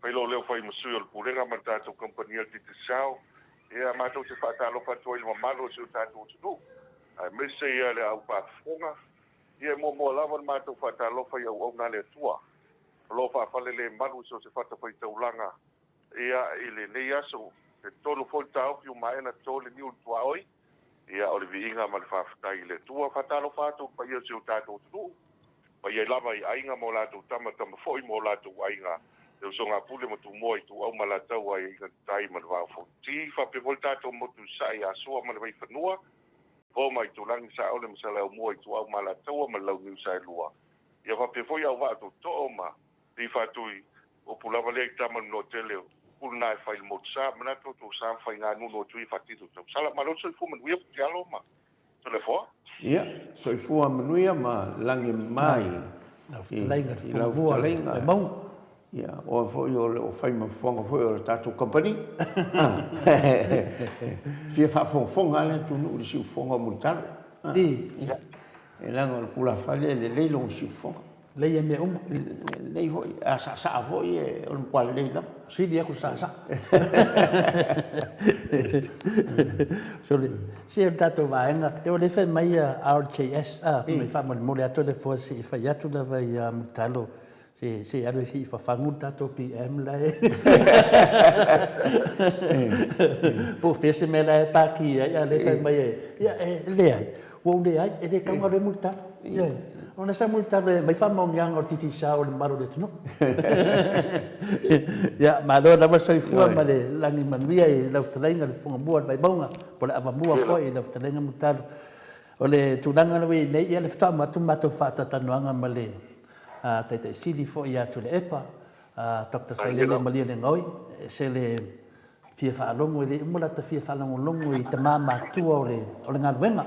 fai lou leo fai ma sui o le Pulega ma le tatou kamupani a le Digicel, ia matou te faatalofa atu ai i le mamalu o si o tatou atunuu, aemaise ia le au faafofoga. Ia e muamua lava ona matou faatalofa i auauna a le Atua o lo o faafalelemalu i so o se fatafaitaulaga ia i lenei aso. E talitonu foi le taofi ua maea ona toto le niu i le tuaoi. Ia, o le viiga ma le faafetai i le Atua. Faatalofa atu i le paia o si o tatou atunuu, paia lava i aiga ma o latou tama, tama foi ma o latou aiga, le usoga a Pule ma Tumua, Ituau ma Alataua, Aiaiga i le Tai ma le Vaa o Fonoti. Faapea foi le tatou motu i Sasae ia Sua ma le Vaifanua, Fofo ma Aitulagi, Saole ma Saleaaumua, Ituau ma Alataua ma le Launiu Saelua. Ia faapea foi Auvaa Tootoo ma Alii Faatui, upu lava lea i tama le Manuatele, o upu lena e fai i le motusa, manatu o sa ma faiga nunu atu ia faatino tausala. Malo le soifua manuia Putialo ma Toleafoa. Ia, soifua manuia ma lagi e mama i lau fetalaiga. Ia, oe foi o lo o fai ma fofoga foi o le tatou kamupani. Fia faafogafoga lava le atunuu i le siufofoga o Mulitalo. Ia, leaga o le tulafale e lelei lona siufofoga. Lelei ia mea uma. Lelei foi, a saasaa foi o le matua lelei lava. Sili atu le saasaa. Sole, se o le tatou vaega, e o lea e fai mai ia RJS, a, fai mai faamolemole atu le foa se i fai atu lava ia Mulitalo, se se i alu e se i fafagu le tatou PM la e. Po o fea se mea la e paki ai, a o lea e fai mai e, ia e leai, Ua ou leai, e le tatau ona alu ai Mulitalo. Ioe. Ona sa Mulitalo e aumai faamaoniaga o le Digicel o le mamalu o le atunuu. Ia, malo lava le soifua ma le lagi manuia i lau fetalaiga le Fofoga Mua o le Vaimauga, po o le Avamua foi i lau fetalaiga Mulitalo. O le tulaga lea ua i ai nei, ia lea faatoa uma atu le matou faatalatalanoaga ma le Taitai Sili foi ia Tuilaepa. Doctor Sailele Malielegaoi, e ese le fia faalogo, e le uma lata fia faalogologo i tama matua o le, o le galuega.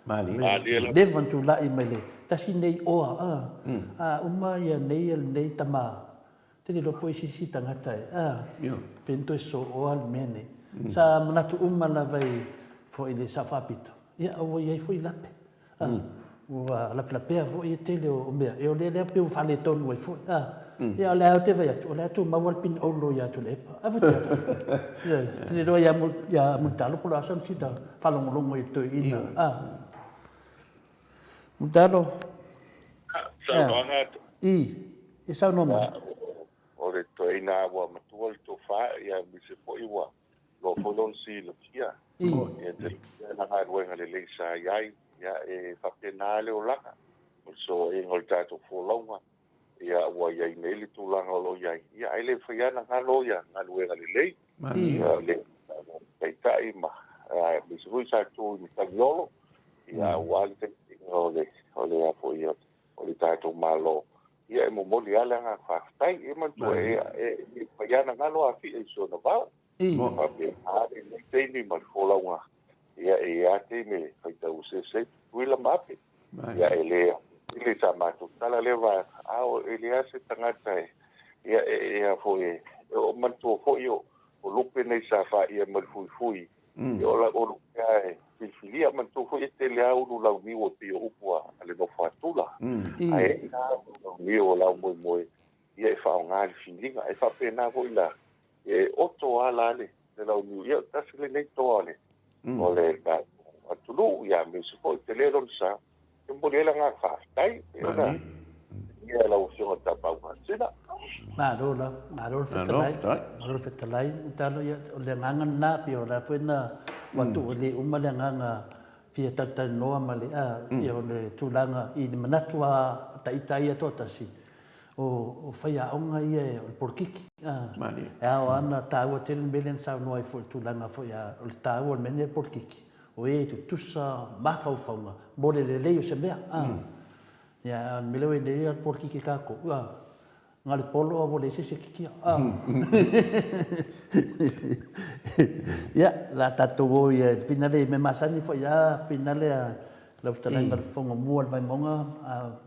Malie. Leva ona tulai mai le tasi nei oa, a uma ia nei lenei tama, te le iloa po o isi isi tagata e, a, pe na toe sooa le mea nei. Sa manatu uma lava i foi le Sao Faapito, ia ua i ai foi lape. Ua lapelapea foi le tele o mea, e o lea lea pei ua faaletonu ai foi. Ia o lea ou te vaai atu, o lea tumau lava le pine olo ia Tuilaepa. A fua Ia, te le iloa ia Mulitalo po o le a sana sina faalogologo i le toeaina. Mulitalo. Saunoaga. I, e saunoa mai. O le toeaina ua matua le tofa, ia aemaise foi ua loa foi lona silafia. Ia te la galuega lelei sa i ai, ia e faapena le olaga, o le soaiga o le tatou folauga, ia ua i ai nei le tulaga o lo o i ai, ia ae le mafai lava ona galo ia galuega lelei. Ia le taitai ma aemaise foi sa tu i Matagiolo, ia aua le taitaiga o le o le a foi o le tatou Malo, ia e momoli lava le agaga faafetai. Ia manatua e le mafai lava ona galo Afia i si ona vao. Faapena lenei taimi ma le folauga, ia e i ai lava taimi e faitau eseese ai Tutuila ma Ape. Ia e le tele sa matou tala lea vaega, a o e leai lava se tagata e ia e a foi e o manatua foi o lupe nei sa faia mai le fuifui, ia o lupe lava e filifilia. Manatua foi e tele lava ulu launiu e pei o upu a le nofo a Tula. Ae i ai lava ulu launiu o laumoemoe ia e faaaoga le filiga. E faapena foi la e oto lava la le launiu, ia tasi lenei toa o le o le tatou atunuu, ia aemaise foi tele lona sa. E momoli ai le agaga faafetai e ona ia lau Afioga i le Tapaau Masina. Malo lava, malo le fetalai, malo le fetalai. Talo ia, o le agaga lena, pei o la foi na ua tuu e le uma le agaga fia talatalanoa ma le, a, ia o le tulaga i le manatu a ita ia toatasi, o faiaoga ia o le polokiki. E ao lava ona taua tele le mea lea na saunoa ai foi i le tulaga foi o le taua o le mea lenei o le polokiki, o e tutusa mafaufauga mo le lelei o se mea. Ia, a o le mea lea ua i ai nei o le polokiki a tatou, na o le polo a ua leai se isi e kikia. Ia, o le a tatou o i le finale i mea masani foi lava, finale a lau fetalaiga le Fofoga Mua o le Vaimauga,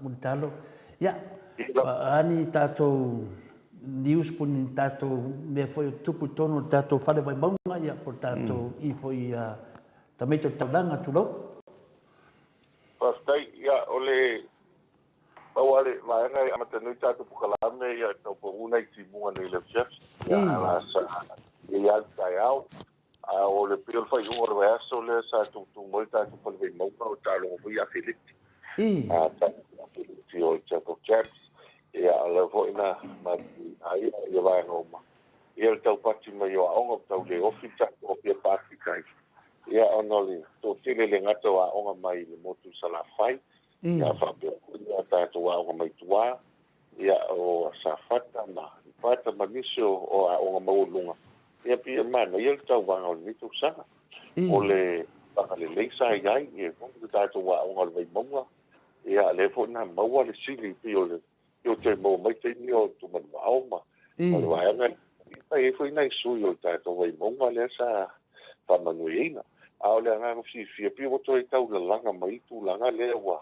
Mulitalo. Ia, o a ni tatou news po o ni tatou mea foi o tutupu i totonu o le tatou Fale Vaimauga, ia, po o le tatou i foi i tamaiti o le taulaga, tulou. Faafetai. Ia, o le pau lava le vaega e amata nei tatou polokalame, ia, tau pau nai timuga nei i le afiafi. Ia, a la sa i ai lava le taeao. A o le pei o le faaiuga o le vaiaso lea sa tutu mai le tatou Fale Vaimauga o taaloga foi afeleti. A tatou afeleti o le tatou Champs. Ia, o lea foi na matuai ia vaega uma. Ia, le taupati mai o aoga, tau le ofi le tatou Apia Park i tai. Ia, ona o le toatele le gata o aoga mai le motu i Salafai. Ia, faapea foi ia tatou aoga mai tua. Ia, o Safata ma Ipata ma nisi o aoga maualuluga. Ia, pei e manaia le tauvaga o lenei tausaga. O le tulaga lelei sa i ai, ia foi le tatou aoga o le Vaimauga. Ia, lea foi na maua le sili pei o le o toe maua mai taimi o Tumanuvao ma le vaega. Sa i ai foi nai sui o le tatou Vaimauga lea sa faamanuiaina. A o le agaga fiafia, pei ua toe taulalaga mai le tulaga lea ua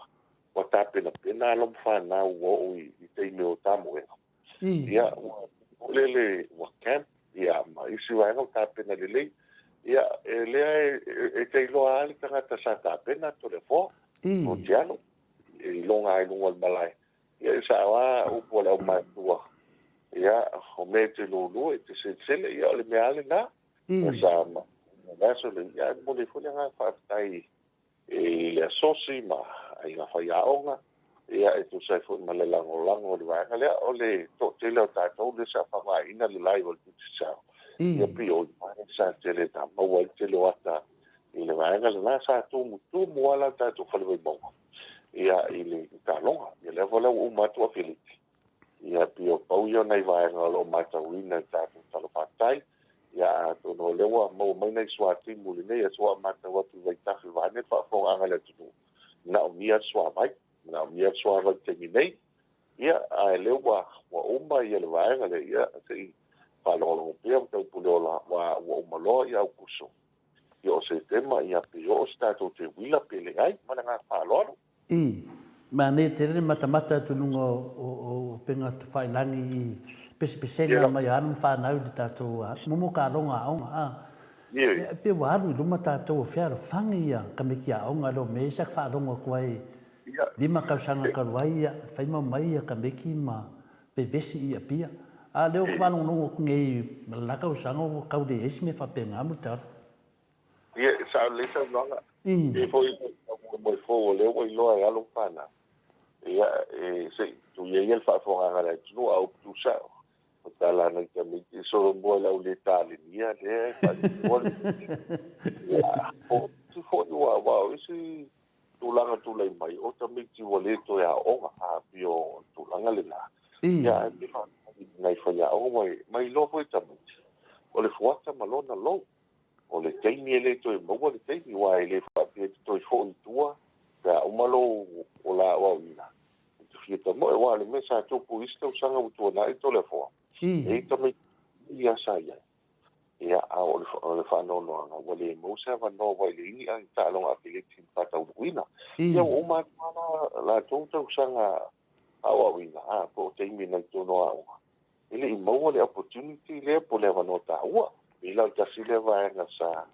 tapenapena alo ma fanau ua oo i taimi o tamoega. Ia, ua lele ua camp, ia, ma isi vaega ua tapena lelei. Ia, e lea e te iloa lava le tagata sa tapena Toleafoa, o Tiano, e iloga ai luga o le malae. Ia, e sao lava upu a le aumatua, ia, o mea e te lulu e te selesele, ia, o le mea lava lena. Ia, sa ma le aso le, ia, e momoli ai foi le agaga faafetai i le asosi ma aiga faiaoga, ia, e tusa ai foi ma le lagolago o le vaega lea. O le toatele o tatou lea sa faaaogaina le live o le Digicel, ia, pei o i sa tele na maua ai le tele o ata i le vaega lena. Sa tumutumu lava la tatou Fale Vaimauga, ia, i le taaloga. Ia, lea foi la ua uma atu afeleti. Ia, pei o pau ia o nai vaega o lo o matauina i le tatou tala faafetai. Ia, atonu o lea ua maua mai nai suatimu i lenei aso, a matau atu i vaitafe vaeane le faafofogaaga a le atunuu, manaomia le suavai, manaomia le suavai i le taimi nei. Ia, a o lea ua uma le vaega lea, ia, se i faalogologo pea ma Taupuleola, ua uma loa ia Aukuso. Ia o Setema, ia pe oo se tatou teuila pe leai, ma le agaga faaaloalo. I, manaia tele le matamata atu i luga o upega tafailagi i pesepesega mai a alo ma fanau i le tatou momo taaloga aoga a. E pei ua alu i luma tatou o fealofani ia tamaiti aoga lea o mea ia sa faalogo atu ai 5 tausaga talu ai ia fai ma omai ia tamaiti ma vevesi i Apia. A lea ou te faalogologo atu nei ma le la tausaga ua tau leai se mea faapena Mulitalo. Ia, e sao lelei saunoaga. E foi faamoemoe fou o lea ua iloa e alo ma fanau. Ia, e se i tuia ia le faafofogaaga a le atunuu, a upu tuusao, o tala a nai tamaiti e solomua i le au le talenia lea e faaletonu le Ia, o isi foi ua o isi tulaga tulai mai, o tamaiti ua le toe aooga, a pei o tulaga lena. Ia, ae pei faafetai i nai faiaoga ma iloa foi tamaiti, o le fuata ma lona lou. O le taimi e le toe maua le taimi, aua e le faapea e te toe foi i tua pe a uma lou ola aoaoina e te fia tamoe. Aua o le mea sa tupu i isi tausaga ua tuanai Toleafoa, e i ai tamaiti ia sa i ai. Ia, a o le faanoanoaga, ua le maua se avanoa aua e leai ni taaloga afeleti na faataunuuina. Ia ua uma atu lava la latou tausaga aoaoina, a po o taimi na i totonu o aoga, e le i maua le opportunity lea po o le avanoa taua. E pei la o le tasi lea vaega sa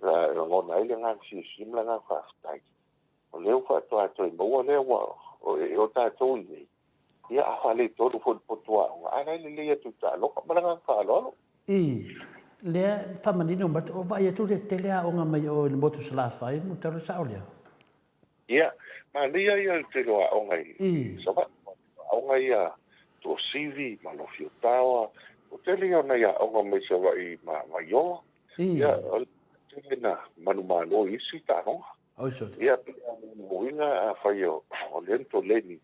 lagona ai le agaga fiafia ma le agaga faafetai, o lea ua faatoa toe maua lea ua o tatou i nei, ia a faaletonu foi le potu aoga, ae la e lelei atu i taaloga. Ma le agaga faaaloalo. I lea faamanino mai, o vaai atu le tele aoga mai o i le motu Salafai, Mulitalo e sao lea? Ia, manaia ia le tele o aoga i Savaii, aoga ia Tuasivi ma Lofiutaoa, o tele ia o nai aoga mai Savaii ma Vaiola. Ia, o le tele na manumalo i isi taaloga. Ia, pei o le uiga afai o lea na toleni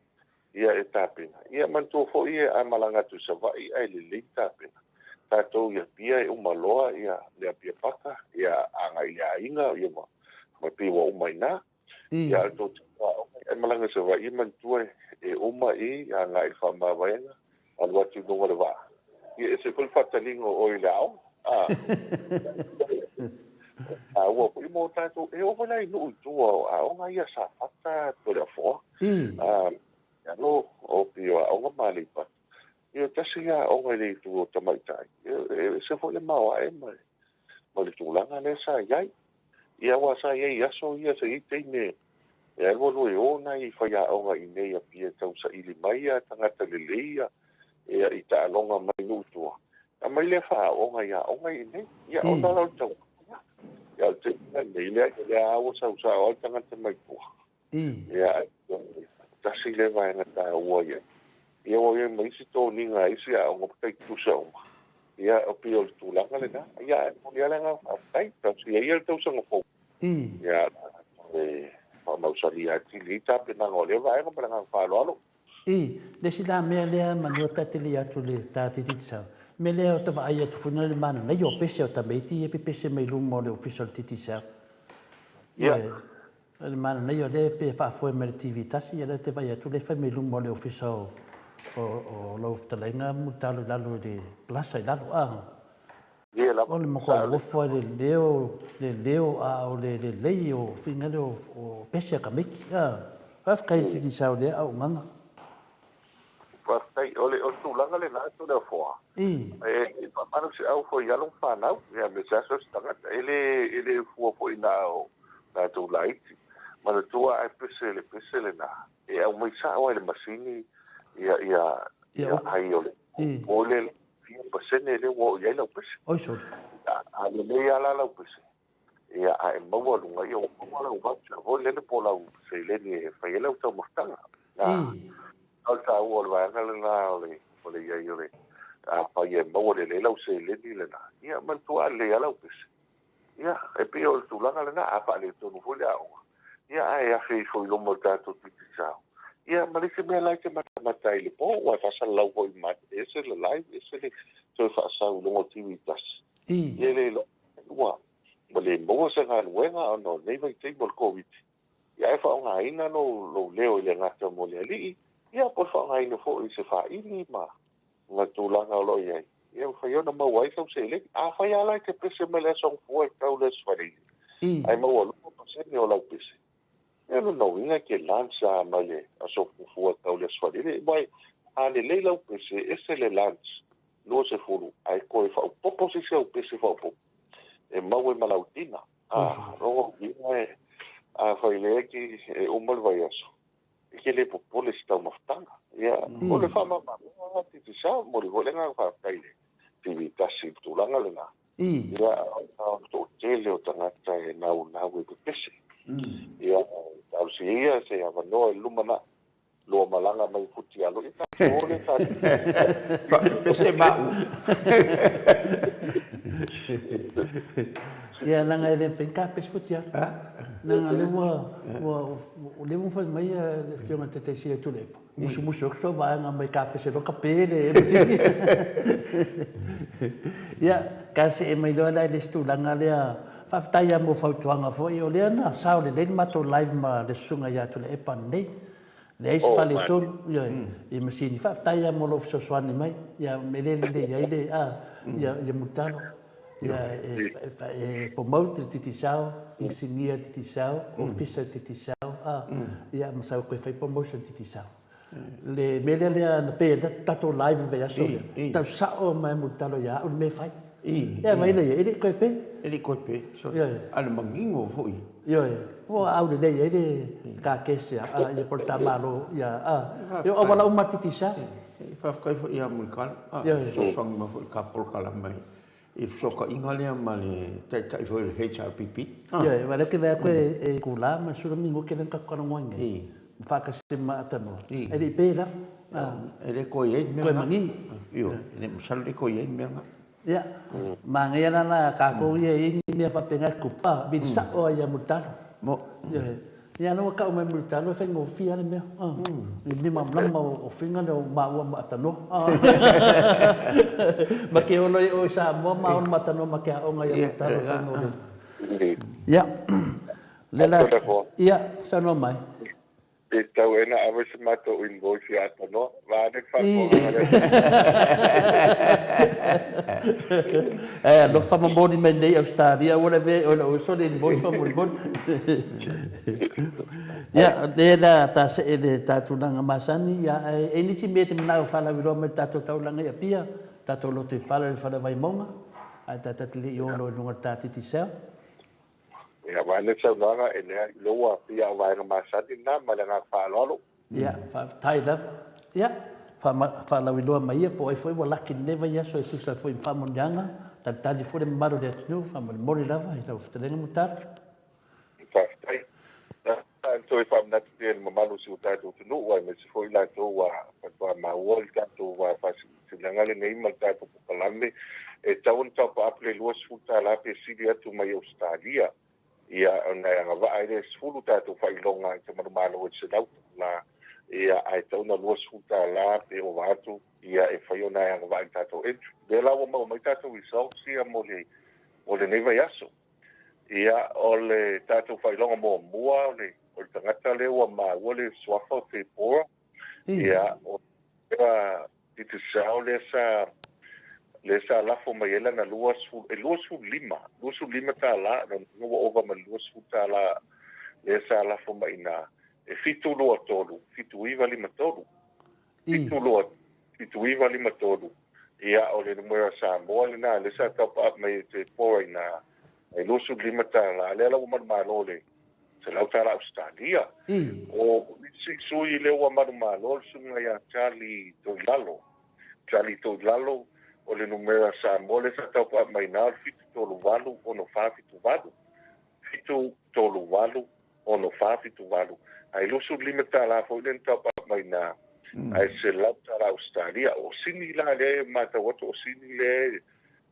ia e tapena. Ia manatua foi a malaga atu i Savaii ae lelei tapena. Tatou i Apia e uma loa ia le Apia Paka, ia agai i le aiga, ia ma pei ua uma i ina. Ia a tou aoga e malaga i Savaii, manatua e uma i agai i le faamavaega, alu atu i luga o le vaa. Ia ese foi le faataliga o oe i le aoga. A ua foi mo tatou, e oo foi la i nuu i tua o aoga ia Safata, Toleafoa, Alo, o pei o aoga ma Aleipata. Ia tasi ia aoga i le itu o tamaitai, e ese foi le maoae ma le tulaga lea sa i ai. Ia aua sa i ai i aso ia, sa i ai taimi e alu alu e o nai faiaoga i nei Apia e tausaili mai ia tagata lelei ia i taaloga mai nuu i tua. Aumai lea faaaoga i aoga i nei. Ia ona la o le tauaga. Ia o le taimi lenei, lea lava ua sausao ai le tagata mai tua. Ia, tasi lea vaega taua ia. Ia ua i ai ma isi toniga a isi aoga tai tutusa uma. Ia, o pei o le tulaga lena. Ia, e momoli lava le agaga faafetai. Tausia ia le tausaga fou. Ia, e faamausalia atili ai tapenaga o lea vaega ma le agaga faaaloalo. I, le isi la mea lea manua ta te le atu le ta Digicel, mea lea o ta vaai atu foi na le mananaia o pese o tamaiti ia pepese mai luma o le ofisa o le Digicel. Ia, le mananaia o lea pe faafoe mai le TV tasi, ia lea te vaai atu lea fai mai luma o le ofisa o o lau fetalaiga Mulitalo i lalo i le Plaza i lalo a. O le matua alofa i le leo, le leo a o le lelei o faiga lea o pese a tamaiti. Faafetai i le Digicel i lea auaunaga. Faafetai. O le tulaga lena Toleafoa, e faamalosiau foi i alo ma fanau, aemaise lava so o se tagata. E le fua foi na o tatou laiti. Manatua a e pese le pese lena, e aumai sao lava i le masini ia ai o le o le fia pasene lea ua oo i ai lau pese. Oi sole. A lelei lava la lau pese, ia a e maua luga, ia ua maua lau voucher foi lele po o lau seleni e fai ai lau taumafataga. O le taua o le vaega lena o le i ai o le afai e maua lelei lau seleni lena, ia manatua a lelei lava lau pese. Ia, e pei o le tulaga lena, a faaletonu foi le aoga, ia ae afe ifo i luma o le tatou Digicel. Ia, ma le isi mea la e te matamata ai i le po, aua e faasalalau foi ma e ese le live, ese le toe faasau i luga o TV tasi. Ia e le iloa ua le maua se galuega ona o lenei vaitaimi o le Koviti. Ia ae faaaogaina lou leo i le gata mo le alii, Ia, po o le faaaogaina foi i se faili ma ma tulaga o lo o i ai, ia e mafai ona maua ai sau seleni. Afai lava la e te pese mai le Aso Gafua e tau le Aso Faraile, ae maua 2% o lau pese, ia o lona uiga e te lunch lava mai le Aso Gafua e tau le Aso Faraile. Aua a lelei lau pese, e ese le lunch 20, ae toe faaopoopo se isi au pese faaopoopo e maua ai ma lau dinner. A, lona uiga afai leai e uma le vaiaso, e te le popole i se taumafataga. Ia, o le faamamaavega lena Digicel, momoli foi le agaga faafetai i le TV tasi i le tulaga lena. Ia, o le toatele o tagata e naunau e pepese. Ia, talosia ia se avanoa i le lumanai, lua malaga mai Futialo, ia tatou o lea ta Faapepese maua. Ia, leaga e le mafai ona tapesi Futialo. Leaga o lea ua, ua, o lea ua fai mai le Afioga i le Taitai Sili o Tuilaepa, musumusu atu sau vaega mai tapese loa tape le masini. Ia, ta see mai loa la i le isi tulaga lea, faafetai lava mo fautuaga foi, o lea na sao lelei le matou live ma le Susuga ia Tuilaepa ananei. Leai se faaletonu, ioe, i masini. Faafetai lava mo lou fesoasoani mai, ia mea lea e lelei ai le, a, ia, ia mulitalo. Ia, e, e promote le Digicel, inisinia le Digicel, ofisa le Digicel, a, ia, ma sau toe fai promotion le Digicel. Le mea lea lea na pay ai le tatou live i le vaiaso lea, tau sao mai mulitalo ia au le mea e fai. Ia vaai lea i ai, e le i toe pe. E le i toe pe, sorry. A o le manino foi. Ioe, ua aulelei ai le kakese a ia po o le ta Malo ia a. Ia o auala uma a le Digicel. Faafetai foi ia Mulitalo, a fesoasoani mai foi i le ta polokalame i fesootaiga lea ma le taitai foi o le HRPP. Ioe, aua o lea ou te vaai atu e Kula ma Sula Minute lea na tatou talanoa ai nei, ma faatasi ma Atanua, e le i pe lava. E le toe i ai le mea lena. Toe manino. Ioe, e le masalo e le toe i ai le mea lena. Ia, manaia la la tatou ia e i ai ni mea faapena e tutupu, a, vili sao lava ia Mulitalo. Mo. Ioe. Ia lea ua tau mai Mulitalo e faigofie lava le mea. I le malamalama o faiga lea o maua ma Atanoa. Ma ke ola i o i Samoa ma ona ma Atanoa ma ke aoga ia Mulitalo e faigofie. Ia, lea la, ia, saunoa mai. E tau e na ave se matou invoice ia Atanoa, vaeane le faafofoga lea. E alofa momoli mai nei Ausetalia, aua le avea e oe lou uso le invoice faamolemole. Ia, lea la ta see le ta tulaga masani, ia, ae e i ai nisi mea e te manao e faalauiloa mai le tatou taulaga i Apia, tatou lotoifale o le Fale Vaimauga, ae ta te le i olo i luga o le ta Digicel. Ia, vaeane le saunoaga, e leai, o lea ua pei o vaega masani lena, ma le agaga faaaloalo. Ia, faafetai lava. Ia, faalauiloa mai ia po o ai foi ua laki i lenei vaiaso e tusa foi ma faamanuiaga, talitali foi le mamalu o le atunuu, faamolemole lava i lau fetalaiga Mutala. Faafetai. Na ona toe faamanatu pea i le mamalu o si o tatou atunuu, aemaise foi i latou ua faatoa maua le tatou faasilasilaga lenei ma le tatou polokalame, e tatau ona top up le $20 pe sili atu mai Ausetalia, ia, ona e agavaa ai le 10 tatou faailoga i tamalumalo i le $100, ia, ae tatau ona $20 pe ova atu, ia, e mafai ona e agavaa i le tatou entry. O lea la ua maua mai tatou results ia mo le, mo lenei vaiaso. Ia, o le tatou faailoga muamua, o le, o le tagata lea ua maua le suafa o Tepora, ia, o le Digicel lea sa lea sa lafo mai ai lana 20, e 25, 25 tala, lona uiga ua ova ma le 20 tala lea sa lafo mai i ina, e 723, 7953. 72, 7953, ia o le numera Samoa lena lea sa top up mai e Tepora i ina, e 25 tala, lea la ua manumalo le $100 Ausetalia. O isi sui lea ua manumalo le susuga ia Charlie Toilalo. Charlie Toilalo, o le numera Samoa lea sa top up mai i ina o le 738 6478. 738 6478. Ae 25 tala foi lea na top up mai i ina, ae $100 Ausetalia. O sini la lea e matau atu o sini lea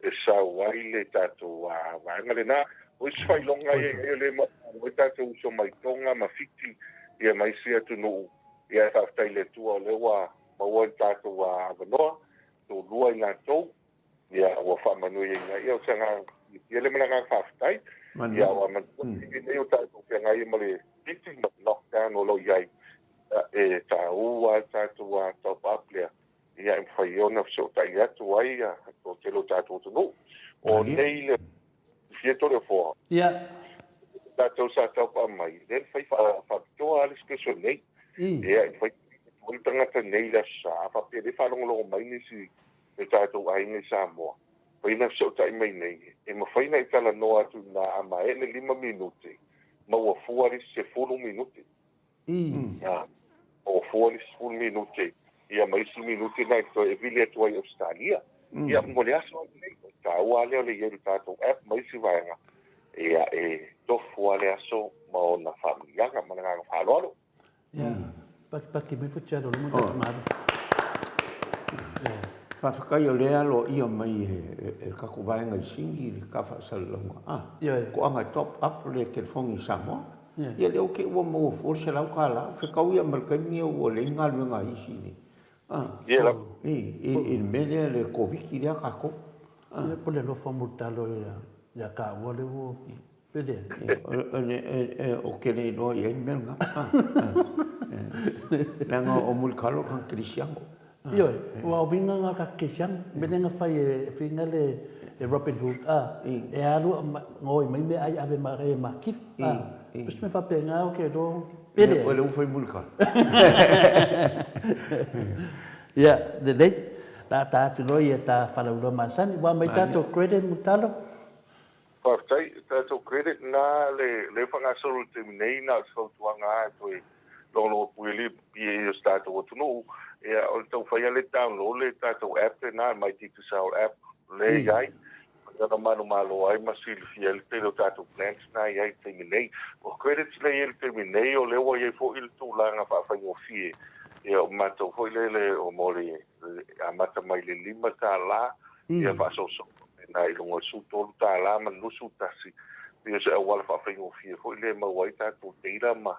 e sau ai le tatou vaega lena. O isi faailoga ia i ai o lea e maumau ai tatou uso mai Tonga ma Fiti ia ma isi atunuu. Ia faafetai i le Atua o lea ua maua le tatou avanoa, toalua i latou, ia ua faamanuiaina. Ia o se agaga fiafia lea ma le agaga faafetai. Ia aua manatua lenei o tatou feagai ai ma le piti ma le lockdown o lo o i ai, e taua lava le tatou faapea ona fesootai atu ai le toatele o tatou atunuu. O nei le fia Toleafoa. Ia. Tatou sa taupaa mai, lea na fai faapitoa lava le special nei. Ia, e fai le tagata nei i le Aso Sa, a faapea o lea e faalogologo mai nisi o tatou aiga i Samoa, fai na fesootai mai nei, e mafai ona e talanoa atu i ina a maea le 5 minute, maua fua le isi 10 minute. Maua fua le isi 10 minute, ia ma isi minute na e toe e vili atu ai i Ausetalia. Ia, mo le aso lava lenei, o le taua lava lea o le i ai o le tatou app ma isi vaega, ia e tofu lava le aso ma ona faamanuiaga. Ma le agaga faaaloalo. Ia, pakipaki mai Futialo luma tatou malo. Faafetai o lea aloaia mai e le tatou vaega i Sini le ta faasalalauga. Ah, toaga e top up le telefoni i Samoa. Ia lea ua te i ua maua fua le $100. Fetau ia ma le taimi ua leai ni galuega a isi i le i le mea lea le Koviti lea tatou. Ia po le alofa mulitalo ia taua lea ua pele. Ou te le iloa i ai le mea lena. Leaga o Mulitalo le tagata kerisiano. Ioe, ua o uiga na o le tagata kerisiano. O le mea lea na fai e faiga le Robin Hood, e alu gaoi mai meaai ave ma e matifa. Pei o se mea faapena ou te iloa. Pele. O lea ua fai Mulitalo. Ia, lelei. O le a ta atu loa ia ta faalauiloa masani. Ua aumai tatou credit Mulitalo. Faafetai. O tatou credit na lea e faagasolo i le taimi nei, na o se fautuaga lava e toe logologo puipuia o si tatou atunuu. Ia, o le taumafai lava le download le tatou app lena, le My Digicel app lea e i ai, e ona manumalo ai ma silafia ai le tele o tatou plans na e i ai i le taimi nei. O credits lea e i ai i le taimi nei, o lea ua i ai foi le tulaga faafaigofie, ia o matou foi lele o mo le amata mai le $5 ia faasoosoo faapena i luga o le $13 ma le 21, pei o se auala faafaigofie foi lea e maua ai tatou data ma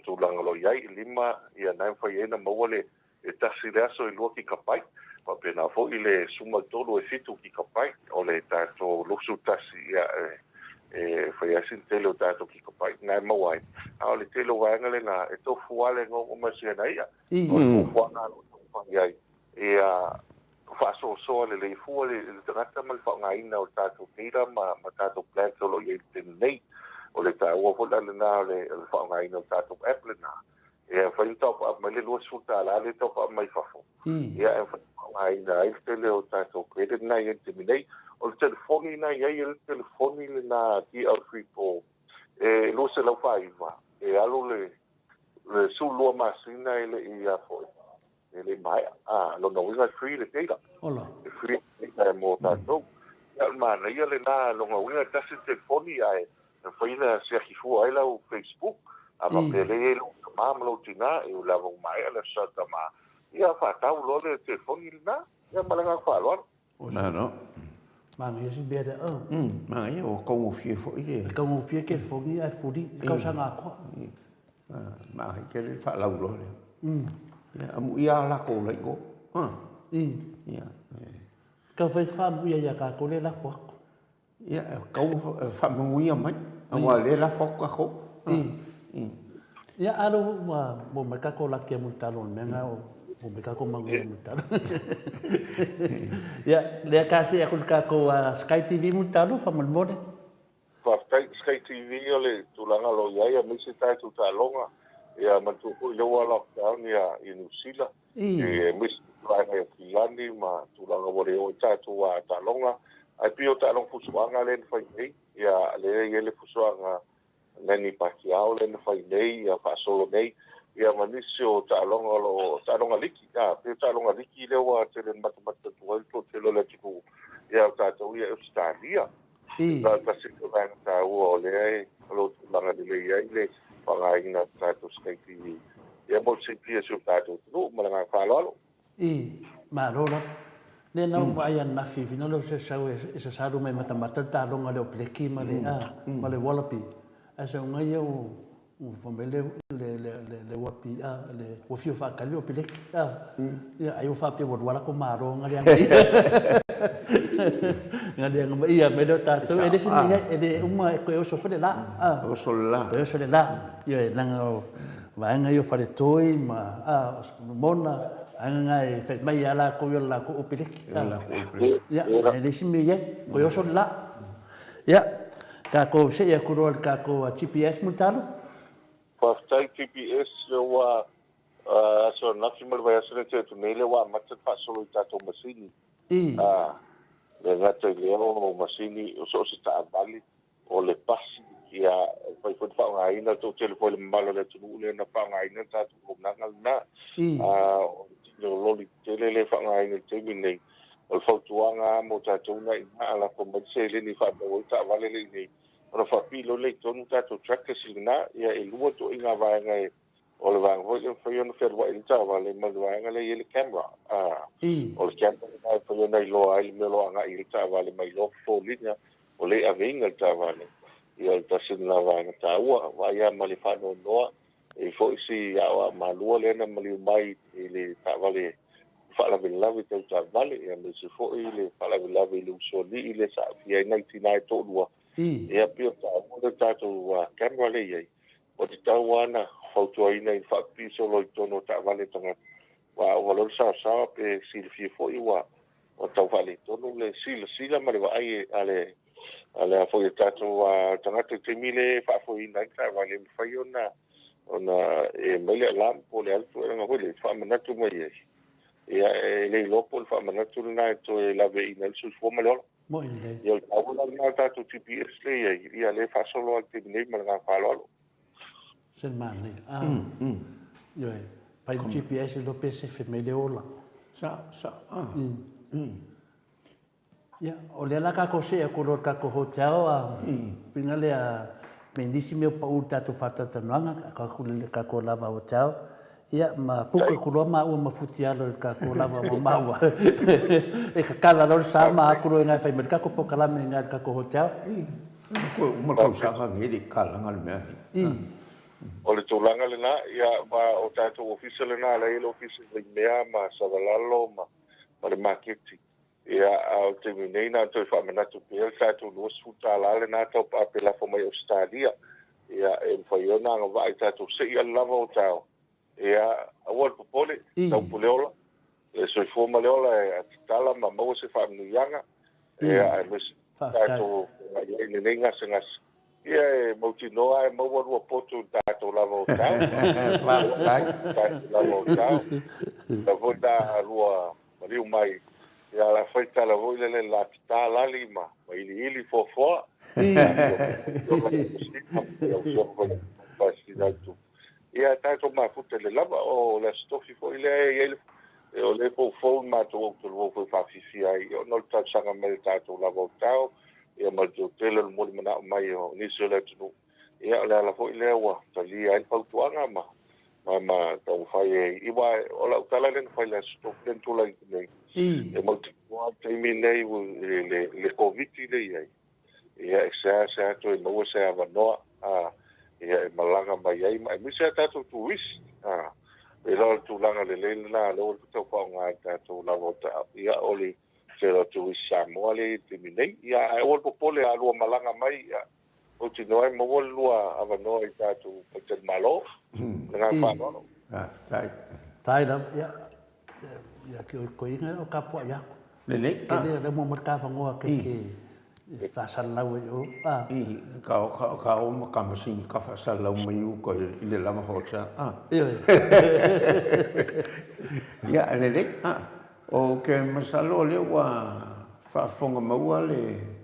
tulaga o lo o i ai. E lima ia na e mafai ai ona maua le e tasi le aso e 2 kikapai, faapena foi le 13 e 7 kikapai, o le tatou 21 ia e fai lava sina tele o tatou kikapai na e maua ai. A o le tele o vaega lena e tofu lava le gogo ma siana i'a. O le fuafuaga o lo o taumafai ai ia faasoasoa lelei fua le tagata ma le faaaogaina o le tatou data ma tatou plans o lo o i ai i le taimi nei. O le taua foi la lena o le faaaogaina o le tatou app lena, e mafai ona top up mai le $20 lea e top up mai fafo, ia e mafai ona faaaogaina ai le tele o tatou credit na e i ai i le taimi nei. O le telefoni na e i ai, o le telefoni lena DL34 e 249 e alu le 12 masina e le i a foi, e le i maea. A, lona uiga e free le data. Ola. E free le data mo tatou. Ia, o le manaia lena, lona uiga e tasi le telefoni ae mafai ona siaki fua ai lau Facebook. A faapea lea e i ai lou tama ma lou tina, e ui lava ua maea le Aso Sa Tama, ia faatau loa le telefoni lena. Ia ma le agaga faaaloalo. Malo. Manaia si mea lea. Manaia, ua taugofie foi le... E taugofie telefoni ae fuli i tausaga atoa. Manaia tele le faalauiloa lea. Ia, amuia a latou la i o. Ia. Tau fai faamuia ia tatou lea e lafo atu. Ia, e tatau ona faamanuia mai, aua o lea e lafo atu tatou. Ia, a lea ua maua mai tatou laki a Mulitalo o le mea lena ua maua mai tatou manuia Mulitalo. Ia, lea ta see atu i le tatou Sky TV Mulitalo, faamolemole. Faafetai Sky TV o le tulaga o lo o i ai aemaise tatou taaloga. Ia manatua foi lea ua lockdown ia Niu Sila. Aemaise tulaga i Aukilani ma tulaga ua le oo ai tatou taaloga. Ae pei o taaloga fusuaga lea na fai nei, ia lea e i ai le fusuaga Manny Pacquiao lea na fai nei, ia faasolo nei, ia ma nisi o taaloga o lo o, taaloga liki, a, pei o taaloga liki lea ua tele ina matamata atu ai le toatele o le atunuu, ia o tatou ia e Ausetalia. Na tasi le vaega taua o lea o lo o tulaga lelei ai le faaaogaina o le tatou Sky TV ia mo le silafia e si o tatou atunuu. Ma le agaga faaaloalo. I, malo lava. Lea na ou vaai ananafi, finau lea o se sau e sasalu mai matamata le taaloga lea o Blackie ma le, a, ma le Wallaby. Ae sau ngai ia ua fai mai le, le, le, le, le Wallaby, a, le, ua fia faatali o Blackie, a. Ia, ai ua faapea ua lua latou malo nga leaga ia. Nga leaga mai ia mai lea o tatou, e le se mea e le uma e toe oso foi le la. A. Oso le la. Toe oso le la. Ioe, leaga o vaega ia o faletoi ma, a, o mona. Vaega na e fai mai lava latou i o latou opeleki. Ia, e leai se mea i ai, toe oso le la. Ia, tatou see atu loa i le tatou GPS Mulitalo. Faafetai GPS lea ua aso ananafi ma le vaiaso lea tea atu nei lea ua amata ona faasolo i tatou masini. Le gata i lea o masini o so o se taavale o le pasi, ia, e mafai foi ona faaaogaina, toatele foi le mamalu o le atunuu lea na faaaogaina le tatou auaunaga lena. O le tele o loli tetele lea e faaaogaina i le taimi lenei, o le fautuaga lava mo tatou na i ina, a lafo mai le seleni e faatau ai taavale lea i inei, ona faapipii loa lea i totonu tatou trackers i lena. Ia, e lua ituaiga vaega e O le vaega foi lea e mafai ona fealuai ai le taavale ma le vaega lea e i ai le camera. O le camera lena e mafai ona iloa ai le mea o lo o agai i ai le taavale ma iloa foliga o lea e aveina le taavale. Ia o le tasi lena vaega taua. Vaai lava ma le faanoanoa, e i ai foi si aoaomalua lea na maliu mai i le taavale faalavelave tau taavale, aemaise foi le faalavelave i le usoalii lea sa aafia ai nai tina e toalua. Ia pei o le taua lea o le tatou camera lea e i ai. Ua tatau lava ona fautuaina i faapipii solo i totonu o taavale a tagata, aua a ova loa le saosaoa pe silafia foi ua tau faaletonu le silasila ma le vaai a le a foi a tatou tagata i le taimi lea e faafoeina ai le taavale, e mafai ona e mai le alarm po o le a le tulaga foi lea e faamanatu mai ai. Ia e le iloa po o le faamanatu lena e toe laveaiina ai le soifua ma le ola. Moni lelei. Ia o le taua la lena o le tatou GPS lea e i ai, ia lea e faasolo lava i le taimi nei ma le agaga faaaloalo. Se manaia. Ah. Ioe, fai le GPS iloa pe sefe mai le ola. Sa, sa, ah. Ia, o lea la tatou see atu loa i le tatou hotel, a uiga lea, me nisi mea ua pau i le tatou faatalatalanoaga, atu i le tatou lava hotel, Ia, ma puka atu loa maua ma Futialo i le tatou lava ma maua. E tatala loa le sa ma atu loa i ina e fai mai le tatou polokalame i ina i le tatou hotel. I, koe uma le tausaga nei e le i tatalaga le mea nei. I. O le tulaga lena, ia, ma o tatou ofisa lena, la e i ai le ofisa i Vaimea ma Savalalo ma le maketi. Ia, a o le taimi nei, na ona toe faamanatu pea le tatou $20 lena tau paape lafo mai Ausetalia. Ia, e mafai ona agavaa i tatou seia le lava o tao. Ia, aua le popole, taupu le ola, le soifua ma le ola e tatala ma maua se faamanuiaga. Ia, aemaise tatou feagai ai i lenei gasegase. Ia, e mautinoa e maua lua potu i le tatou lava o tao. Faafetai. Tatou lava o tao. La foi na lua Maliu mai, ia la fai tala foi lele la tata lali ma iliili foafoa. Ia tatou mafuta i le lava o le Aso Tofi foi lea e i ai le o lea e foufou le matou autalavou foi e faafiafia ai ona o le talosaga mai o tatou lava o tao ia ma le toatele o le molimanao mai o nisi o le atunuu. Ia o le ala foi lea ua talia ai le fautuaga ma ma ma taumafai e i aua o lau tala lea na fai i le aso Tofi lea na tulai atu nei, e mautinoa le taimi lenei i le le Koviti lea e i ai, ia e seasea toe maua se avanoa a ia e malaga mai ai ma aemaise a tatou turisi a e iloa o le tulaga lelei lena lea ua tau faaaoga e tatou lava o ia o le tele o turisi Samoa lea e i ai i le taimi nei. Ia ae aua le popole a lua malaga mai ia Mautinoa e maua le lua avanoa i tatou faletalimalo. Ma le agaga faaaloalo. Faafetai. Tai lava, ia, ia ki oi koinga o kapuaʻi aku. Lelei. Kele lea mo mai ka vangoa ke ke faasalalau ai o. I, ka ka ka o ma ka masini ka faasalalau mai uka i le lava hotel. Ah. Ia, lelei. Ah. O ke masalo lea ua faafofoga maua le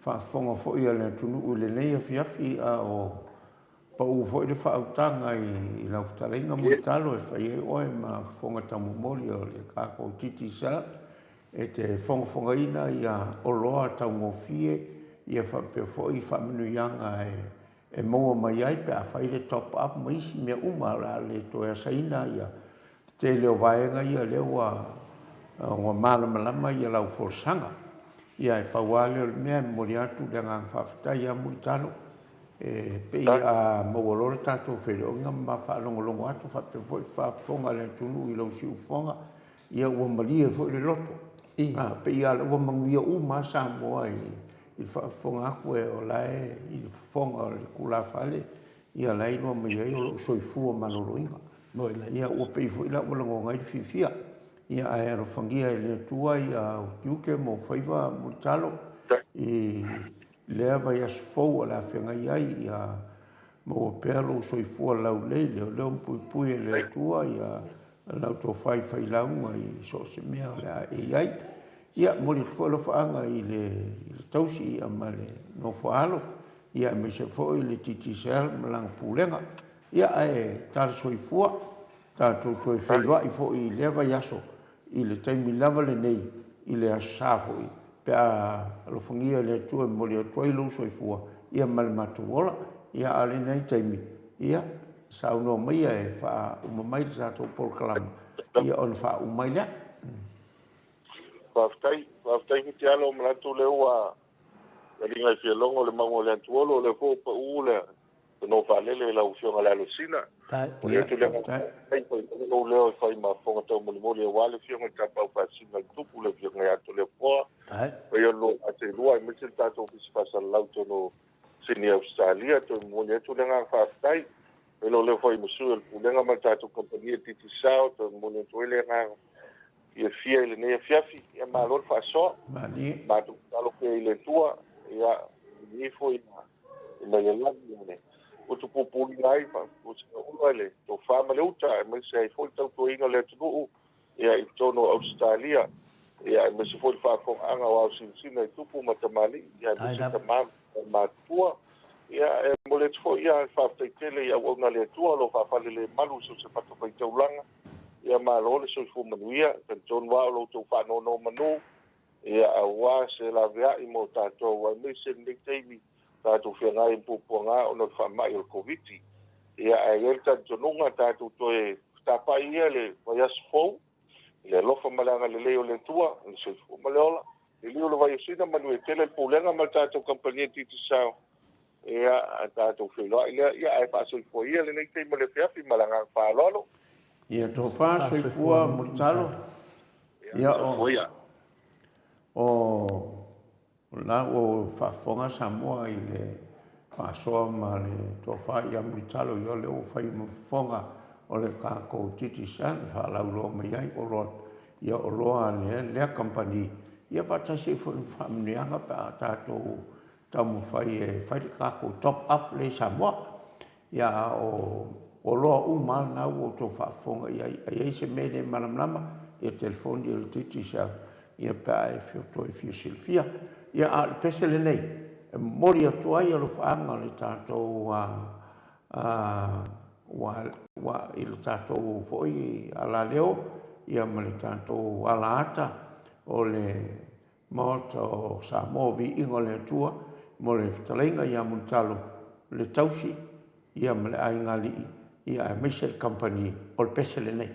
Faafofoga foi a le atunuu i lenei afiafi a o pau foi le faautaga i lau fetalaiga Mulitalo e fai ai oe ma fofoga taumomoli o le tatou Digicel e te fogafogaina ia oloa taugofie ia faapea foi faamanuiaga e maua mai ai pe a fai le top up ma isi mea uma o le a le toe asaina ia tele o vaega ia lea ua ua malamalama ia lau folasaga. Ia e pau lava lea o le mea e momoli atu le agaga faafetai ia Mulitalo e pei a maua loa le tatou feiloaiga ma faalogologo atu faapea foi le faafofoga a le atunuu i lau siufofoga ia ua malie foi le loto. A pei lava ua manuia uma lava Samoa i le faafofoga atu e o la e i le fofoga o le tulafale ia la e iloa mai ai o lou soifua maloloina. Ia ua pei foi la ua lagona ai le fiafia. Ia, ae alofagia e le Atua ou tiute ma ou faiva Mulitalo i lea vaiaso fou o le a feagai ai, ia maua pea lou soifua laulelei, leoleo ma puipui e le Atua lau tofa i failauga i so o se mea o le a e i ai. Ia, momoli atu foi alofaaga i le tausi ma le nofo a alo, ia aemaise foi le Digicel ma lana pulega. Ia, ae tala soifua, tatou toe feiloai foi i lea vaiaso i le taimi lava lenei i le Aso Sa foi, pe a alofagia e le Atua e momoli atu ai lou soifua ia ma le matou ola. Ia, a o lenei taimi, ia, saunoa maia e faauma mai le tatou polokalama, ia ona faauma ai lea. Faafetai, faafetai Mitialo, manatu lea ua taliga i fialogo le mauga o le Atuolo, o lea foi ua pau le tano faalele i lau Afioga i le Alosina. Momoli atu le agaga faafetai i lou leo e fai ma fofoga taumolimoli aua le Afioga i le Tapaau Faasisina a le Tupu, le Afioga ia Toleafoa, paia o le lua vaa seelua aemaise le tatou Ofisa Faasalalau i totonu o Sini Ausetalia. Toe momoli atu le agaga faafetai i lou leo foi ma sui o le Pulega ma le tatou kamupani o le Digicel. Toe momoli atu ai le agaga fiafia i lenei afiafi. Ia malo le faasoa. Matou tatalo pea i le Atua, ia ifo ina ia lagi le utupupuina ai ua le tofa ma le uta, aemaise ai foi le tautuaina o le atunuu ia i totonu o Ausetalia, ia aemaise foi le faafofogaaga o ao sinosino i tupu ma tamalii, ia aemaise tama ma matutua. Ia e momoli atu foi ia faafetai tele i auauna a le Atua o lo o faafalelemalu i so o se fatafaitaulaga. Ia malo le soifua manuia, talitonu lava o lo outou faanonomanu ia aua se laveai mo tatou, aemaise lenei taimi tatou feagai ma puapuaga ona o le faamai o le Koviti. Ia ae i ai le talitonuga tatou toe tapai ia le vaiaso fou i le alofa ma le agalelei o le Atua, le soifua ma le ola. Liliu le vaiasina, manuia tele le Pulega ma le tatou kamupani Digicel. Ia tatou feiloai lea, ia ae faasoifua ia lenei taimi o le afiafi ma le agaga faaaloalo. Ia tofa soifua Mulitalo. Ia o la ua faafofoga Samoa i le faasoa ma le tofa ia Mulitalo, ia o lea ua fai ma fofoga o le tatou Digicel e faalauiloa mai ai oloa, ia oloa a lea kamupani, ia faatasi ai foi ma faamanuiaga pe a tatou taumafai e fai le tatou top up lea i Samoa. Ia a o oloa uma lava lena ua outou faafofoga i ai. A i ai se mea e le malamalama, ia telefoni i le Digicel ia pe a e toe fia silafia. Ia a o le pese lenei e momoli atu ai alofaaga o le tatou ua i le tatou foi alaleo ia ma le tatou alaata o le Maota o Samoa, viiga o le Atua mo le fetalaiga ia Mulitalo le tausi ia ma le aiga alii ia aemaise le kamupani o le pese lenei.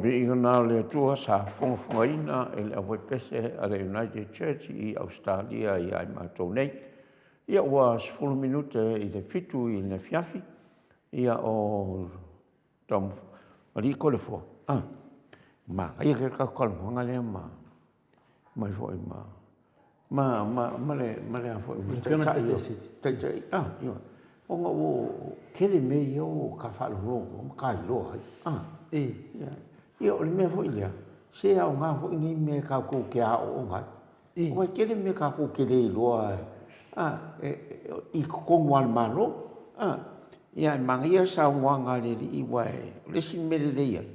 viiga na o le Atua sa fogafogaina e le aufaipese a le United Church i Ausetalia ia i matou nei. Ia ua 10 minute i le 7 i le afiafi, ia o Taumalii Toleafoa, ah, manaia tele le tatou talanoaga lea ma mai foi ma ma ma ma le ma le a foi ma le taitai taitai ah ioe ona ua tele mea ia ua ta faalogologo ma ta iloa ai ah ia ia o le mea foi lea se aoga foi nei mea tatou te aooga ai aua e tele mea tatou te le iloa ah i totonu lava o le Malo ah ia e manaia le saunoaga a le alii aua o le isi mea lelei ai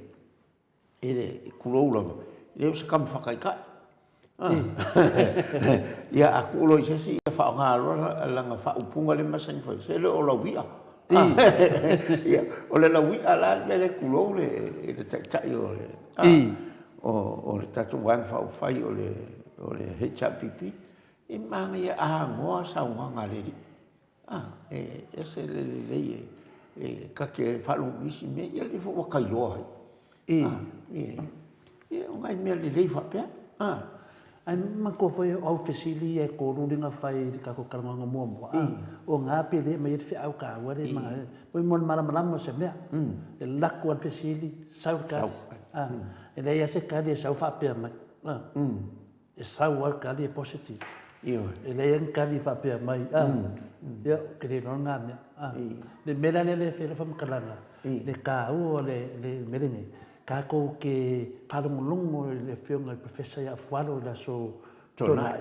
e le, tulou lava, e le o se tama faataitai. Ia, a tuu loa i se isi, ia faaaoga loa lana faaupuga lea e masani fai, se le o lau i'a. Ia, o le lau i'a la le mea lea, tulou le taitai o le, o le tatou Vaega Faaupufai o le HRPP, e manaia anoa saunoaga a le alii. A, e ese le lelei e ta te faalogo i isi mea, ia lea foi ua ta iloa ai. Ia, o nai mea lelei faapea. A. Ae manatua foi o au fesili ia e tolu lea na fai i le tatou talanoaga muamua, a, o na pe le aumai ai le feau taua lea e manaia. Mo le malamalama o se mea, e alu atu lava le fesili, sau le tali. A, e leai lava se tali e sau faapea mai. A. E sau lava le tali e positive. Ioe. E leai lava ni tali faapea mai, a, ia, ou te le iloa lena mea. A. Le mea la lea e fai ai lau faamatalaga, le taua o le mea lenei, tatou te faalogologo i le Afioga i le Professor ia Fualo i le aso Toonai,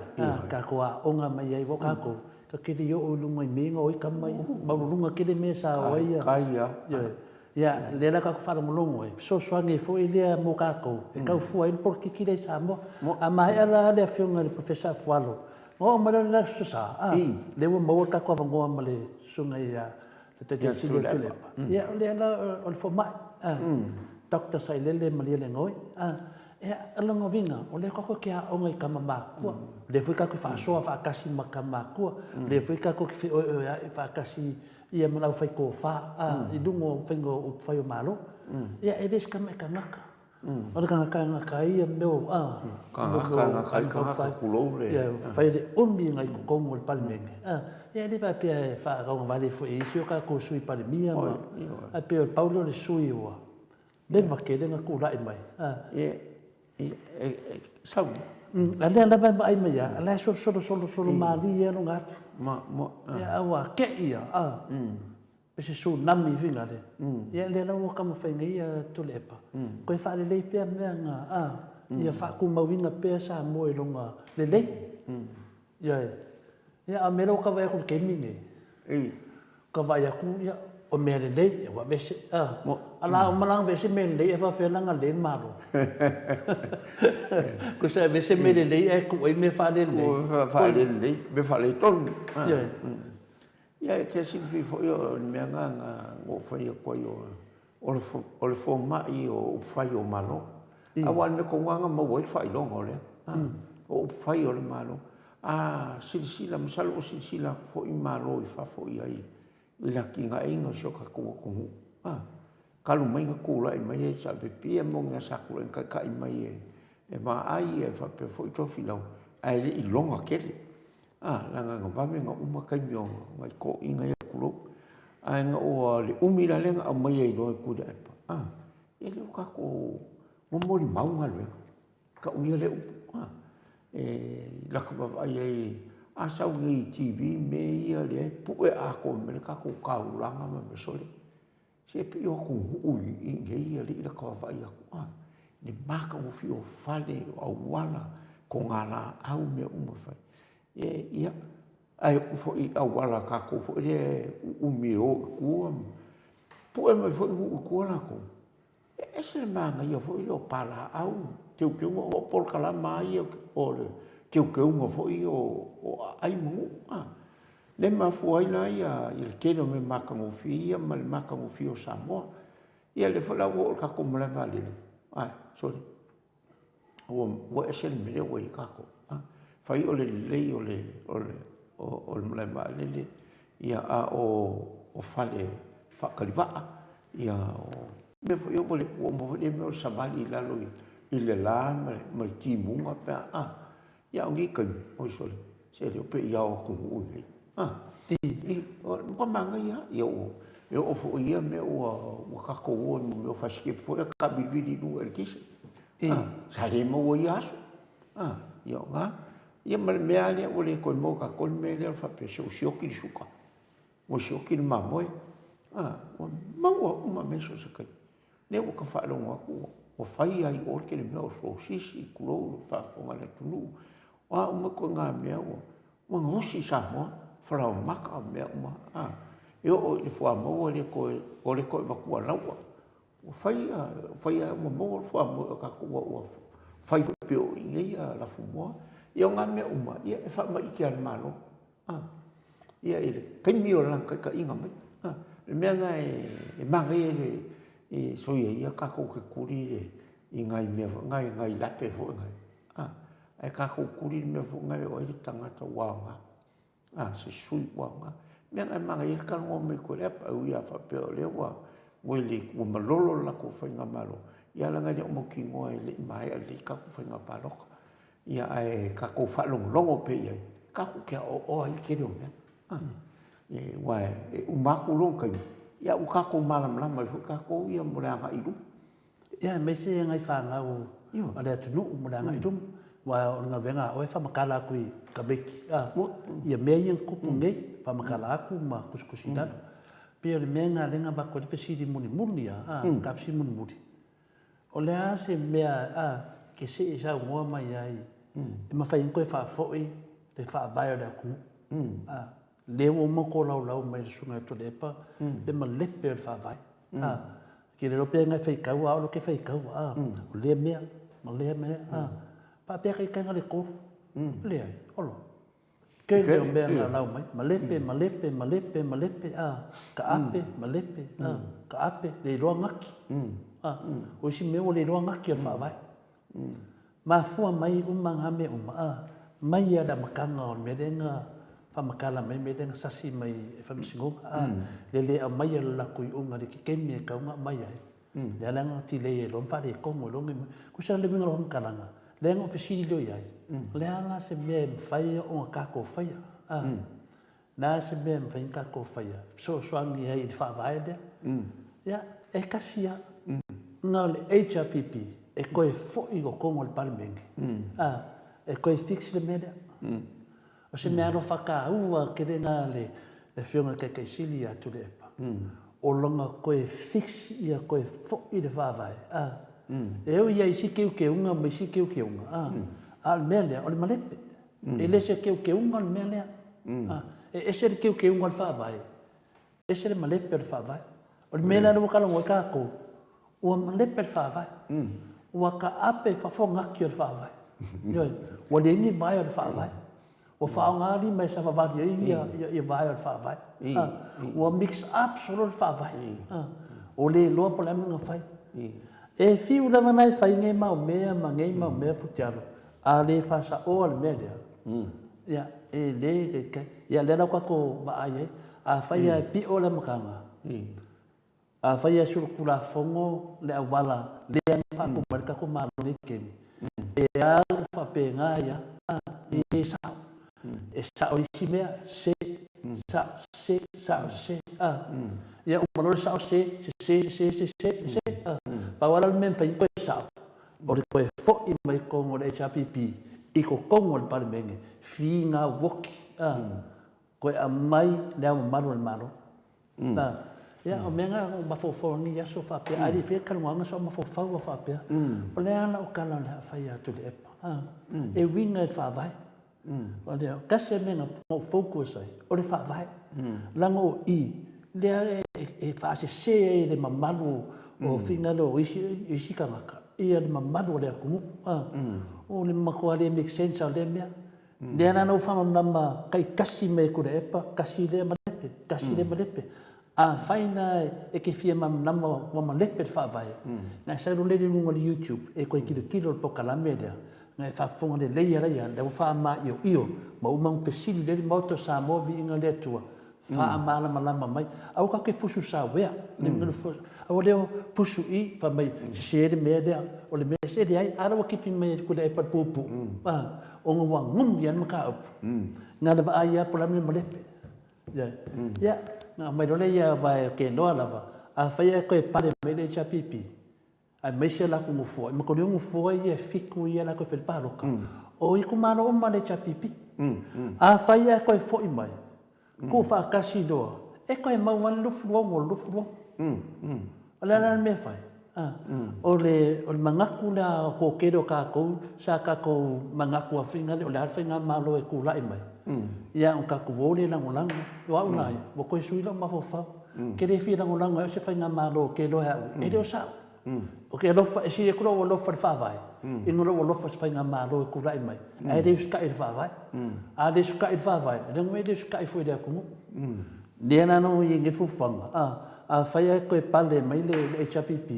tatou aoga mai ai, aua o tatou, tatou te le i oo i luga i mea ia na o ai tama ia, maualuluga tele mea sa o ai. Kai a. Ioe. Ia, lea la tatou faalogologo ai, fesoasoani ai foi lea mo tatou, e tau fua ai le polokiki lea i Samoa. A maea la le Afioga i le Professor Afualo, ona oo mai lea i le Aso Sa, a, lea ua maua le tatou avanoa ma le Susuga ia le Taitai Sili o Tuilaepa. Ia, o lea la o le fomai, a, Doctor Sailele Malielegaoi, a, ia, o lona uiga, o lea tatou te aoga i tama matutua, o lea foi tatou te faasoa faatasi ma tama matutua, o lea foi tatou te feoeoeai faatasi ia ma le aufai tofa i luga o faiga o upufai o Malo. Ia e le se tama e tagata. O le tagata e gata ai ia mea o a. Tagata e gata ai tagata tulou le. Ia fai le umi ngai totonu o le Palemene. Ia e le faapea e faatauagavale foi e isi o tatou Sui Palemia ma ae pei o le pau lea o le sui ua leva tele na tulai mai. Ia sau. A lea lava e vaai mai lava, o la e solosolo solosolo malie lava lona atu. Ma, ma. Ia, a ua te'i ia, a, pe se tsunami finale. Ia, lea la ua taumafai nei ia Tuilaepa, toe faalelei pea mea na, a, ia faatumauina pea Samoa i lona lelei. Ioe. Ia, a o mea la ua ta vaai atu i le taimi lenei, ka vaai atu, ia, o mea lelei, ua aveese, a, a la uma la ona aveese mea lelei ae faapefea la ona lelei le Malo? Tusa e aveese mea lelei ae tuu ai mea faalelelei. Faalelelei, mea faaletonu. Ioe. Ia, e te silafia foi o le mea lena na ou fai atu ai o le fomai o upufai o Malo. Aua o le mea tonu lava na maua ai le faailoga o lea, o upufai o le Malo. A silasila, masalo ua silasila atu foi Malo i fafo i ai i le atinaeina o si o tatou atunuu. Talu mai na tulai mai ai HRPP, e moni lava sa tulai na taitai mai e Vaai e faapea foi Tofilau, ae le i iloga tele. A, leaga na vave na uma taimi o nai toeaiina ia tulou. Ae na ua le umi la lea na aumai ai loa e Tuilaepa, a, e le o tatou, ua molimau galuega. Tau ia lea upu, a, e lata vaavaai ai, a sau nei i TV mea ia lea e pue atoa mai le tatou taulaga ma mea sole. Se pei o atunuu i inei alii lata vaavaai atu, a, le matagofie o fale, o auala, togalaau, mea uma e fai. E, ia, ae oo foi i auala a tatou foi lea e uumi e o i tua, pue mai foi nuu i tua latou. E ese le manaia foi lea o palaau, teuteuga, o polokalama lava ia o le teuteuga foi ia o aai ma nuu. A, lea e mafua ai la ia le tele o mea matagofie ia ma le matagofie o Samoa. Ia lea foi la ua oo i le tatou malae vaalele, ae, sole, ua ese le mea lea ua i ai tatou. Fai o le lelei o le malae vaalele, ia a o fale faatali vaa, ia o... Mea foi ua le ua uma foi lea mea o le savali i lalo i le la ma le timuga pe a, a. Ia o nei taimi, oi sole, se le o pe i ao atunuu i nei. A, i, ua manaia lava. Ia ua, e oo foi i ia mea ua, ua tatou o i mea o fasi-sikepu foi lea e taavilivili i luga i le eletise. A, sa le maua i ia aso. A, ia o na. Ia ma le mea lava lea ua le toe maua e tatou le mea lea o le faapea se ua sioki le suka. Ua sioki le mamoe. A, ua maua uma mea so o se taimi. Lea ua ta faalogo atu ua fai lava i o le tele mea o sosisi, tulou le faafofoga a le atunuu. O a uma ituaiga mea ua ua gaosi i Samoa, falaoamata, mea uma, a. E oo i le fuamoa ua le toe, ua le toe avatua lau'a. Ua fai a, fai a ua maua le fuamoa o tatou ua ua fai foi pei o i inei a lafumoā. Ia o na mea uma, ia e faamaite lava e le Malo. A, ia i le taimi o lana taitaiga mai. A, le mea lena e manaia le e soia ia tatou te tuli le i nai mea foi nai nai lape foi nai. A, ae tatou tuli le mea foi nai o ai le tagata ua aoga. A, se sui ua aoga. Mea na e manaia le talanoa mai Tuilaepa, e ui lava faapea o lea ua ua le ua malolo le latou faigamalo, ia leaga e le o mautinoa e le i maea lelei tatou faiga palota. Ia ae tatou faalogologo pea i ai, tatou te aoaoa ai le tele o mea. Aua e uma atu lona taimi, ia ua tatou malamalama ai foi tatou ia mo le agai i luma. Ia aemaise nai fanau a le atunuu mo le agai i luma. Aua o le galuega a oe e faamatala atu i tamaiti, ia mea ia na tupu nei, faamatala atu ma tusitusi i lalo. Pei o le mea lena lea na avatu ai le fesili mulimuli lava, ta fesili mulimuli. O le a se mea a ke se i saunoa mai ai e mafai ai ona toe faafoi le faavae o le atunuu? A, lea ua uma ona tolaulau mai e le Susuga ia Tuilaepa le malepe o le faavae. A, ke le iloa pe na e faitau a o lo ke faitau a, o lea mea ma lea mea a, faapea ka ikaina le tolu. Leai, olo. Tele o mea na lau mai, malepe, malepe, malepe, malepe, a, kaape, malepe, a, kaape, le iloa gaki. A, o isi mea ua le iloa gaki o le faavae. Mafua mai uma nga mea uma, a, mai ia le amataga o le mea lea na faamatala mai, mea lea na sasi mai e Faamasinoga, a, le le aumaia o le latou iuga i le kekemi e tatau ona aumai ai. Lea la na delay ai loa ma faaletonu ai loa. Tusa le uiga o lau faamatalaga, lea na ou fesili loa i ai, o le a la se mea e mafai ona tatou faia? A, le a se mea e mafai ona tatou faia e fesoasoani ai i le faavae lea? Ia, e tasi lava, na o le HRPP e toe foi i totonu o le Palemene, a, e toe fix le mea lea. O se mea alofa taua tele lena a le Afioga i le Taitai Sili ia Tuilaepa, o lona toe fix ia toe foi le faavae, a. E ui lava i isi teuteuga ma isi teuteuga, a, a o le mea lea, o le malepe. E le o se teuteuga le mea lea, a. E ese le teuteuga o le faavae, ese le malepe o le faavae. O le mea lea ua talanoa ai tatou, ua malepe le faavae. Ua taape i fafo gati o le faavae. Ioe, ua leai ni vae o le faavae. Ua faaaoga lima e savavali ai ia vae o le faavae. Ua mix up solo le faavae. Ua le iloa po o le a le mea na fai. E fiu lava na e fai nei mau mea ma nei mau mea Futialo, a le faasaoa le mea lea, Ia, e le kaikai. Ia, lea la ua tatou vaai ai, afai lava e pio le amataga, afai lava e solitulafono le auala lea na faatu mai le tatou Malo i lenei taimi, e alu faapena ai lava, e le sao. E sao isi mea, se, sao, se, sao, se, a. Ia, uma loa le sao se, sese, sese, sese, sese, a. Pau lava la le mea e mafai ona toe sao, O le toe foi mai totonu o le HRPP i totonu o le Palemene, finauoki, a, toe aumai Le Ao Mamalu o le Malo. A, ia, o mea na o mafaufau i lenei aso faapea, a le i faia talanoaga sa ou mafaufau lava faapea, o le a lau tala o le a fai ia Tuilaepa, a, e uiga i le Faavae. O lea, tasi a mea na ou focus ai, o le faavae. Leaga o i, lea e faasese ai e le mamalu o finagalo o isi tagata, ia le mamalu o le atunuu. O le matua le make sense lava o lea mea. Lea la na ou faamalamalama taitasi mai ai Tuilaepa, tasi lea malepe, tasi lea malepe. Afai na e te fia malamalama ua malepe le faavae, na e sau lea i luga o le YouTube e toe tilotilo i le polokalame lea, na e faafofoga lelei ala ia, lea ua faamaioio ma uma ona fesili lelei le Maota o Samoa, viiga i le Atua, Faamalamalama mai. Aua tatou te fusu sawea. Aua lea fusu i, fai mai, sese le mea lea, o le mea, se leai, a lea ua tipi mai e Tuilaepa le puupuu, ona ua gumi lava le mataupu. Na o le vaai lava po o le a le mea e malepe. Ia, ona aumai loa lea, aua ou te iloa lava, afai ae toe pale mai le HRPP, aemaise o latou nofoa, e matua nofoa ia e fitu ia latou e fai ai le palota, o itumalo uma a le HRPP. Afai ae toe foi mai, tuufaatasi loa, e toe maua lava le 26 o le 26. O le a la le mea e fai? O le manatu lea o le toatele o tatou sa tatou manatu lava foi lea o le a le faigamalo e tulai mai, ia ona tatou o lea e lagolago. O au la ia, ua toe sui lou mafaufau. Ou te le fia lagolago ai au i se faigamalo ou te iloa e au e le o sao. Ou te alofa, e sili atu lou alofa i le Faavae i lo lou alofa i se faigamalo e tulai mai ae le usitai i le Faavae. A le usitai i le Faavae, o lona uiga e le usitai foi i le atunuu. Lea la na i ai nei le fuafuaga, afai ae toe pale mai le HRPP,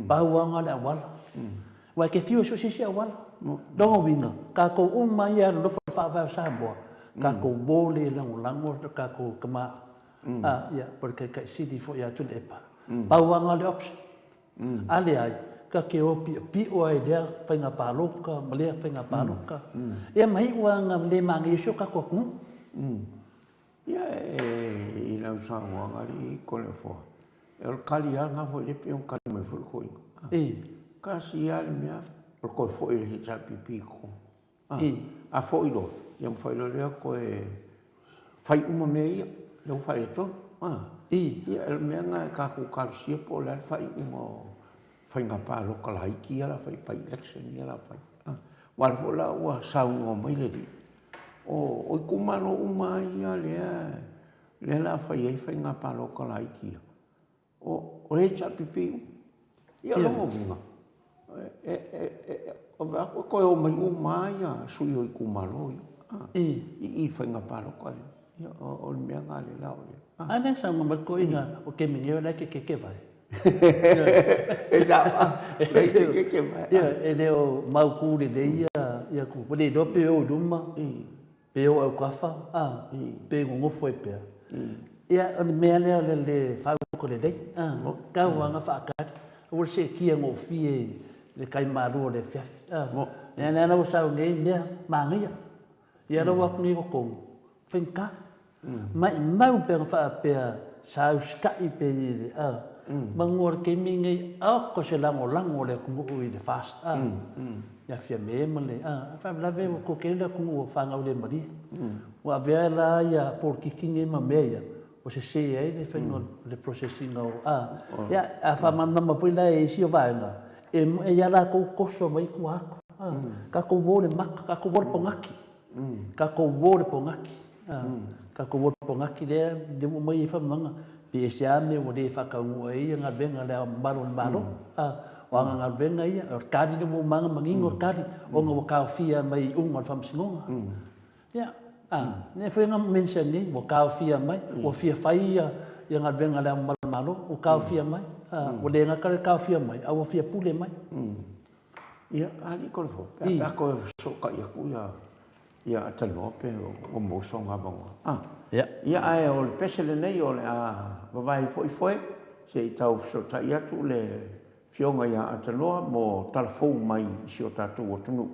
pau lava lena o le auala. Aua e te fiu e sue se isi auala. Lona uiga, tatou uma ia e alolofa i le Faavae o Samoa, tatou o lea e lagolago le tatou tama, ia, po o le Taitai Sili foi ia Tuilaepa. Pau lava lena o le option. A leai, ta te o piopio ai i lea faiga palota ma lea faiga palota. Ia ma iu lava ina le manaia si o tatou atunuu. Ia, i lau saunoaga alii Toleafoa, o le kali lava lena foi lea pei ona kali mai foi le toeaina. Tasi lava le mea, o le toe foi o le HRPP i totonu. A foi loa, ia mafai loa lea ona toe fai uma mea ia, lea ua faaletonu. Ia, o le mea lena e tatou talosia po o le a le faaiuga o faiga palota laiti ia o le a fai, by-election ia o le a fai. Aua o lea foi la ua saunoa mai le alii, o itumalo uma lava ia lea o le a fai ai faiga palota laiti ia, o le HRPP uma. Ia o lona uiga, e vaai atu e toe omai uma lava sui o itumalo ia i i faiga palota lea. Ia o le mea lena lea o le a oo i ai. A lea e saunoa mai le toeaina o Kemigeo la e kekeke vai. E sao, la e kekeke vai. Ia, e le o mautu lelei ia tu. Ua le iloa pe o i luma, pe o autafa, a, pe nonofo ai pea. Ia, o le mea lea o le le faautaga lelei, a, tau lava ina faatali. Aua le seetia gofie i le tai malu o le afiafi, a. Ia, lea la ua sau nei mea manaia. Ia la ua o atu nei i totonu, faigata. Maimau pe ana faapea sa usitai pe i le a, manu o le taimi lenei aoka se lagolago o le atunuu i le FAST a, ia Fiame ma le a, a faalavelave ua toatele le atunuu ua fanau le malie. Ua avea la ia polokiki nei ma mea ia ua sese ai le faiga o le process ina o a, ia a faamalamalama foi la e isi o vaega e ia latou toso mai tua atu a, tatou o i le maka, tatou o i le pogaki. Tatou uo le pogaki. Tatou uo le pogaki lea lea ua aumai ai faamoemoega pe ese lava mea ua le faataunuu ai ia galuega a Le Ao Mamalu o le Malo. O ana galuega ia, o le tali lea ua uma ona manino le tali ona ua taofia mai i iuga o le Faamasinoga. Ia, lea foi na mention nei, ua taofia mai, ua fia fai ia galuega a Le Ao Mamalu o le Malo, ua taofia mai. Ua le gata i le taofia mai, a ua fia pule mai. Ia, alii Toleafoa, pe a pe a toe fesootai atu ia ia Tanoa pe ua maua sona avanoa. Ah. Ia. Ia, ae o le pese lenei o le a vavae foi foe se i tau fesootai atu le Afioga ia Atanoa mo tala fou mai i si o tatou atunuu.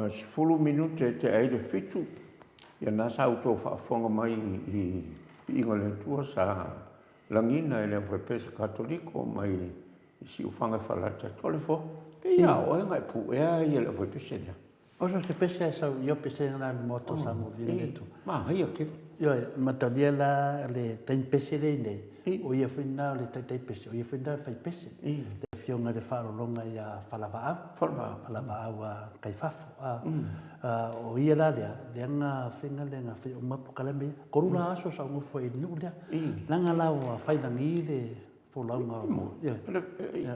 10 minute e tea ai le 7, ia na sa outou faafofoga mai i Piiga o le Atua sa lagiina e le Aufaipese Katoliko mai i Siufaga e Falelatai. Toleafoa, pei ia oe na e puea le Aufaipese lea. Oso se pese ae sau Iope se na le moto sa mo vili le tu. Manaia tele. Ioe, mataulia la le taimi pese lea i nei, o ia foi lena o le taitai pese, o ia foi lena o le fai pese. Le afioga i le faalologa ia Falavaau. Falavaau. Falavaau a Kaifafo. O ia la lea, lea na faiga lea na fai uma polokalame ia. Tolu la aso sa ou nofo ai i le nuu lea. Leaga la ua failagi le folauga. Ioe.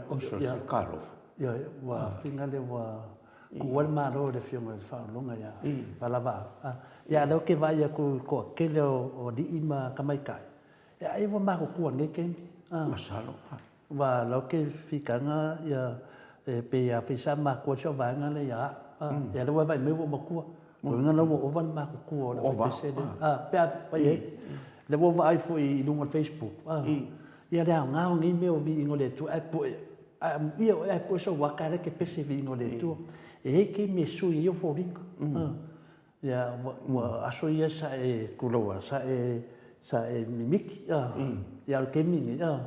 Oso se talofa. Ioe, ua faiga lea ua Tuua le Malo i le Afioga i le Faauluuluga ia Falavaau. Ia a o lea ou te vaai atu i le toatele o alii ma tamaitai, ia ai ua matutua i lenei taimi. Masalo. Aua o la ou te fitaga ia e pei a fai sa matua si au vaega lea ia au. Ia lea ua e vaai mai ua ou matua. O lona uiga la ua ova le matutua o le aufaipisinisi lea. Pe a fai ai. Lea ua ou vaai foi i luga o le Facebook. Ia le aoga o nei mea o viiga o le Atua ae pue Ae amuia oe ae pue sou aka ae la e te pese viiga o le Atua. E i ai taimi e sui ai ou foliga. Ia, ua aso ia sa e tuloua, sa e, sa e mimiti, a. Ia, a o le taimi lenei, a,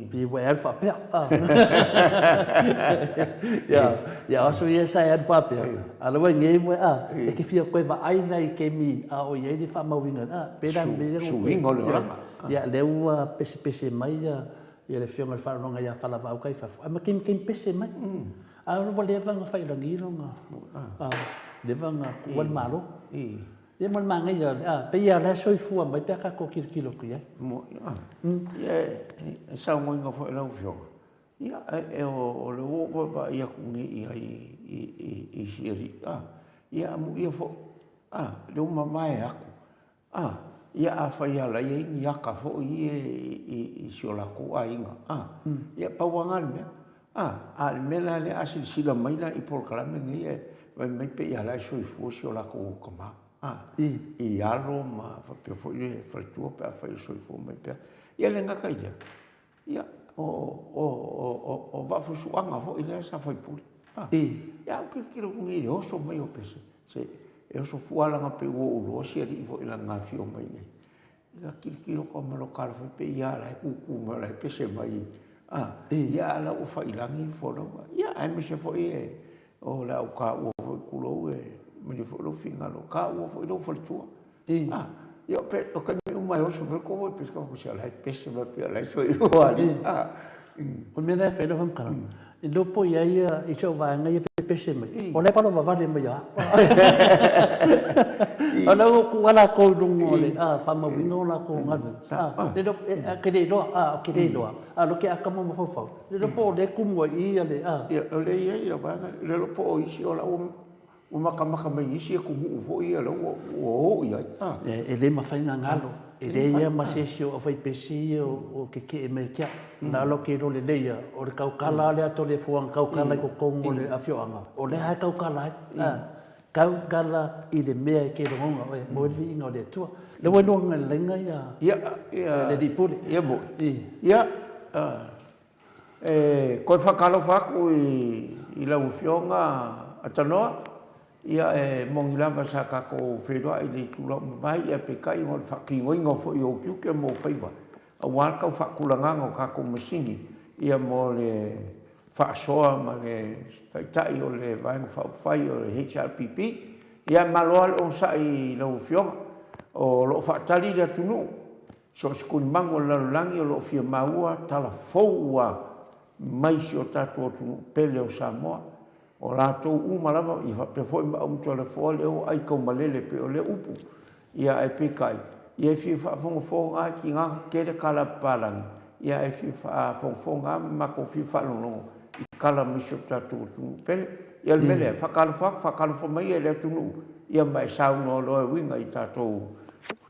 pei ua e alu faapea, a. Ia, ia o aso ia sa e alu faapea, a o lea ua e nei ua e, a, e te fia toe vaai la i taimi a o i ai le faamauina, a, pei la o le mea lea ua. Suiga o le olaga. Ia, lea ua pesepese mai ia Ia le afioga i le Faaaloaloga ia Falavaau kai fafo, ae ma taimi taimi pese mai. A ua leva ona failagi lona, leva ona tuua le Malo. Ia ma le manaia, pei lava o la e soifua mai pe a tatou tilotilo atu i ai. Ia e saunoaina foi e lau afioga, ia o le ua ou vaavaai atu nei i ai i isi alii, ia amuia foi, lea ua mavae atu, A, ia afai lava o la e i ai ni aka foi ia i si o latou aiga, a, ia pau lava lena o le mea. A, a o le mea la lea a silasila mai la i polokalame nei e vaai mai pei lava o la e soifua si o latou tama, a, i alo ma faapea foi le faletua pe afai o soifua mai pea. Ia e le gata i lea, Ia, o Vaafusuaga foi lea sa faipule. Ia, ou tilotilo atu nei i le oso mai o pese. Se, e oso fua leaga pei ua ou iloa si alii foi lana afio mai nei. Ia, tilotilo atu ma lou talofa e pei lava o la e tutu mai o la e pese mai. Ia, a o la ua faiilagi le folauga. Ia, aemaise foi e, o le a ou taua foi, tulou, e malie foi lou finagalo, taua foi lou faletua. Ah, ia, o taimi uma e oso mai le kovoi pese, ka fai o la e pese mai pea, o la e soifua alii. Ah. O le mea lea e fai lau faamatalaga, i lou po i ai ia i si ou vaega ia pepese mai, o la e palovavale mai ia au. O la ua tuu lava latou i luga o le faamauina o latou galuega. Le iloa, ke le iloa, ke le iloa, a o lea ou te ata ma mafaufau, le iloa po o lea e tumu ai i i le. Ia, o lea e i ai lau vaega, le iloa po o isi o la ua Ua matamata mai isi atunuu foi ia lea ua o i ai. E le mafai ona galo, e leai lava ma se isi o aufaipesi ia o tetee mai ia te au. Na ala ou te iloa lelei lava, o le tautala lava lea a Toleafoa na tautala i totonu o le afioaga, o lea lava e tautala ai. Tautala i le mea e te lagona oe, maua ai le viiga o le Atua. Lea ua iloa e laina ia le Alii Pule. Ia moi. Ia, E toe faatalofa atu i lau Afioga Atanoa, ia e moni lava sa tatou feiloai i le itula ua mavae, ae peitai o le faatinoina foi o ou tiute ma ou faiva aua le tau faatulagaga o tatou masini ia mo le faasoa ma le Taitai o le Vaega Faaupufai o le HRPP. Ia malo lava le onosai i lau Afioga, o lo o faatali le atunuu So o se tulimanu o le lalolagi o lo o fia maua tala fou ua mai si o tatou atunuu pele o Samoa. O latou uma lava, ia faapea foi ma Aumatualefoa lea ua aitaumalele e pei o lea upu. Ia ae peitai, ia e fia faafogafoga lava e tiga tele tala a papalagi, ia ae fia faafogafoga lava ma matou fia faalogologo i tala mai si o tatou atunuu pele. Ia o le mea lea, faatalofa atu, faatalofa mai ia i le atunuu, ia ma e saunoa loa e uiga i tatou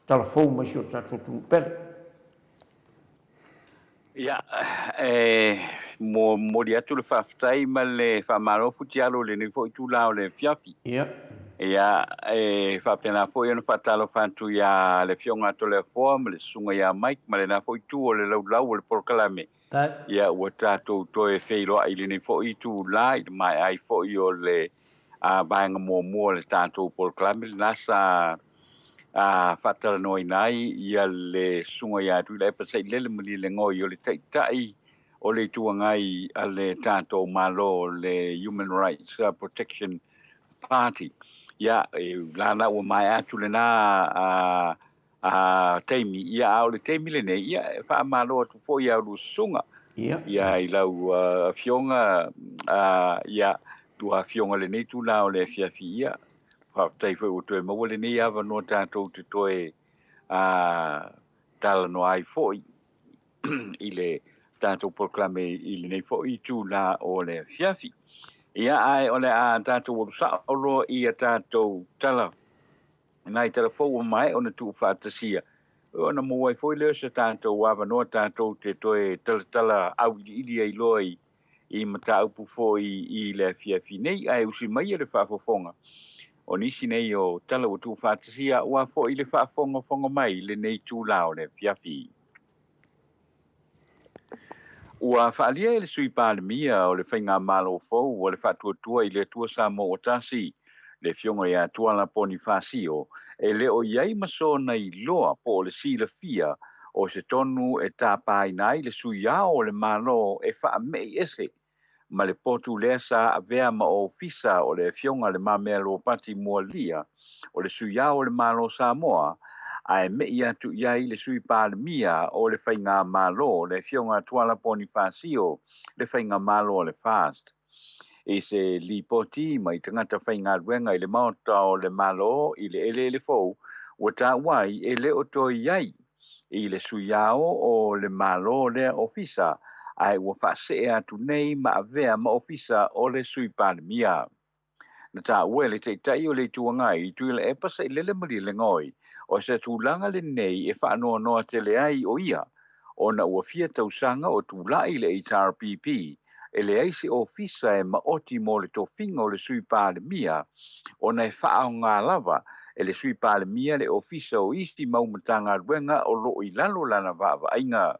tala fou mai si o tatou atunuu pele. Ia, e momoli atu le faafetai ma le faamalo Futialo i lenei foi itula o le afiafi. Ia. Ia, e faapena foi ona faatalofa atu ia le Afioga ia Toleafoa ma le Susuga ia Mike ma lena foi itu o le laulau o le polokalame. Ia, ua tatou toe feiloai i lenei foi itula i le maea ai foi o le vaega muamua o le tatou polokalame lena sa faatalanoaina ai ia le susuga ia Tuilaepa Sailele Malielegaoi o le Taitai o le Itu Agai a le tatou Malo o le Human Rights Protection Party. Ia, e lana ua maea atu lena taimi, ia, a o le taimi lenei, ia, e faamalo atu foi ia lua susuga. Ia, i lau afioga, ia, lua afioga lenei tula o le afiafi, ia, faafetai foi ua toe maua lenei avanoa tatou te toe talanoa ai foi i le tatou polokalame i lenei foi itula o le afiafi. Ia, ae o le a tatou alu sao loa i a tatou tala, nai tala fou ua maea ona tuufaatasia, ona maua ai foi lea o se tatou avanoa tatou te toe talatala auiliili ai loa i mataupu foi i le afiafi nei. Ae usi mai le faafofoga o nisi nei o tala ua tuufaatasia aua foi le faafogafoga mai lenei itula o le afiafi. Ua faaalia e le Sui Palemia o le Faigamalo fou o le Faatuatua i le Atua Samoa ua Tasi, le Afioga ia Tuala Ponifasio, e le o i ai ma sona iloa po o le silafia o se tonu e tapaina ai le sui ao o le Malo e faame'i ese ma le potu lea sa avea ma ofisa o le Afioga Le Mamea Ropati Mualia o le Sui Ao o le Malo Samoa, ae me'i atu i ai le Sui Palemia o le Faigamalo, le Afioga Tuala Ponifasio, le Faigamalo o le FAST. I se lipoti mai tagata faigaluega i le Maota o le Malo i le eleele fou, ua taua ai e le o toe i ai i le Sui Ao o le Malo lea ofisa, ae ua faasee atu nei ma avea ma ofisa o le Sui Palemia. Na taua e le Taitai o le Itu Agai, Tuilaepa Sailele Malielegaoi, o se tulaga lenei e faanoanoa tele ai o ia, ona ua fia tausaga o tulai le HRPP, e leai se ofisa e maoti mo le tofiga o le Sui Palemia, ona e faaaoga lava e le Sui Palemia le ofisa o isi mau Matagaluega o loo i lalo lana vaavaaiga.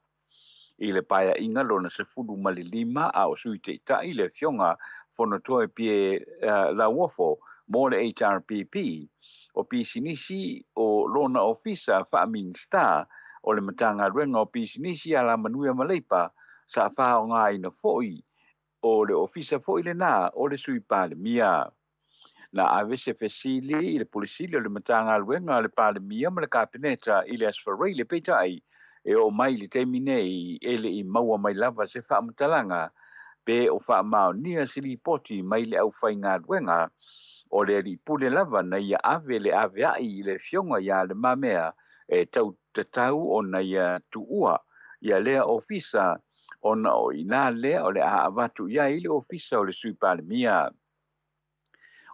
I le paeaiga lona 15 a o Sui Taitai le Afioga Fonotoe Pie Lauofo mo le HRPP, o pisinisi o lona ofisa faa-Minisita o le Matagaluega o Pisinisi Alamanuia ma Leipa sa faaaogaina foi o le ofisa foi lena o le Sui Palemia. Na ave se fesili i le Pule Sili o le Matagaluega a le Palemia ma le Kapeneta i le Aso Faraile, peitai e oo mai i le taimi nei e le i maua mai lava se faamatalaga pe o faamaonia se lipoti mai le aufaigaluega o le alii pule lava na ia ave le aveai i le afioga ia Le Mamea e tau tatau ona ia tuua ia lea ofisa ona o i ina lea o le a avatu i ai le ofisa o le Sui Palemia.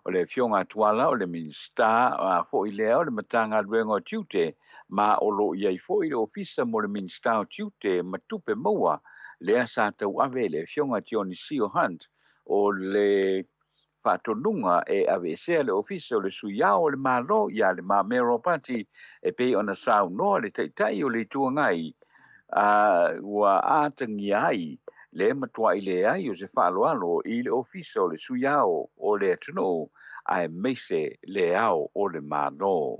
O le Afioga Tuala o le Minisita foi lea o le Matagaluega o Tiute, ma o lo o i ai foi le ofisa mo le Minisita o Tiute ma Tupe Maua lea sa tauave e le Afioga Tionisio Hunt o le faatonuga e aveesea le ofisa o le Sui Ao o le Malo ia Le Mamea Ropati e pei ona saunoa le Taitai o le Itu Agai ua atagia ai le matuai leai o se faaaloalo i le ofisa o le Sui Ao o le atunuu aemaise le Ao o le Malo.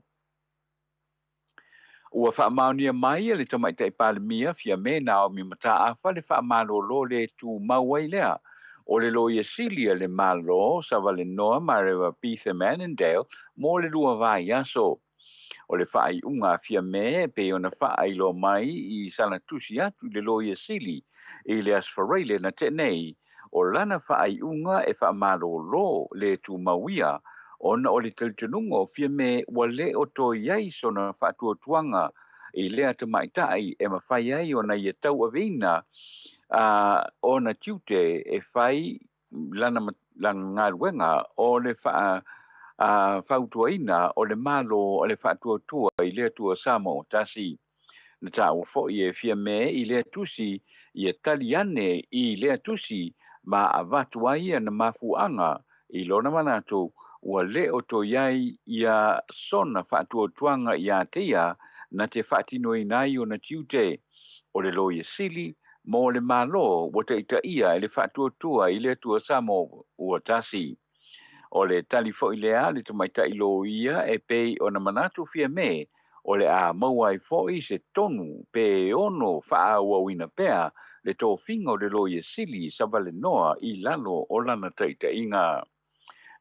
Ua faamaonia mai e le Tamaitai Palemia Fiame Naomi Mataafa le faamalolo le tumau ai lea o le Loia Sili a le Malo Savalenoa Mareva Betham Annandale mo le 2 vaiaso. O le faaiuga a Fiame e pei ona faailoa mai i sana tusi atu i le Loia Sili i le Aso Faraile na tea nei, o lana faaiuga e faamalolo le tumau ia ona o le talitonuga o Fiame ua le o toe i ai sona faatuatuaga i lea tamaitai e mafai ai ona ia tauaveina ona tiute e fai lana galuega o le fautuaina o le Malo o le Faatuatua i le Atua Samoa Tasi. Na taua foi e Fiame i lea tusi ia tali ane i lea tusi ma avatu ai ana mafuaaga i lona manatu ua le o toe ai ia sona faatuatuaga ia te ia na te faatinoina ai ona tiute o le Loia Sili mo le Malo ua taitaia e le Faatuatua i le Atua Samoa ua Tasi. O le tali foi lea a le tamaitai loia e pei ona manatu Fiame o le a maua ai foi se tonu pe ono faaauauina pea le tofiga o le Loia Sili Savalenoa i lalo o lana taitaiga.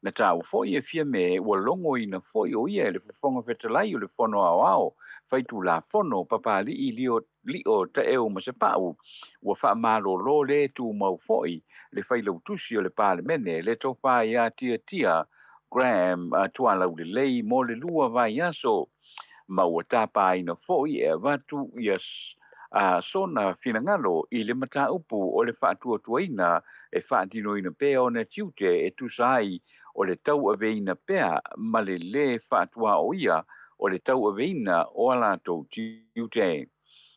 Na taua foi e Fiame ua logoina foi o ia e le Fofoga Fetalai o le Fono Aoao Faitulafono Papali'i Lio Taeu ma Sapa'u ua faamalōlō le tumau foi le failautusi o le Palemene le Tofa ia Tiatia Graham Tualaulelei mo le 2 vaiaso ma ua tapaina foi e avatu ia sona finagalo i le mataupu o le faatuatuaina e faatinoina pea ona tiute e tusa ai o le tauaveina pea ma le lē faatuaoia o le tauaveina o a latou tiute.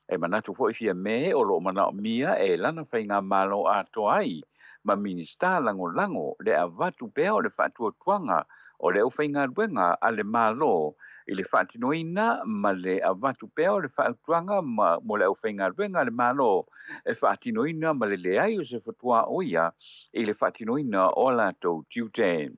E manatu foi Fiame o loo manaomia e lana faigamalo atoa ai ma Minisita lagolago le avatu pea o le faatuatuaga o le aufaigaluega a le Malo i le faatinoina ma le avatu pea o le fautuaga mo le aufaigaluega a le Malo e faatinoina ma le leai o se fatuaoia i le faatinoina o a latou tiute.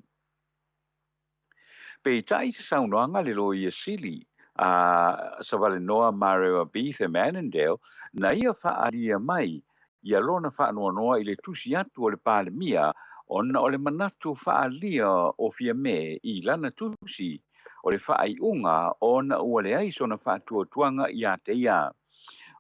Peitai se saunoaga le Loia Sili a Savalenoa Marewa Beatham Annandale na ia faaalia mai ia lona faanoanoa i le tusi atu o le Palemia ona o le manatu faaalia o Fiame i lana tusi o le faaiuga ona ua leai sona faatuatuaga ia te ia.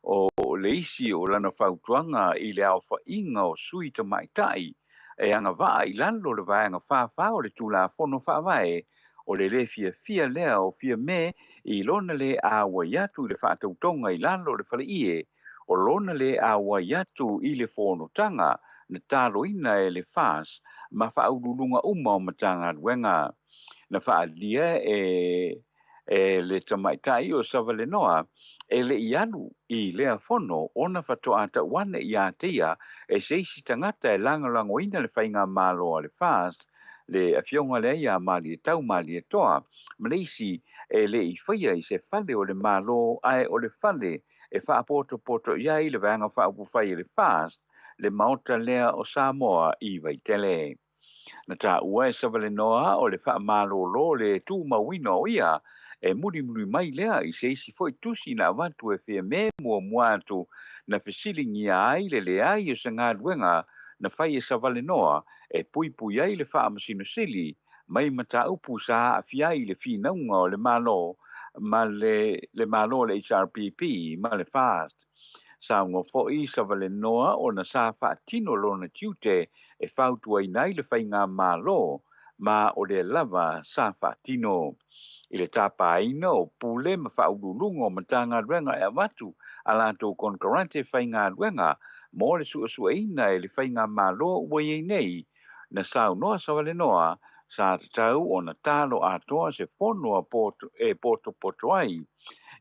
O le isi o lana fautuaga i le aofaiga o sui tamaitai e agavaa i lalo o le vaega 44 o le Tulafono Faavae o le lē fiafia lea o Fiame i lona lē auai atu i le faatautoga i lalo o le faleie o lona lē auai atu i le fonotaga na taloina e le FAS ma faauluuluga uma o Matagaluega. Na faaalia e le tamaitai o Savalenoa e le i alu i lea fono ona faatoa tauane ia te ia e se isi tagata e lagolagoina le faigamalo a le FAS le afioga lea ia Malietau Malietoa ma le isi e le i faia i se fale o le Malo ae o le fale e faapotopoto i ai le vaega faaupufai e le FAS le maota lea o Samoa i Vaitele. Na taua e Savalenoa o le faamalōlō le tumauina o ia e mulimuli mai lea i se isi foi tusi na avatu e Fiame muamua atu na fesiligia ai le leai o se galuega na fai e Savalenoa e puipui ai le Faamasino Sili mai mataupu sa aafia ai le finauga o le Malo ma le Malo o le HRPP ma le FAST. Saunoa foi Savalenoa ona sa faatino lona tiute e fautuaina ai le faigamalo ma o lea lava sa faatino. I le tapaina o pule ma faauluuluga o Matagaluega e avatu a latou konekarate faigaluega mo le suesueina e le faigamalo ua iai nei na saunoa Savalenoa sa tatau ona talo atoa se fono e potopoto ai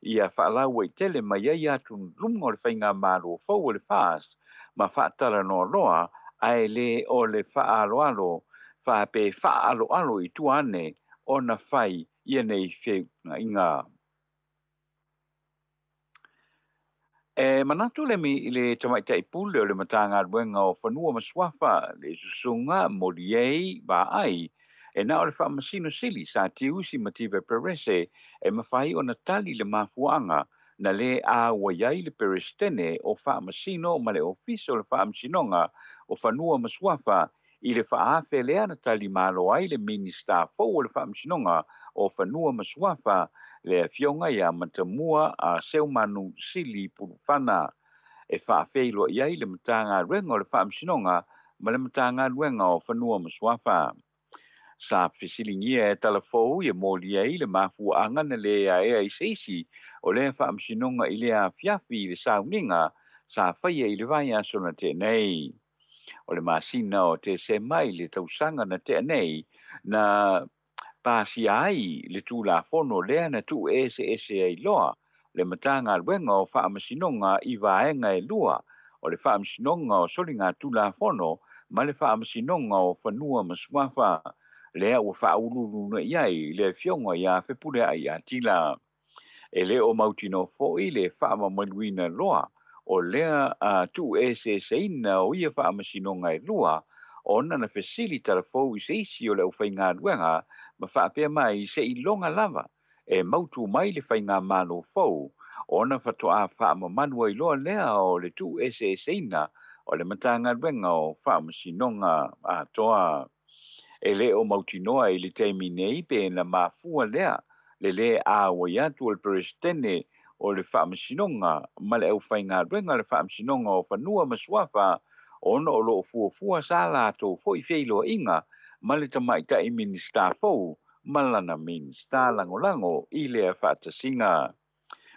ia faalauaitele mai ai atugaluga o le faigamalo fou o le FAST ma faatalanoaloa ae lē o le faaaloalo faape faaaloalo i tua ane ona fai ia nei feutagaiga. E manatu le le tamaitai pule o le Matagaluega o Fanua ma Suafa le susuga Moliei Vaai e na o le Faamasino Sili sa Tiusi Mativa Perese e mafai ona tali le mafuaaga na lē auai ai le Peresetene o Faamasino ma le Ofisa o le Faamasinoga o Fanua ma Suafa i le faaafe lea na talimalo ai le Minista fou o le Faamasinoga o Fanua ma Suafa le afioga ia Matamua a Seumanu Sili Pulufana e faafeiloai ai le Matagaluega o le Faamasinoga ma le Matagaluega o Fanua ma Suafa. Sa fesiligia e talafou ia moli ai le mafuaaga na lē aea i se isi o lea faamasinoga i lea afiafi i le sauniga sa faia i le vaiaso na tea nei. O le masina o Tesema i le tausaga na tea nei na pasia ai le Tulafono lea na tuueseese ai loa le Matagaluega o Faamasinoga i vaega e 2 o le Faamasinoga o Soligatulafono ma le Faamasinoga o Fanua ma Suafa lea ua faauluuluina i ai le afioga ia Fepuleai Atila. E lē o mautinoa foi le faamamaluina loa o lea tuueseeseina o ia faamasinoga e 2 ona na fesili talafou i se isi o le aufaigaluega ma faapea mai seiloga lava e mautu mai le faigamalo fou ona faatoa faamamalu ai loa lea o le tuueseeseina o le Matagaluega o Faamasinoga atoa. E le o mautinoa i le taimi nei pe na mafua lea le lē auai atu o le Peresetene o le Faamasinoga ma le aufaigaluega a le Faamasinoga o Fanua ma Suafa ona o lo o fuafua sa latou foi feiloaiga ma le Tamaitai Minisita fou ma lana Minisita Lagolago i lea faatasiga.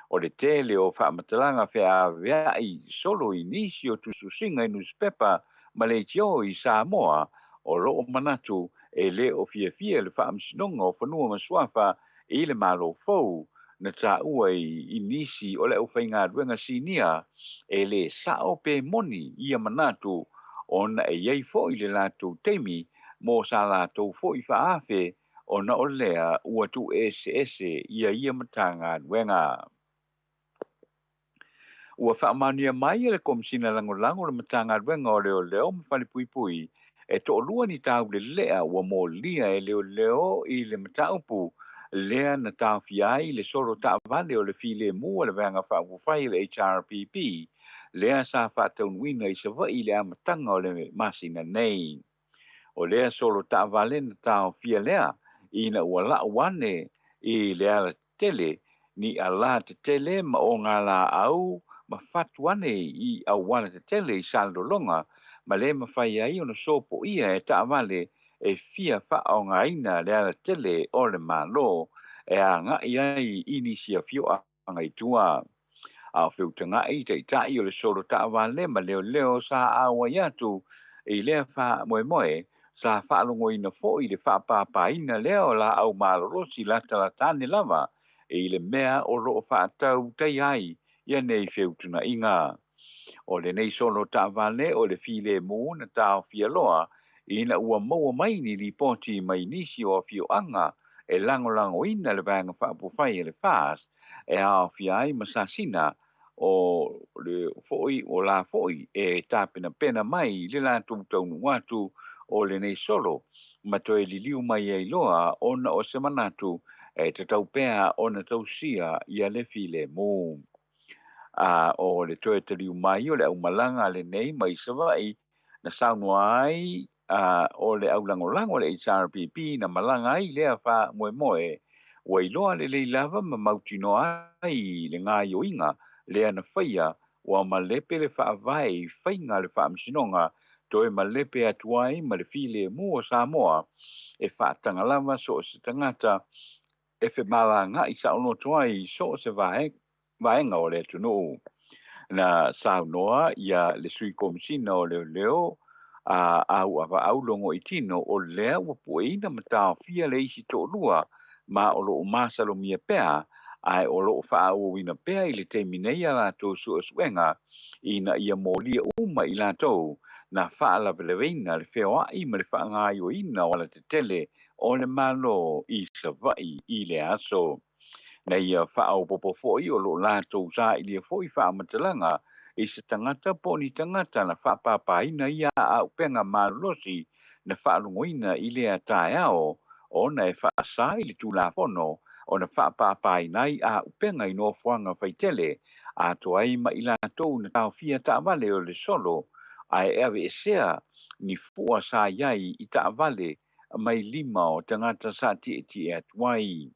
O le tele o faamatalaga feaveai solo i nisi o tusitusiga i nusipepa ma leitio i Samoa o lo o manatu e le o fiafia le Faamasinoga o Fanua ma Suafa i le Malo fou na taua i nisi o le aufaigaluega sinia e le sao pe moni ia manatu ona e i ai foi le latou taimi mo sa latou foi faaafe ona o lea ua tuueseese ia ia Matagaluega. Ua faamaonia mai e le Komesina Lagolago o le Matagaluega o Leoleo ma Falepuipui e toalua ni taulelea ua molia e leoleo i le mataupu lea na taofia ai le solo taavale o le filemu a le Vaega Faaupufai a le HRPP lea sa faataunuuina i Savaii i le amataga o le masina nei. O lea solo taavale na taofia lea ina ua lau ane i le alatele ni alā tetele ma ogalaau ma fatu ane i auala tetele i Salelologa ma le mafai ai ona sopoia e taavale e fia faaaogaina le alatele o le Malo e agai ai i nisi afioaga i tua. A o feutagai taitai o le solo taavale ma leoleo sa auai atu i lea faamoemoe, sa faalogoina foi le faapapaina lea o laau malolosi latalata ane lava i le mea o lo o faatautai ai ia nei feutunaiga. O lenei solo taavale o le filemu na taofia loa ina ua maua mai ni lipoti mai nisi o afioaga e lagolagoina le Vaega Faaupufai a le FAST e aofia ai ma Sasina o le foi o la foi e tapenapena mai le latou taunuu atu o lenei solo ma toe liliu mai ai loa ona o se manatu e tatau pea ona tausia ia le filemu. A o le toe taliu mai o le aumalaga lenei mai Savaii na saunoa ai o le aulagolago a le HRPP na malaga ai lea faamoemoe ua iloa lelei lava ma mautinoa ai le gaoioiga lea na faia ua malepe le faavae i faiga a le Faamasinoga toe malepe atu ai ma le filemu o Samoa e faataga lava so o se tagata e femalagaai saoloto ai i so o se vaega o le atunuu. Na saunoa ia le Sui Komesina o Leoleo a Auavaau Logoitino o lea ua pueina ma taofia le isi toalua ma o lo o masalomia pea ae o lo o faaauauina pea i le taimi nei a latou suesuega ina ia molia uma i latou na faalavelaveina le feoai ma le faagaoioiga o alatetele o le Malo i Savaii i le aso. Na ia faaopoopo foi o lo o latou sailia foi faamatalaga i se tagata po o ni tagata na faapapaina ia auupega malolosi na faalogoina i lea taeao ona e faasā i le Tulafono ona faapapaina ai auupega i nofoaga faitele atoa ai ma i latou na taofia taavale o le solo ae aveesea ni fua sa i ai i taavale mai lima o tagata sa tietie atu ai.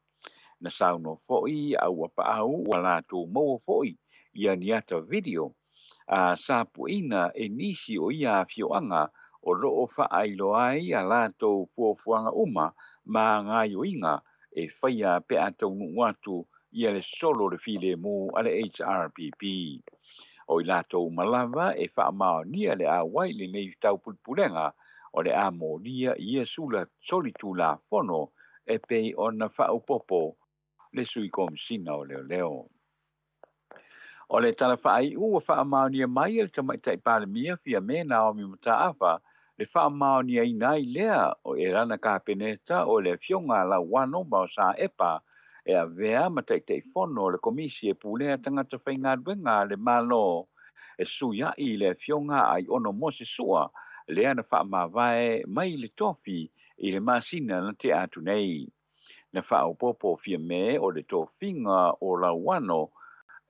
Na saunoa foi Auapaau ua latou maua foi ia ni ata video a sa pueina e nisi o ia afioaga o lo o faailoa ai a latou fuafuaga uma ma gaoioiga e faia pe a taunuu atu ia le solo le filemu a le HRPP. O i latou uma lava e faamaonia le auai i lenei taupulepulega o le a molia i ia solitulafono e pei ona faaopoopo le Sui Komesina o Leoleo. O le tala faaiu ua faamaonia mai e le Tamaitai Palemia Fiame Naomi Mataafa le faamaoniaina ai lea e lana Kapeneta o le Afioga a Lauano Maosa Epa e avea ma Taitaifono o le Komisi e Pulea Tagata Faigaluega a le Malo. e suiaʻi i le Afioga a Aiono Mose Sua lea na faamavae mai le tofi i le masina na tea atu nei. Na faaopoopo Fiame o le tofiga o Lauano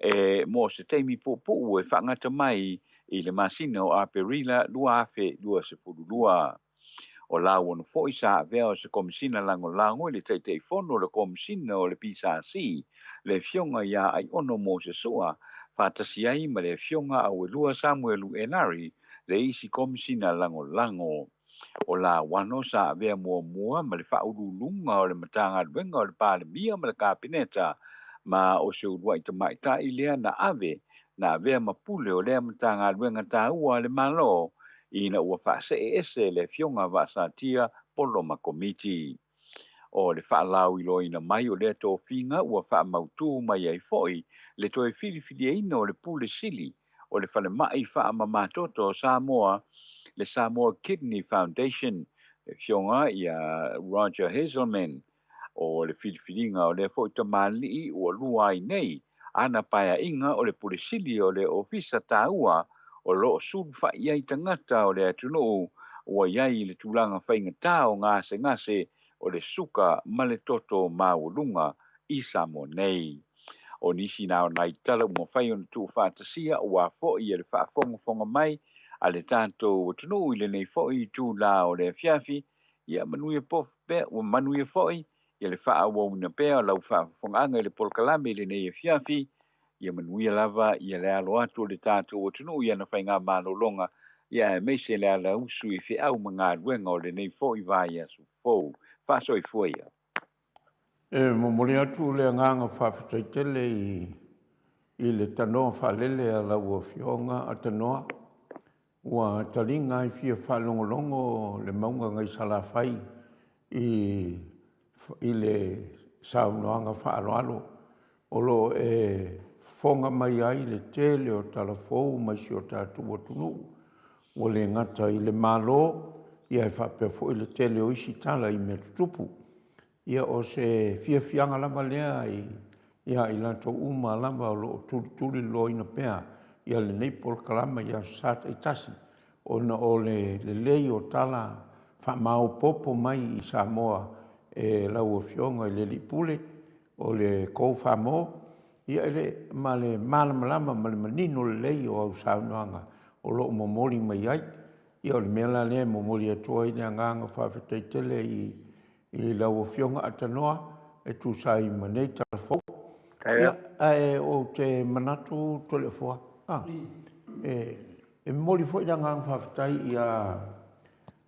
e mo se taimi puupuu e faagata mai i le masina o Aperila 2022. O Lauano foi sa avea o se Komesina Lagolago i le Taitaifono o le Komesina o le PSC, le Afioga ia Aiono Mose Sua, faatasi ai ma le Afioga Auelua Samuelu Enari, le isi Komesina Lagolago. O Lauano sa avea muamua ma le Faauluuluga o le Matagaluega o le Palemia ma le Kapeneta, ma o se uluai tamaitai lea na ave na avea ma pule o lea Matagaluega taua a le Malo ina ua faasee ese le Afioga Vaasatia Polo ma Komiti. O le faalauiloaina mai o lea tofiga ua faamautu mai ai foi le toe filifiliaina o le Pule Sili o le Falemai Faamamatoto o Samoa, le Samoa Kidney Foundation, le Afioga ia Roger Hazelman. O le filifiliga o lea foi tamalii ua lua ai nei ana paeaiga o le Pule Sili o le Ofisa taua o lo o sulufai ai tagata o le atunuu ua i ai i le tulaga faigata o gasegase o le suka ma le toto maualuga i Samoa nei. O nisi na o nai tala ua mafai ona tuufaatasia aua foi le faafogafoga mai a le tatou atunuu i lenei foi itula o le afiafi, ia manuia pea, ua manuia foi ia le faaauauina pea o lau faafofogaaga i le polokalame i lenei afiafi, ia manuia lava ia le alo atu o le tatou atunuu i ana faigamalologa, ia aemaise le alausu i feau ma galuega o lenei foi vaiaso fou. Faasoifua ia. E momoli atu le agaga faafetai tele i i le tanoa faalele a lau Afioga Atanoa, ua taliga ai fia faalogologo le mauga nai Salafai i i le saunoaga faaaloalo o lo o e fofoga mai ai le tele o talafou mai si o tatou atunuu, ua le gata i le Malo, ia e faapea foi le tele o isi tala i mea tutupu. Ia o se fiafiaga lava lea ia i latou uma lava o lo o tulituliloaina pea ia lenei polokalama i Aso Sa taitasi, ona o le lelei o tala faamaopoopo mai i Samoa e lau Afioga i le Alii Pule o le Kou Famo, ia e le ma le malamalama ma le manino lelei o au saunoaga o lo o momoli mai ai. Ia o le mea la lea e momoli atu ai le agaga faafetai tele i i lau Afioga Atanoa e tusa ai ma nei tala fou. Ia, ae ou te manatu Toleafoa, a, e, e momoli foi le agaga faafetai ia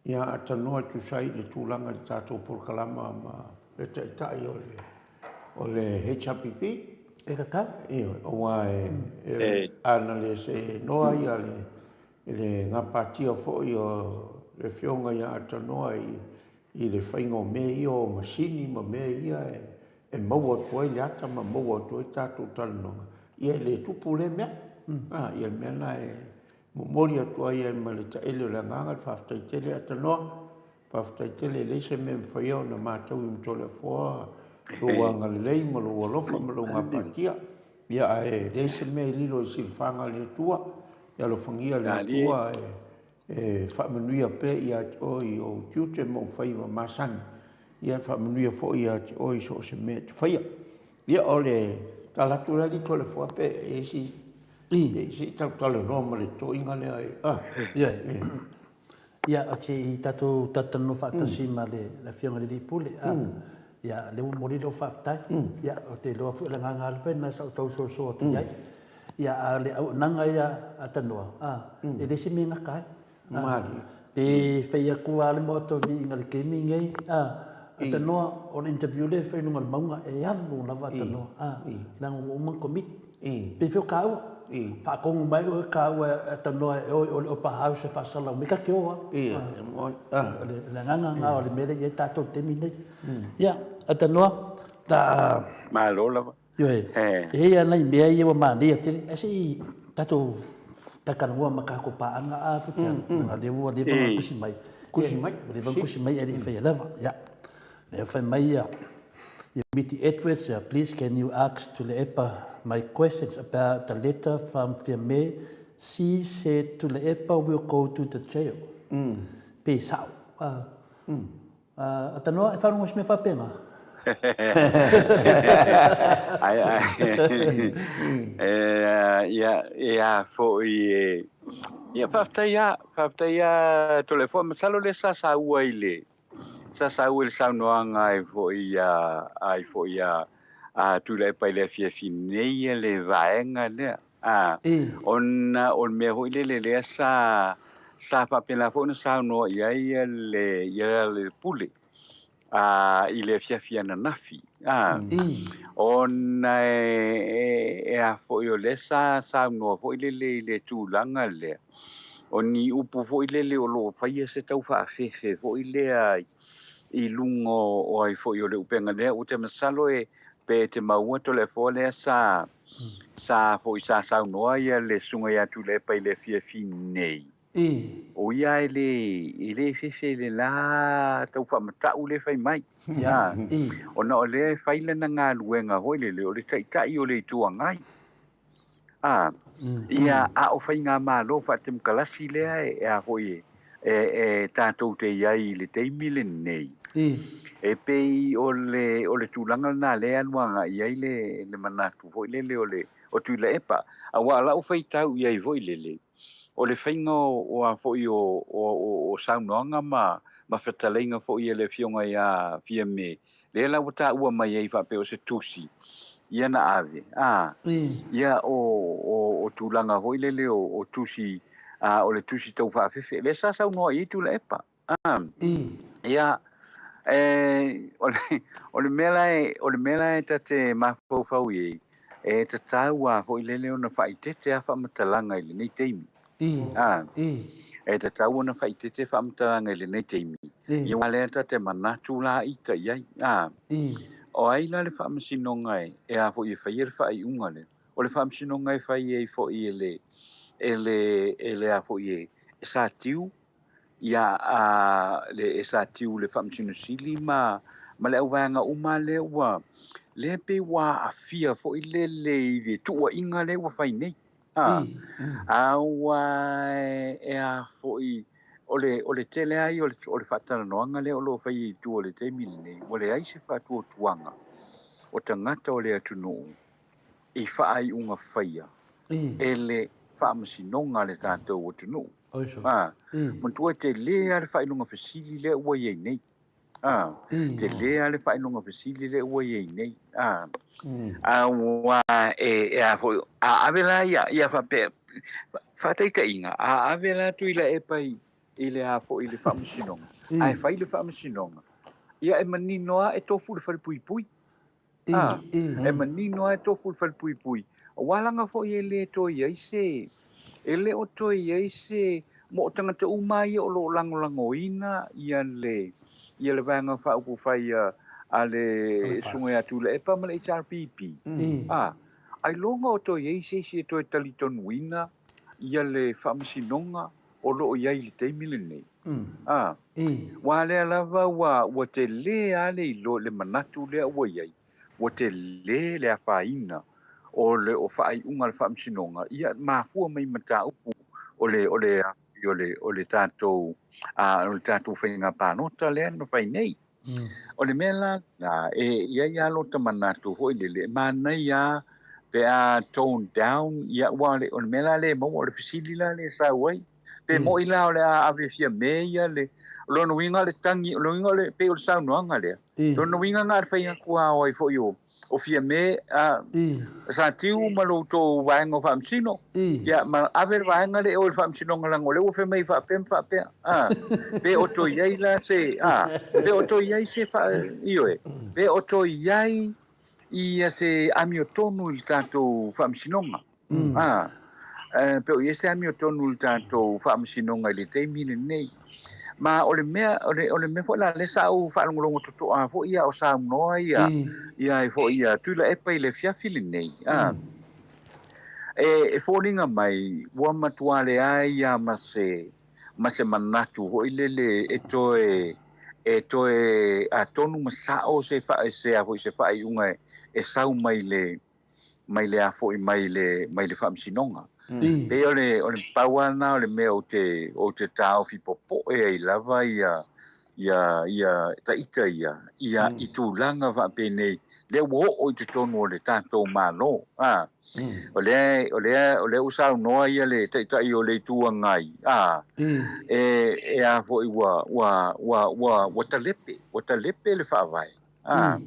ia Atanoa e tusa ai i le tulaga i le tatou polokalama ma le taitai o le o le HRPP. E tatau. Ioe, aua e, e, ana le seenoa ia le le gapatia foi o le Afioga ia Atanoa i i le faiga o mea ia o masini ma mea ia e maua atu ai le ata ma maua atu ai tatou talanoaga, ia e le tupu lea mea. A, ia le mea lena e momoli atu ai ai ma le taele o le agaga le faafetai tele Atanoa, faafetai tele e leai se mea e mafai ona matau i Matoleafoa lou agalelei ma lou alofa ma lou gapatia. Ia ae leai se mea e lilo i silafaga a le Atua, ia alofagia le Atua e E faamanuia pea ia te oe i ou tiute ma ou faiva masani, ia e faamanuia foi ia te oe i so o se mea e te faia. Ia, o le tala atu lea alii Toleafoa pe e i ai se se i talatalanoa ma le toeaina lea e, ah. Ia, ia, o te i tatou talatalanoa faatasi ma le Afioga i le Alii Pule, ah. Ia, lea ua momoli lau faafetai. Ia, ou te iloa foi o le agaga lava lena sa ou tau soso atu i ai. Ia, a o le auaunaga ia a Tanoa, a, e le se mea e gata ai. Malie. Pe fai atu lava le maota o viiga i le taimi lenei, a, a Tanoa, o le interview lea e fai i luga o le mauga, e alu lava a Tanoa, a, leaga ua uma ona commit. Pe fea o kāua, faatonu mai oe kāua e Tanoa e o i o le Opera House e faasalalau mai, ta te o lava. O le agaga lena o le mea lea e i ai tatou i le taimi lenei. Ia, a Tanoa, ta... Malo lava. Ioe, e i ai lava nai mea ia ua manaia tele, ae se i tatou talatalanoa ma tatou paaga a Futialu, leaga o lea ua leva ona tusi mai. Tusi mai. Ua leva ona tusi mai ae le i faia lava. Ia, lea fai mai ia Miti Edwards, please can you ask Tuilaepa my questions about the letter from Fiame She said Tuilaepa will go to the jail. Pe sao. A tanoa e wharongo se mea whapenga. Ai ai. Ia e a foi e ia faafetai a faafetai a Toleafoa masalo lea sa saua i le sa saua i le saunoaga ai foi ia ai foi ia a Tuilaepa i le afiafi nei ia le vaega lea. A, ona o le mea foi lele lea sa sa faapena foi ona saunoa i ai le ia le pule a i le afiafi ananafi. A, ona e, e a foi o lea sa saunoa foi lele i le tulaga lea, o ni upu foi lele o lo o faia se tau faafefe foi lea i luga o ai foi o le upega lea. Ou te masalo e pe te maua Toleafoa lea sa sa foi sa saunoa ia le susuga ia Tuilaepa i le afiafi nei. O ia e le e le fefe i le la tau faamatau le fai mai. A, ona o lea e fai lana galuega foi lele o le taitai o le Itu Agai. A, ia, a o faigamalo faatemokalasi lea e a foi e, e tatou te i ai i le taimi lenei, e pei o le, o le tulaga lena lea e alu agai i ai le, le manatu foi lele o le, o Tuilaepa. Aua o lau faitau i ai foi lele, o le faiga o, o a foi o, o, o, o saunoaga ma, ma fetalaiga foi a le Afioga ia Fiame, lea la ua taua mai ai faapea o se tusi ia na ave, a, ia o, o, o tulaga foi lele o, o tusi, a, o le tusi tau faafefe, lea sa saunoa i ai Tuilaepa, a, ia, e, o le, o le mea la e, o le mea la e ta te mafaufau i ai, e tatau lava foi lele ona faaeteete lava faamatalaga i lenei taimi. A, e tatau ona faaeteete faamatalaga i lenei taimi. Ia aua lea ta te manatu la ita i ai. A, o ai la le faamasinoga e, e a foi e faia le faaiuga lea? O le faamasinoga e fai ai foi e le, e le, e le a foi e, e Satiu ia a le e Satiu le Faamasino Sili ma ma le auvaega uma lea ua lea pei ua aafia foi lele i le tuuaiga lea ua fai nei. A, a ua e a foi o le o le tele lava ia o le o le faatalanoaga lea o lo o fai i tua o le taimi lenei, ua leai se faatuatuaga o tagata o le atunuu i faaiuga faia e le Faamasinoga a le tatou atunuu. A, manatua e tele lava le faailoga fesili lea ua i ai nei. A, tele lava le faailoga fesili lea ua i ai nei. A, aua e, e a foi, a ave la ia, ia faapea, faataitaiga, a ave la Tuilaepa i, i le a foi i le Faamasinoga, ae fai le Faamasinoga, ia e manino lava e tofu i le falepuipui. A, e manino lava e tofu i le falepuipui, aua leaga foi e le toe i ai se, e le o toe i ai se, mo o tagata uma lava ia o lo o lagolagoina ia le, ia le Vaega Faaupufai a, a le Susuga ia Tuilaepa ma le HRPP. A, ailoga o toe i ai se isi e toe talitonuina ia le Faamasinoga o lo o i ai i le taimi lenei. A, aua lea lava ua, ua tele lava le iloa, le manatu lea ua i ai, ua tele le afaina o le o faaiuga a le Faamasinoga, ia mafua mai i mataupu o le, o le, o le, o le tatou, a, o le tatou faiga palota lea na fai nei. O le mea la lena, e i ai lava lota manatu foi lele, e manaia lava pe a tone down, ia, aua o le mea la lea e maua, o le fesili la lea e sau ai, pe moi la o le a ave Fiame ia le, o lona uiga o le tagi, o lona uiga o le, pei o le saunoaga lea, o lona uiga na o le fai atu lava o ai foi o, o Fiame, a, sa tiu ma lo outou vaega o Faamasino, ia, ma ave le vaega lea e o i le Faamasinoga leaga o lea ua fai mai faapea ma faapea, a, pe o toe i ai la se, a, pe o toe i ai se faa, ioe, pe o toe i ai ia se amiotonu i le tatou Faamasinoga. A, pe o i ai se amiotonu i le tatou Faamasinoga i le taimi lenei. Ma o le mea, o le, o le mea foi la lea sa ou faalogologo totoa foi a o saunoa ia, ia ai foi ia Tuilaepa i le afiafi lenei. A, e, e foliga mai ua matua leai lava ma se, ma se manatu foi lele e toe, e toe atonu ma sao se, se, a foi se faaiuga e, e sau mai le, mai le a foi mai le, mai le Faamasinoga. Pei o le o le pau lava lena o le mea ou te ou te taofi popoe ai lava ia ia ia taita ia ia i tulaga faapenei lea ua oo i totonu o le tatou Malo. A o lea o lea o lea ua saunoa ia le Taitai o le Itu Agai, a e e a foi ua ua ua ua ua talepe ua talepe le Faavae. A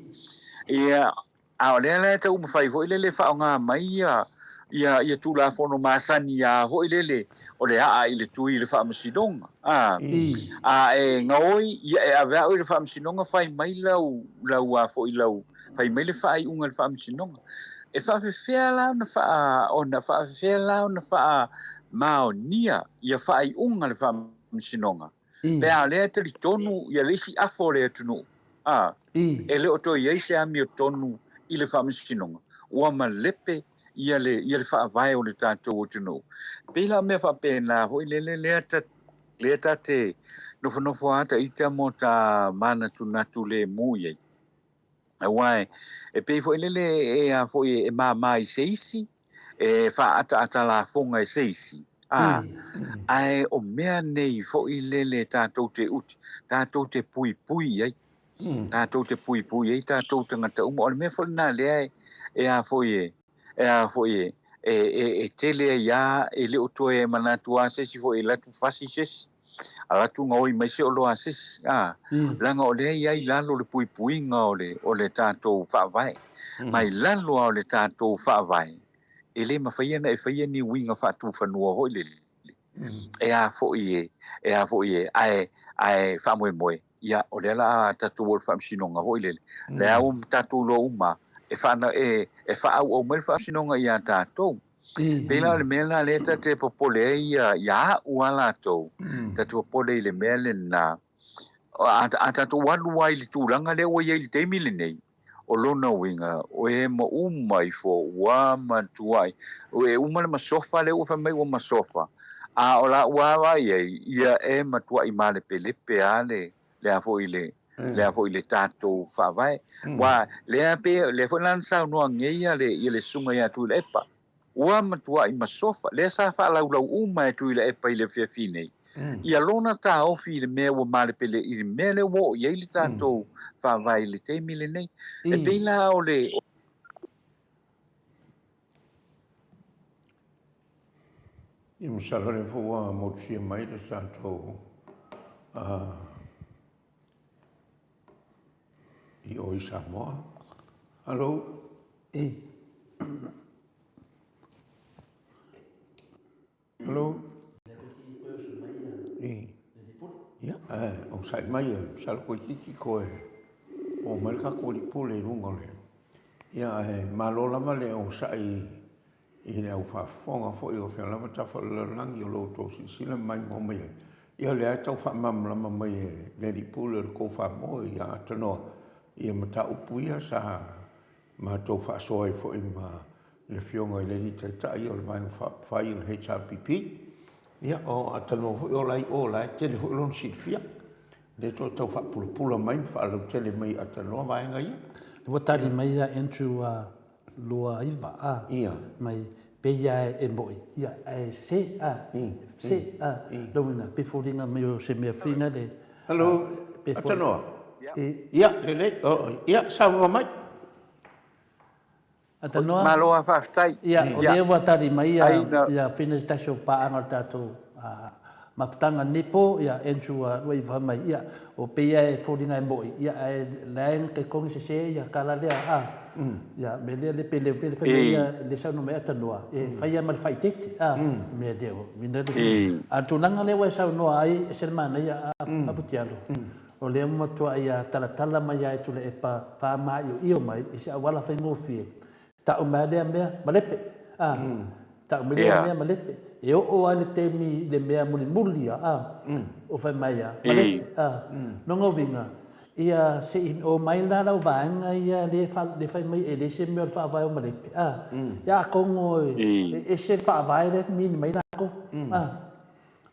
ia A o lea la e taumafai foi lele e faaaoga mai ia, ia, ia Tulafono masani a foi lele o le aa i le tui i le Faamasinoga. A, a e gaoi, ia e ave a'u i le Faamasinoga fai mai lau, lau a foi lau, fai mai le faaiuga i le Faamasinoga. E faafefea la ona faa, ona faafefea la ona faamaonia ia faaiuga a le Faamasinoga? Pe a o lea e talitonu ia le isi afa o le atunuu, a, e le o toe i ai se amiotonu i le Faamasinoga, ua malepe ia le, ia le faavae o le tatou atunuu. E pei la o mea faapena foi lele lea ta, lea ta te nofonofo lava ta ita mo ta manatunatu lemu i ai. Aua e pei foi lele e a foi e māmā i se isi, e faaataata lafoga e se isi, ā, ae o mea nei foi lele tatou te uti, tatou te puipui i ai, tatou te puipui i ai tatou tagata uma. O le mea foi lena lea e a foi e, e a foi e, e, e, e tele ai lava, e le o toe manatu lava se isi foi e alu atu fasi se isi. Alu atu gaoi mai se oloa a se isi, a, leaga o lea e i ai i lalo le puipuiga o le, o le tatou Faavae. Ma i lalo lava o le tatou Faavae, e le mafai ona e faia ni uiga faatufanua foi lele, e a foi e, e a foi e, ae, ae faamoemoe, ia, o lea o le a tatou o i le Faamasinoga foi lele, lea ua tatou iloa uma, e faana, e, e faaauau mai le Faamasinoga ia tatou. Pei la o le mea lena lea ta te popole ai ia, ia a'u a latou, ta te popole i le mea lena, a, a tatou alu ai i le tulaga lea ua i ai i le taimi lenei, o lona uiga, o e ma uma ifo ua matuai, e uma le masofa lea ua fai mai ua masofa, a o la ua vaai i ai, ia e matuai malepelepe a le, le a foi le, le a foi le tatou Faavae. Aua lea pe, lea foi la na saunoa nei ia le, ia le Susuga ia Tuilaepa, ua matuai masofa, lea sa faalaulau uma e Tuilaepa i le afiafi nei, ia lona taofi i le mea ua malepele, i le mea lea ua oo i ai le tatou Faavae i le taimi lenei. E pei la o le, Ia masalo lea foi ua motusia mai le tatou i o i Samoa. Hello. E. Hello. E. Ia, eh, o sai mai e, masalo koe kiki koe o mai le tatou alii pule i luga o le Ia, ae malo lava le onosai i le au faafofoga foi o fea lava tafa o le lalolagi o lo outou silasila ma maimoa mai ai. Ia, o lea e tau faamalamalama mai e le Alii Pule o le tou faamoe ia Atanoa ia mataupu ia sa matou faasoa ai foi ma le Afioga i le Alii Taitai o le Vaega Faaupufai o le HRPP. Ia, o Atanoa foi o la e i o, o la e tele foi lona silafia. Lea toe tau faapulapula mai ma faalautele mai i Atanoa vaega ia. Ua tali mai ia Andrew a 29 a mai pei a e moʻi ia ae se a se a lou uiga pe foliga mai o se mea fina le. Hello Atanoa. Ia lelei ia saunoa mai. Atanoa. Malo a faafetai. Ia, o lea ua tali mai ia, ia Fina se tasi o paaga o le tatou mafutaga lenei po, ia Andrew ua i fai mai, ia, o peia e foliga e moʻi, ia, ae la e telekoni sese ia kala lea, a, ia, mea lea le pe le pe le fai mai ia, le saunoa mai Atanoa, e fai lava ma le faaeteete, a, mea lea, uiga lea. A o le tulaga lea ua e saunoa ai, e ese le manaia, a Futialo. O lea ua matuai talatala mai lava e Tuilaepa faamaioio mai i se auala faigofie, tau mai lea mea malepe, a, tau mai lea mea malepe. E oo lava i le taimi i le mea mulimuli ia, a, o fai mai lava, malepe, a. Lona uiga, ia se i omai la lau vaega ia lea e fai mai e leai se mea o le faavae o malepe, a, ia atonu e ese le faavae lea e mini mai latou, a.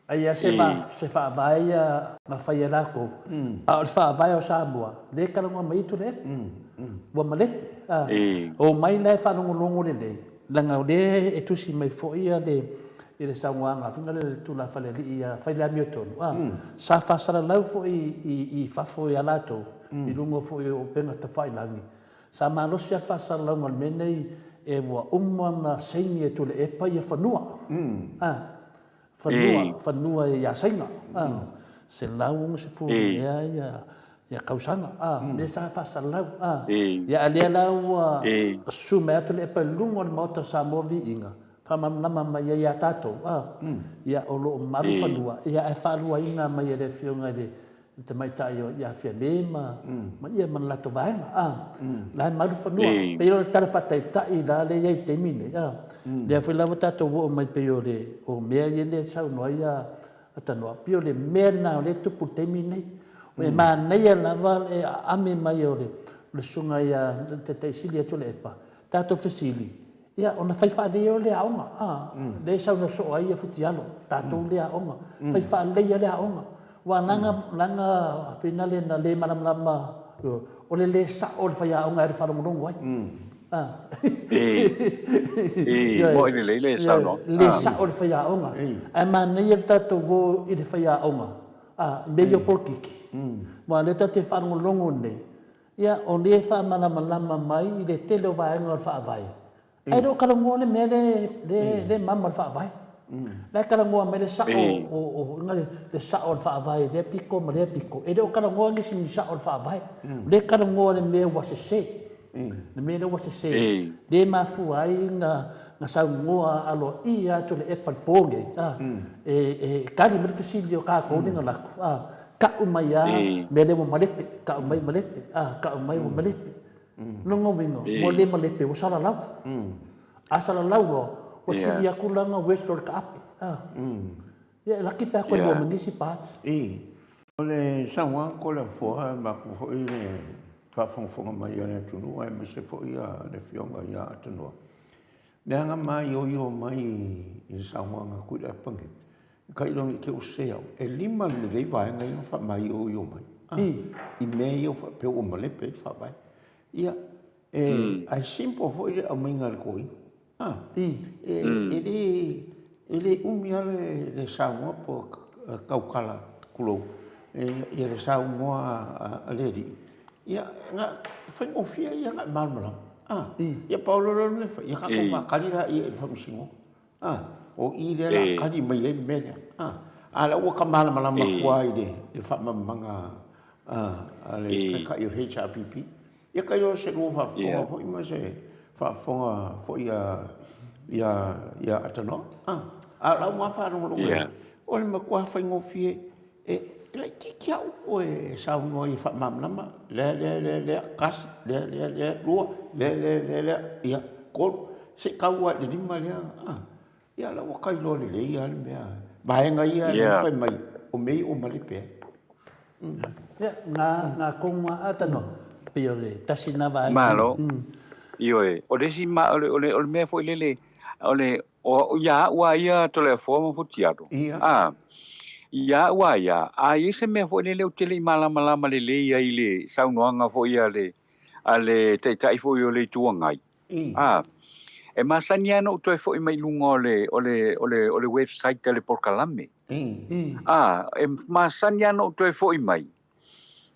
Ai a se se faavae ia na fai e lakou, a o le faavae o Samoa, lea e talanoa mai ai Tuilaepa. Ua malepe. Omai la e faalogologo lelei. Leaga o lea e tusi mai foi le i le saunoaga foi lea le tulafale alii ia fai le amiotonu, a, sa faasalalau foi i fafo ia latou i luga foi o upega tafailagi, sa malosi lava le faasalalauga o le mea nei e ua uma ona saini e Tuilaepa ia fanua, a, fanua, fanua ia Saina, a, 160 ea ia tausaga, a, lea sa faasalalau, a, ia a lea la ua susu mai atu le epa i luga o le Maota o Samoa Viiga, faamalamalama mai ai ia tatou, a, ia o lo o malu fanua, ia ae faaluaina mai e le Afioga i le Tamaitai o ia Fiame ma, ma ia ma le latou vaega, a, la e malu fanua. Pei o le tala faataitai la lea e i ai i le taimi lenei, a, lea foi la ua tatou oo mai pei o le, o mea ia lea e saunoa ai ia Tanoa, pei o le mea lena o lea e tupu i le taimi lenei. E manaia lava le aami mai o le susuga ia le Taitai Sili ia Tuilaepa, tatou fesili, ia ona fai faalelei ai lea o le aoga, a, lea e saunoa soo ai Futialo, tatou lea aoga, fai faalelei le aoga. Aua leaga, leaga finale na le malamalama, o le le sao o le faiaoga e alu faalogologo ai. A. E moi lelei le saunoaga. Le sao o le faiaoga. Ae manaia le tatou o i le faiaoga, a, i mea ia o polokiki. Aua o lea tatou te faalogologo nei, ia, o lea e faamalamalama mai i le tele o vaega o le Faavae, ae le o talanoa le mea lea e mama i le Faavae. La e talanoa mai le sao o le sao o le Faavae i lea pito ma lea pito, e le o talanoa nisi i ni sao o le Faavae. O lea e talanoa i le mea ua sese. Le mea lea ua sese, lea e mafua ai na saunoa aloaia atu le epa i le po nei, e tali mai le fesili o tatou lea na alu atu, tau mai lava mea lea ua malepe, tau mai malepe, tau mai ua malepe. Lona uiga, ua le malepe, ua salalau. A salalau loa, ua sili atu la ona worse loa le taape. Ia, e laki pe a toe maua ma nisi parts. O le saunoaga Toleafoa e mapu foi le faafogafoga mai a le atunuu aemaise foi le Afioga ia Atanoa, leaga maioio mai i le saunoaga a Tuilaepa nei, Kailoa i te use au, e lima lelei vaega ia na faamaioio mai i mea ia faapea ua malepe ai le faavae. Ia, e, ae simple foi le aumaiga a le toeaina. Ah, e, e le, e le umi lava le saunoa po o tautala, tulou, ia le saunoa a le alii. Ia, na faigofie ia na e malamalama. Ah, ia pau loa le mea e fai, ia tatou faatali laia i le faamasinoga. A, o i lea la kali mai ai le mea lea. A, a la ua ka malamalama atu lava i le faamalamalamaga a le Taitai o le HRPP. Ia kailoa se lua faafofoga foi ma se faafofoga foi ia Atanoa. A, a o lau lava faalogologo i ai, o le matua faigofie e laitiiti lava upu e saunoa ai e faamalamalama, lea, lea, lea, lea, tasi, lea, lea, lea, lua, lea, lea, lea, lea, ia, tolu, se i tau lava i le lima lea, a, ia la ua tailoa lelei lava le mea, vaega ia lea fai mai, o mea ia ua malepe ai. Ia, ngā, ngā konga ātano, pei o le tasi nā vaega. Malo. Ioe, o le isi ma, o le, o le, o le mea foi lele, o le, O ia a'u a ia Toleafoa ma Futialo. A, ia a'u a ia, a i ai se mea foi lele ou te le i malamalama lelei ai i le saunoaga foi a le, a le Taitai foi o le Itu Agai. A, e masani lava ona ou toe foi mai i luga o le, o le, o le, o le website a le polokalame. A, e masani lava ona ou toe foi mai,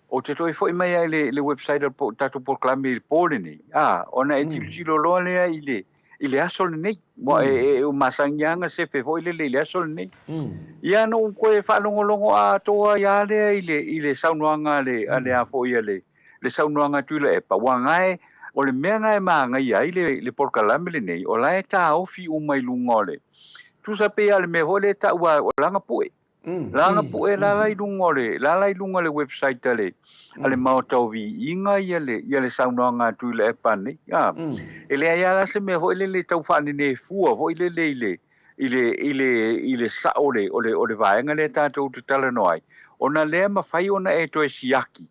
Ou te toe foi mai ai i le website o le tatou polokalame i le po lenei, a, ona e tilotilo loa lea i le, i le aso lenei. Ua e, e, e masani lava ona sefe foi lele i le aso lenei. Ia na ou toe faalogologo atoa ai lava lea i le, i le saunoaga a le, a le a foi a le, le saunoaga a Tuilaepa, aua na e, o le mea na e magaia ai le, le polokalame lenei, o la e taofi uma i luga o le, tusa pei lava o le mea foi lea e tau a, o lana pue. Lana pue lala i luga o le, lala i luga o le website a le, a le Maota o Viiga ia le, ia le saunoaga a Tuilaepa nei. A, e leai lava la se mea foi lele e tau faanenefua foi lele i le, i le, i le, i le sao o le, o le, o le vaega lea tatou te talanoa ai, ona lea e mafai ona e toe siaki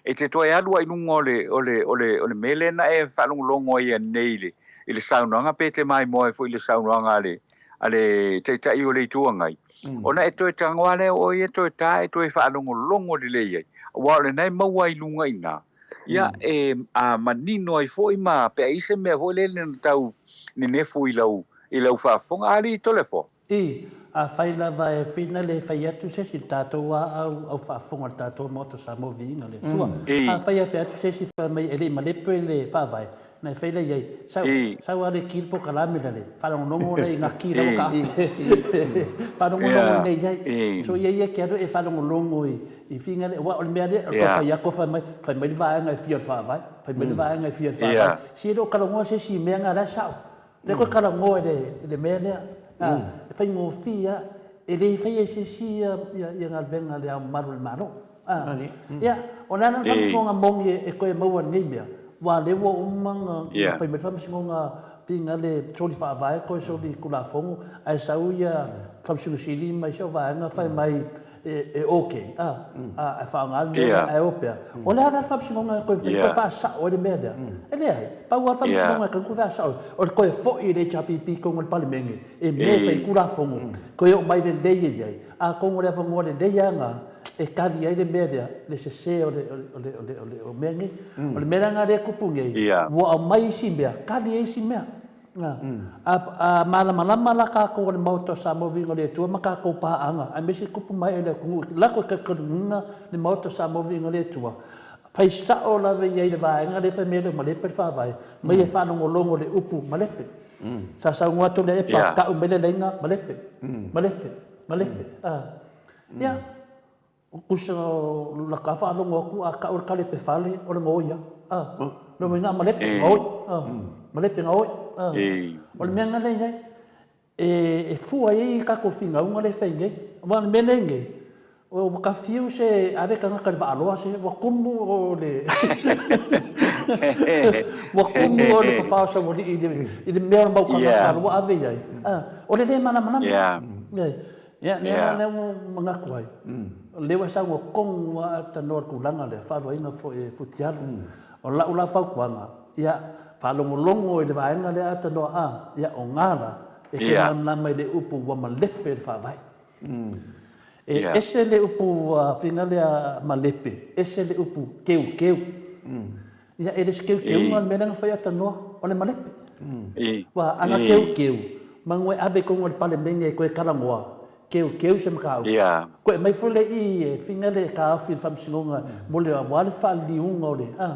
E te toe alu ai i luga o le, o le, o le, o le mea lea na e faalogologo ai anei i le, i le saunoaga, pe te maimoa ai foi i le saunoaga a le, a le Taitai o le Itu Agai, ona e toe tago lava lea o oe ia toe ta e toe faalogologo lelei ai, aua o lena e maua ai i luga i ina, ia, e a manino ai foi ma pe a i ai se mea foi lele na tau nenefu i lau i lau faafofoga. Alii Toleafoa. I, afai lava e whina le fai atu se isi, tatou a au, au faafofoga o le tatou Maota Samoa Viiga le Atua. Afai e fai atu se isi fai mai e le i malepe le faavae, na e fai lea i ai, sau, sau a le ki le pokalame la le faalogologo lea i nga ki la ua kaape. Faalogologo lelei i ai. So ia ia ke alu e faalogologo i, i whiga lea, aua o le mea lea, o le tau fai atu fai mai, fai mai le vaega e fia o le faavae, fai mai le vaega e fia o le faavae. Si e le o talanoa se isi i mea nga la e sao. Lea koe talanoa i le, i le mea lea. A, e faigofie lava. E le faia e se isi ia, ia, ia galuega a Le Ao Mamalu o le Malo. A, ia, o le a la le faamasinoga moni e, e toe maua i lenei mea? Aua o lea ua uma ona, ona fai mai le faamasinoga piga le soli faavae toe soli Tulafono, ae sau ia Faamasino Sili ma isi au vaega fai mai, e ok, a, a, e faaaoga le mea lea, ae o pea. O le a la le faamasinoga e toe mafai ona toe faasao ai le mea lea? E leai. Pau lava le faamasinoga e tatau ona toe faasao ai, o le toe foi i le HRPP i totonu o le Palemene, e mea e fai Tulafono, toe oo mai lelei e i ai. Atonu o le avanoa lelei lava lena e tali ai le mea lea, le sese o le, o le, o le, o le, o mea nei. O le mea la lena lea e tupu nei, ua aumai isi mea, tali ai isi mea. A malamalama la tatou o le Maota o Samoa Viiga o le Atua ma tatou paaga, aemaise tupu ma ee o le atunuu i latou talitonuga le Maota o Samoa Viiga o le Atua, fai sao lava i ai le vaega lea fai mai e le o malepe le faavae, mai e faalogologo i le upu malepe. Sa saunoa atu le epa, tau mai le laina malepe, malepe, malepe. Ia. Tusa o la ka faalogo atu a kau le kalepe fale o le gaoi a. A. No mai na malepe gaoi. A. Malepe gaoi. A. O le mea na lea i ai. E, e fua ai i tatou finauga lea e fai nei. Aua o le mea lea i nei, ua ta fiu se ave tagata i le vaaloa se, ua tumu o le ua tumu o le fafao saualii i le, i le mea o le mau tagata ua ave i ai. A. O le le malamalama. Ia, lea la lea ua manatu ai, lea ua e saunoa tonu lava a tanoa i le tulaga lea, faaluaina foi e Futialu. O lau la fautuaga, ia, faalogologo i le vaega lea a tanoa, a, ia, o ga la, e te malamalama i le upu ua malepe le faavae. E ese le upu fina lea malepe, ese le upu keukeu. Ia, e le se keukeuga le mea lea na fai a tanoa, o le malepe. Ua ana keukeu, manu e ave i totonu o le Palemene e toe talanoa, keukeu se mataupu. Koe aumai foi le i e fina le taofi i le Faamasinoga mo le aua le faaliliuga o le, a,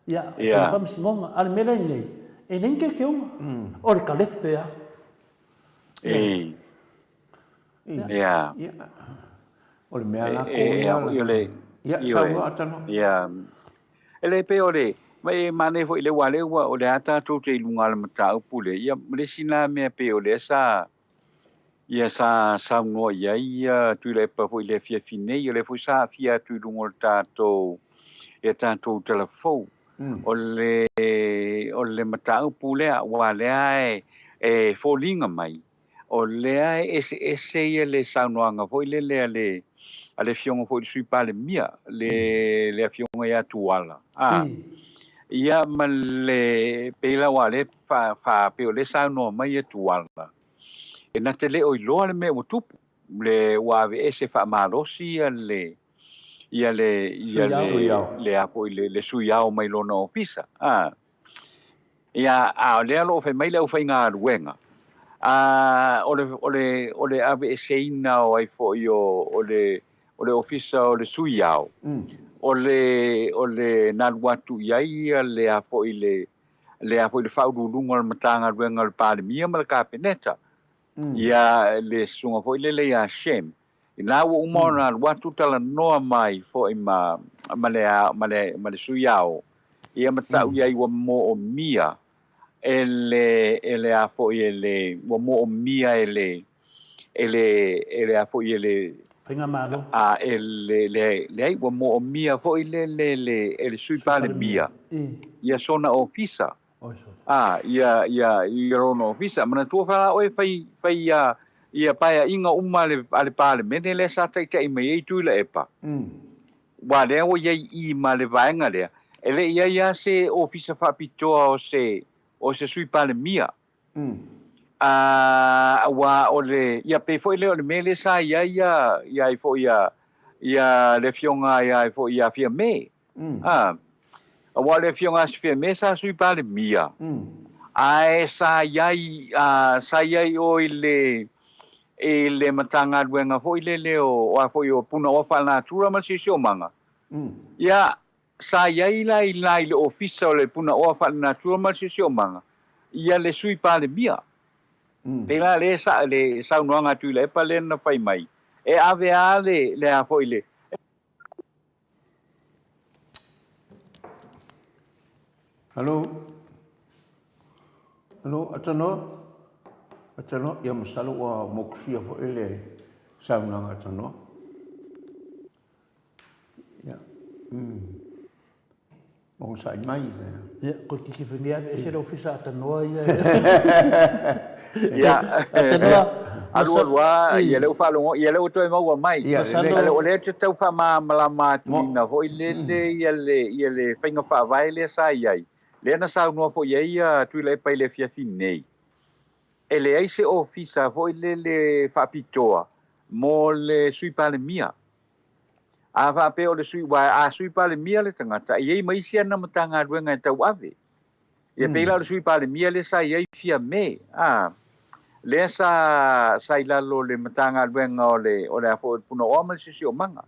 ia, fai le Faamasinoga. A o le mea lea i nei, e leai ni keukeuga, o le kalepe lava. Ia. Ia. O le mea la ko ia la. Ia, saunoa Atanoa. Ia. E le pei o le, ma e manaia foi le aua lea ua, o lea tatou te i luga o le mataupu lea, ia, ma le isi na mea pei o lea sa, ia sa saunoa i ai ia Tuilaepa foi i le afiafi nei, o lea foi sa aafia atu i luga o le tatou, ia tatou tala fou, o le, o le mataupu lea, aua lea e, e foliga mai, O lea e eseese ia le saunoaga foi lele a le a le afioga foi i le Sui Palemia, le le afioga ia Tuala, a, ia ma le, pei la aua o lea fa, fa, pei o lea e saunoa mai ia Tuala, e na te le o iloa le mea ua tupu, le ua aveese faamalosi ia le, ia le, ia le, le a foi le, le Sui Ao mai lona ofisa, a. Ia, a o lea o lo o fai mai le aufaigaluega, a, o le, o le, o le aveeseina o ai foi o, o le, o le Ofisa o le Sui Ao, o le, o le na alu atu i ai ia le a foi le, le a foi le Faauluuluga o le Matagaluega o le Palemia ma le Kapeneta, ia le susuga foi lele ia Shem, Ina ua uma ona alu atu talanoa mai foi ma, ma le, ma le, ma le Sui Ao, ia ma tau i ai ua moomia e le, e le a foi e le, ua moomia e le, e le, e le a foi e le, Faigamalo. A, e le, le, leai, ua moomia foi le, le, le, e le Sui Palemia ia sona ofisa. A, ia, ia, ia lona ofisa. Manatua fa la oe fai, fai ia, ia paeaiga uma a le, a le Palemene lea sa taitai mai ai Tuilaepa. Aua lea ua i ai i i ma le vaega lea, e le i ai lava se ofisa faapitoa o se, o se Sui Palemia. A, aua o le, ia pei foi lea o le mea lea sa i ai ia, ia ai foi ia, ia le Afioga ia ai foi ia Fiame. A, aua o le Afioga a Fiame sa Sui Palemia. Ae sa i ai, sa i ai o i le, i le Matagaluega foi lele o, o a foi o Punaoa Faalenatura ma le Siosiomaga, ia, sa i ai la i la i le Ofisa o le Punaoa Faalenatura ma le Siosiomaga, ia le Sui Palemia. Pei la le sa, le saunoaga a Tuilaepa lea na fai mai, e ave lava le, le a foi le, Alo. Alo, Atanoa. Atanoa, ia masalo ua mokusia foi le saunoaga Atanoa. Ia. Onosai mai. Ia, ko tiki whini ave ese le ofisa Atanoa ia. Ia, Atanoa. Alu alu a, ia lea ua faalogo, ia lea ua toe maua mai. Ia, lelei. O lea te tau faamalamalama atuina foi lele ia le, ia le faiga faavae lea sa i ai. Lea na saunoa foi i ai ia Tuilaepa i le afiafi nei. E leai se ofisa foi lele faapitoa mo le Sui Palemia. A faapea o le sui, aua a Sui Palemia le tagata, e i ai ma isi ana Matagaluega e tauave. Ia pei la o le Sui Palemia lea sa i ai Fiame, a, lea sa, sa i lalo o le Matagaluega o le, o le a foi o le Punaoa ma le Siosiomaga.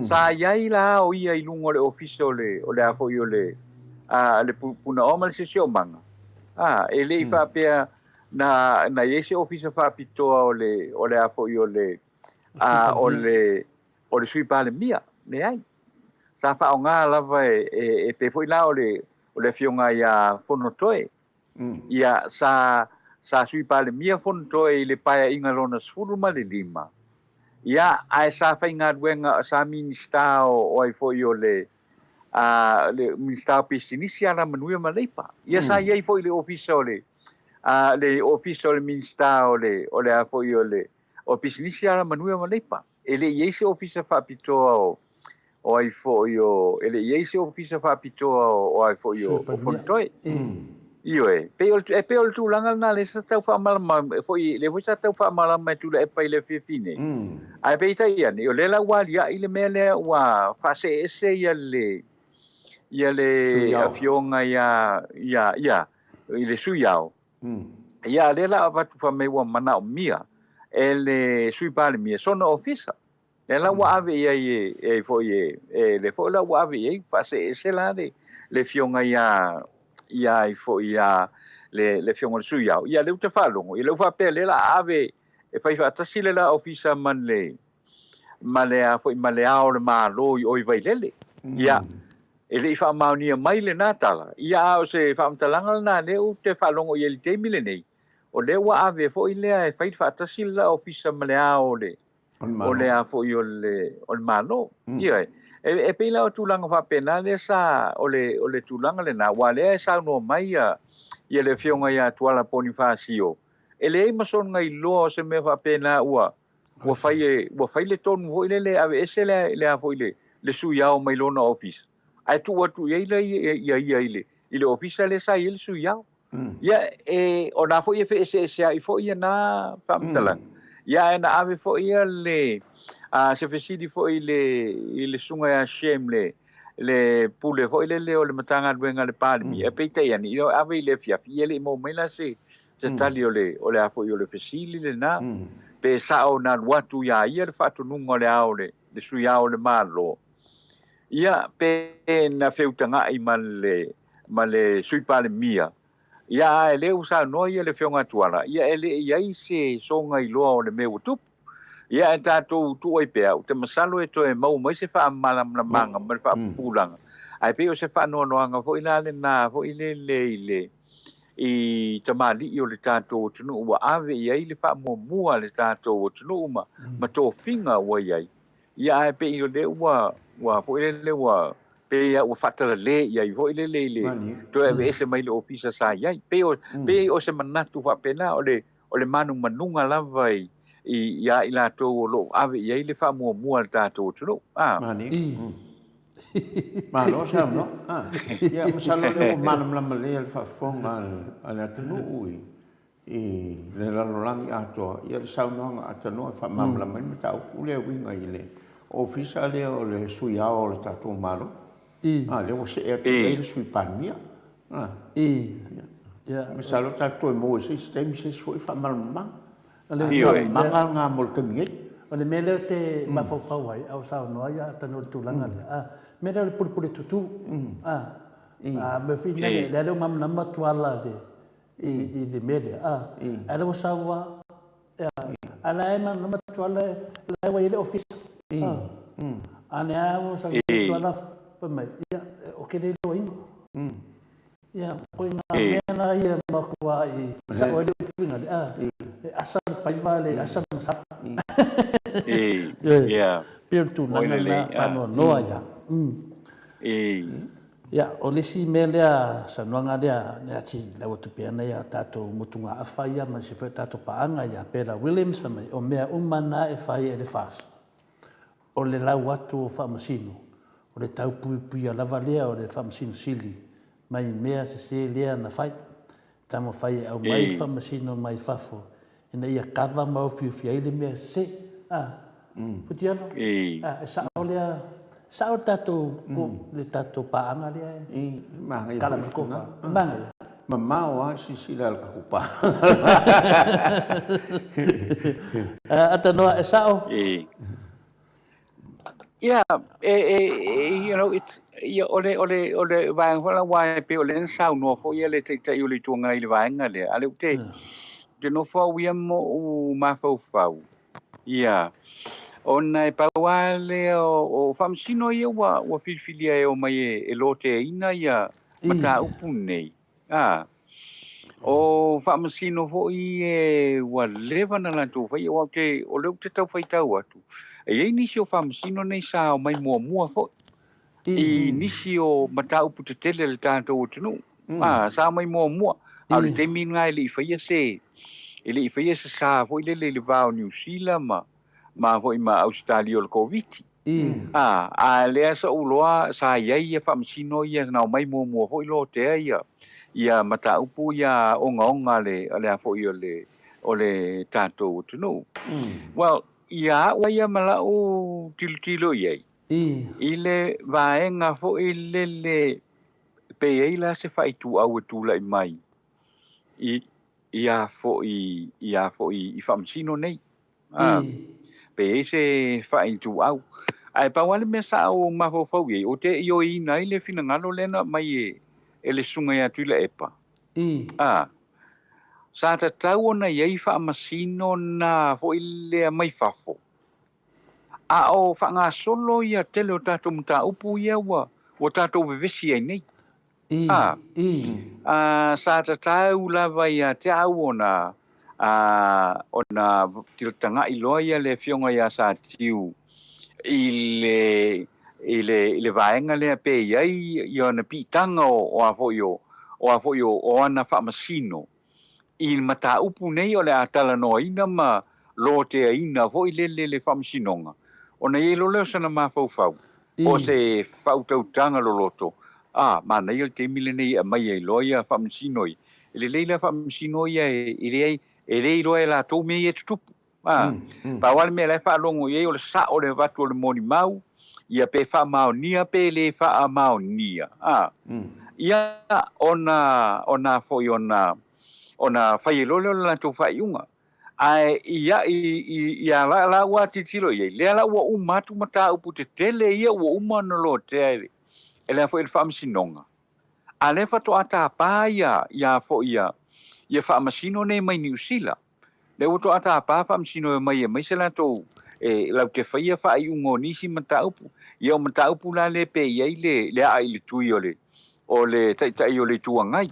Sa i ai la o ia i luga o le Ofisa o le, o le a foi o le, a, le Punaoa ma le Siosiomaga. A, e le i faapea na, na i ai se Ofisa faapitoa o le, o le a foi o le, a o le o le Sui Palemia, leai. Sa faaaoga lava e, e, e pei foi la o le, o le afioga ia Fonotoe. Ia, sa, sa Sui Palemia Fonotoe i le paeaiga lona 15. Ia, ae sa faigaluega, sa Minisita o, o ai foi o le, a, le Minisita o Pisinisi, Alamanuia ma Leipa. Ia, sa i ai foi i le Ofisa o le, a, le Ofisa o le Minisita o le, o le a foi o le, O pisinisi Alamanuia ma Leipa. E le i i ai se ofisa faapitoa o, o ai foi o, e le i i ai se ofisa faapitoa o, o ai foi o, o Fonotoe. Ioe, pei o le, e pei o le tulaga lena lea sa tau faamalamalama foi, lea foi sa tau faamalamalama e Tuilaepa i le afiafi nei. Ae peitai ane, o lea la ua aliae le mea lea ua faaseese ia le, ia le afioga ia, ia, ia, i le Sui Ao. Ia, a lea la avatu fai mai ua manaomia e le Sui Palemia sona ofisa. Lea la ua ave i ai e, e foi e, e le foi la ua ave i ai faaseese la le, le afioga ia, ia ai foi ia le, le afioga i le Sui Ao. Ia, lea ou te faalogo, ia lea ua faapea lea la ave e fai faatasi le la ofisa ma le, ma le a foi ma le Ao o le Malo i o i Vailele. Ia, e le i faamaonia mai lena tala, ia a o se faamatalaga lena lea ou te faalogo i ai i le taimi lenei, o lea ua ave foi lea e fai faatasi le la ofisa ma le Ao o le, o le a foi o le, o le Malo. Ioe. E, e pei la o tulaga faapena lea sa, o le, o le tulaga lena, aua lea e saunoa mai ia, ia le Afioga ia Tuala Ponifasio, e leai ma sona iloa o se mea faapena ua, Ua fai e, ua fai le tonu foi lele e aveese le, le a foi le, le sui ao mai lona ofisa, ae tuu atu i ai le, ia ia i le, i le ofisa lea sa i ai le sui ao. Ia, e, o na foi e feeseeseai foi ia na faamatalaga. Ia, ae na ave foi ia le, a, se fesili foi i le, i le susuga ia Shem le, le pule foi lele o le Matagaluega a le Palemia, mm. peitai ane, ia ave i le afiafi, ia le i maua mai la se, se tali o le, o le a foi o le fesili lena, pe sao na alu atu iā ia le faatonuga o le ao le, le sui ao o le Malo, ia pe na feutaga'i ma le, ma le Sui Palemia, ia ae lea ua saunoa ia le Afioga a Tuala, ia e le i ai se soga iloa o le mea ua tupu. Ia ae tatou tuu ai pea, ou te masalo e toe maua mai se faamalamalamaga ma le faapupulaga, ae pei o se faanoanoaga foi la lena foi lele i le i tamalii o le tatou atunuu ua ave i ai le faamuamua a le tatou atunuu ma ma tofiga ua i ai. Ia ae pei o lea ua ua foi lele ua pei lava ua faatalale i ai foi lele i le toe aveese mai le ofisa sa i ai. Pei o pei o se manatu faapena o le O le manumanuga lava i, i, iā i latou o lo o ave i ai le faamuamua a le tatou atunuu. A. Mani. Malo saunoa. A. Ia, masalo lea ua malamalama lelei le faafofoga a le atunuu i, i le lalolagi atoa, ia le saunoaga a Tanoa e faamalamalama ai le mataupu lea e uiga i le ofisa lea o le Sui Ao o le tatou Malo. A, lea ua see atu i ai le Sui Palemia. A. Masalo tatou toe maua i se isi taimi se isi foi faamalamalamaga. Faamalamalamaga lena mo le taimi nei. O le mea lea ou te mafaufau ai, a o saunoa ia Atanu i le tulaga lea, a, mea lea o le pulepule tutū, a, a mea foi lea, lea ua malamalama Tuala i le mea lea, a, ae la ua sau lava, a la e malamalama Tuala, la ua i ai le ofisa, a, a lea ua sau Tuala fai mai, ia, ou te le iloaina. Ia, ko ngā mea la ia matuai sao ai le upu fina le, a, e asa le faiva le asa le masala. Ia. Pei o le tulaga lena faanoanoa ia. Ia, o le isi mea lea, saunoaga lea, lea ti lau atu pea nei a tatou motugaafa ia ma isi foi a tatou paaga ia Bella Williams fai mai, o mea uma na e fai e le FAST, o le lau atu o Faamasino, o le taupuipuia lava lea o le Faamasino Sili mai mea sese lea na fai. Taumafai e aumai Faamasino mai fafo ina ia kava ma ofiofia ai le mea sese. A, Futialo, a, e sao lea, sao le tatou, le tatou paaga lea e kala mai le kofa. Manaia. Mamao lava le silasila a le tatou paaga. Atanoa, e sao? Yeah, you know, it's, ia, o le, o le, o le vaega foi la, aua e pei o lea na saunoa foi ia le Taitai o le Itu Agai i le vaega lea, a o lea ou te, ou te nofo au ia ma ou mafaufau, ia, ona e pau lava lea o, o Faamasino ia ua, ua filifilia e omai e, e loteaina ia mataupu nei. A, o Faamasino foi e ua leva na latou faia, aua ou te, o lea ou te tau faitau atu, e i ai nisi o Faamasino nei sa omai muamua foi i nisi o mataupu tetele a le tatou atunuu. A, sa omai muamua, a o le taimi lena e le i faia se, e le i faia se sa foi lele i le va o Niu Sila ma, ma foi ma Ausetalia o le Koviti. A, a lea sa ou iloa sa i ai ia Faamasino ia na omai muamua foi lotea ia ia mataupu ia ogaoga a le a le a foi o le o le tatou atunuu. Well, ia au ia ma la'u tilotilo i ai, i le vaega foi lele pe i ai la se faaituau e tulai mai i i a foi i a foi i Faamasino nei. A, pe i ai se faaituau. Ae pau lava le mea sa ou mafaufau i ai, ou te ioeina ai le finagalo lea na aumai e, e le Susuga ia Tuilaepa. A, sa tatau ona i ai faamasino na foi lea mai fafo, a o faagasolo ia tele o tatou mataupu ia ua, ua tatou vevesi ai nei. A, a, sa tatau lava ia te au ona, a, ona tilotaga'i loa ia le Afioga ia Satiu i le, i le, i le vaega lea pe i ai ia ona piitaga o, o a foi o, o a foi o, o ana faamasino i le mataupu nei o le a talanoaina ma loteaina foi le, le, le Faamasinoga, ona i ai loa lea o sana mafaufau, o se faautautaga loloto, a, manaia le taimi lenei e aumai ai loa ia Faamasino ia. E lelei la Faamasino ia e leai, e le iloa e latou mea ia e tutupu. A, pau lava le mea la e faalogo i ai o le sao o le avatu o le molimau, ia pe faamaonia pe le faamaonia. A, ia ona, ona foi ona, ona fai ai loa lea o le latou faaiuga. Ae ia, i, i, ia la, la ua tilotilo i ai, lea la ua uma atu mataupu tetele ia ua uma ona lotea e le, e le a foi e le Faamasinoga. A lea faatoa tapa ia, ia foi ia, ia Faamasino nei mai Niu Sila. Lea ua toa tapa Faamasino e omai e aumai se latou, e latou te faia faaiuga o nisi mataupu. Ia o mataupu la lea pe i ai le, le aa i le tui o le, o le Taitai o le Itu Agai.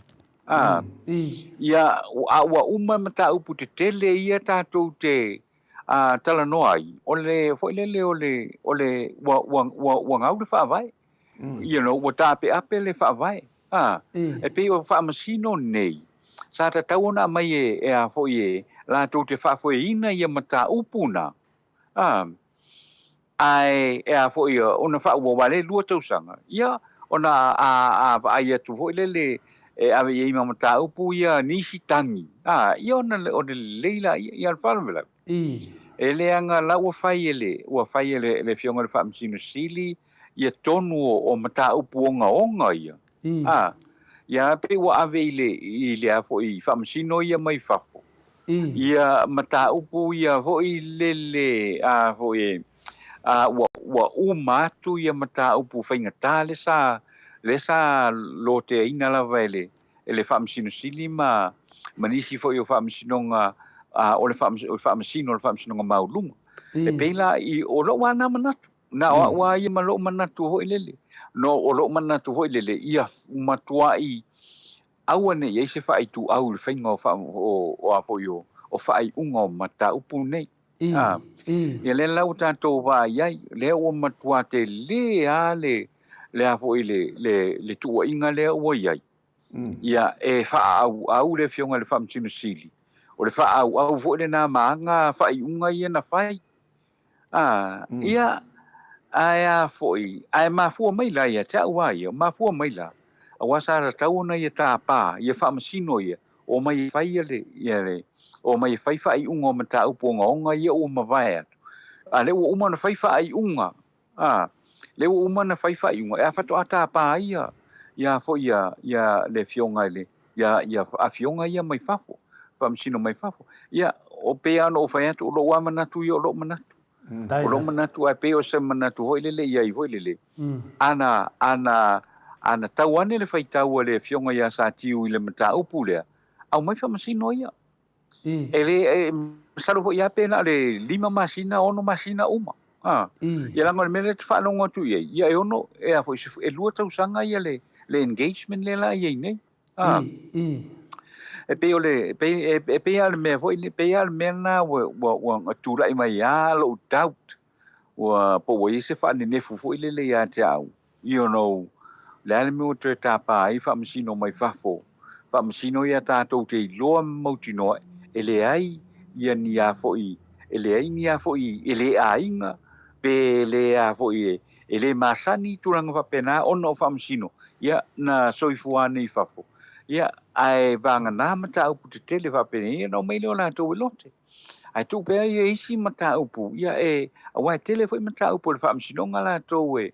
A, ia, a ua uma mataupu tetele ia tatou te a, talanoa ai, o le foi lele o le, o le, ua, ua, ua, ua gau le faavae. You know, ua taapeape le faavae. A, e pei o faamasino nei, sa tatau ona aumai e, e a foi e latou te faafoeina ia mataupu na. A, ae e a foi ona faaauau a le 2 tausaga, ia, ona a, a vaai atu foi lele e ave i ai ma mataupu ia nisi tagi, a, ia ona, ona lelei laia. Ia, o le faalavelave, e leaga la ua fai e le, ua fai e le, le Afioga i le Faamasino Sili ia tonu o, o mataupu ogaoga ia, a, Ia pei ua ave i le i le a foi faamasino ia mai fafo. Ia mataupu ia foi lele a foi e a ua ua uma atu ia mataupu faigata le sa le sa loteaina lava e le e le Faamasino Sili ma ma nisi foi o Faamasinoga a o le Faamasino o le Faamasinoga Maualuga. E pei la i o lou lava na manatu, na o au lava ia ma lou manatu foi lele, no o lou manatu foi lele ia matuai aua ne i i ai se faaituau i le faiga o o o a foi o o faaiuga o mataupu nei. A, ia lea la ua tatou vaai ai, lea ua matua tele lava le, le a foi le, le, le tuuaiga lea ua i ai. Ia, e faaauau le Afioga i le Faamasino Sili, o le faaauau foi lena ma aga faaiuga ia na fai. A, ia, ae a foi, ae mafua mai la ia te au a ia, mafua mai la, aua sa tatau ona ia tapa, ia faamasino ia, Omai e fai le, ia le, omai e fai faaiuga o mataupu ogaoga ia ua mavae atu. A lea ua uma ona fai faaiuga, a, lea ua uma ona fai faaiuga, e a faatoa tapa ai ia, ia foi ia, ia le afioga i le, ia, ia afioga ia mai fafo, faamasino mai fafo. Ia, o pei lava ona ou fai atu, o lou lava manatu ia o lou manatu. O lou manatu, ae pei o se manatu foi lele i ai foi lele, ana, ana, ana tau ane le faitau a le Afioga ia Satiu i le mataupu lea, aumai faamasino ia. E le, e, masalo foi lava pe na o le lima masina, ono masina uma. A. Ia leaga o le mea lea e te faalogo atu i ai, ia e ono, e a foi, e lua tausaga ia le, le engagement lea la e i ai nei. A. E pei o le, e pei, e pei lava o le mea foi, e pei lava o le mea lena ua, ua, ua tulai mai lava lou doubt, ua, po ua i ai se faanenefu foi lele ia te au, you know, le a le mea ua toe tapa ai faamasino mai fafo, faamasino ia tatou te iloa ma mautinoa e leai ia ni a foi, e leai ni a foi, e le aiga, pe le a foi e, E le masani tulaga faapena ona o faamasino, ia, na soifua nei i fafo, ia, ae vagana mataupu tetele faapenei, ia ona omai lea o latou e lote. Ae tuu pea ia isi mataupu, ia, e, aua e tele foi mataupu a le faamasinoga latou e,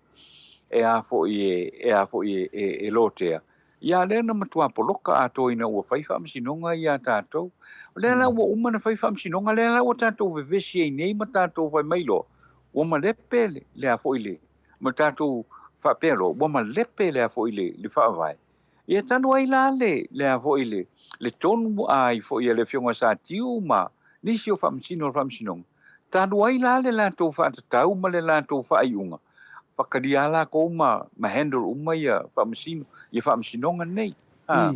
e a foi e, e a foi e, e, e lotea, ia, a lea na matua poloka atoa ina ua fai faamasinoga ia tatou. O lea la ua uma ona fai faamasinoga, lea la ua tatou vevesi ai nei ma tatou fai mai loa, Ua malepe le, le a foi le, ma tatou faapea loa, ua malepe le a foi le, le faavae. Ia talu ai la le, le a foi le, le tonu ai foi a le Afioga Satiu ma nisi o Faamasino o le Faamasinoga, talu ai la le latou faatatau ma le latou faaiuga, fakalia lakou ma, ma handle uma ia Faamasino, ia Faamasinoga nei. A,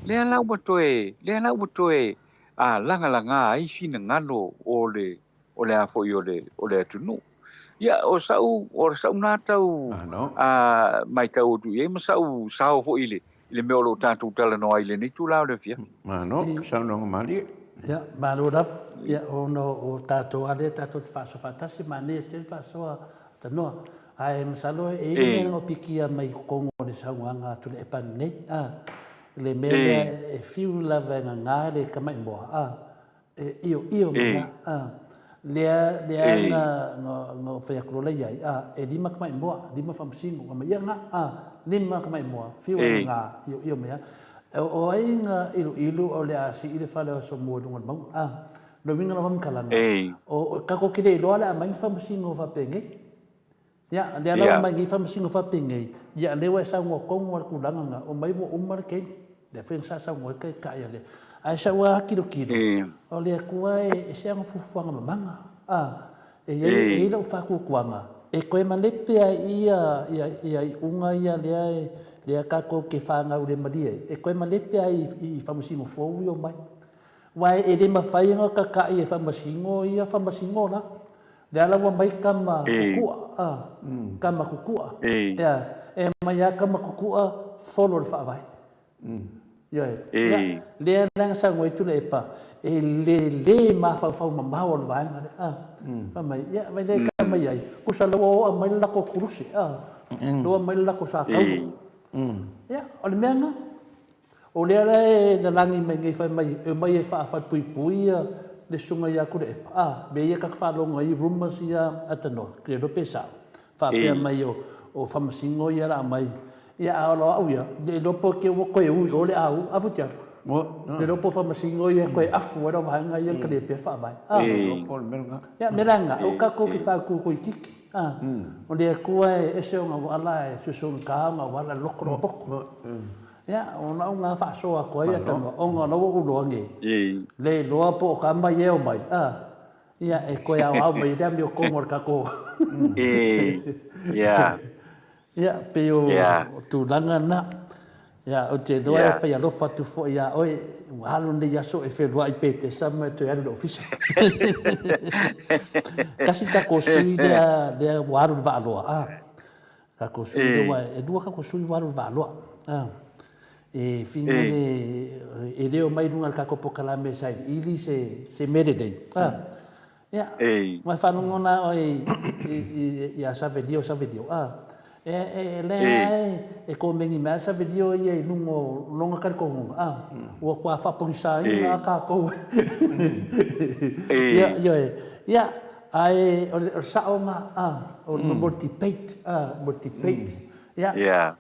lea la ua toe, lea la ua toe, a, lagalaga ai finagalo o le, o le a foi o le, o le atunuu. Ia, o sa'u, o sa'u na tau a, maitau atu i ai ma sa'u sao foi i le, i le mea o lo o tatou talanoa ai i lenei itula o le afiafi. Malo, saunoaga malie. Ia, malo lava. Ia, ona o tatou lava lea tatou te faasoa faatasi, manaia tele faasoa tanoa. Ae masalo e i ai le mea na opikia mai i totonu o le saunoaga a Tuilaepa nei, a, le mea lea e fiu lava e gaga le tamaimoa, a, E io io mai a, a. Lea, lea na, na, na fai atu loa ia i ai, a, e lima tamaimoa, lima faamasino, a mai ia na, a, lima tamaimoa, fiu e na, io io mai a. O ai na iluilu o le a sii le fale o Asomua i luga o le mauga, a. Lona uiga lava matalaga, o, tatou te le iloa le a aumai ni faamasino faapenei. Ia, lea la ua aumai nei faamasino faapenei, ia lea ua e saunoa tonu lava i le tulaga lena, omai ua uma le taimi. Lea foi sa saunoa ai le Taitai o le. Ae sau lava tilotilo, o le Atua e ese ana fuafuaga mamaga. A, e i ai, e i ai lau faatuatuaga e toe malepe ai ia, ia, ia iuga ia lea e, lea tatou te fanau le malie ai, e toe malepe ai i faamasino fou ia omai. Aua e le mafai ona tata'i e faamasino ia faamasino la. Lea la ua mai tama kukua, a, tama kukua, ea, e mai lava tama kukua folo le faavae. Ioe. Ia, lea la na saunoa ai Tuilaepa, e le le mafaufau mamao o le vaega lea, a. Fai mai, ia, vaai lea e tama i ai, tusa la ua oo mai le latou kuruse, a, la ua aumai le latou satauro. Ia, o le mea lena. O lea la e lalagi mai nei fai mai e omai e faafalepuipui ia le susuga ia Tuilaepa, a, mea ia ta te faalogo ai rumours ia a tanoa, ke iloa pe sao, faapea mai o Faamasino ia la aumai. Ia, a o au ia, le iloa po o te ua toe ui o le au, a Futialo. Le iloa po o faamasino ia toe afu ai lau vaega ia ka le pea faavae. A. Ia, me la nga, o ka ko ki fa ku ko ikiki. A. O le Atua e ese ona uala e susunu ka ona uala loko lo poko. Ia, o na unga faasoa atu ai Atamua, ona o la ua ou iloa nei, le iloa po o ka mai e o mai, a, ia, e toe aoao mai ai le amiotonu a le tatou. Ia, pei o tulaga na. Ia, ou te iloa e fai alofa atu foi ia oe, ua alu lenei aso e feluai Petesa ma e toe alu i le ofisa. Tasi le tatou sui lea, lea ua alu i le Vaaloa, a. Tatou sui lea ua, e lua tatou sui ua alu i le Vaaloa. A. E fina le, e le omai i luga o le tatou polokalame e sailiili se, se mea lelei. A. Ia, ma e faalogona oe ia Savelio, Savelio, a. E, e, lea e, e komeni mai Savelio ia i luga o lona talitonuga, a. Ua toa faapogisaina lava tatou. Ia, ioe. Ia, ae o le sao lena, a, o le mo le debate, a, mo le debate. Ia,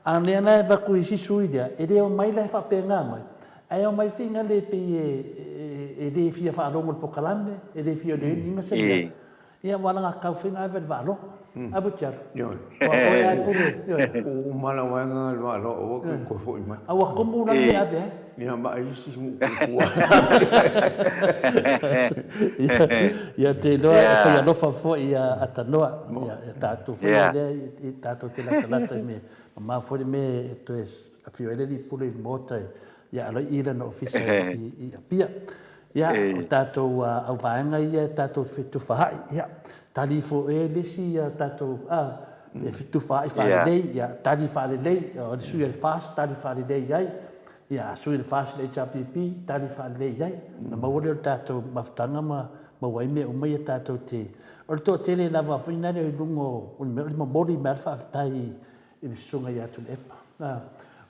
a o lea la e avatu i isi sui lea, e le omai la e faapena mai, ae omai faiga le pei e le fia faalogo i le polokalame, e le fia learn ina se mea. Ia, ua alagatatau foi ona ave le vaaloa. Ave ou te alu. Ioe. Ua oe lava e pule. Ioe. Ua uma la vaega le vaaloa aua ke toe foi mai. A ua komu la le mea e ave ai. Ia ma ai isi nuu fuafua. Ia, te iloa e fai alofa foi ia Atanoa, ia tatou foi lea i tatou te latalata i mea mama foi le mea e toe afio ai le alii pule i le Maota ia alo i lana ofisa i Apia. Ia, o tatou auvaega ia e tatou te fetufaai, ia, tali ifo e le isi ia tatou, e fetufaai faalelei, ia, tali faalelei, o le sui o le FAST, tali faalelei i ai, ia, sui o le FAST i le HRPP, tali faalelei i ai. Ona maua lea o le tatou mafutaga ma maua ai mea uma ia tatou te... O le toatele lava foi lea i luga o le mea o le momoli mai lava le faafetai i le susuga ia Tuilaepa. O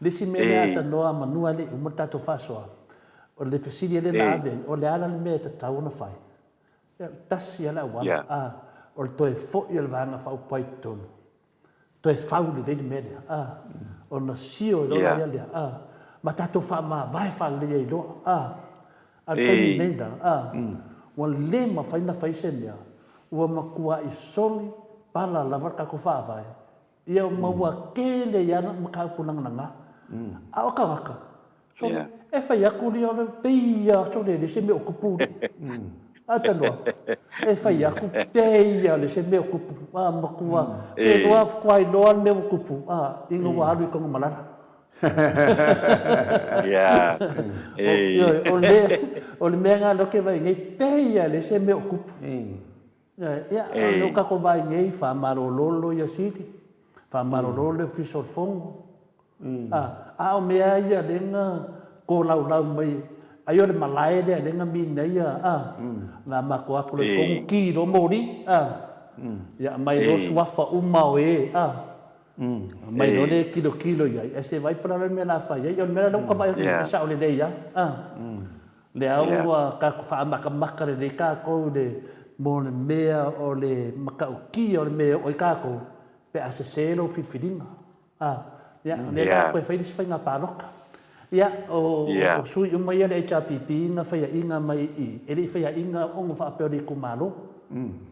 le isi mea lea a tanoa manu lava le i uma le tatou faasoa, o le fesili lea na ave ai, o le a la le mea e tatau ona fai? E tasi lava le auala, a, o le toe foi o le Vaega Faaupufai i totonu, toe fau lelei le mea lea, a, ona sio loa lea lea, a, ma tatou faamavae faalelei ai loa, a. A o le taimi nei la, a, ua le mafai ona fai se mea, ua matuai soli pala lava le tatou Faavae Ia ma ua tele ai lava mataupu lagalaga. A o tagata, sole, e fai atu lia o le pei lava sole e leai se mea o tupu lia. A talanoa, e fai atu pei lava e leai se mea o tupu. A matua, pe iloa faatoa iloa le mea ua tupu, a, ina ua alu i Tanumalala. Ioe, o le mea lena lea ou te vaai nei, pei lava e leai se mea o tupu. Ia, o lea ua tatou vaai nei, faamalolo ia Sili, faamalolo le Ofisa o le Fono. A o mea ia lea na tolaulau mai, ai o le malae lea lea na mini ai ia, a, na matou atu loa i totonu, ki loa moli, a, ia aumai loa suafa uma o e, a, aumai loa le tilotilo i ai, ae se i vaai po o le a le mea o le a fai ai. O le mea la lea ua ta vaai atu nei, e sao lelei lava, a. Lea ua tatou faamatamata lelei tatou i le mo le mea o le matautia o le mea e oo ai tatou pe a sese lou filifiliga. A, ia, o lea la toe fai le isi faiga palota. Ia, o, o sui uma ia le HRPP na faiaina mai i i, e le i faiaina ona faapea o le itumalo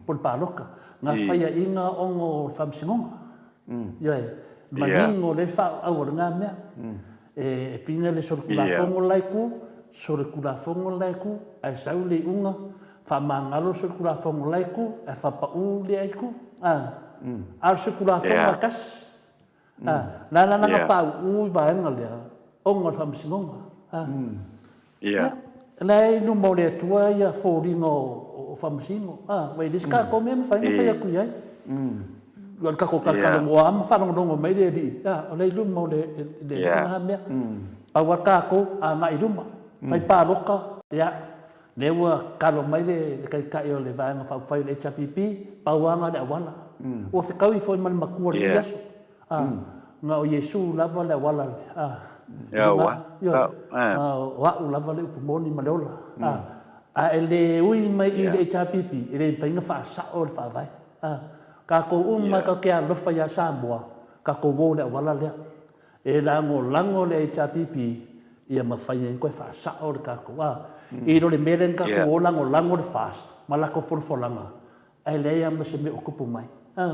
po o le palota, na faiaina ona o le faamasinoga. Ioe, manino lelei le faaauau o lena mea. E pina le solitulafono le la itu, solitulafono le la itu, ae sau le iuga, faamagalo le solitulafono le la itu, ae faapau lea itu. A, a o le solitulafono e tasi. A, la la na pauu i vaega lea, ona o le faamasinoga. A, ia, la e i luma o le Atua ia foliga o faamasino. A, ua i le isi tatou mea e mafai ona fai atu i ai. O le tatou talatalanoa lava ma faalogologo mai le Alii, a, o la e i luma o le Alii na mea. Pau lava tatou, agai i luma, fai palota, ia, lea ua tatalo mai le Taitai o le Vaega Faaupufai o le HRPP, pau lava na o le auala. Ua fetaui foi ma le matua o lenei aso. A, na o Iesu lava le auala, a, ioe, o au lava le upu moni ma le ola. A, a e le ui mai i le HRPP, e le mafai ona faasao le Faavae. A, tatou uma tatou te alofa ia Samoa, tatou o i le auala lea. E lagolago le HRPP ia mafai ai ona toe faasao le tatou a. I lo le mea lea na tatou o lagolago le FAST ma latou folafolaga ae leai lava ma se mea o tupu mai. A.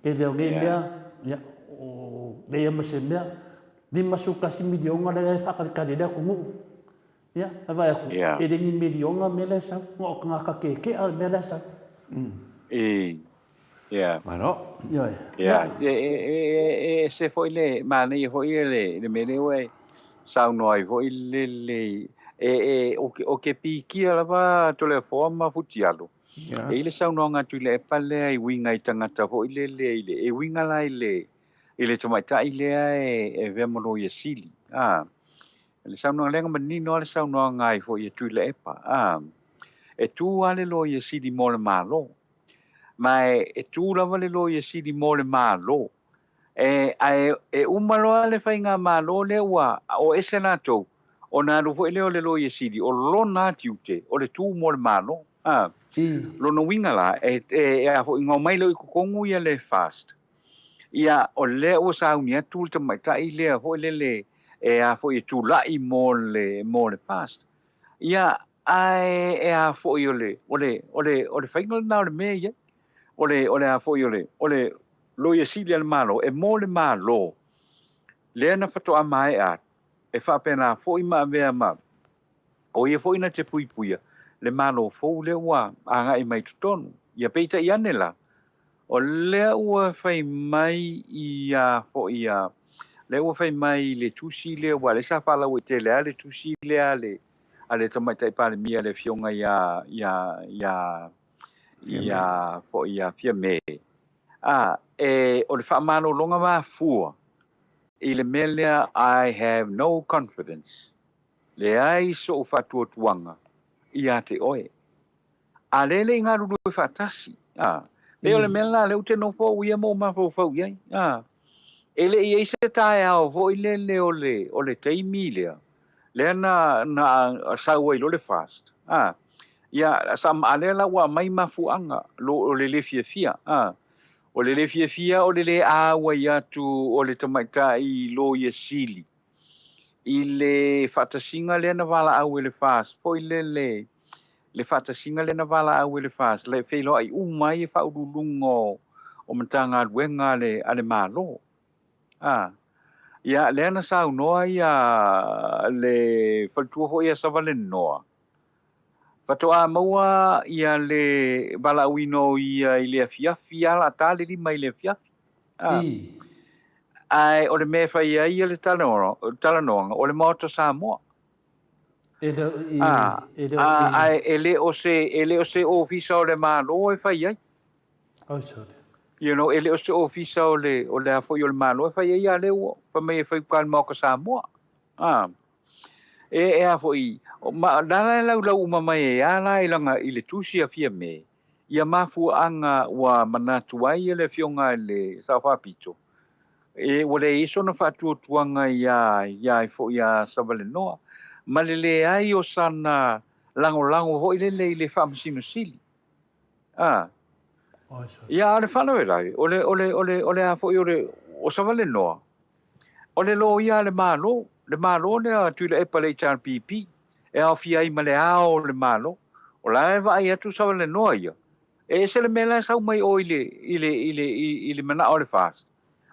Tele o nei mea, ia, o leai lava ma se mea. $51 miliona lea e faatalitali ai le atunuu. Ia, ae vaai atu, e le ni miliona mea la e sau, na o tagata keke'a le mea la e sau. Ia. Malo. Ioe. Ia, e ese foi le manaia foi le mea lea ua e saunoa ai foi le le e o ke pikia lava Toleafoa ma Futialo. E i le saunoaga a Tuilaepa lea i uiga i tagata foi lele i le e uiga la i le i le tamaitai lea e avea ma Loia Sili. A le saunoaga lea na manino lava le saunoaga ai foi a Tuilaepa. A e tu lava le Loia Sili mo le Malo. Ma e tu lava le Loia Sili mo le Malo. E, ae e uma loa le faigamalo lea ua o ese latou, ona alu foi lea o le Loia Sili, o lona tiute, o le tu mo le Malo. A, lona uiga la, e, e, e a foi, na omai lea i totonu ia le FAST. Ia, o lea ua sauni atu le tamaitai lea foi lele e a foi e tulai mo le, mo le FAST. Ia, ae e a foi o le, o le, o le, o le faiga lena o le mea e i ai. O le, o le a foi o le, o le Loia Sili a le Malo, e mo le Malo, lea na faatoa maea atu, e faapena foi ma avea ma, o ia foi na te puipuia le Malo fou lea ua agai mai i totonu. Ia peitai ane la, o lea ua fai mai ia foi ia, lea ua fai mai i le tusi lea, aua o lea sa faalauaitele lava le tusi lea a le, a le Tamaitai Palemia le Afioga ia, ia, ia, ia foi ia Fiame, a, e, o le faamalologa mafua i le mea lea I have no confidence, leai sou faatuatuaga ia te oe. A lea e le i galulue faatasi, a, pei o le mea lena lea ou te nofo au ia ma ou mafaufau i ai, a, e le i i ai se taeao foi lele o le, o le taimi lea, lea na, na sau ai loa le FAST, a, ia, sa, a lea la ua aumai mafuaaga, lo, o le le fiafia, a, o le le fiafia o le le auai atu o le tamaitai Loia Sili i le faatasiga lea na valaau e le FAST foi lele, le faatasiga lea na valaau e le FAST, le feiloai uma ai faauluuluga o, o Matagaluega a le, a le Malo. A, ia, lea na saunoa ia le faletua foi ia Savalenoa, faatoa maua ia le valaauina o ia i le afiafi, a la ta le 5 i le afiafi. A, ae o le mea e fai ai ia le talanoaga, o le Maota Samoa. E le o i, e le o i. Ae e le o se, e le o se ofisa o le Malo e fai ai. Oh, sorry. You know, e le o se ofisa o le, o le a foi o le Malo e fai ai, a lea ua fai mai e fai uka i le Maota Samoa. A, e, e a foi, ma, la la e laulau uma mai ai a la i langa, i le tusi a Fiame, ia mafuaaga ua manatu ai le Afioga i le Sao Faapito, e, ua leai ai sona faatuatuaga iā, iā ai foi iā Savalenoa, ma le leai o sana lagolago foi lele i le Faamasino Sili. A. Ia, a o le faalavelave, o le, o le, o le, o le a foi o le, o Savalenoa, o le loia a le Malo, le Malo lea Tuilaepa le HRPP, e aofia ai ma le Ao o le Malo. O la e vaai atu Savalenoa ia, e ese le mea la e sau mai o i le, i le, i le, i, i le manao o le FAST,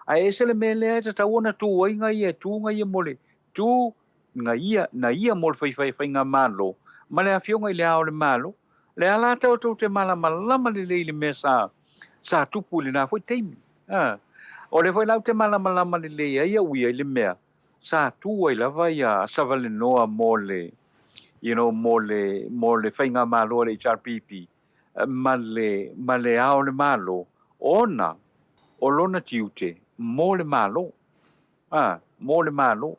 ae ese le mea lea e tatau ona tu ai nga ia, tu nga ia mo le, tu nga ia, na ia mo le fai, faigamalo, ma le Afioga i le Ao o le Malo. Lea la tatou te malamalama lelei i le mea sa, sa tupu i lena foi taimi. A. O lea foi la ou te malamalama lelei ai au ia i le mea sa tu ai lava ia Savalenoa mo le, you know, mo le, mo le faigamalo a le HRPP ma le, ma le Ao o le Malo, ona o lona tiute mo le Malo. A, mo le Malo.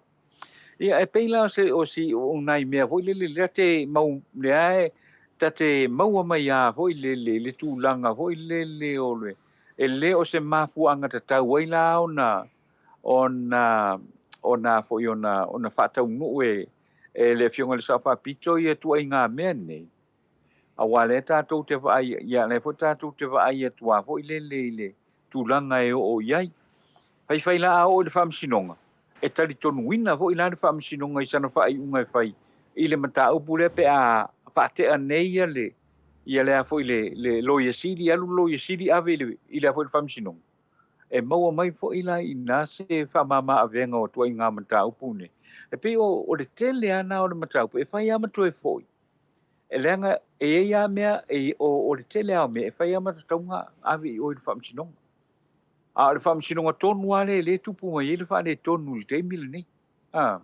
Ia, e pei la o se, o si, o nai mea foi lele, lea te mau, lea e, ta te maua mai a foi lele, le tulaga foi lele o le, e le o se mafuaaga tatau ai la ona, ona, ona foi ona, ona faataunuu e, e le Afioga i le Sao Faapito ia tuaiga mea nei. Aua lea tatou te vaai, ia lea foi tatou te vaai atu a foi lele i le tulaga e oo i ai. Faifai la a oo i le Faamasinoga. E talitonuina foi la le Faamasinoga i sana faaiuga e fai i le mataupu lea pe a faatea nei ia le ia le a foi le le Loia Sili, alu le Loia Sili ave i le i le a foi le Faamasinoga. E maua mai foi la i ina se faamama avega o tuaiga mataupu nei. E pei o o le tele lava na o le mataupu e fai lava ma toe foi. E leaga e i ai lava mea e o o le tele lava o mea e fai lava ma tatauga ave i o i le Faamasinoga. A o le faamasinoga tonu lava lea e le tupu mai ai le faaletonu i le taimi lenei. A,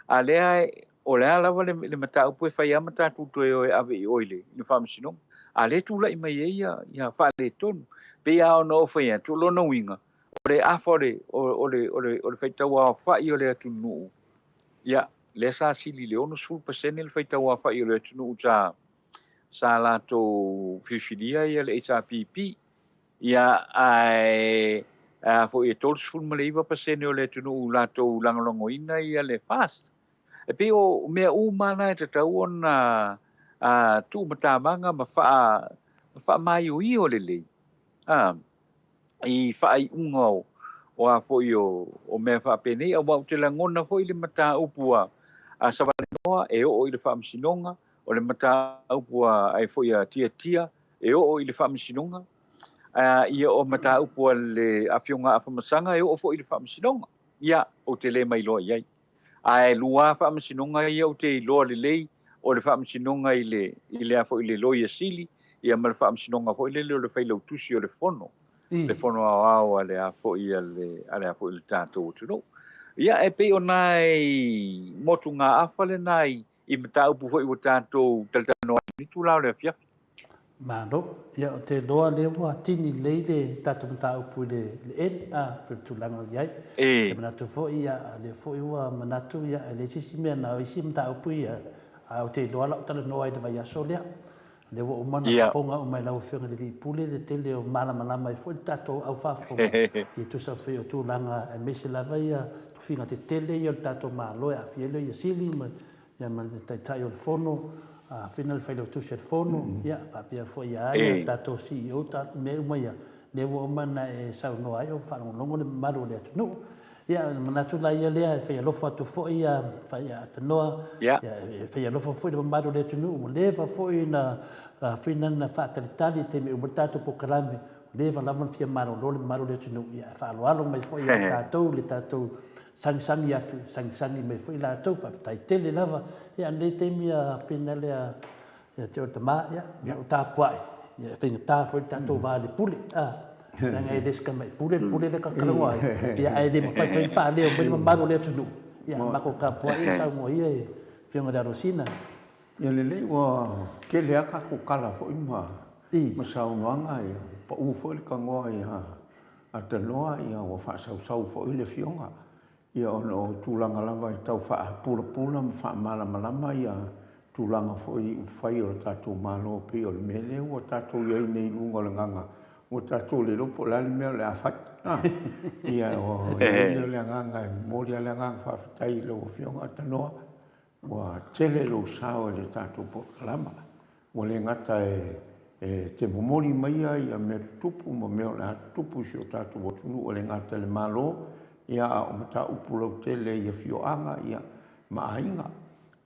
a lea o le a lava le, le mataupu e fai lava ma tatou toe o e ave i o i le, i le faamasinoga. A lea tulai mai ai ia, ia faaletonu. Pei lava ona ou fai atu, o lona uiga, o le afa o le, o, o le, o le, o le faitauaofai o le atunuu, ia, lea sa sili i le 60% le faitauaofai o le atunuu sa, sa latou filifilia ia le HRPP. Ia, ae a foi e 39% o le atunuu latou lagolagoina ia le FAST. E pei o mea uma na e tatau ona tuumatamaga ma faa ma faamaioio lelei a i faaiuga o o a foi o, o mea faapenei, aua ou te lagona foi le mataupu a, a Savalenoa e oo i le faamasinoga, o le mataupu a ai foi a Tiatia e oo i le faamasinoga, a, ia o mataupu a le Afioga a Afamasaga e oo foi i le faamasinoga. Ia, ou te le mailoa i ai. Ae lua faamasinoga ia ou te iloa lelei, o le faamasinoga i le, i le a foi i le Loia Sili, ia ma le faamasinoga foi lele o le Failautusi o le Fono, le Fono Aoao a le a foi a le, a le a foi le tatou atunuu. Ia, e pei o nai motugaafa lena i, i mataupu foi ua tatou talatalanoa ai i lenei itula o le afiafi. Malo. Ia, ou te iloa lea ua tini lelei le tatou mataupu i le le N, a, pei o le tulaga o i ai. Ou te manatu foi, ia, lea foi ua manatu, ia, e leai se isi mea na o isi mataupu ia, ae ou te iloa la u talanoa i le vaiaso lea. Lea ua uma ona fofoga uma e lau Afioga i le Alii Pule le tele o malamalama ai foi le tatou au faafofoga e tusa foi o tulaga aemaise lava ia tofiga tetele ia o le tatou Malo e aafia ai le Loia Sili ma ia ma le Taitai o le Fono, afina le Failautusi o le Fono, ia faapea foi ia ia tatou CEO, mea uma ia, lea ua uma ona e saunoa ai o faalogologo le mamalu o le atunuu. Ia, ona manatu la ia lea e fai alofa atu foi ia fai Tanoa, ia e fai alofa foi le mamalu o le atunuu, ua leva foi na afina na faatalitali i taimi e uma ai le tatou polokalame, ua leva lava ona fia malolo le mamalu o le atunuu, ia e faaaloalo mai foi ia tatou le tatou sagisagi atu, sagisagi mai foi latou, faafetai tele lava. Ia, a o lenei taimi afina lea Ia te oe tama, ia, na ou tapuai, ia e faigata foi le tatou va i le pule, a, leaga e le se tamai pule le pule lea ta talanoa ai, ia ae le mafai foi ona faaleo mai le mamalu o le atunuu, ia matou tapuai e saunoa ia e Afioga i le Alosina. Ia lelei, ua tele lava tatou tala foi ma ma saunoaga, ia pau foi le tanoa ia Atanoa, ia ua faasausau foi le Afioga. Ia ona o tulaga lava e tau faapulapula ma faamalamalama ia tulaga foi i upufai o le tatou Malo pei o le mea lea ua tatou i ai nei i luga o le gaga ua tatou le iloa po o le a le mea o le a fai. A, ia o i ai lea o le agaga e momoli lava le agaga faafetai i lau Afioga Atanoa Ua tele lou sao i le tatou polokalama. Ua le gata e te momoli maia ia mea tutupu ma mea o le a tutupu i si o tatou atunuu, e le gata i le Malo, ia a o mataupu lautele i afioaga ia ma aiga.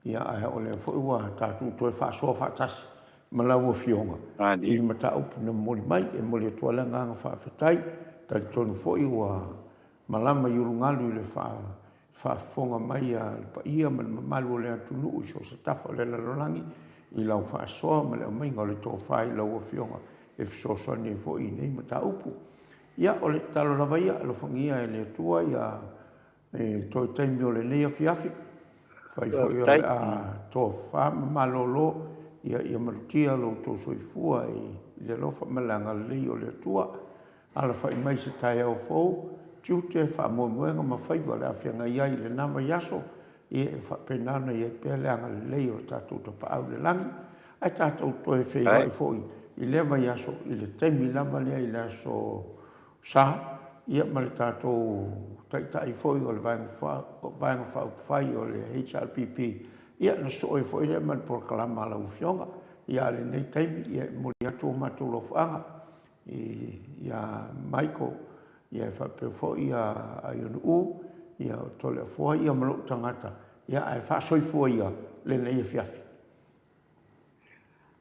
Ia ae o lea foi ua tatou toe faasoa faatasi ma lau Afioga i mataupu na momoli mai. E momoli atu ai le agaga faafetai. Talitonu foi ua malama i ulugalu i le faafofoga mai a le paia ma le mamalu o le atunuu i so o se tafa o le lalolagi i lau faasoa ma le aumaiga o le tofa i lau Afioga e fesoasoani ai foi i nei mataupu. Ia, o le tatalo lava ia, alofagia e le Atua ia e toe taimi o lenei afiafi, fai foi o le a tofa ma malolo, ia, ia malutia lo outou soifua i le alofa ma le agalelei o le Atua. Alafai mai se taeao fou, tiute, faamoemoega ma faiva o le a feagai ai i lena vaiaso, ia e faapena ona i ai pea le agalelei o le tatou Tapaau i le Lagi. Ae tatou toe feiloai foi i lea vaiaso i le taimi lava lea i le aso Sa, ia ma le tatou Taitai foi o le Vaega Faaupufai o le HRPP, ia ona sosoo ai foi lea ma le polokalama a lau Afioga. Ia a o lenei taimi, ia e momoli atu o matou alofaaga ia Michael, ia e faapea foi ia Aionu'u, Ia, o Toleafoa ia ma lou tagata, ia, ae faasoifua ia lenei afiafi.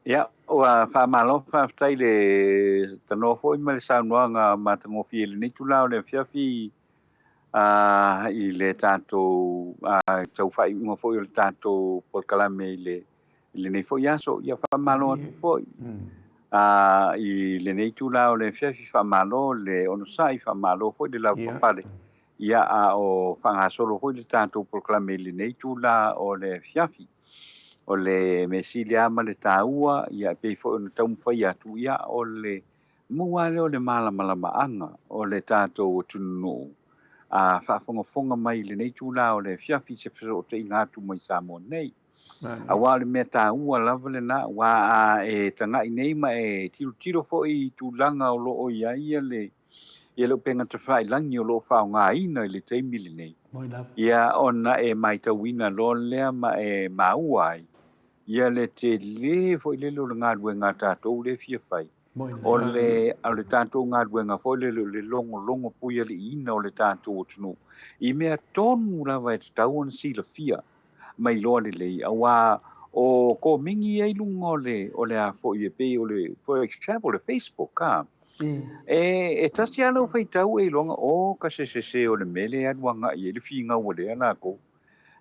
Ia, ua faamalo faafetai le tanoa foi ma le saunoaga matagofie i lenei itula o le afiafi i le tatou tau faaiuga foi o le tatou polokalame i le i lenei foi aso. Ia faamalo atu foi i lenei itula o le afiafi, faamalo le onosai, faamalo foi le lavapapale. Ia, a o faagasolo foi le tatou polokalame i lenei itula o le afiafi. O le mea sili lava ma le taua, ia, e pei foi ona taumafai atu, ia, o le maua lava lea o le malamalamaaga o le tatou atunuu a faafogafoga mai i lenei itula o le afiafi i se fesootaiga atu mai Samoa nei. Aua o le mea taua lava lena, aua a e tagai nei ma e tilotilo foi i tulaga o lo o i ai le ia le upega tafailagi o lo o faaaogaina i le taimi lenei, ia ona e matauina loa lea ma e maua ai ia le tele foi lele o le galuega a tatou lea e fia fai. O le, o le tatou galuega foi lele o le logologo puialiiina o le tatou atunuu i mea tonu lava e tatau ona silafia ma iloa lelei, aua o komigi ia i luga o le, o le a foi e pei o le, for example, le Facebook, a. E, e tasi lava lau faitau e iloga, o ka se sese o le mea lea e alu agai i ai le finau a lea lakou.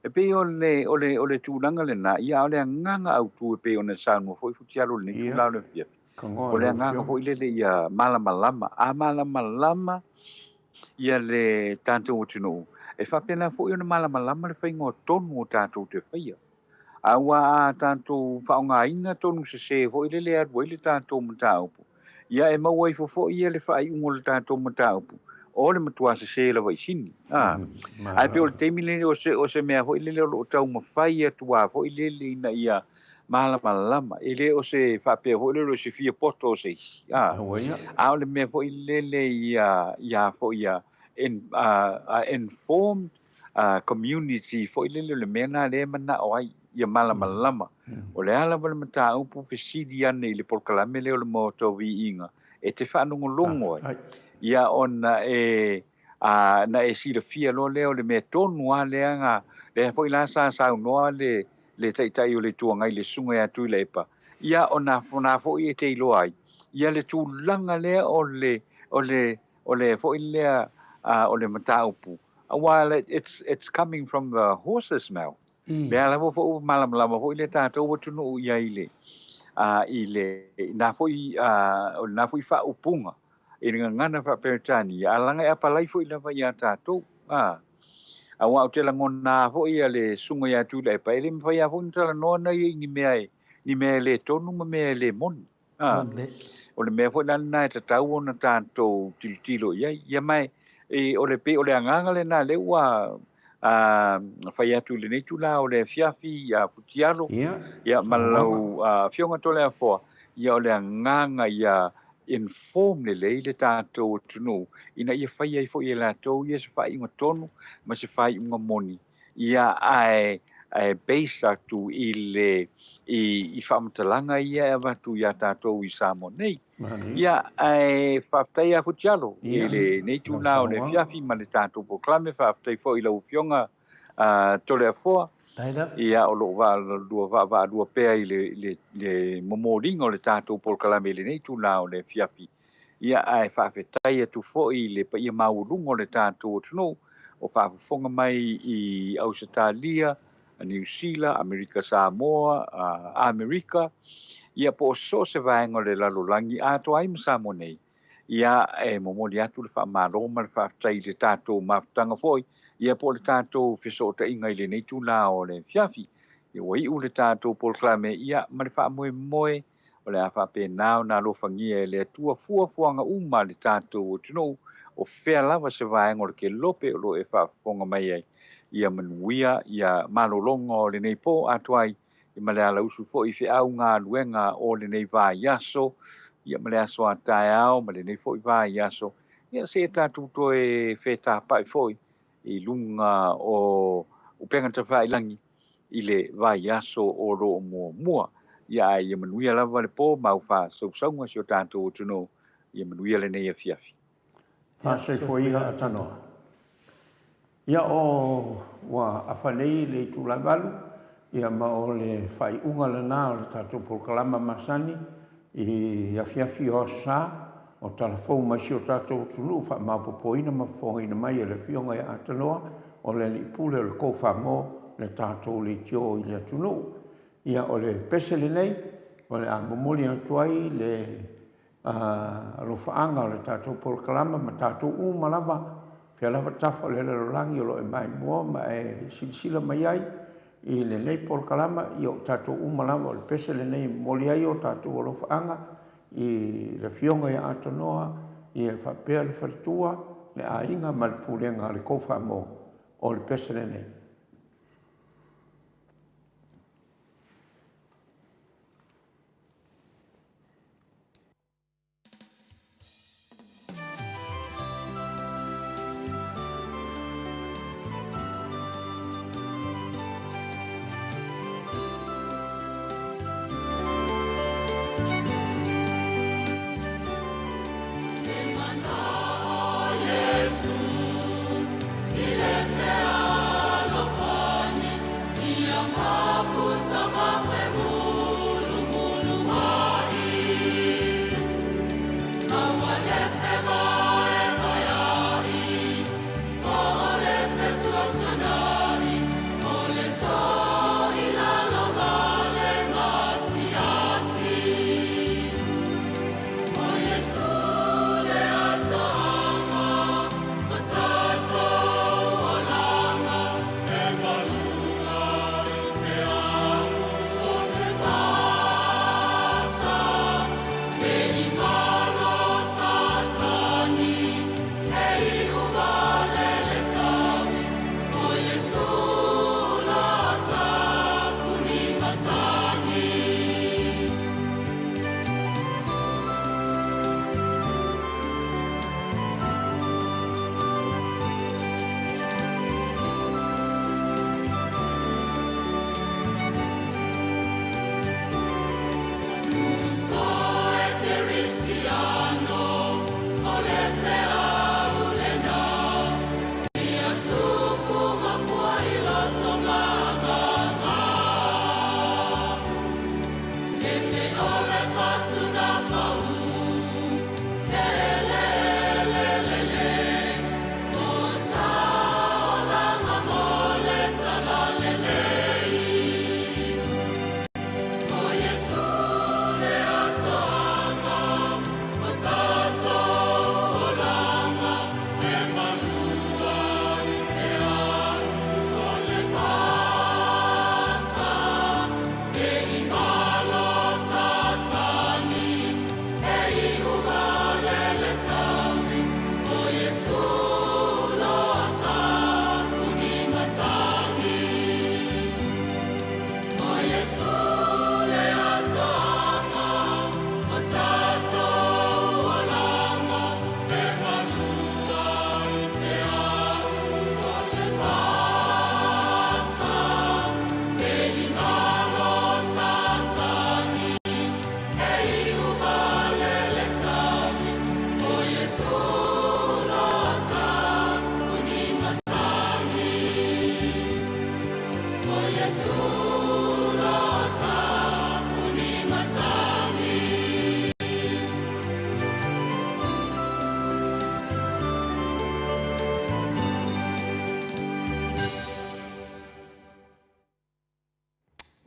E pei o le, o le, o le tulaga lena, ia a o le agaga autu e pei ona saunoa foi Futialo i lenei itula o le afiafi, o le agaga foi lele ia malamalama, a malamalama ia le tatou atunuu, e faapena foi ona malamalama le faiga o tonu o tatou te faia. A ua a tatou faaaogaina tonu sese foi lele e alu ai le tatou mataupu, ia e maua ifo foi ia le faaiuga o le tatou mataupu, o le matua sese lava i sini. A, ae pei o le taimi lenei o se, o se mea foi lele o lo o taumafai atu lava foi lele ina ia malamalama, e le o se faapea foi lele o se fia poto o se isi, a, a o le mea foi lele ia, ia foi ia, in, informed community foi lele o le mea lena lea e manao ai ia malamalama. O le a lava le mataupu fesili ane i le polokalame lea o le Maota o Viiga e te faalogologo ai, ia ona e a na e silafia loa lea o le mea tonu lava lea na lea foi la sa saunoa le le Taitai o le Itu Agai le Susuga ia Tuilaepa, ia ona ona foi e te iloa ai ia le tulaga lea o le o le o le foi lea o le mataupu aua it's it's coming from the horse's mouth. Lea lava foi ua malamalama foi le tatou atunuu i ai i le i le na foi o lena foi faaupuga i le gagana faa-Peretania, a leaga e apalai foi lava iā tatou, a. Aua ou te lagona foi ia le susuga ia Tuilaepa, e le mafai lava foi ona talanoa na ia i ni mea e, ni mea e le tonu ma mea e le moni. A, o le mea foi la lena e tatau ona tatou tilotilo i ai. Ia ma e, o le pei o le agaga lena lea ua a, fai atu i lenei itula o le afiafi ia Futialo, ia ma lau Afioga Toleafoa, ia o le agaga ia inform lelei le tatou atunuu ina ia fai ai foi e latou ia se faaiuga tonu ma se faaiuga moni ia ae ae base atu i le i i faamatalaga ia e avatu iā tatou i Samoa nei. Ia ae faafetai ia Futialo i lenei itula o le afiafi ma le tatou polokalame, faafetai foi i lau Afioga Toleafoa, ia o lo o lua vaavaalua pea i le, le, le momoliga o le tatou polokalame i lenei itula o le afiafi. Ia ae faafetai atu foi i le paia maualuga o le tatou atunuu o faafofoga mai i Ausetalia, Niu Sila, Amerika Samoa, Amerika, ia po o so o se vaega o le lalolagi atoa ai ma Samoa nei. Ia, e momoli atu le faamalo ma le faafetai i le tatou mafutaga foi, ia po o le tatou fesootaiga i lenei itula o le afiafi. Ia ua iu le tatou polokalame, ia, ma le faamoemoe o le a faapena ona alofagia e le Atua fuafuaga uma a le tatou atunuu, o fea lava se vaega o le kelope o lo o e faafofoga mai ai. Ia manuia ia malologa o lenei po atoa ai ma le alausu foi i feau galuega o lenei vaiaso, ia ma le aso a taeao ma lenei foi vaiaso, ia seia tatou toe fetapai foi i luga o upega tafailagi i le vaiaso o lo o muamua. Ia ae ia manuia lava le po ma au faasausauga si o tatou atunuu, ia manuia lenei afiafi. Faasoifua ia Atanoa. Ia o ua afa nei le itula e 8, ia ma o le faaiuga lena o le tatou polokalama masani i afiafi o Aso Sa, o tala fou mai si o tatou atunuu faamaopoopoina ma fofogaina mai e le Afioga ia Atanoa, o le Alii Pule o le Tofa-mo le tatou leitio i le atunuu. Ia o le pese lenei o le a momoli atu ai le alofaaga o le tatou polokalama ma tatou uma lava, fea lava tafa o le lalolagi o lo o e maimoa ma e silasila mai ai i lenei polokalama, ia o tatou uma lava o le pese lenei e momoli ai o tatou alofaaga i le Afioga ia Atanoa, ia faapea le faletua, le aiga ma le pulega a le Tofa-mo o le pese lenei.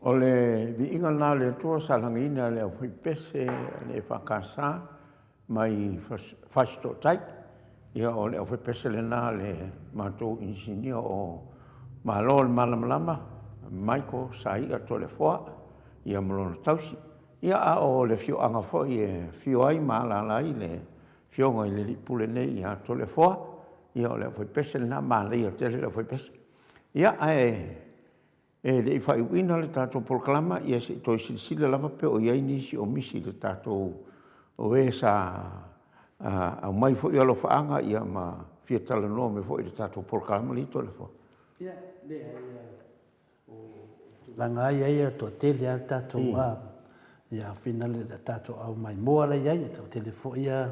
O le viiga lena o le Atua sa lagaina e le aufaipese a le EFKS mai Fasitootai. Ia o le aufaipese lena a le matou inisinia o Malo o le Malamalama, Michael Saia Toleafoa, ia ma lona tausi. Ia a o le afioaga foi e afio ai ma alaala ai le afioga i le Alii Pule nei ia Toleafoa, ia o le aufaipese lena, manaia tele le aufaipese. Ia ae E le i faaiuina le tatou polokalama, ia se i toe silasila lava pe o i ai nisi o misi i le tatou, o e sa aumai foi alofaaga ia ma fia talanoa mai foi i le tatou polokalama lenei Toleafoa. Ia, leai, o tulaga lava ia e toatele lava le tatou ia le tatou au maimoa la e i ai, e toatele foi ia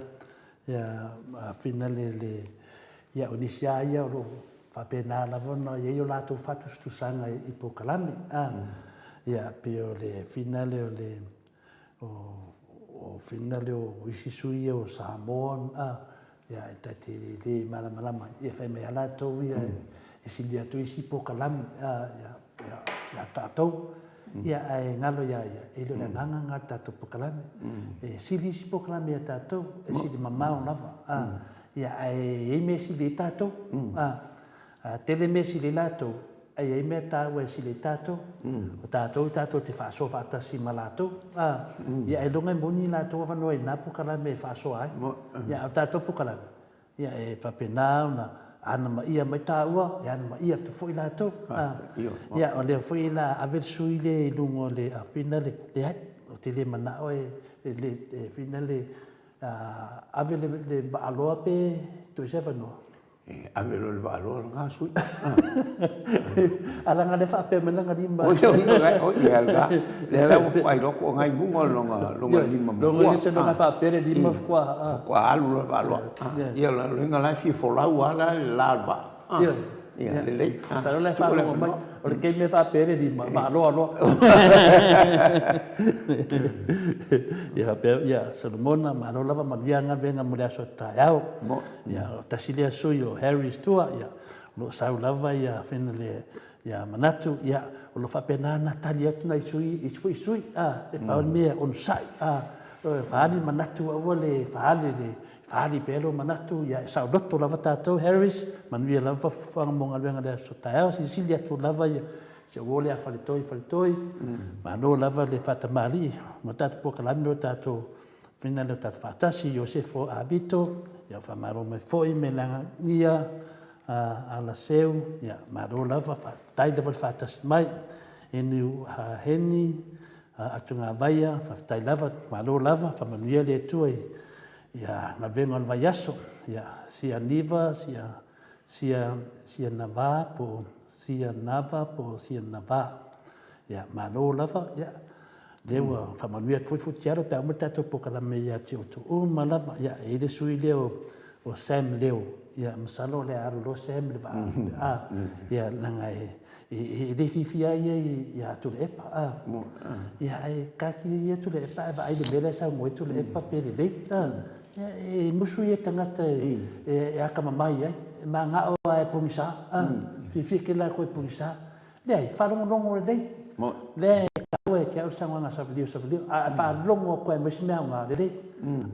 finale le, ia o nisi lava ia o lo o faapena lava ona i ai o latou faatusatusaga i polokalame, a. Ia, pei o le finale o le, o, o finale o isi sui ia o Samoa, a, ia, e ta te le malamalama ai, ia fai mai lava latou ia e sili atu isi polokalame, a, ia, ia tatou. Ia, ae galo ia ia, e le o le agaga lena o le tatou polokalame. E sili isi polokalame ia tatou, e sili mamao lava, a. Ia, ae i ai mea e sili ai tatou, a. A tele mea e sili ai latou, ae i ai mea taua e sili ai tatou. O tatou tatou te faasoa faatasi ma latou, a. Ia, ailoga e moni latou avanoa i na polokalame e faasoa ai. Ia, a o tatou polokalame, ia, e faapena ona anamaia mai taua, e anamaia atu foi latou, a. Ia, o lea foi o le a ave le sui lea i luga o le afina le, leai, ou te le manao e, e fina le, ave le vaaloa pe tuu i se avanoa. E ave loa le vaaloa lena sui. A leaga lea faapea mai lana lima. Oi, oi, oi, oi, ia lena. Lea la ua faailoa atu o na i luga o lona, lona lima matua. Lona se lona faapea le lima faatoa. Faatoa alu loa le vaaloa. Ia, o lona la e fia folau lava la le la o le vaa. Ia, lelei. Masalo la e faalogo mai, o le taimi e faapea le lima, vaaloa loa. Ia faapea, ia, Solomona, malo lava, manuia galuega mo le aso taeao. Ia, o tasi lea sui o Harry Stua, ia, o lo o sau lava ia fena le, ia manatu, ia, o lo o faapena ona tali atu nai sui, isi foi sui, a, e pau le mea, onosai, a, faaali manatu, aua le faaali le, Faaali pea lou manatu, ia e saoloto lava tatou Harris, manuia lava fuafuaga mo galuega i le aso taeao, silisili atu lava ia si ou uo lea Faletoi Faletoi, malo lava le faatamalii ma tatou polokalame o tatou fina lea o tatou faatasi, Iosefo Abito, ia faamalo mai foi Melagia Alaseu, ia malo lava, faafetai lava le faatasi mai. Eniu Heni Atugavaia, faafetai lava, malo lava, faamanuia le Atua i ia galuega o le vaiaso, ia sia niva, sia sia sia nava po sia nava po sia nava. Ia malo lava, ia lea ua faamanuia atu foi Futialo pe a uma le tatou polokalame ia te outou uma lava. Ia e i ai le sui lea o o Sam Leo, ia masalo o le a alu loa Sam i le vaa, a, ia leaga e E le fiafia ai ia ia Tuilaepa, a. Ia ae taatia ia Tuilaepa ae vaai i le mea la e saunoa ai Tuilaepa pe lelei, a. Ia e musu ia tagata e atamamai ai, e manao lava e pogisa, a. Fiafia tele latou e pogisa. Leai, faalogologo lelei. Lea e taua ia te au le saunoaga a Savalio Savalio, a faalogo atu lava e aumai se mea aoga, lelei.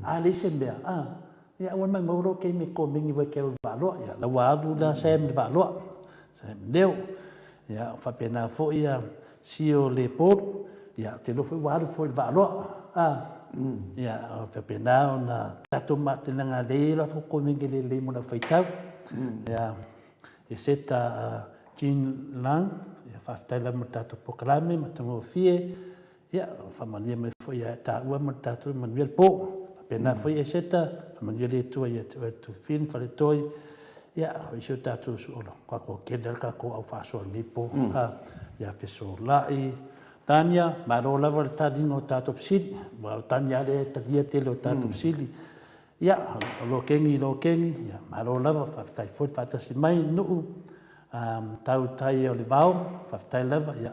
A leai se mea, a. Ia aua mai maua lou taimi e komeni wai ke au vaaloa. Ia la ua alu la Sam le vaaloa. Sam Leo. Ia faapena foi ia Sio le Polu. Ia te iloa foi ua alu foi le vaaloa. A. Ia faapena ona tatou matenanga lei la ko komeni le lei mo la faitau. Ia e seta Jean Lang, ia faafetai lava mo le tatou polokalame matagofie. Ia, faamanuia mai foi ia taua ma le tatou manuia le po. Faapena foi Eseta, faamanuia le Atua ia te oe le Tufin, Faletoi, ia, o isi o tatou suolo, kakou tele le kakou au faasoa lenei po, ha, ia Fesolai, Tania, malo lava le taliga o tatou fesili, aua o Tania lea e talia tele o tatou fesili. Ia, o Lokeni, Lokeni, ia, malo lava, faafetai foi le faatasi mai, Nuu, tau tai o le vao, faafetai lava, ia,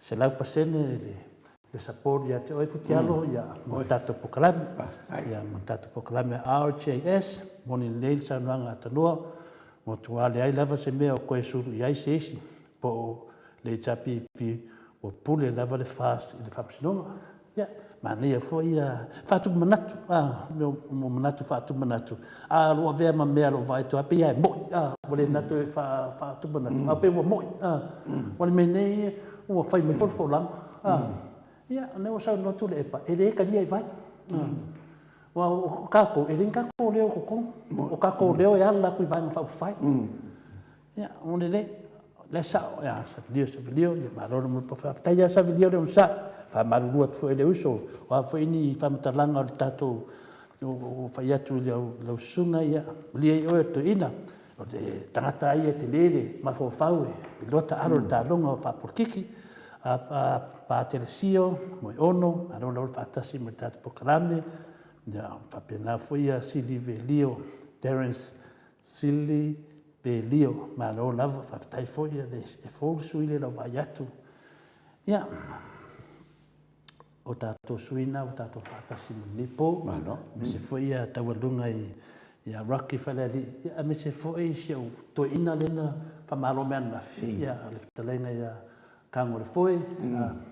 100% le, le support ia te oe Futialo, ia, mo le tatou polokalame, ia, mo le tatou polokalame RJS, moni lelei le saunoaga a Tanoa, ua matua leai lava se mea o toe sulu i ai se isi, po o le HRPP ua pule lava le FAST i le Faamasinoga. Ia, manaia foi ia faatupu manatu, a, mo manatu faatupu manatu, a o lo o avea ma mea o lo o vaai atu lava pei lava e moi, a, ua le manatu e faatupu manatu, a pei ua moi, a. O le mea nei ua fai mai foi le folauga, a. Ia, o lea ua saunoa Tuilaepa, e le talia i vai, a. Aua o tatou, e leai ni tatou leo i totonu, o tatou leo e ala atu i Vaega Faaupufai. Ia, ua lelei. O lea e sao, ia, Savelio, Savelio, ia malo le moe. Faafetai ia Savelio le onosai. Faamalulu atu foi i le uso, o a foi ni faamatalaga o le tatou o fai atu i lau susuga, ia, malie ai oe o le toeaina. O le tagata lava ia e tele le mafaufau e iloa taalo i le taaloga o faapolokiki. Patelesio, Moeono, malo lava le faatasi ma le tatou polokalame. Ia, faapena foi ia Silivelio Terence Sili. Pelio, malo lava, faafetai foi e fou le sui lea i lau vaai atu. Ia, o tatou sui na ua tatou faatasi ma lenei po. Malo. Aemaise foi ia taualuga i ia Rocky Falealii, ia aemaise foi si ou toeaina lea na faamalo mai ananafi, ia le fetalaiga ia Tagolefoe,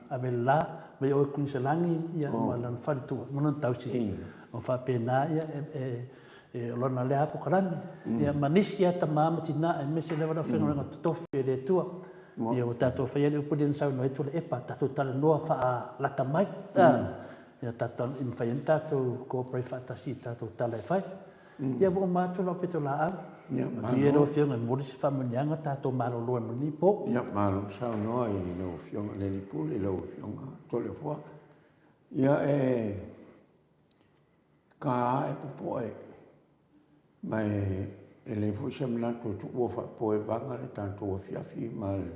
ave le la, mai oe Kuiniselagi ia ma lana faletua ma lana tausi. O faapena ia e o lana lea polokalame. Ia ma nisi lava tama ma tina aemaise lava le aufaigaluega totofi a le Atua. Ia ua tatou faia le upu lea na saunoa ai Tuilaepa, tatou talanoa faalata mai. Ia tatou e mafai ai ona tatou cooperate faatasi i tatou tala e fai. Ia ua uma atu lau pitolaau. Ia, Manuia lau Afioga, e momoli se faamanuiaga tatou malolo ai ma lenei po. Ia, malo saunoa i lau Afioga i le Alii Pule, lau Afioga Toleafoa. Ia, e ka e popoe, ma e leai foi se manatu e tuua faapoevaga le tatou afiafi ma le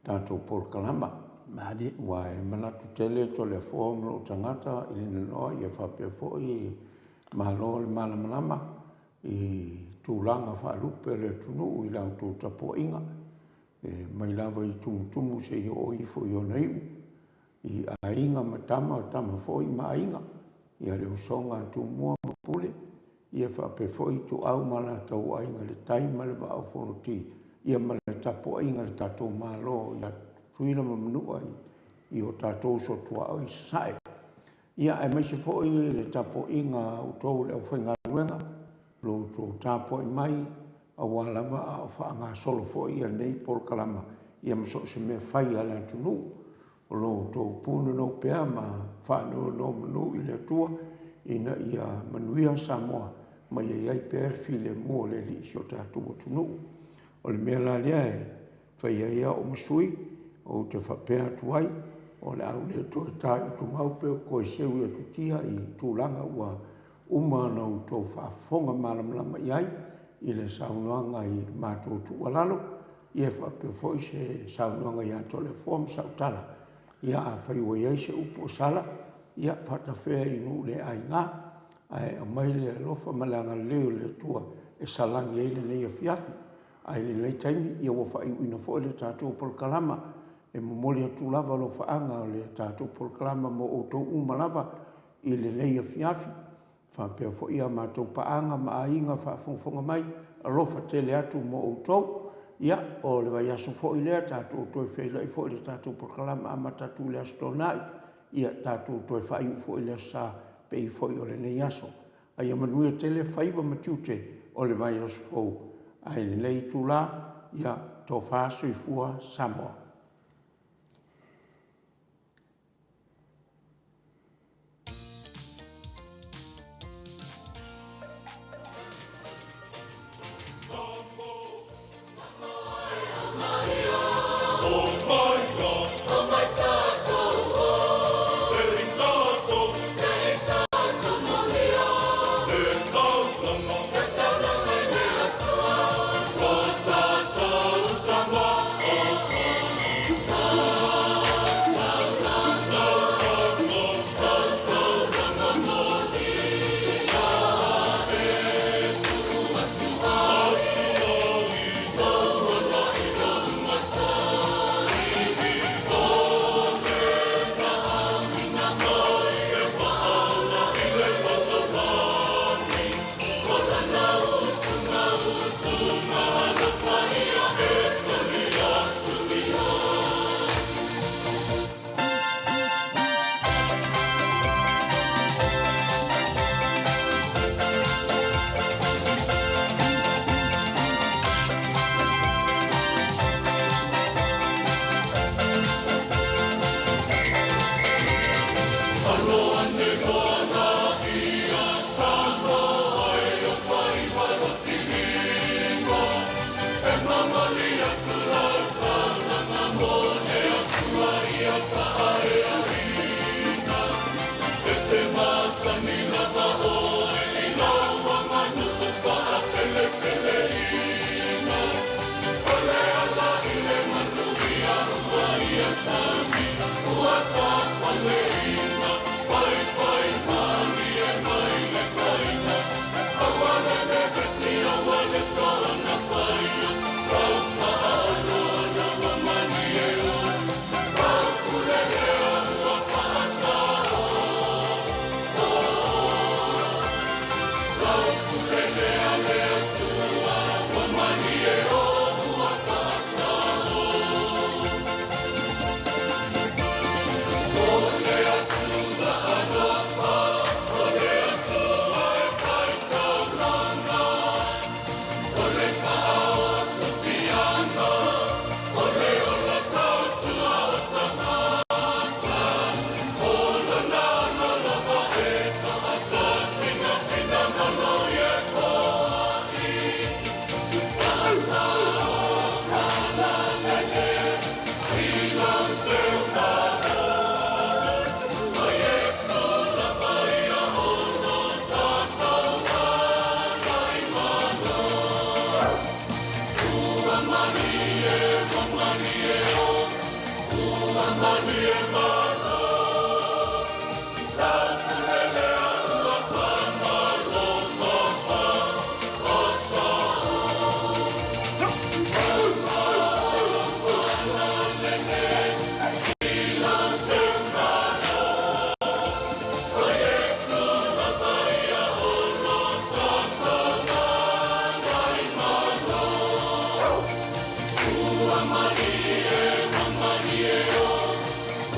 tatou polokalama. Malie. Aua e manatu tele Toleafoa ma lou tagata i le nanoa, ia faapea foi Malo le malamalama i tulaga faalupe o le atunuu i la outou tapuaiga, e mai lava i tumutumu seia oo ifo i ona iu, i aiga ma tama, o tama foi ma aiga, ia le usoga a Tumua ma Pule, ia faapea foi Ituau ma latou aiga i le tai ma le Vaa o Fonoti, ia ma le tapuaiga a le tatou Malo ia Tutuila ma Manua i o tatou uso tuaoi i Sasae. Ia, aemaise foi le tapuaiga a outou le aufaigaluega, lo outou tapuai mai aua lava a o faagasolo foi lenei polokalama ia ma so o se mea fai a le atunuu. O lo outou punonou pea ma faanonomanu i le Atua ina ia manuia Samoa ma ia i ai pea le filemu o le Alii i si o tatou atunuu. O le mea la lea e Fai ai au ma sui, ou te faapea atu ai, o le a ou le toe tāitumau pe ou toe seui atu tia i tulaga ua uma ona outou faafofoga malamalama i ai i le saunoaga i le matou tuualalo, ia faapea foi se saunoaga ia Toleafoa ma Sautala. Ia afai ua i ai se upu o sala, ia faatafea i nuu le aiga, ae aumai le alofa ma le agalelei o le Atua e salani ai lenei afiafi. Ae i lenei taimi, ia ua faaiuina foi le tatou polokalama. E momoli atu lava alofaaga o le tatou polokalama mo outou uma lava i lenei afiafi. Faapea foi a matou paaga ma aiga faafogafoga mai, alofa tele atu mo outou. Ia, o le vaiaso foi lea, tatou toe feiloai foi i le tatou polokalama amata atu i le Aso Toonai. Ia, tatou toe faaiu foi i le Aso Sa, pei foi o lenei aso. A ia manuia tele faiva ma tiute o le vaiaso fou. Ae i lenei itula, ia tofa soifua Samoa.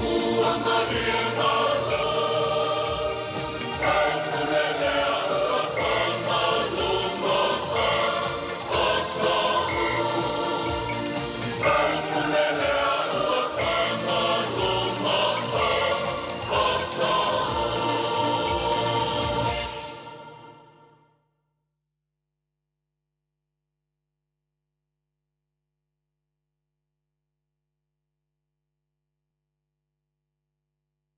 Ua malie,